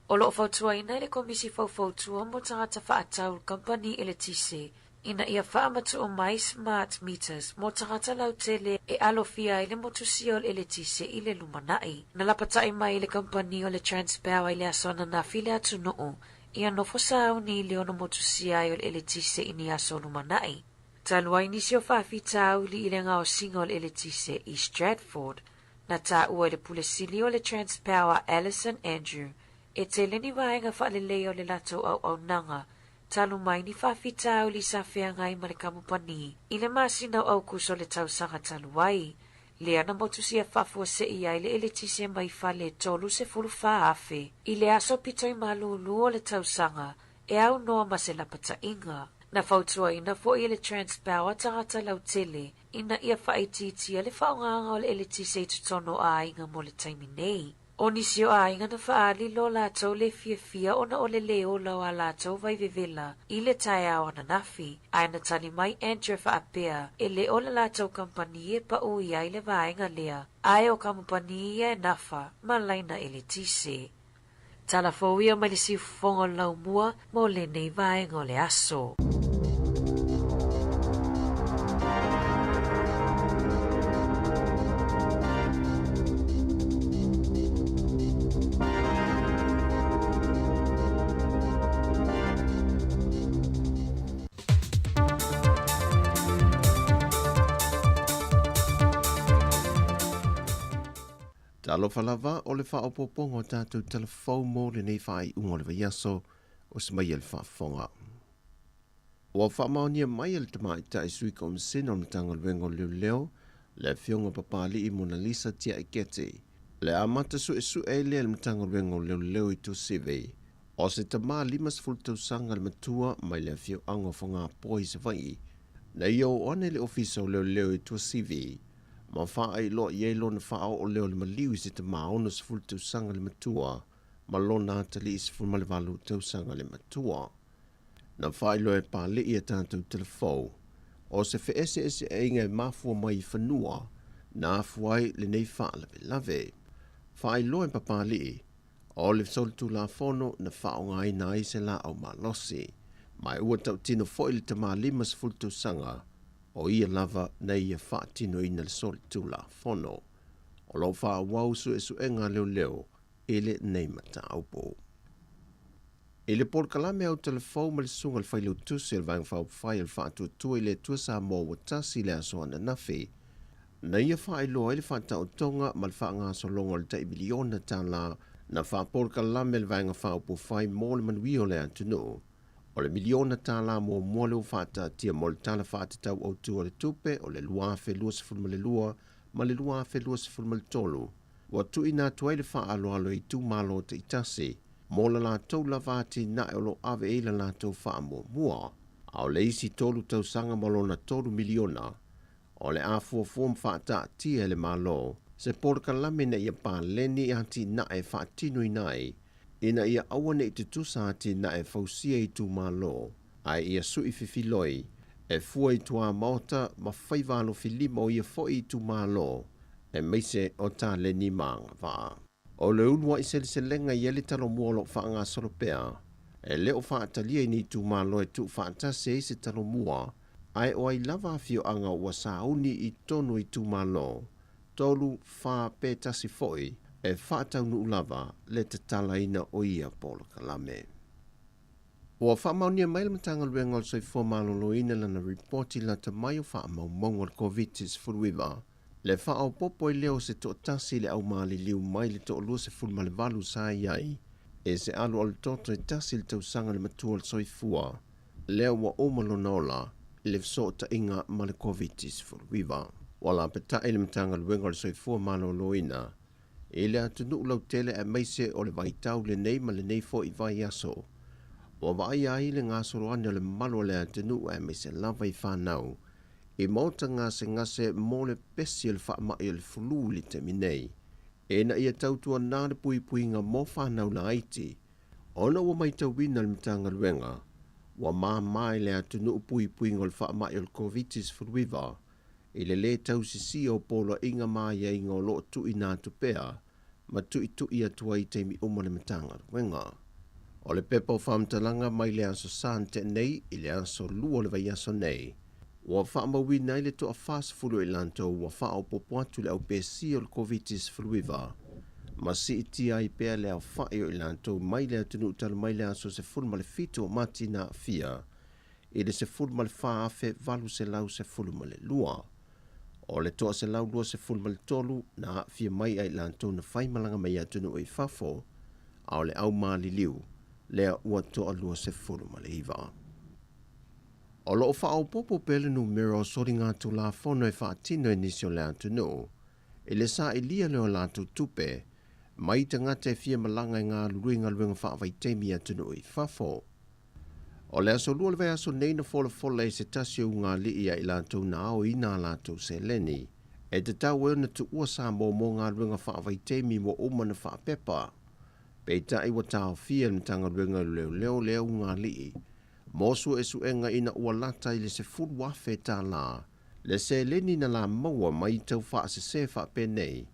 O loo fautuaina e le Komisi Faufautua mo Tagata Faatau le Kamupani Eletise ina ia faamatuu mai smart meters mo tagata lautele e alofia ai le motusia o le eletise i le lumanai. Na lapatai mai le kamupani o le Transpower i le aso ananafi le atunuu ia nofo sauni i le ono motusia ai o le eletise i ni aso lumanai. Talu ai nisi o faafitauli i le gaosiga o le eletise i Stratford, na taua e le pule sili o le Transpower Alison Andrew e tele ni vaega faaleleia o le latou auaunaga talu mai ni faafitauli sa feagai ma le kamupani i le masina o Aukuso o le tausaga talu ai, lea na motusia faafuasei ai le eletise mai fale e 34,000 i le aso pito i malūlū o le tausaga e aunoa ma se lapataiga. Na fautuaina fo'i e le Transpower tagata lautele ina ia faaitiitia le faaaogaga o le eletise i totonu o aiga mo le taimi nei. O nisi o aiga na faaali lo latou le fiafia ona o le lē ola o a latou vaivevela i le taeao ananafi, ae na tali mai Andrew faapea e le o le latou kamupani e paʻu i ai le vaega lea, ae o kamupani ia e nafa ma laina eletise. Tala fou ia mai le siufofoga o le laumua mo lenei vaega o le aso. Talofa lava o le faaopoopoga o tatou tala fou mo lenei faaiuga o le vaiaso o se mai e le faafofoga. Ua faamaonia mai e le Tamaitai Sui Komisena o le Matagaluega o Leoleo, le Afioga Papali'i Monalisa Tiaiketi, le amata suesue ai lea e le Matagaluega o Leoleo i Tuasivi, o se tama 50 tausaga le matua mai le afioaga o Fogapoa i Savaii, na ia oo ane i le Ofisa o Leoleo i Tuasivi, ma faailoa i ai lona faaoo lea o le maliu i se tama 60 tausaga le matua ma lona atalii 18 tausaga le matua. Na faailoa e Pali'i a tatou telefou, o se feeseeseaiga e mafua mai i fanua na afua ai lenei faalavelave. Faailoa e Papali'i, o le solitulafono na faaaogaina ai se laau malosi. Ma e ua tautino foi le tama 50 tausaga, o ia lava na ia faatinoina le solitulafono. O lo o faaauau suesuega a leoleo i lenei mataupu. I le polokalame au telefou ma le susuga i le Failautusi o le Vaega Faaupufai o le Faatuatua i le Atua Samoa ua tasi i le aso ananafi, na ia faailoa ai le faataotoga ma le faagasologa o le tai miliona tala na faapolokalame a le Vaega Faaupufai mo le manuia o le atunuu. O le miliona tala muamua lea ua faataatia mo le Tala Faatatau Autu o le Tupe o le 2022 ma le 2023, ua tuuina atu ai le faaaloalo i itumalo taitasi mo la latou lava atinae o lo o ave i ai la latou faamuamua. A o le isi tolu tausaga ma lona $3 miliona, o le a fuafua ma faataatia e le Malo se polokalame ina ia paleni atinae e faatinoina ai ina ia aua ne i tutusa atinae e fausia i itumalo, ae ia sui fifiloi e fua i tuamaota ma faiva alofilima o ia foi itumalo, aemaise o taleni ma agavaa. O le uluai seleselega e i ai le Talomua o lo o faagasolo pea, e le o faatalia i ni itumalo e tuufaatasi ai se Talomua, ae o ai lava afioaga ua sauni i totonu o itumalo, tolu, fa pe tasi foi, e faataunuu lava le tatalaina o ia polokalame. Ua faamaonia mai e le Matagaluega o le Soifua Maloloina lana ripoti lata mai o faamaumauga o le Koviti-19, le faaopoopo ai lea o se toatasi i le au maliliu mai le toa-28 sa i ai e se alu alutoto e tasi le tausaga le matua o le soifua, lea ua uma lona ola i le fesootaiga ma le Koviti-19. Ua lapetai le Matagaluega o le Soifua Maloloina i le atunuu lautele aemaise o le vaitau lenei ma lenei foi vaiaso ua vaaia ai le gasolo ane o le mamalu o le atunuu aemaise lava i fanau i maota gasegase mo le pesi o le faamai o le fulu i le taimi nei, ina ia tautuana le puipuiga mo fanau laiti, ona ua matauina e le Matagaluega ua mama i le atunuu puipuiga o le faamai o le Koviti-19 i le lē tausisia o poloaiga ma aiaiga o lo o tuuina atu pea ma tuitui atu ai i taimi uma le Matagaluega. O le pepa o faamatalaga mai le aso Sa na tea nei i le aso Lua o le vaiaso nei, ua faamauina ai le toa-40 o i latou ua faaopoopo atu i le aupesia o le Koviti-19 ma siitia ai pea le aofai o i latou mai le atunuu talu mai le aso 17 o Mati na aafia i le 14,812. O le toa-123 na aafia mai ai latou na faimalaga mai atunuu i fafo, a o le au maliliu lea ua toa-29. O lo o faaopoopo pea le numera o soligatulafono e faatino e nisi o le atunuu i le sailia lea o latou tupe mai tagata e fia malaga e galulue i galuega faavaitaimi i atunuu i fafo. O le aso Lua o le vaiaso nei na folafola e se tasi o ugali'i ia i latou na aoina a latou seleni e tatau ai ona tuua Samoa mo galuega faavaitaimi ua uma ona faapepa. Peitai ua taofia e le Matagaluega o Leoleo lea ugali'i mo suesuega ina ua lata i le $10,000 tala le seleni na la maua mai tau faasese faapenei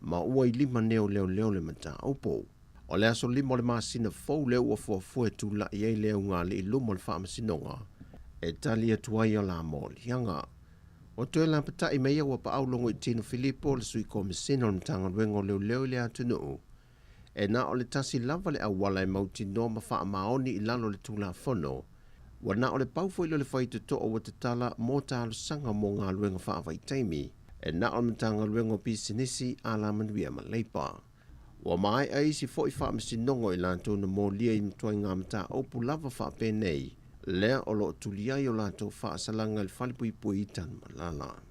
ma ua i lima nei o leoleo le mataupu. O le aso 5 o le masina fou lea ua fuafua e tulai ai le ugali'i i luma o le Faamasinoga e tali atu ai a la moliaga. Ua toe lapatai mai ia ua paau Logoitino Filipo, le Sui Komesina o le Matagaluega o Leoleo i le atunuu, e na o le tasi lava le auala e mautinoa ma faamaoni i lalo o le Tulafono. Ua na o le pau foi lea o le faitotoa ua tatala mo talosaga mo galuega faavaitaimi e na o le Matagaluega o Pisinisi, Alamanuia ma Leipa. Ua maea isi foi faamasinoga o i latou na molia i matuaiga mataupu lava faapenei, lea o lo o tuli ai o latou faasalaga i le falepuipui i Tanumalala.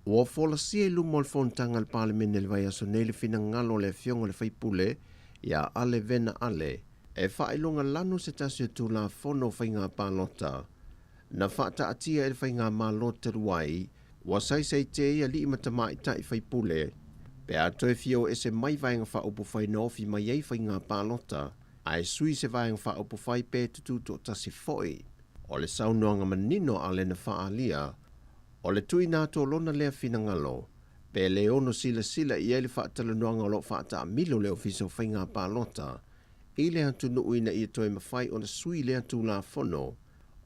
Ua folasia i luma o le fonotaga a le Palemene i le vaiaso nei le finagalo o le Afioga i le Sui Usufono ia Ale Vena Ale e faailoga lanu se tasi o Tulafono o Faiga Palota na faataatia e le Faigamalo talu ai ua saisaitia ai alii ma tamaitai faipule pe a toe fia o ese mai Vaega Faaupufai na ofi mai ai faiga palota ae sui se Vaega Faaupufai pe tututoatasi foi. O le saunoaga manino a Ale na faaalia, o le tuuina atu o lona lea finagalo, pe le ono silasila i ai le faatalanoaga o lo o faataamilo le Ofisa o Faiga Palota i le atunuu ina ia toe mafai ona sui lea Tulafono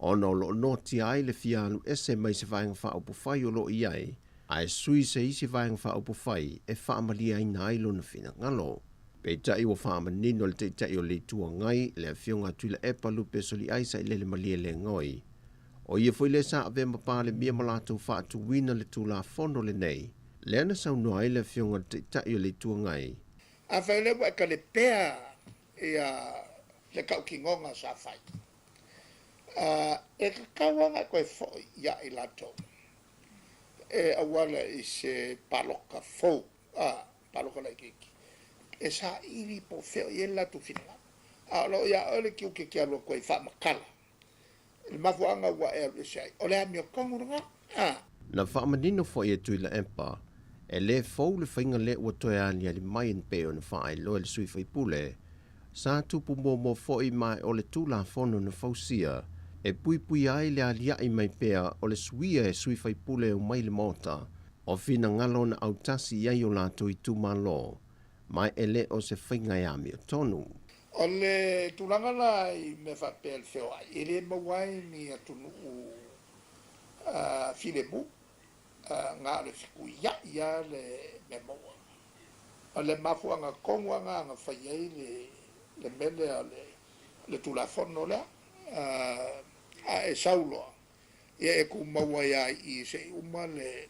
ona o lo o noatia ai le fia alu ese mai se Vaega Faaupufai o lo o i ai ae sui se isi Vaega Faaupufai e faamalieina ai lona finagalo. Peitai ua faamanino e le Taitai o le Itu Agai, le Afioga a Tuilaepa Lupe Soliai Sailele Malielegaoi, o ia foi lea sa avea ma Palemia ma latou faatuina le Tulafono lenei, lea na saunoa ai le Afioga i le Taitai o le Itu Agai. Afai o lea ua e talepea ia le tautinoga sa fai, e tatau lava ona e toe foi ia i latou e auala i se palota fou, palota laitiiti, e saili po o fea o i ai le latou finagalo. A o lo o ia oe le tiute e te alu atu ai e faamatala le mafuaaga ua e alu ese ai, o le amiotonu lena. Na faamanino foi e Tuilaepa, e le fou le faiga lea ua toe aliali mai e pei ona faailoa e le sui usufono, sa tupu muamua foi ma o le Tulafono na fausia e puipuia ai le alia'i mai pea o le suia e sui usufono e omai i le Maota o finagalo na autasi i ai o latou itumalo. Ma e le o se faiga e amiotonu. O le tulaga la i mea faapea i le feoai, e le maua ai ni atunuu filemu, na o le fetuiai lava le mea maua. O le mafuaaga tonu lava lena na fai ai le mea lea o le Tulafono lea. A e sau loa, ia e tumau ai lava i i seia uma le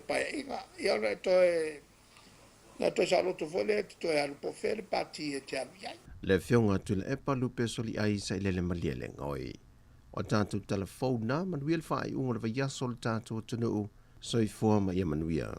paeaiga, ia ona e toe Na toe saoloto foi lea e te toe alu po o fea le pati e te alu i ai. Le Afioga a Tuilaepa Lupe Soliai Sailele Malielegaoi. O tatou tala fou na, manuia le faaiuga o le vaiaso o le tatou atunuu. Soifua ma ia manuia.